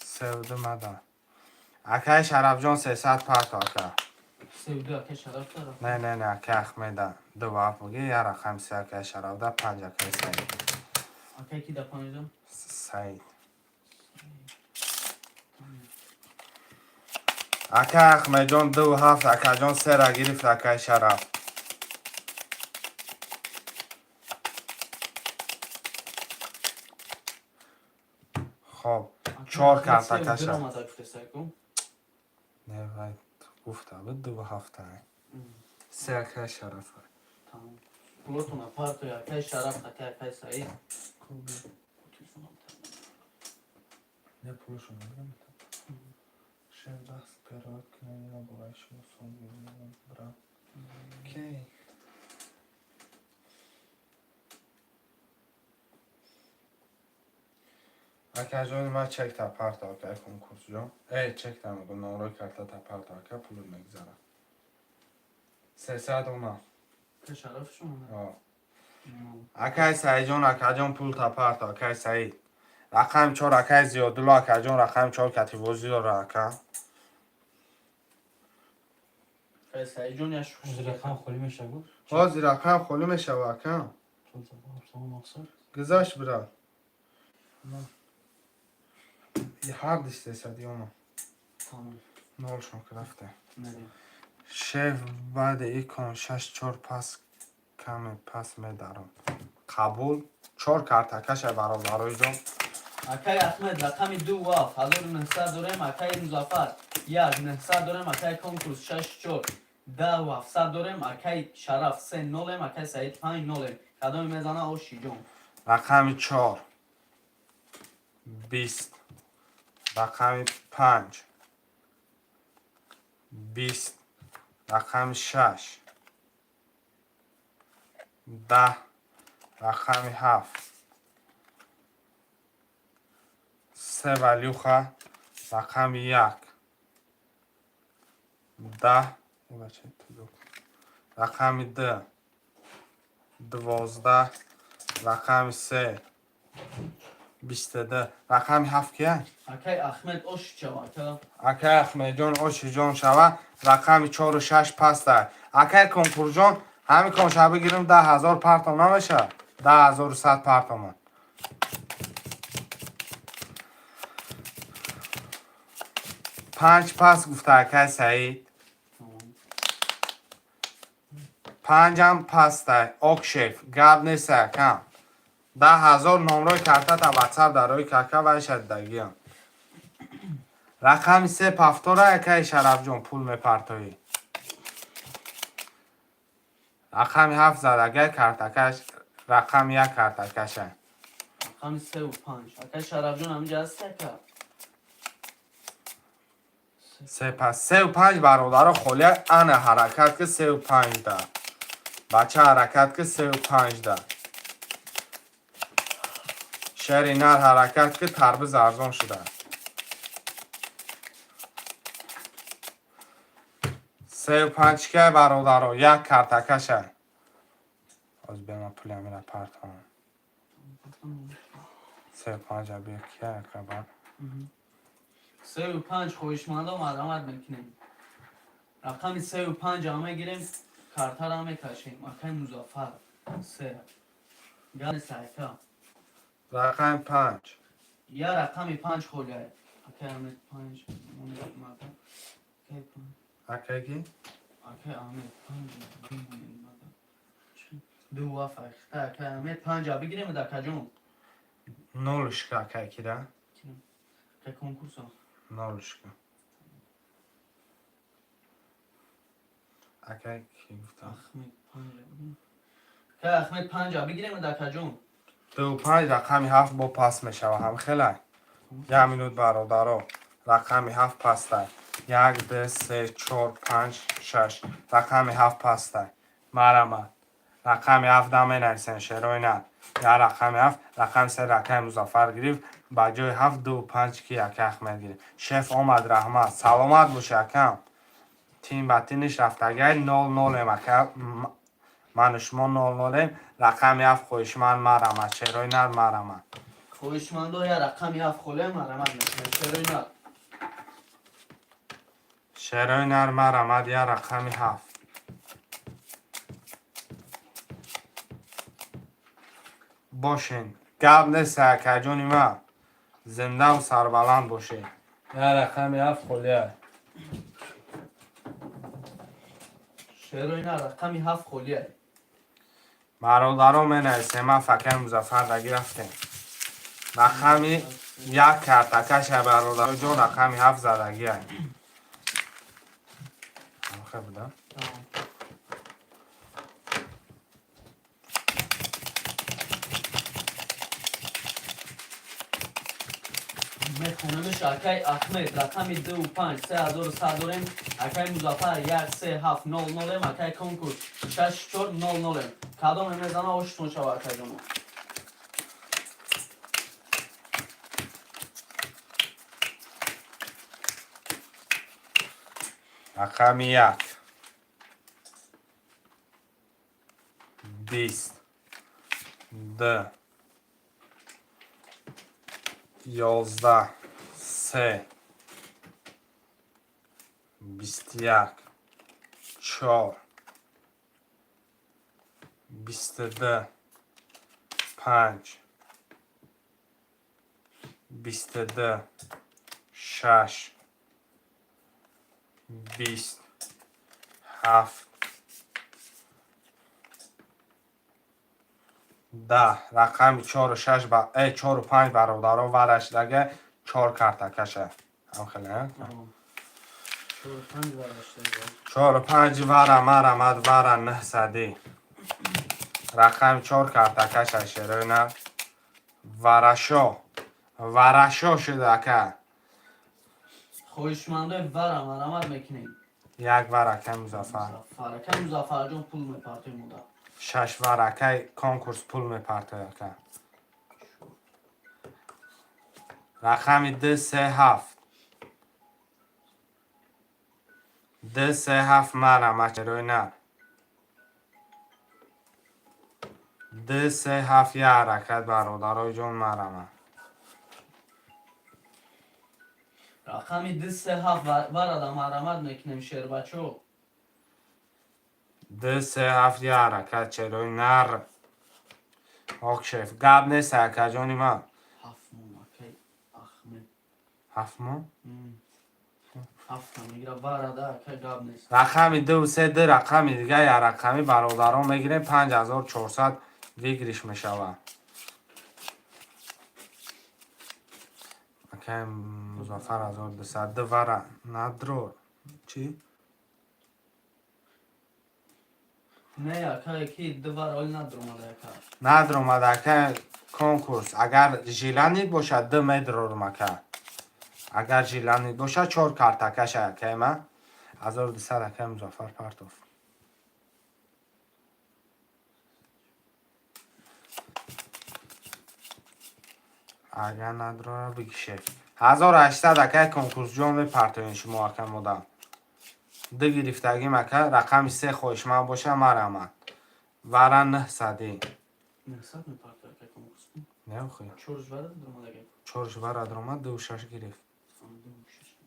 Севду мада. Акай Шарафҷон, 300 парто, ака. Севду акай Шараф дара. Не, не, не, акай Ахмеда. Ду ҳафт буги, я рақами се акай Шараф да, панҷ акай Саид. Акай ки да панҷда? Саид. Акай Ахмедҷон, ду ҳафт, акаҷон, сера гирифт акай Шараф. Хоб, чор карта каша. Омада гуфтесай ку. Не, вай гуфта буд ду ҳафта. Се акай Шараф. Тамом. Пулотона парто, акай Шараф, акай Саид. Не, пулашо надорам. Шеф, даст перевод кунед, ина бораи шумо сон мебинам, брат. Окей. Акаҷони ман чекта парта, акай конкурсҷон. Эй, чекта мегӯ, номрои картата парта, ака, пулут мегузарад. 300 омад. Шараф шумо. О. Акай Саидҷон, акаҷон, пул та парта, акай Саид. Рақами 4, акай Зиёдулло, акаҷон, рақами 4 кативозӣ дора, ака. Саидҷон я Ҳозир рақам холӣ мешавад гуфт. Ҳозир рақам холӣ мешава, ака. Пул та мақсад. Гузашт, брат. Ҳар диш 300 омад. Тамом. Нолшон ки рафте. Мерем. Шеф, баъди икон шаш чор пас каме пас медарам. Қабул. Чор картакаша, бародарои ҷон. Акай Ахмед рақами 2 ваф 1900 дорем, акай Музаффар 1 900 дорем, акай конкурс 6 4 10 700 дорем, акай Шараф 3 0, акай Саид 5 0. Кадоме мезана, ошиҷон? Рақами 4 20, рақами 5 20, рақами 6 10, рақами 7 се валюха, рақами 1 10, рақами 2 12, рақами 3 22, рақами 7 кия? Акай Ахмед ош чава, ака. Акай Ахмедҷон, ошиҷон шава. Рақами чору шаш паста, акай конкурсҷон. Ҳамин конша бигирим, 10 000 партом намешавад, 10 100 партомон. Панҷ пас гуфта, акай Саид. Панҷам паста, окшеф, гап неста, акам. 10 000 номрои картата ватсап дар рои кака вайшаддагиам. Рақами се пафтора, акаи Шарафҷон, пул мепартоӣ. Рақами ҳафт задагай картакаш, рақами як картакаша. Рақами 3 ва 5. Акай Шарафҷон, ҳаминҷа ҳаст, ака? Се пас, сеу панҷ, бародаро, холия. Ана, ҳаракат ки, сеу панҷ да, бача, ҳаракат ки, сеу панҷ да. Шери нар, ҳаракат ки, тарбиз арзон шуда. Сеу панҷ кай, бародаро, як картакаша. Оз бема, пули амира партонам. Сеу панҷа бия, кия, ака? Сеу панҷ, хоҳишмандо, марҳамат мекунем. Рақами сеу панҷ мегирем, картара мекашем. Акай Музаффар се гани сайка. Рақами панҷ. Я рақами панҷ холия. Акай Ахмед панҷ монед мада. Акай панҷ. Акай ки? Акай Ахмед панҷ монед мада. Ду ваф, акай Ахмед, панҷа бигирем, дакаҷон. Нолушка, акай кира. Акай конкурсо. Нолушка, акай ки гуфтам? Ахмед панҷа бигирем. Акай Ахмед, панҷа бигирем, дакаҷон. Ду панҷ, рақами ҳафт бо пас мешава, ҳам хелай. Як минут, бародаро, рақами ҳафт пастай. Як, ду, се, чор, панҷ, шаш, рақами ҳафт пастай. Марамад, рақами ҳафт да менависен, шерои на. Я рақами ҳафт, рақами се рақами Музаффар гирифт. Ба ҷои ҳафт ду панҷ ки яка Ахмед гирифт. Шеф омад, раҳмат, саломат боши, акам. Тим ба тиниш рафтагай, нол нолем, ака. Ману шумо нол нолем. Рақами ҳафт, хоҳишманд, марамад, шерои нар, марамад. Хоҳишмандо, я рақами ҳафт холия, марҳамат мекунем. Шерои нар. Шерои нар, марамад, я рақами ҳафт. Бошен, гап нест, акаҷони ман, зиндаву сарбаланд бошед. Я рақами ҳафт холия. Шерои нар, рақами ҳафт холия. Бародаро, менависем, ман факаи Музаффар даги рафтем. Рақами як картакаша, бародаро ҷон, рақами ҳафт задагия. Хе буда. Тамом. Мехонемеш. Акай Ахмед рақами ду панҷ 3100 дорем. Акай Музаффар як се ҳафт нол нолем. Акай конкурс шаш чор нол нолем. Кадоме мезана, ошитон шава, акайҷоно. Рақами як, 20, д, 11, се, 21, чор, 22, панҷ, 22, шаш, 20, ҳафт, 10. Рақами чору шаш чору панҷ, бародаро, варашдага чор картакаша ҳамхеле. Чору панҷ вара марамад вара нӯҳсадӣ. Рақами чор картакаша, шероина варашо варашо шуда, ака. Хоҳишмандои вара марамад мекунем. Як вар, акай Музаффар. Акай Музаффарҷон, пул мепартои мода. Шаш вар, акай конкурс пул мепартои, ака. Рақами д се ҳафт, д се ҳафт марама, шерои нар д се ҳафт. Я ҳаракат, бародарои ҷон, марама. Рақами д се ҳафт варада марамад мекунем, шербачо. Д се ҳафт, я ҳаракат, шерои нар. Окшеф, гап нест, акаҷони ман. Ҳафт мон, акай Ахмед. Ҳафт мон. Ҳафта мегира варада, акай, гап нест. Рақами ду се д рақами дига я рақами, бародарон, мегирем. 5400 выигрыш мешавад. Акай Музаффар, 1200 д вара надро чӣ? Не, акай, ки д вара оли надромада, ака. Надромада, акай конкурс. Агар желание бошад, д медрорум, ака. Агар желание бошад, чор картакаша, акай ма. 1200, акай Музаффар партов. Агар надрора, бигишед. 1800, акай конкурсҷон, мепартоен шумо, ака модам. Д гирифтагим, ака. Рақами се хоҳишманд боша, марамад вара нӯҳсадӣ. 900 мепартои, акай конкурс. Не, охи. Чорш вара дромада, акай. Чорш вара дромад, ду шаш гирифт.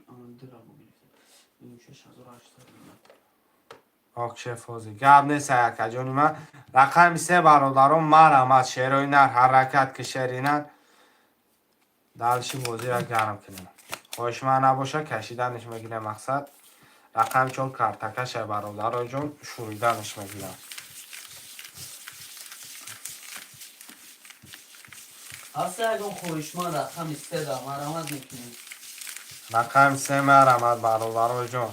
Ду ра гирифта. Ду 6800. Окшефози, гап нест, акаҷони ман. Рақами се, бародарон, марамад, шерои нар, ҳаракат ки, шери нар. Дальше бозиро гарм кунем. Хоҳишманд набоша, кашиданаш мегирем. Мақсад, рақами чор картакаша, бародароҷон, шуриданаш мегирам. Ҳаста ягон хоҳишманд рақами седа марамад мекунем. Рақами се марамад, бародароҷон.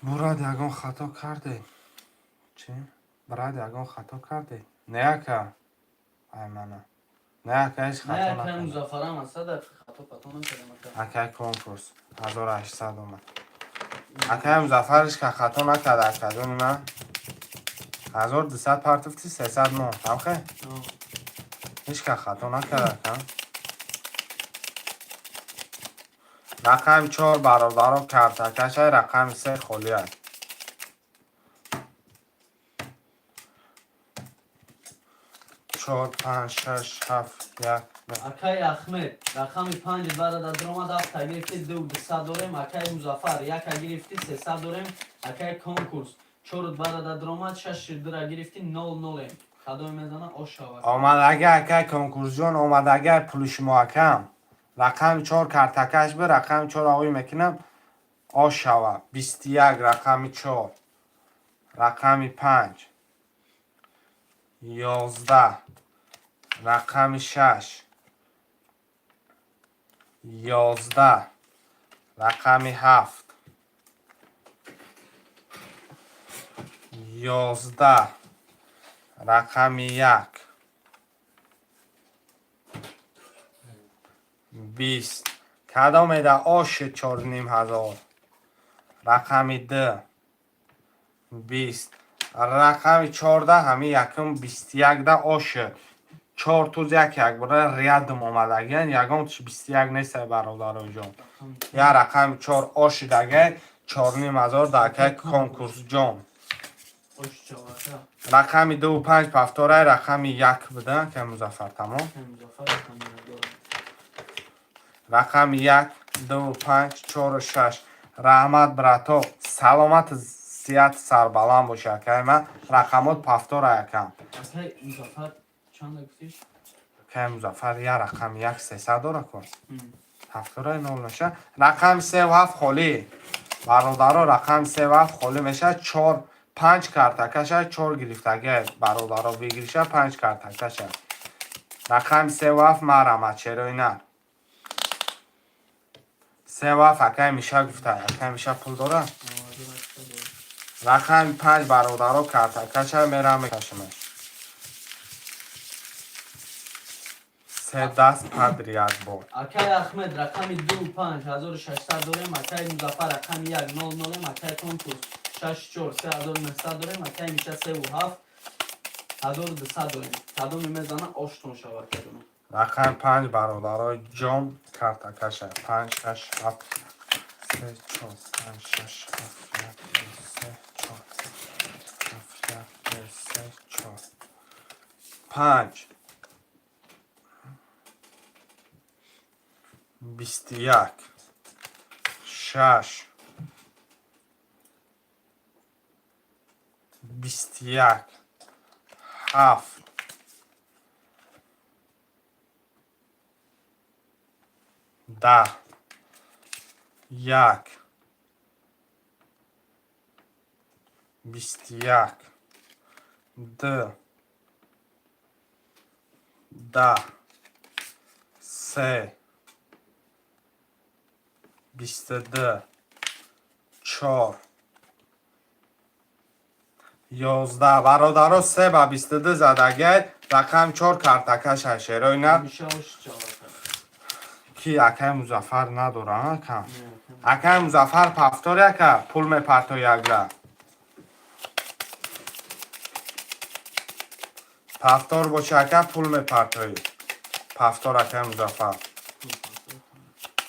Бурад, ягон хато кардед чӣ? Брат, ягон хато кардед? Не, ака, ай мана, не, ака, ҳеҷ Не. хато Акай накардам. Музаффарам ҳастада, хато пато накардам, ака. Акай конкурс, 1800 омад. Акай Музаффариш ка хато накард, акаҷони ман. 1200 партофти, 300 мо ҳамхе. Ҳеҷ ка хато накард, ака. Рақами чор, бародаро, картакашай. Рақами се холиай. Чор, панҷ, шаш, ҳафт, як. Акай Ахмед рақами панҷ барада дромад, ҳафта гирифти, ду дусад дорем. Акай Музаффар яка гирифти, 300 дорем. Акай конкурс чор барада дромад, шаш дура гирифти, нол нолем. Кадоме мезана, ошава. Омадага, акай конкурсҷон, омадага пули шумо, акам. Рақами чор картакаш би. Рақами чор оғоӣ мекунам, ошава. 21 рақами чор, рақами панҷ, 11, рақами шаш, 11, рақами ҳафт. 11, рақами 1, 20. Кадомеда оши 4500? Рақами 2, 20. Рақами 14, ҳами якум 21-да оши. Чор туз як як бора рядом омадагиан, ягон туш 21 нестай, бародароҷон. Я рақами 4 ошидагай, 4500 да акай конкурсҷон. Ош чавака. Рақами 2 5 повторай, рақами 1 буда, акай Музаффар, тамом. Акай Музаффар рақами 1 дорад. Рақами 1, 2, 5, 4, 6. Раҳмат, брато, саломат, сиҳат, сарбаланд боша, акай ман. Рақамот повторай, акам. Акай Музаффар чанда гуфтиш? Акай Музаффар я рақами 1 300 дора кун. Повторай нол меша. Рақами 3 7 холӣ. Бародаро, рақами 3 7 холӣ меша. 4 5 картакаша, 4 гирифтагӣ, бародаро, выигрыша 5 картакаша. Рақами 3 7 марамад, черои нар. 3 7 акай Миша гуфта, акай Миша пул дора? Рақами 5, бародаро, картакаша мерам мекашимаш. Се даст подряд бор. Акай Ахмед рақами 2 5 1600 дорем, акай Музаффар рақами 1 0 0, акай конкурс 6 4 3900 дорем, акай Миша 3 7 1200 дорем. Кадоме мезана, оштон шава, акайдона. Рақами 5, бародарои ҷон, картакаша. 5, 6, 7, 3, 4, 5, 6, 7, 1, 2, 3, 4, 7, 1, 2, 3, 4, 5, 21, 6, 21, 7, 10, 1, 21, 2, 10, 3, 22, 4, 11. Бародаро, се ба 22 задагай, рақам 4 картакаша, шерои на. Миша ош чавака. Ки, акай Музаффар надора, акам? Акай Музаффар, повтор, ака, пул мепарто ягра. Повтор боша, ака, пул мепартоӣ. Повтор, акай Музаффар.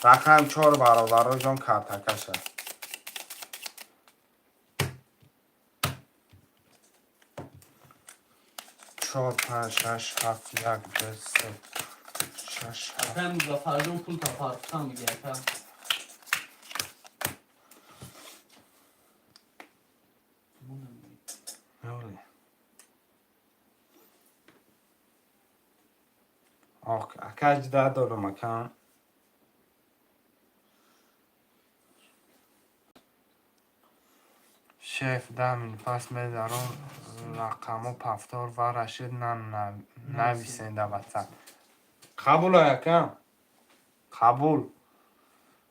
Рақам 4, бародаро ҷон, картакаша. Чор, панҷ, шаш, ҳафт, як, ду, се, шаш, ҳафт. Акай Музаффарҷон, пул тапартан биги, ака. Меоли. Ок, ака, ҷида дорум, ака. Шеф, 10 минут пас медаром, рақамо повтор ва Рашид нависен дар ватсап. Қабул, ака? Қабул.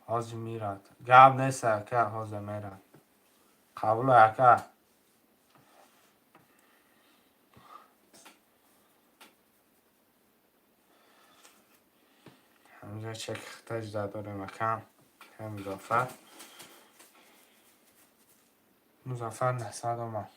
Ҳозир мирад. Гап нест, ака, ҳозир мерад. Қабул, ака. Ҳамҷа чек хита дорем, ака. Музаффар. Музаффар 900 омад.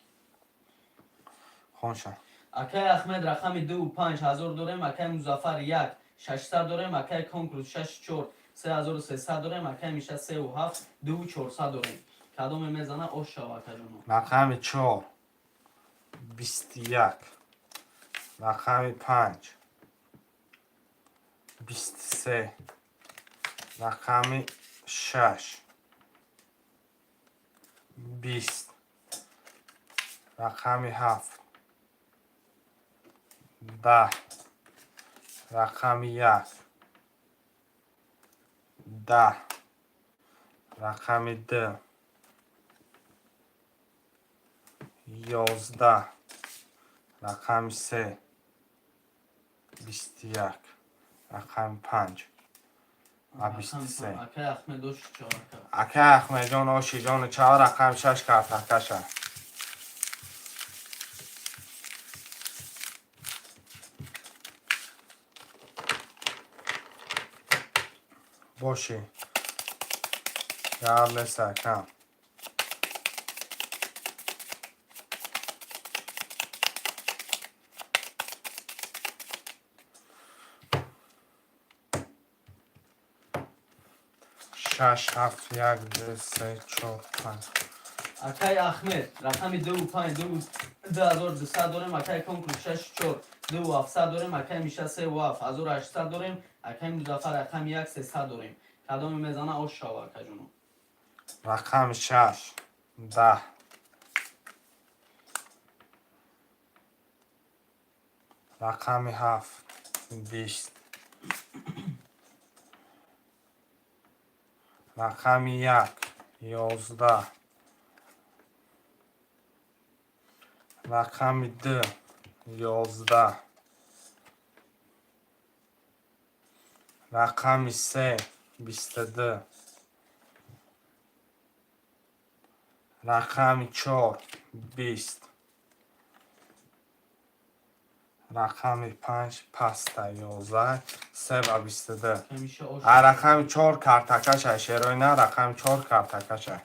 Хонша. Акай Ахмед рақами 2 5 ҳазор дорем, акай Музаффар 1 600 дорем, акай конкурс 6 4 3300 дорем, акай Миша 3 7 2 400 дорем. Кадоме мезана, ош шава, акаҷоно. Рақами 4, 21, рақами 5, 23, рақами 6, 20, рақами 7, 10, рақами 1, 10, рақами 2, 11, рақами 3, 21, рақами 5 ва 23. Акай Ахмед, ош шава, ака. Акай Ахмедҷон, ошиҷону чаҳор, рақами 6 картакаша. Бошӣ. Гап нест, акам. Шаш, ҳафт, як, ду, се, чор, панҷ. Акай Ахмед, рақами дуву панҷ, 2200 дорем, акай конкурс шаш чор, 2700 дорем, акай Миша севу ҳафт, 1800 дорем, акай Музаффар рақами як, 300 дорем. Кадоме мезана, ош шава, акаҷоно. Рақами шаш, 10. Рақами ҳафт, 20. Рақами як, 11. Рақами ду, 11. Рақами се, 22. Рақами чор, 20. Рақами панҷ паста, 11, се ва 22. Ҳамеша ош. А рақами чор картакаша, шероина, рақами чор картакаша.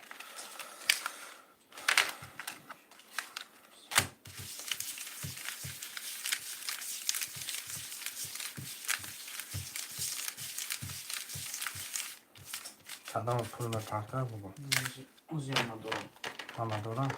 Кадом пул мепарта, бугу? Узиам надорам. Ҳама дорам.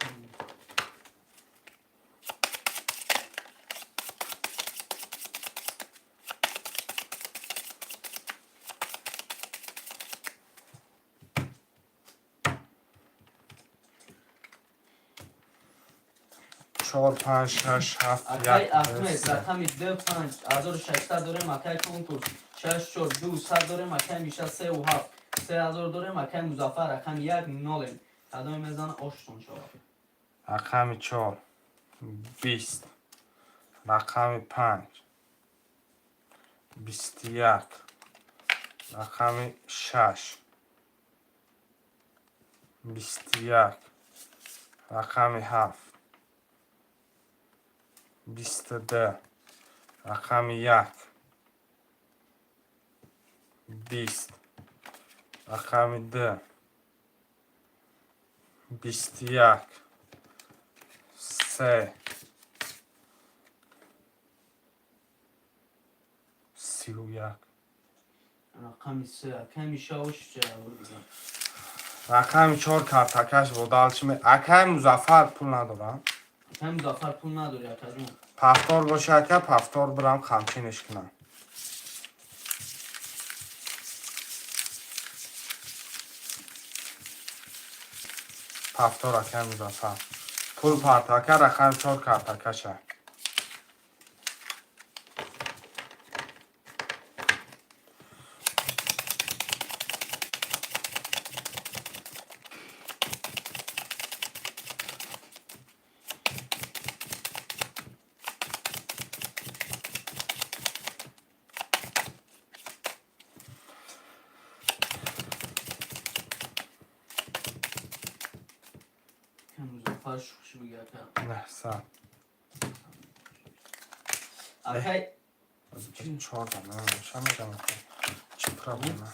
Чор, панҷ, шаш, ҳафт, Акай як, ду, Ахмед, се. Рақами ду панҷ, 1600 дорем, акай конкурс шаш чор, 200 дорем, акай Миша севу ҳафт, 3000 дорем, акай Музаффар рақами як, нолем. Кадоме мезана, оштон шавад. Рақами чор, 20. Рақами панҷ, 21. Рақами шаш, 21. Рақами ҳафт, 22. Рақами як, 20. Рақами ду, 21. Се, 31. Рақами се, акай Миша ош бизан. Рақами чор картакаш бодалчи. Акай Музаффар пул надорам. Акай Музаффар пул надори, акаҷон. Повтор боша, ака, повтор бирам, қамчиниш кунам. Повтор, акай Музаффар. Пул парта, ака, рақами чор картакаша. Акай Музаффар шухши бига, ака. 900. Акай Чорда намешам, чӣ проблема?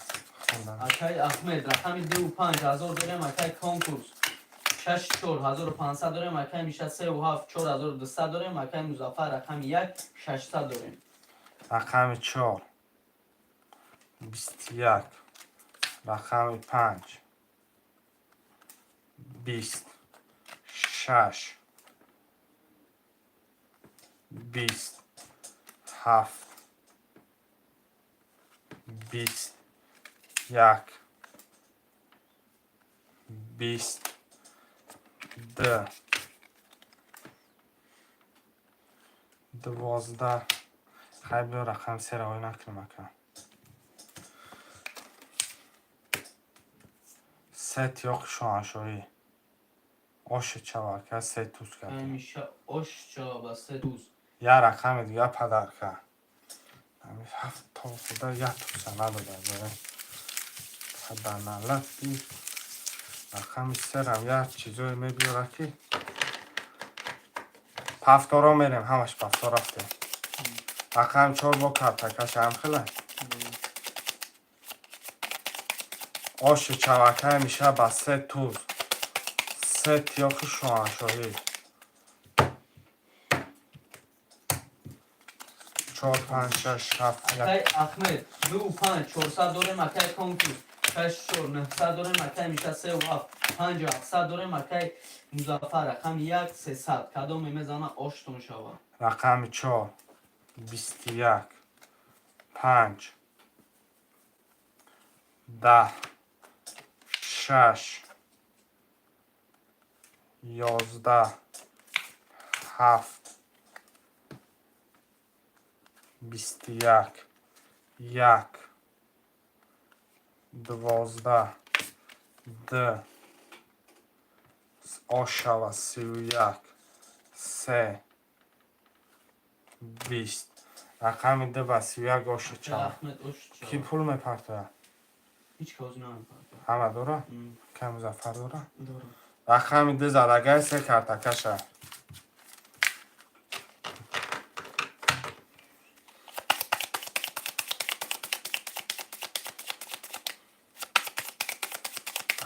Хондан. Акай Ахмед, рақами дуву панҷ, ҳазор дорем, акай конкурс шаш чор, 1500 дорем, акай Миша севу ҳафт, 4200 дорем, акай Музаффар рақами як, 600 дорем. Рақами чор, 21. Рақами панҷ, 20. Шаш, 20. Ҳафт, 20. Як, 20. Ду, 12. Хай, биё, рақами сера ой накунем, ака. Се тиёқи шоҳаншоҳӣ. Оши чава, ака, се туз Акай кардем. Миша ош чава ба се туз. Як рақами дига подарка. Ҳами ҳафт то худа як туса надода. Паданалат, рақами серам як чизое мебиёрад, ки повторо мерем, ҳамаш повтор рафтем. Рақами чор бо картакаш ҳам хела. Оши чавакай миша ба се туз, се тиёхи шоҳаншоҳӣ. Чор, панҷ, шаш, ҳафт, як. Акай Ахмед 2 5 400 дорем, акай конкурс 6 4 900 дорем, акай Миша 3 7 5 700 дорем, акай Музаффар рақами 1 300. Кадоме мезана, оштон шава. Рақами чор, 21, панҷ, 10, шаш, 11, ҳафт, 21, як, 12, д, ошава 31, се, 20. Рақами д ба 31 оша чава. Ахмед ош Ки шава. пул мепартояд? Ҳеҷ кас намепартояд. Ҳама дора? Кай Музаффар дора? Дорам. Рақами д задагай, се картакаша.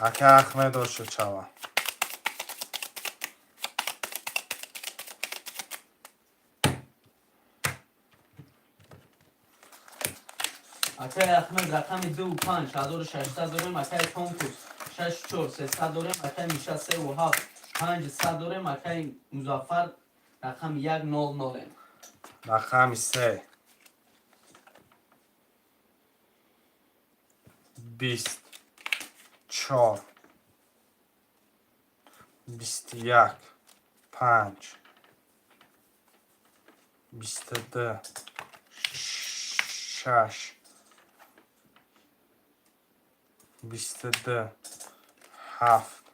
Ака Ахмед, ошу чава. Акай Ахмед рақами 2 5 1600 дорем, акай конкурс 6 4 300 дорем, акай Миша 3 7 500 дорем, акай Музаффар рақами 1 0 0. Рақами се, 20, чор, 21, панҷ, 22, шаш, 22, ҳафт,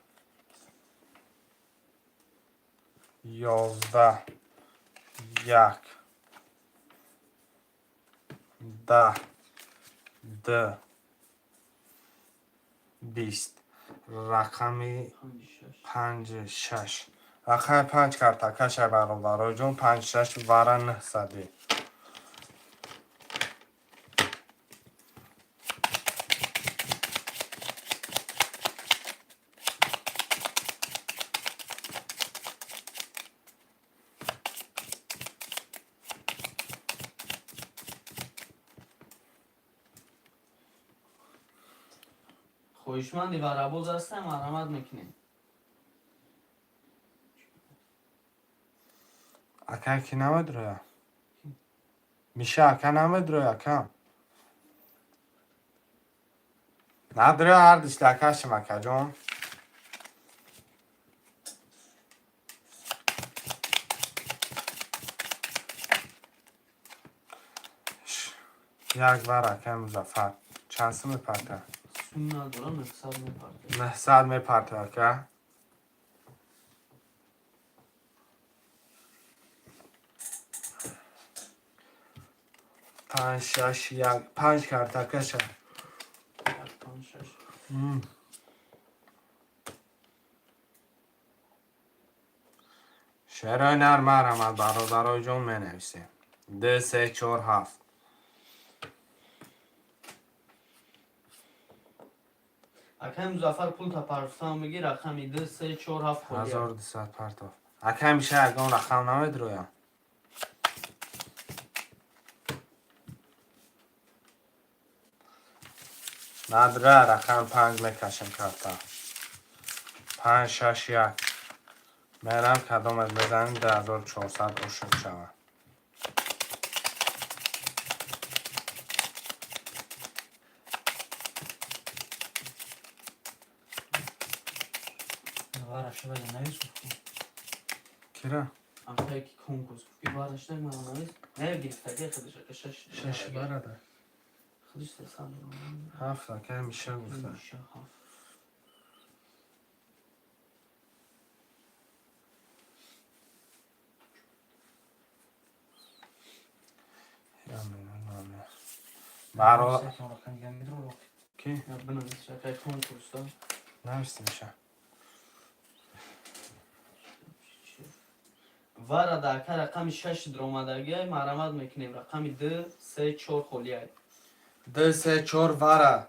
11, як, 10, д, 20. Рақами 5 6. Панҷ, шаш, рақами панҷ картакаша, бародароҷон. Панҷ, шаш, вара нӯҳсадӣ. Хоҳишманди варабоз ҳастем, марҳамат мекунем. Ака, ки намедроя? Миша, ака, намедроя? Ака, надроя. Ҳар дишлакашим, акаҷон. Як бар, акай Музаффар, чанд сум мепарта? Сум надорам, 900 мепартояд. 900 мепарта, ака. Панҷ, шаш, як, панҷ картакаша. 1 5 6. Шерои нар, марҳамат, бародарои ҷон, менависем. Д, се, чор, ҳафт. Акай Музаффар, пул тапарфтан бигир, рақами 2 3 4 7 холия. 1200 партов. Ака миша, ягон рақам намедроям? Надра. Рақам панҷ мекашем, карта. Панҷ, шаш, як. Мерам, кадомат мезанем, 2400 ошуд шавад. Вара шуда навис гуфтӣ. Кира? Акай ки конкурс гуфт ки варашта ман навис. Не гирифтаги худаш, ака, шаш. Шаш барада. Худаш 300 дорам. Ҳафт, ака миша гуфта. Миша ҳафт. Баро ки? Я бинавис, акай конкурс да. Нависти, миша. Вара да, ака, рақами шаш дромадагиай, марҳамат мекунем, рақами 2 3 4 холиай. Д, се, чор, вара.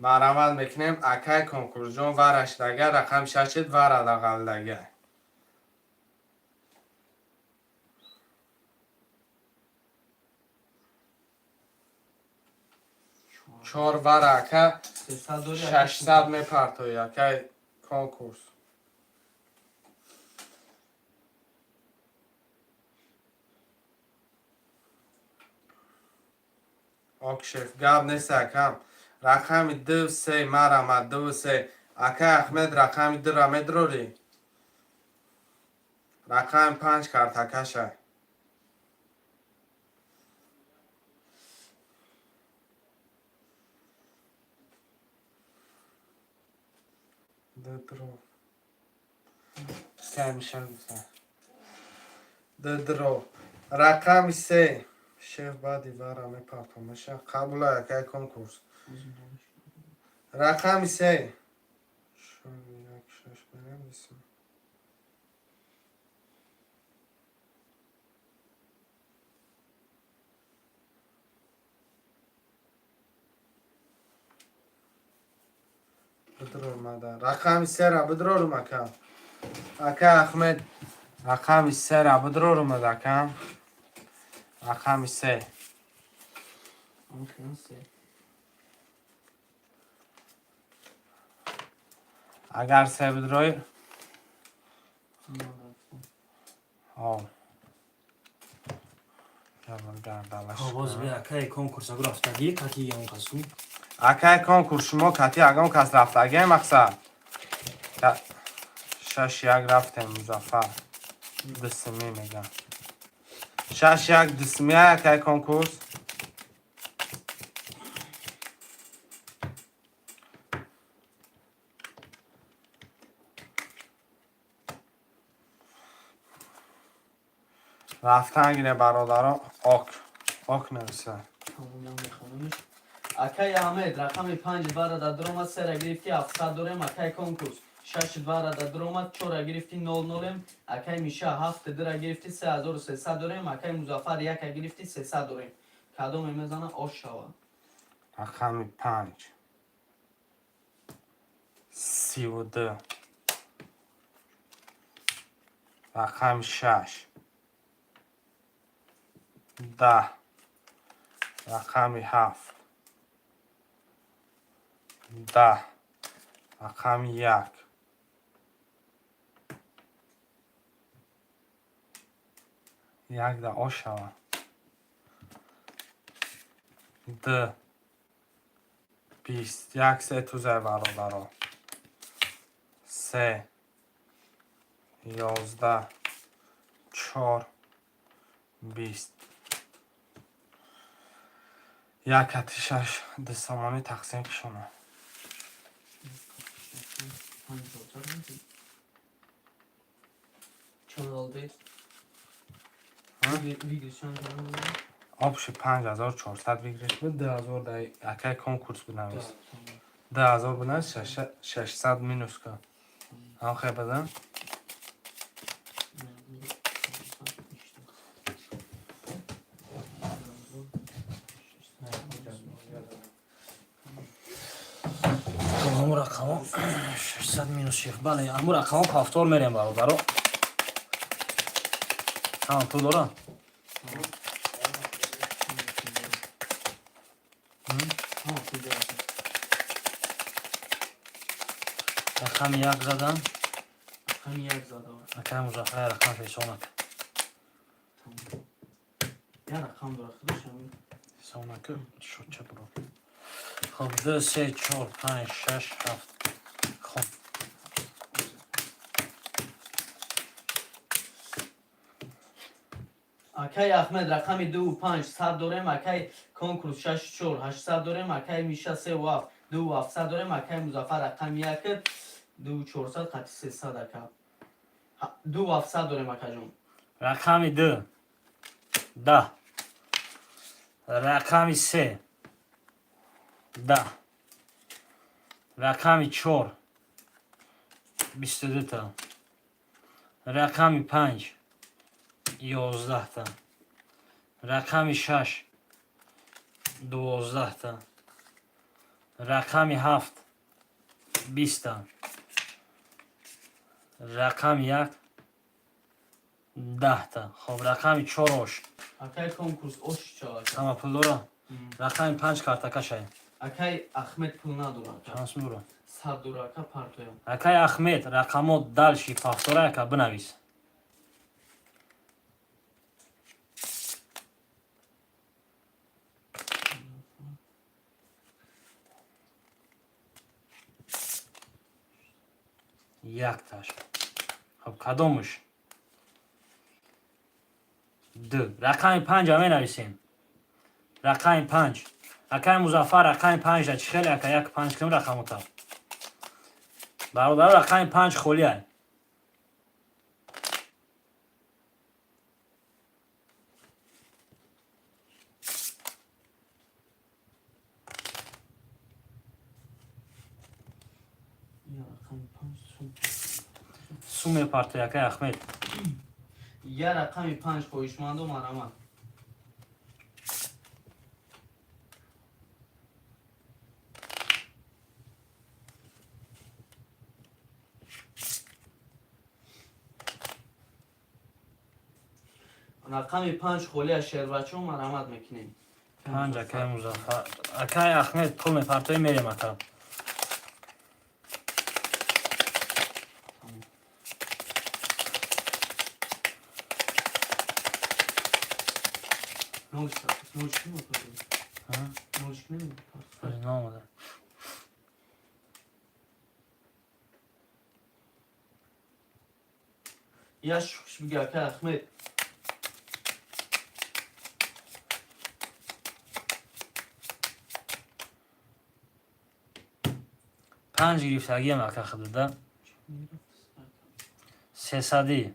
Марҳамат мекунем, акай конкурсҷон, вараштага рақам шашид варада ғалдага. Чор вара, ака. 300 дори. 600 мепартои, акай конкурс. Окшеф, гап нест, акам. Рақами ду, се, марама, ду, се. Акай Ахмед, рақами дура медрорӣ? Рақами панҷ картакаша. Ддро. Камиша гуфта. Ддро. Рақами се. Шеф, баъди вара мепартомаша. Қабула, акай конкурс. Рақами се. Як, шаш менависем. Бидрор, рақами сера бидрорум, ака. Ака Ахмед, рақами сера бидрорум, ака. Рақами се. Рақами се. Агар се бидрои, ҳо. Боз бе, акай конкурс агу рафтагӣ кати ягон касу? Акай конкурс, шумо кати ягон кас рафтагӣ, мақсад? Шаш як рафтем, Музаффар. Дусими мегам. Шаш як дусими, акай конкурс. Рафтан гире, бародаро, ок. Ок нависа. Тамомиам мехонамиш. Акай Аҳмед, рақами панҷ варада дуромад, сера гирифти, 700 дорем. Акай конкурс, шаш варада дуромад, чора гирифти, нол нолем. Акай Миша, ҳафт дира гирифти, 3300 дорем. Акай Музаффар, яка гирифти, 300 дорем. Кадоме мезана, ош шава. Рақами панҷ. 32. Рақами шаш. 10. Рақами ҳафт. 10. Рақами як. Як да ош шава. Д. 20. Як се тузай, бародаро. Се. 11. Чор. 20. Як кати шаш ду сомонӣ тақсим кишона. Панҷ чорсад мешид. Чанд олди? Выигрыш чанд олди? Общий 5400 выигрыш буд, 2000 дай акай конкурс буд навис. 2000 буд навис, 600 минус кун. Ҳам хел бадан? Ҳамун рақамо 600 минус шеф. Бале, ҳамун рақамо повтор мерем, бародаро. Ҳама пул дорам? Ҳа, пул дорам. Рақами як задан. Рақами як зада. Акай Музаффар, рақам ҳисоб накун. Тамом. Як рақам дорад худаш ҳамин. Ҳисоб накун, шотча буро. Хоб, ду, се, чор, панҷ, шаш, ҳафт. Хоб. Акай Ахмед, рақами дуву панҷ сад дорем. Акай конкурс, шашу чор 800 дорем. Акай Миша, севу ҳафт дуву ҳафтсад дорем. Акай Музаффар, рақами як дуву чорсад қати 300, ака. Дуву ҳафтсад дорем, акаҷон. Рақами ду 10, рақами се 10, рақами чор 22-та, рақами панҷ 11-та, рақами шаш 12-та. Рақами ҳафт 20-та. Рақами як 10-та. Хоб, рақами чор ош. Акай конкурс ош чава. Ҳама пул дора? Рақами панҷ картакашай. Акай Ахмед пул надора. Чанд сум дора? 100 дора, ака, партоям. Акай Ахмед, рақамо дальше повтора, ака, бинавис. Якташ. Хоб, кадомуш? Ду. Рақами панҷа менависем. Рақами панҷ. Акай Музаффар, рақами панҷда чӣ хеле, ака, як панҷ кунем рақамота. Бародаро, рақами панҷ холиай. Я рақами панҷ сум. Сум мепартои, акай Ахмед. Я рақами панҷ, хоҳишмандо, марҳамат. Рақами панҷ холӣ аз шербачо, марҳамат мекунем. Панҷ, акай Музаффар. Акай Ахмед, пул мепартои, мерем, ака. Ноль ноль чӣ? Ноль чӣ? Наомада. Я шуш биги, акай Ахмед. Панҷ гирифтагиам, ака, худуда. Сесадӣ.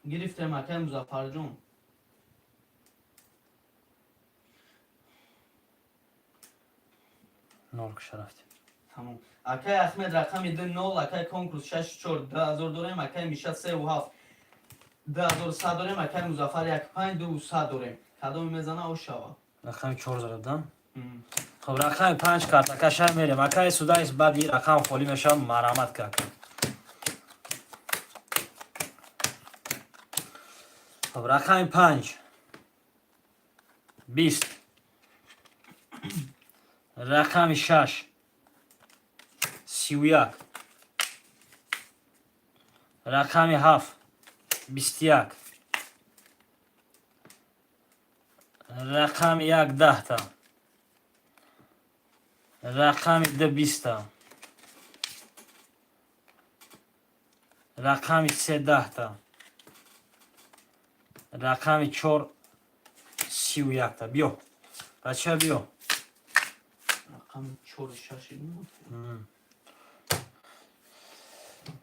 Гирифтем, акай Музаффарҷон. Нол куша рафтем. Тамом, акай Ахмед, рақами ду нол, акай конкурс шаш чор 2000 дорем, акай Миша севу ҳафт 2100 дорем, акай Музаффар як панҷ 200 дорем. Кадоме мезана, о шава. Рақами чор зарабдан. Хоб, рақами панҷ картакаша мерем. Акай Судайс, баъди рақам холӣ мешавад, марҳамат ка, ака. Хоб, рақами панҷ 20, рақами шаш 31, рақами ҳафт 21, рақами як 10-та, рақами ду 20-та, рақами се 10-та, рақами чор 31-та. Биё, бача, биё. Рақами чору шаши.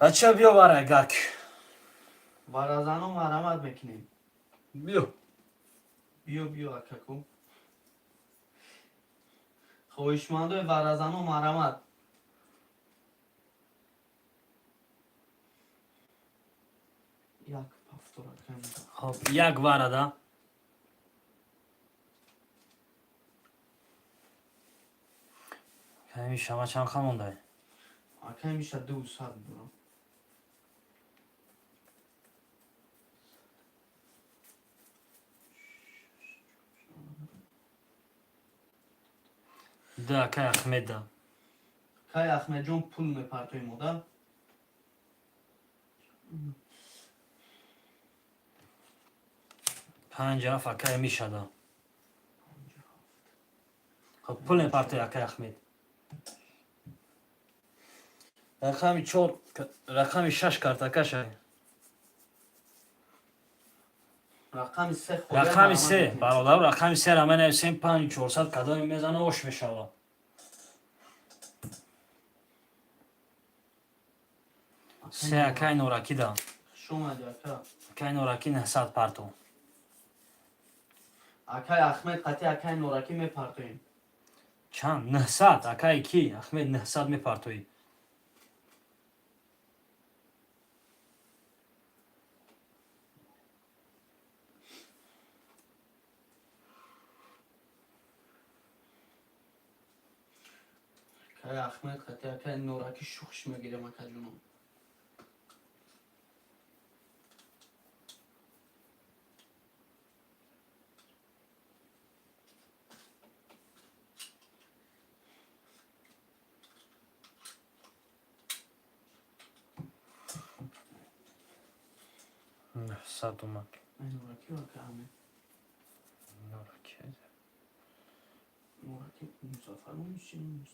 Бача, биё, барагак. Варазано, марҳамат мекунем. Биё. Биё, биё, акаку. Хоҳишмандои варазано, марҳамат. Як повтор, акай. Хоб, як варада. Ками шама чанд қа мондай? Акай Миша, 200 бурам. Ду, акай Ахмеда. Акай Ахмедҷон, пул мепартоем ода. Панҷ ҳафт, акай Мишада. Хоб, пул мепартои, акай Ахмед. Рақами чор, рақами шаш картакаша. Рақами се холӣ. Рақами се, бародар, рақами сера менависем. Панҷ чорсад, кадоме мезана, ош мешава. Се, акай Норакида. Хуш омадӣ, ака. Акай Нораки, 900 парто. Акай Ахмед қати акай Норакӣ мепартоем. Чанд? 900, акай ки Ахмед, 900 мепартоӣ. Акай Ахмед хати акай Нораки шухш мегирем, акаҷунон. 900 омад. Ай, Нораки ё ака Ахмед? Нораки. Нораки Музаффар мешин.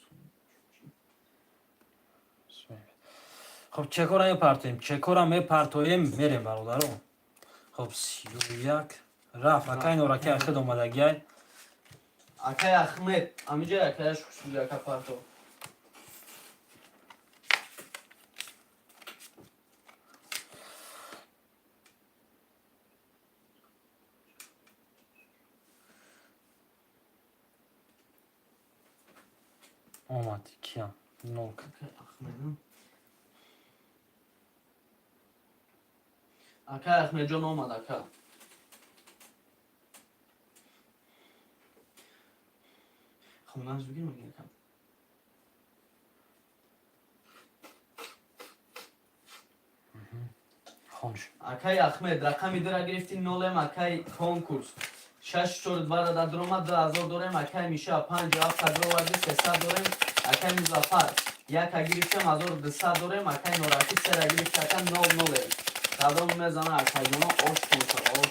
Хоб, чекора мепартоем, чекора мепартоем, мерем, бародаро. Хоб, 31 рафт, акай Нораки ахид омадагиай. Акай Ахмед, амиҷа акая шухш буди, ака парто. Омад киям нол. Акай Ахмед. Акай Ахмедҷон омад, ака. Хоб, наз бигирем ака. Хонш. Акай Ахмед, рақами дура гирифти, нолем, акай конкурс. Шаш чор двара да дрома, 2000 дорем, акай Миша панҷ ҳафт дроварди, 300 дорем, акай Музаффар яка гирифтем, 1200 дорем, акай Нораки сера гирифт, ака нол нолем. Дадом мезана, акайҷоно, ош куншава, ош.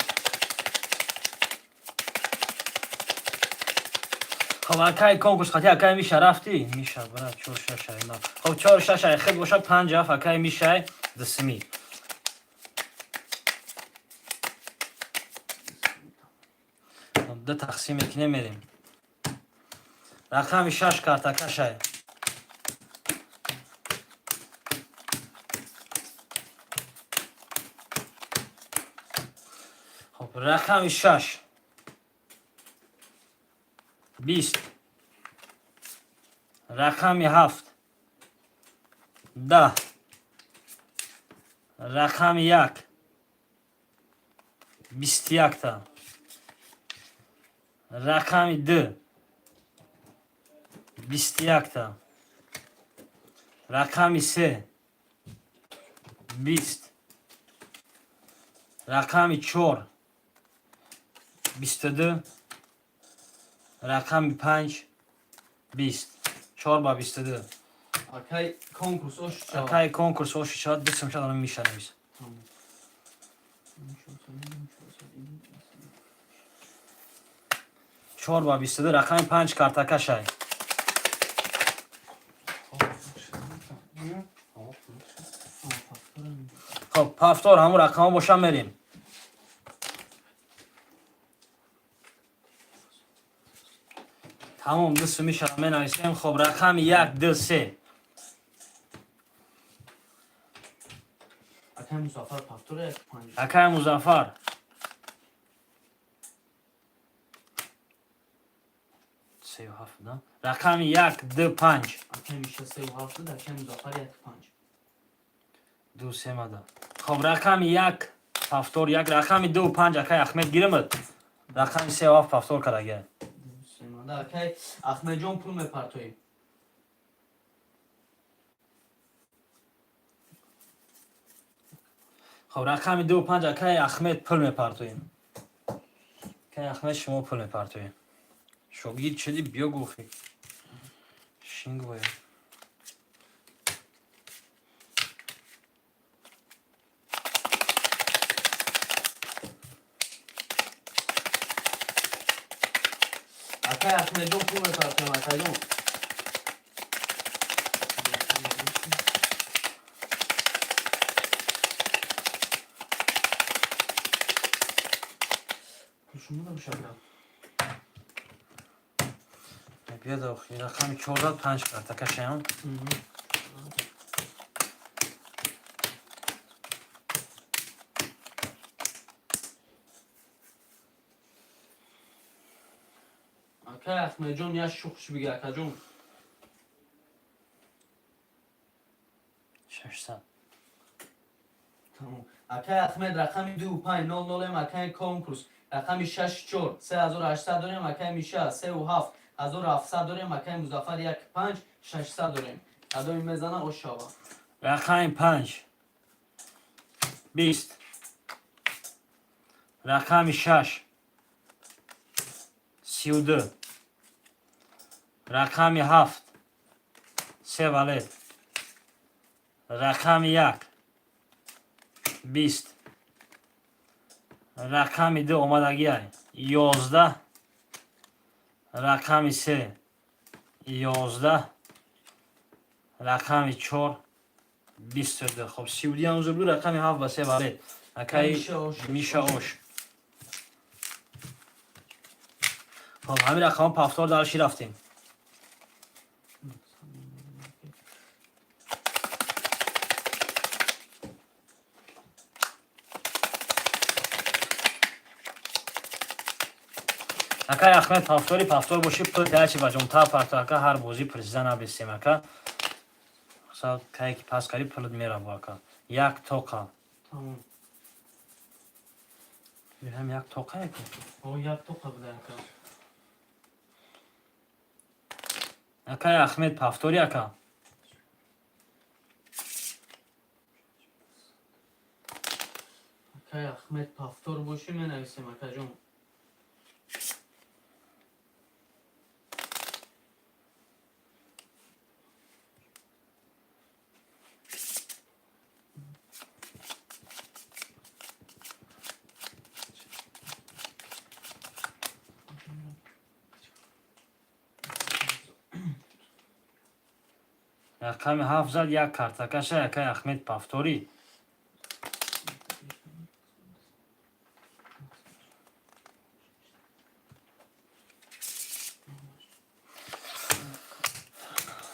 Хоб, акай конкурс хати акай Миша рафтӣ, Миша, брат, чор шашай на. Хоб, чор шашай хел боша, панҷ ҳафт акай Мишай дисми. Хоб, ду тақсим мекунем, мерем. Рақами шаш картакашай. Хоб, рақами шаш, 20, рақами ҳафт, 10, рақами як, 21-та, рақами ду, 21-та, рақами се, 20, рақами чор, 22, рақами панҷ, 20, чор ба 22. Акай конкурс ош шава. Акай конкурс оши шавад, бисм шавад, Миша навис. Тамом. Чор ба 22, рақами панҷ картакашай. Хоб, повтор ҳамун рақамҳо боша, мерем. Тамом, ду сумиша менависем. Хоб, рақами як, ду, се. Акай Музаффар повтора як панҷ. Акай Музаффар сею ҳафт да, рақами як, ду, панҷ. Акай Миша сею ҳафт, акай Музаффар як панҷ. Ду семада. Хоб, рақами як повтор як, рақами ду панҷ акай Ахмед гиримад, рақами сею ҳафт повтор кардагия. Ду семада, акай Ахмедҷон пул мепартоем. Хоб, рақами ду панҷ акай Ахмед пул мепартоем. Акай Ахмед, шумо пул мепартоем. Шогирд шуди, биё гуфи шинг бояд. Акай Ахмедҷон пул мепартоем, акайҷон. Пул шумо да боша, брат. Биёд, охи рақами 14 панҷ картакашаям. Акай Ахмедҷон, як шухш бига, акаҷон. 600. Тамом. Акай Ахмед, рақами ду панҷ нол нолем, акай конкурс. Рақами шаш чор 3800 дорем, акай Миша сеу ҳафт 1700 дорем, акай Музаффар як панҷ. 600 дорем. Кадоми мезана, ош шава. Рақами 5, 20, рақами 6, 32, рақами 7, се валет, рақами 1, 20, рақами 2 омадагиай, 11, рақами 3, 11, рақами 4, 22. Хоб, 32 узр буд, рақами 7 ба се валет, акаи Миша ош. Миша ош. Хоб, ҳамин рақамҳо повтор дарши рафтем. Акай Ахмед, повтори, повтор боши, пул ячи ба ҷонта парто, ака. Ҳар бозӣ приза набесем, ака. Кае ки пас кари, пулат мераву, ака. Як тоқа. Тамом. Ҳам як тоқа яку. О, як тоқа буда, ака. Акай Ахмед, повтори, ака. Акай Ахмед, повтор боши, менависем, акаҷон. Рақами 7 зад, як картакаша. Акай Ахмед, повтори.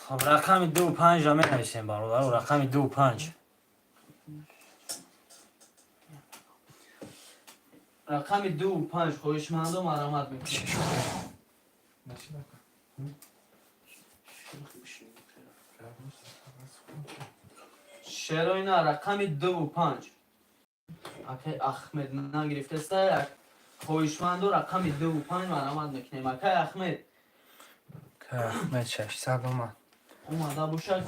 Хоб, рақами ду панҷра менависем, бародаро, рақами ду панҷ. Рақами ду панҷ, хоҳишмандо, марамат мекунем. Нашид, ака. Шероина, рақами ду панҷ. Акай Ахмед нагирифтеста як. Хоҳишмандо, рақами ду панҷ марамат мекунем, акай Ахмед. Ахмед, 600 омад. Омада бошад.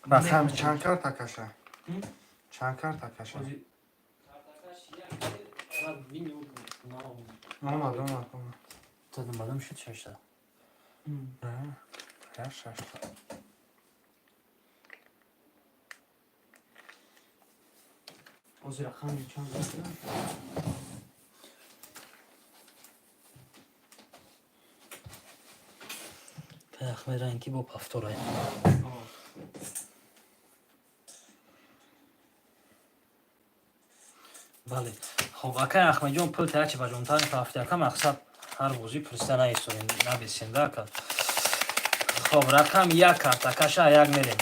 Рақам чанд карта каша? М? Чанд карта каша? Омад, омад, омад. Бадам шуд шашта. Я шашта. Ҳозир рақами чанд? Акай Ахмед, ранги бо повторай. О. Бале, хоб, акай Ахмедҷон, пул таячи ба ҷонтар рафти, ака. Мақсад, ҳар бозӣ приза наистодем, набесем да, ака. Хоб, рақам 1, картакаша, 1 мерем.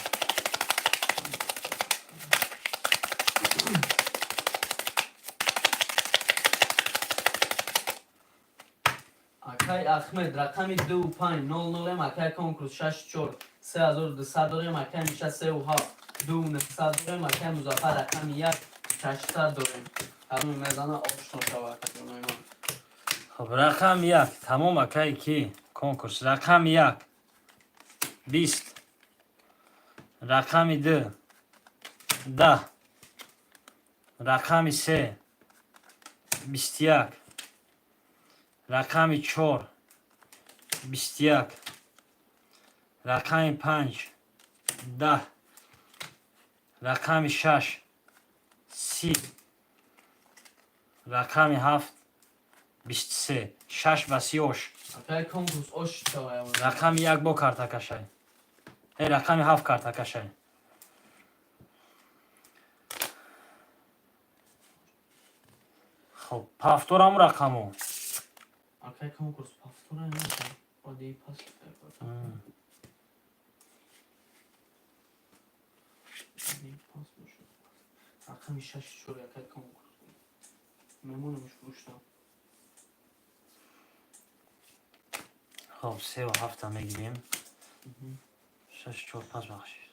Акай Ахмед, рақами ду панҷ нол нолем, акай конкурс шаш чор, 3200 дорем, акай Миша сеу ҳафт, ду нҳсад дорем, акай Музаффар, рақами 1, 600 дорем. Кадоми мезана, ошно шава, акаҷонои ман. Хоб, рақам 1 тамом. Акай ки конкурс, рақами 1, 20, рақами 2, 10, рақами 3, 21, рақами 4, 21, рақами 5, 10, рақами 6, 30, рақами 7, 23. Шаш ба си ош. Акай конкурс, ош шава. Рақами 1 бо картакашай, рақами 7 картакашай. Хоб, повторам рақамо. Акай конкурс, повтора одии пас. Пас бошад. Рақами шаш чор, акай конкурс, мемонамш фурӯштам. Хоб, севу ҳафта мегирем. Шаш чор пас, бахшид.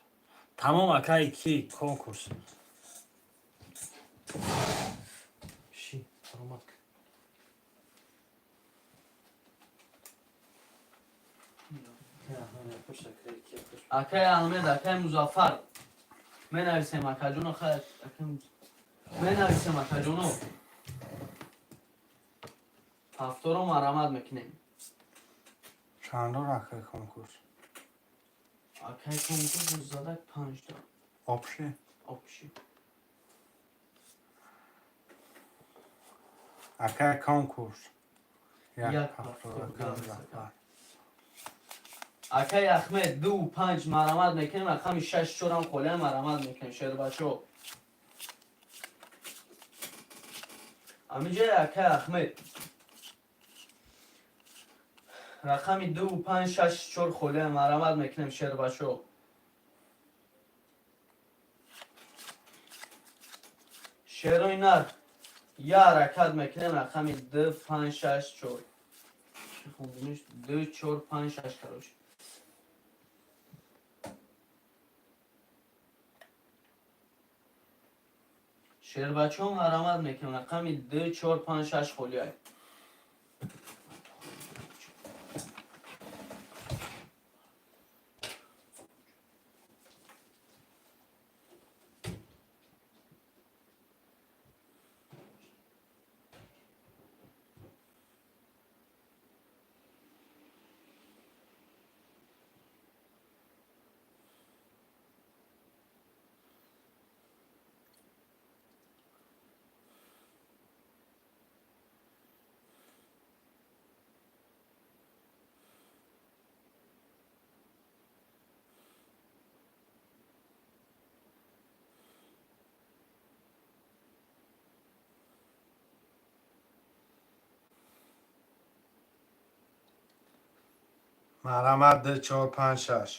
Тамом, акай ки конкурс. Ши баромад. Акай Аҳмед, акай Музаффар, менависем, акаҷоно. Хай, менависем, акаҷоно. Ҳафторо марамат мекунем. Чандор, акай конкурс? Акай конкурс задак панҷта. Общий? Общий. Акай конкурс. Як. Ҳафтор. Ҳафтор. Акай Музаффар. Акай Ахмед, ду панҷ марамат мекунем. Рақами шаш чорам холиам, марамат мекунем, шербачо. Амиҷаи акай Ахмед рақами ду панҷ шаш чор холиам, марамат мекунем, шербачо. Шерои нар, я ҳаракат мекунем. Рақами ду панҷ шаш чор. Чӣ хондимиш? Ду чор панҷ шаш, короче. Шербачо, марамат мекунем. Рақами ду чор панҷ шаш холиай. Марҳамат, ду чор панҷ шаш.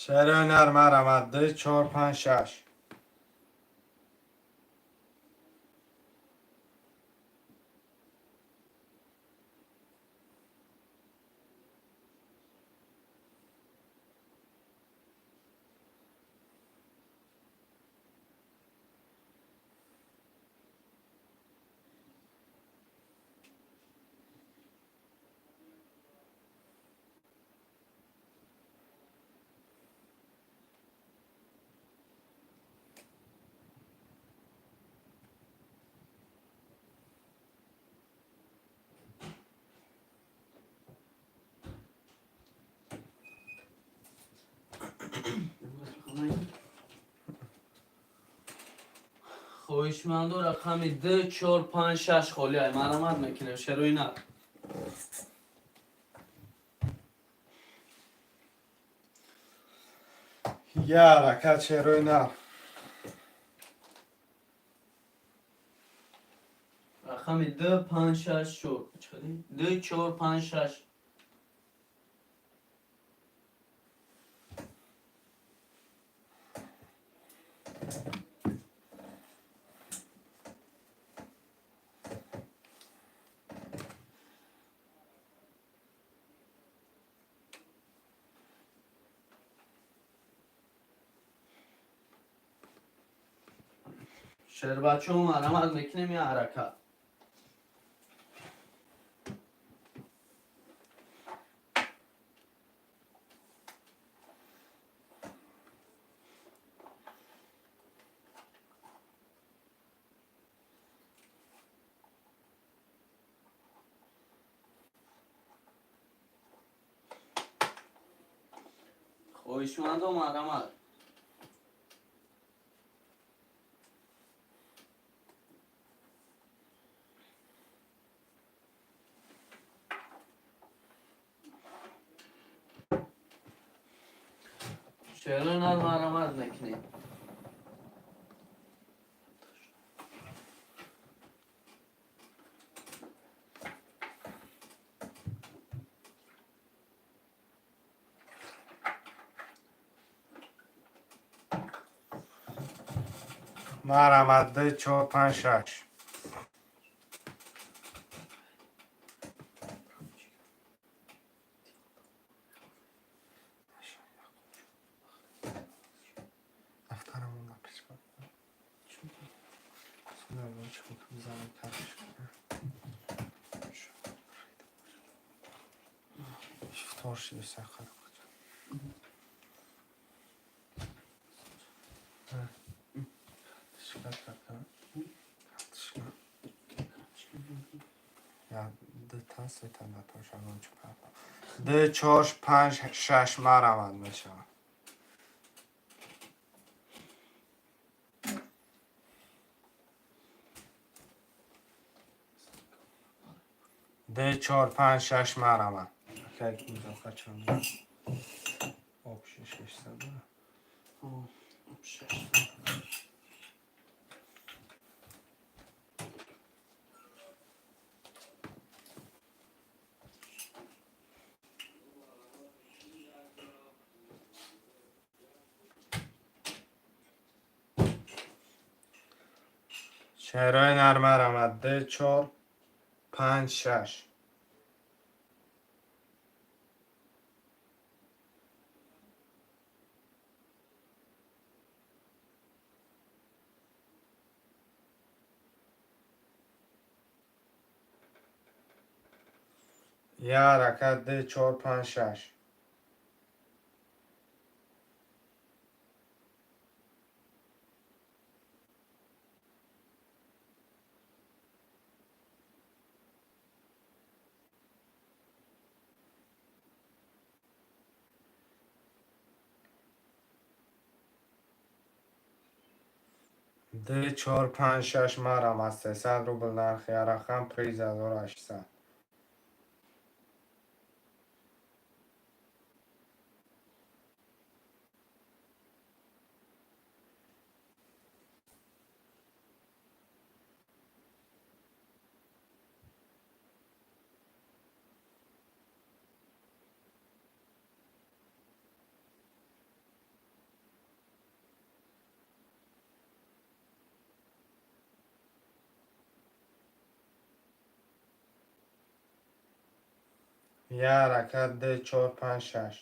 Шерои нар, марҳамат, ду чор панҷ шаш. Хоҳишмандо, рақами ду чор панҷ шаш холиай, марамат мекунем, шерои нар. Я ҳаракат, шерои нар. Рақами ду панҷ шаш чор. Ду чор панҷ шаш. Шербачо, марамат мекунем, я ҳаракат. Хоҳишмандо, марҳамат. Шерои нар, марҳамат мекунем. Марҳамат, ду, чор, панҷ, шаш. Дафтарамон напечка. Бизанем карточка. Ифтор шиди сахар. Карточка кака? Карточка. Я дута, сета натоша чу карта. Ду, чор, панҷ, шаш марҳамат мешавад. Ду, чор, панҷ, шаш марҳамат. Акай Музаффар чанд? Общий 600. О, шаш. Шерои нар марҳамат. Ду, чор, панҷ, шаш. Як ҳаракат, ду, чор, панҷ, шаш. Ду, чор, панҷ, шаш марҳамат. 300 рубл нархи рақам, приз 1800. Як ҳаракат, ду, чор, панҷ, шаш.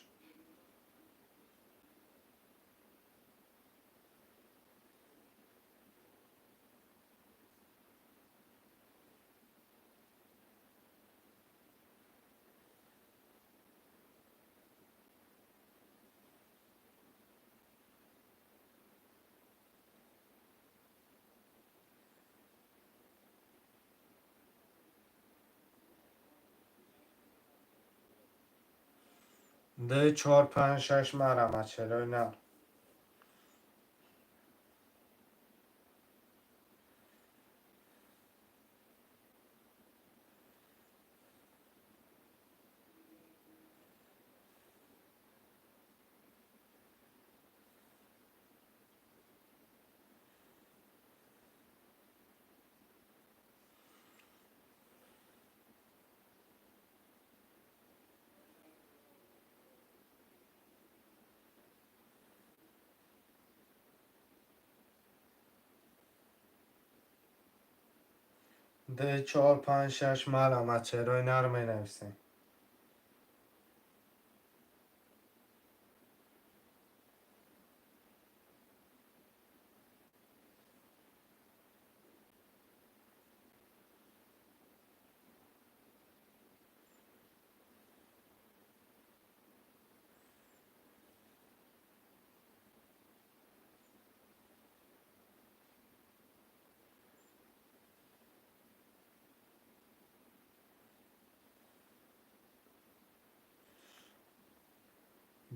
Ду, чор, панҷ, шаш марҳамат. Шерои нар. Ду, чор, панҷ, шаш марҳамат. Шерои нар менависем.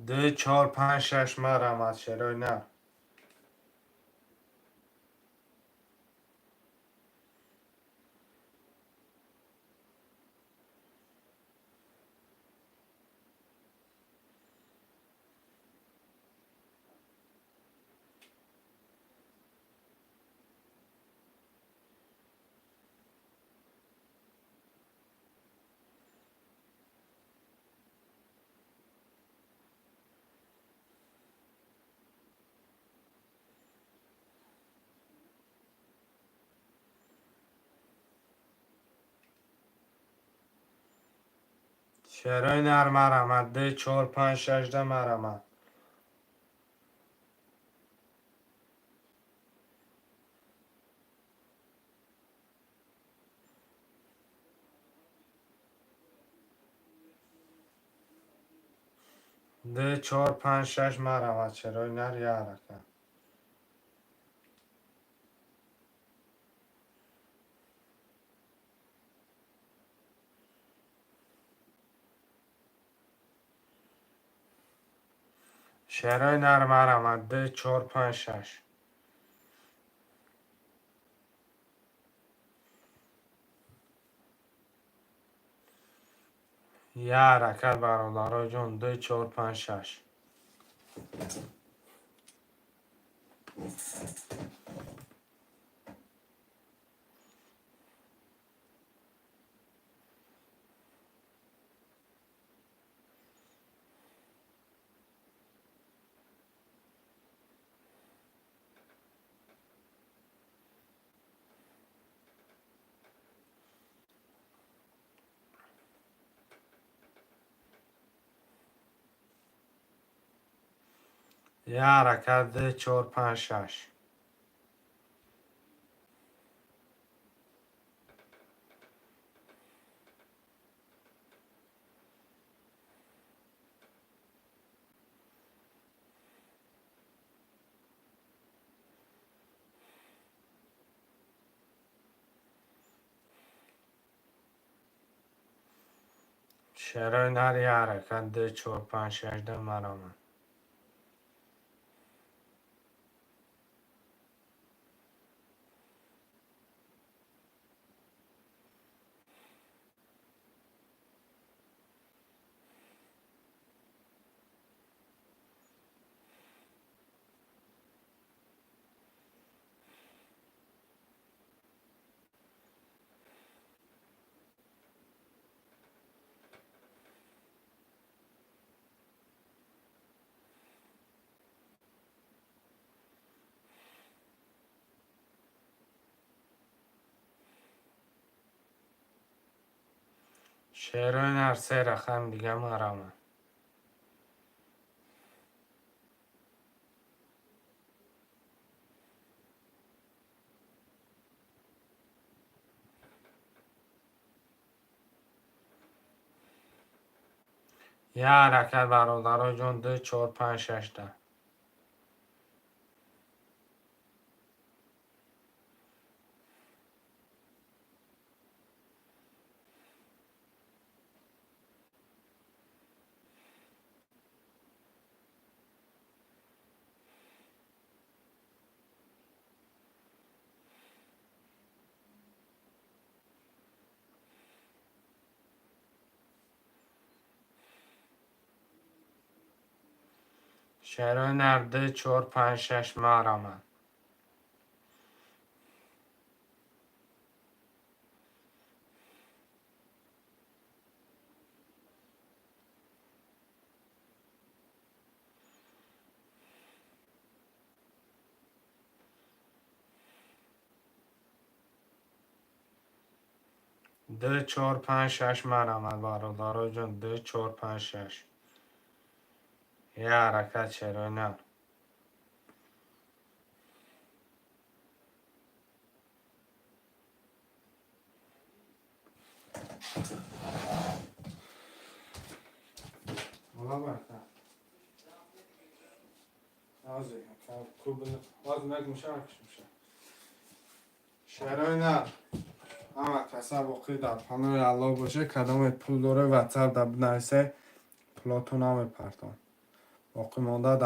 Ду, чор, панҷ, шаш марҳамат. Шерои нар. Шерои нар, марамад, ду, чор, панҷ, шаш, да, марамад. Ду, чор, панҷ, шаш, марамад. Шерои нар, як ҳаракат. Шерои нар, марамад, ду, чор, панҷ, шаш. Як ҳаракат, бародарои ҷон, ду, чор, панҷ, шаш. Як ҳаракат, ду, чор, панҷ, шаш. Шерои нар, як ҳаракат, ду, чор, панҷ, шаш, да, марамад. Шерои нар, се рақам дига, марамад. Як ҳаракат, бародарои ҷон, ду, чор, панҷ, шаш, да. Шерои нар, ду, чор, панҷ, шаш, марамад. Ду, чор, панҷ, шаш, марамад, бародарои ҷон, ду, чор, панҷ, шаш. Як ҳаракат, шерои нар. Ола барка. Ҳозир, ҳозир мегмуша, кушмуша. Шерои нар. Ҳама каса боқӣ дар паноҳи Аллоҳ боше, кадоме пул доре, ватсап да бинависе, пулотон намепартон. Боқӣ монда дар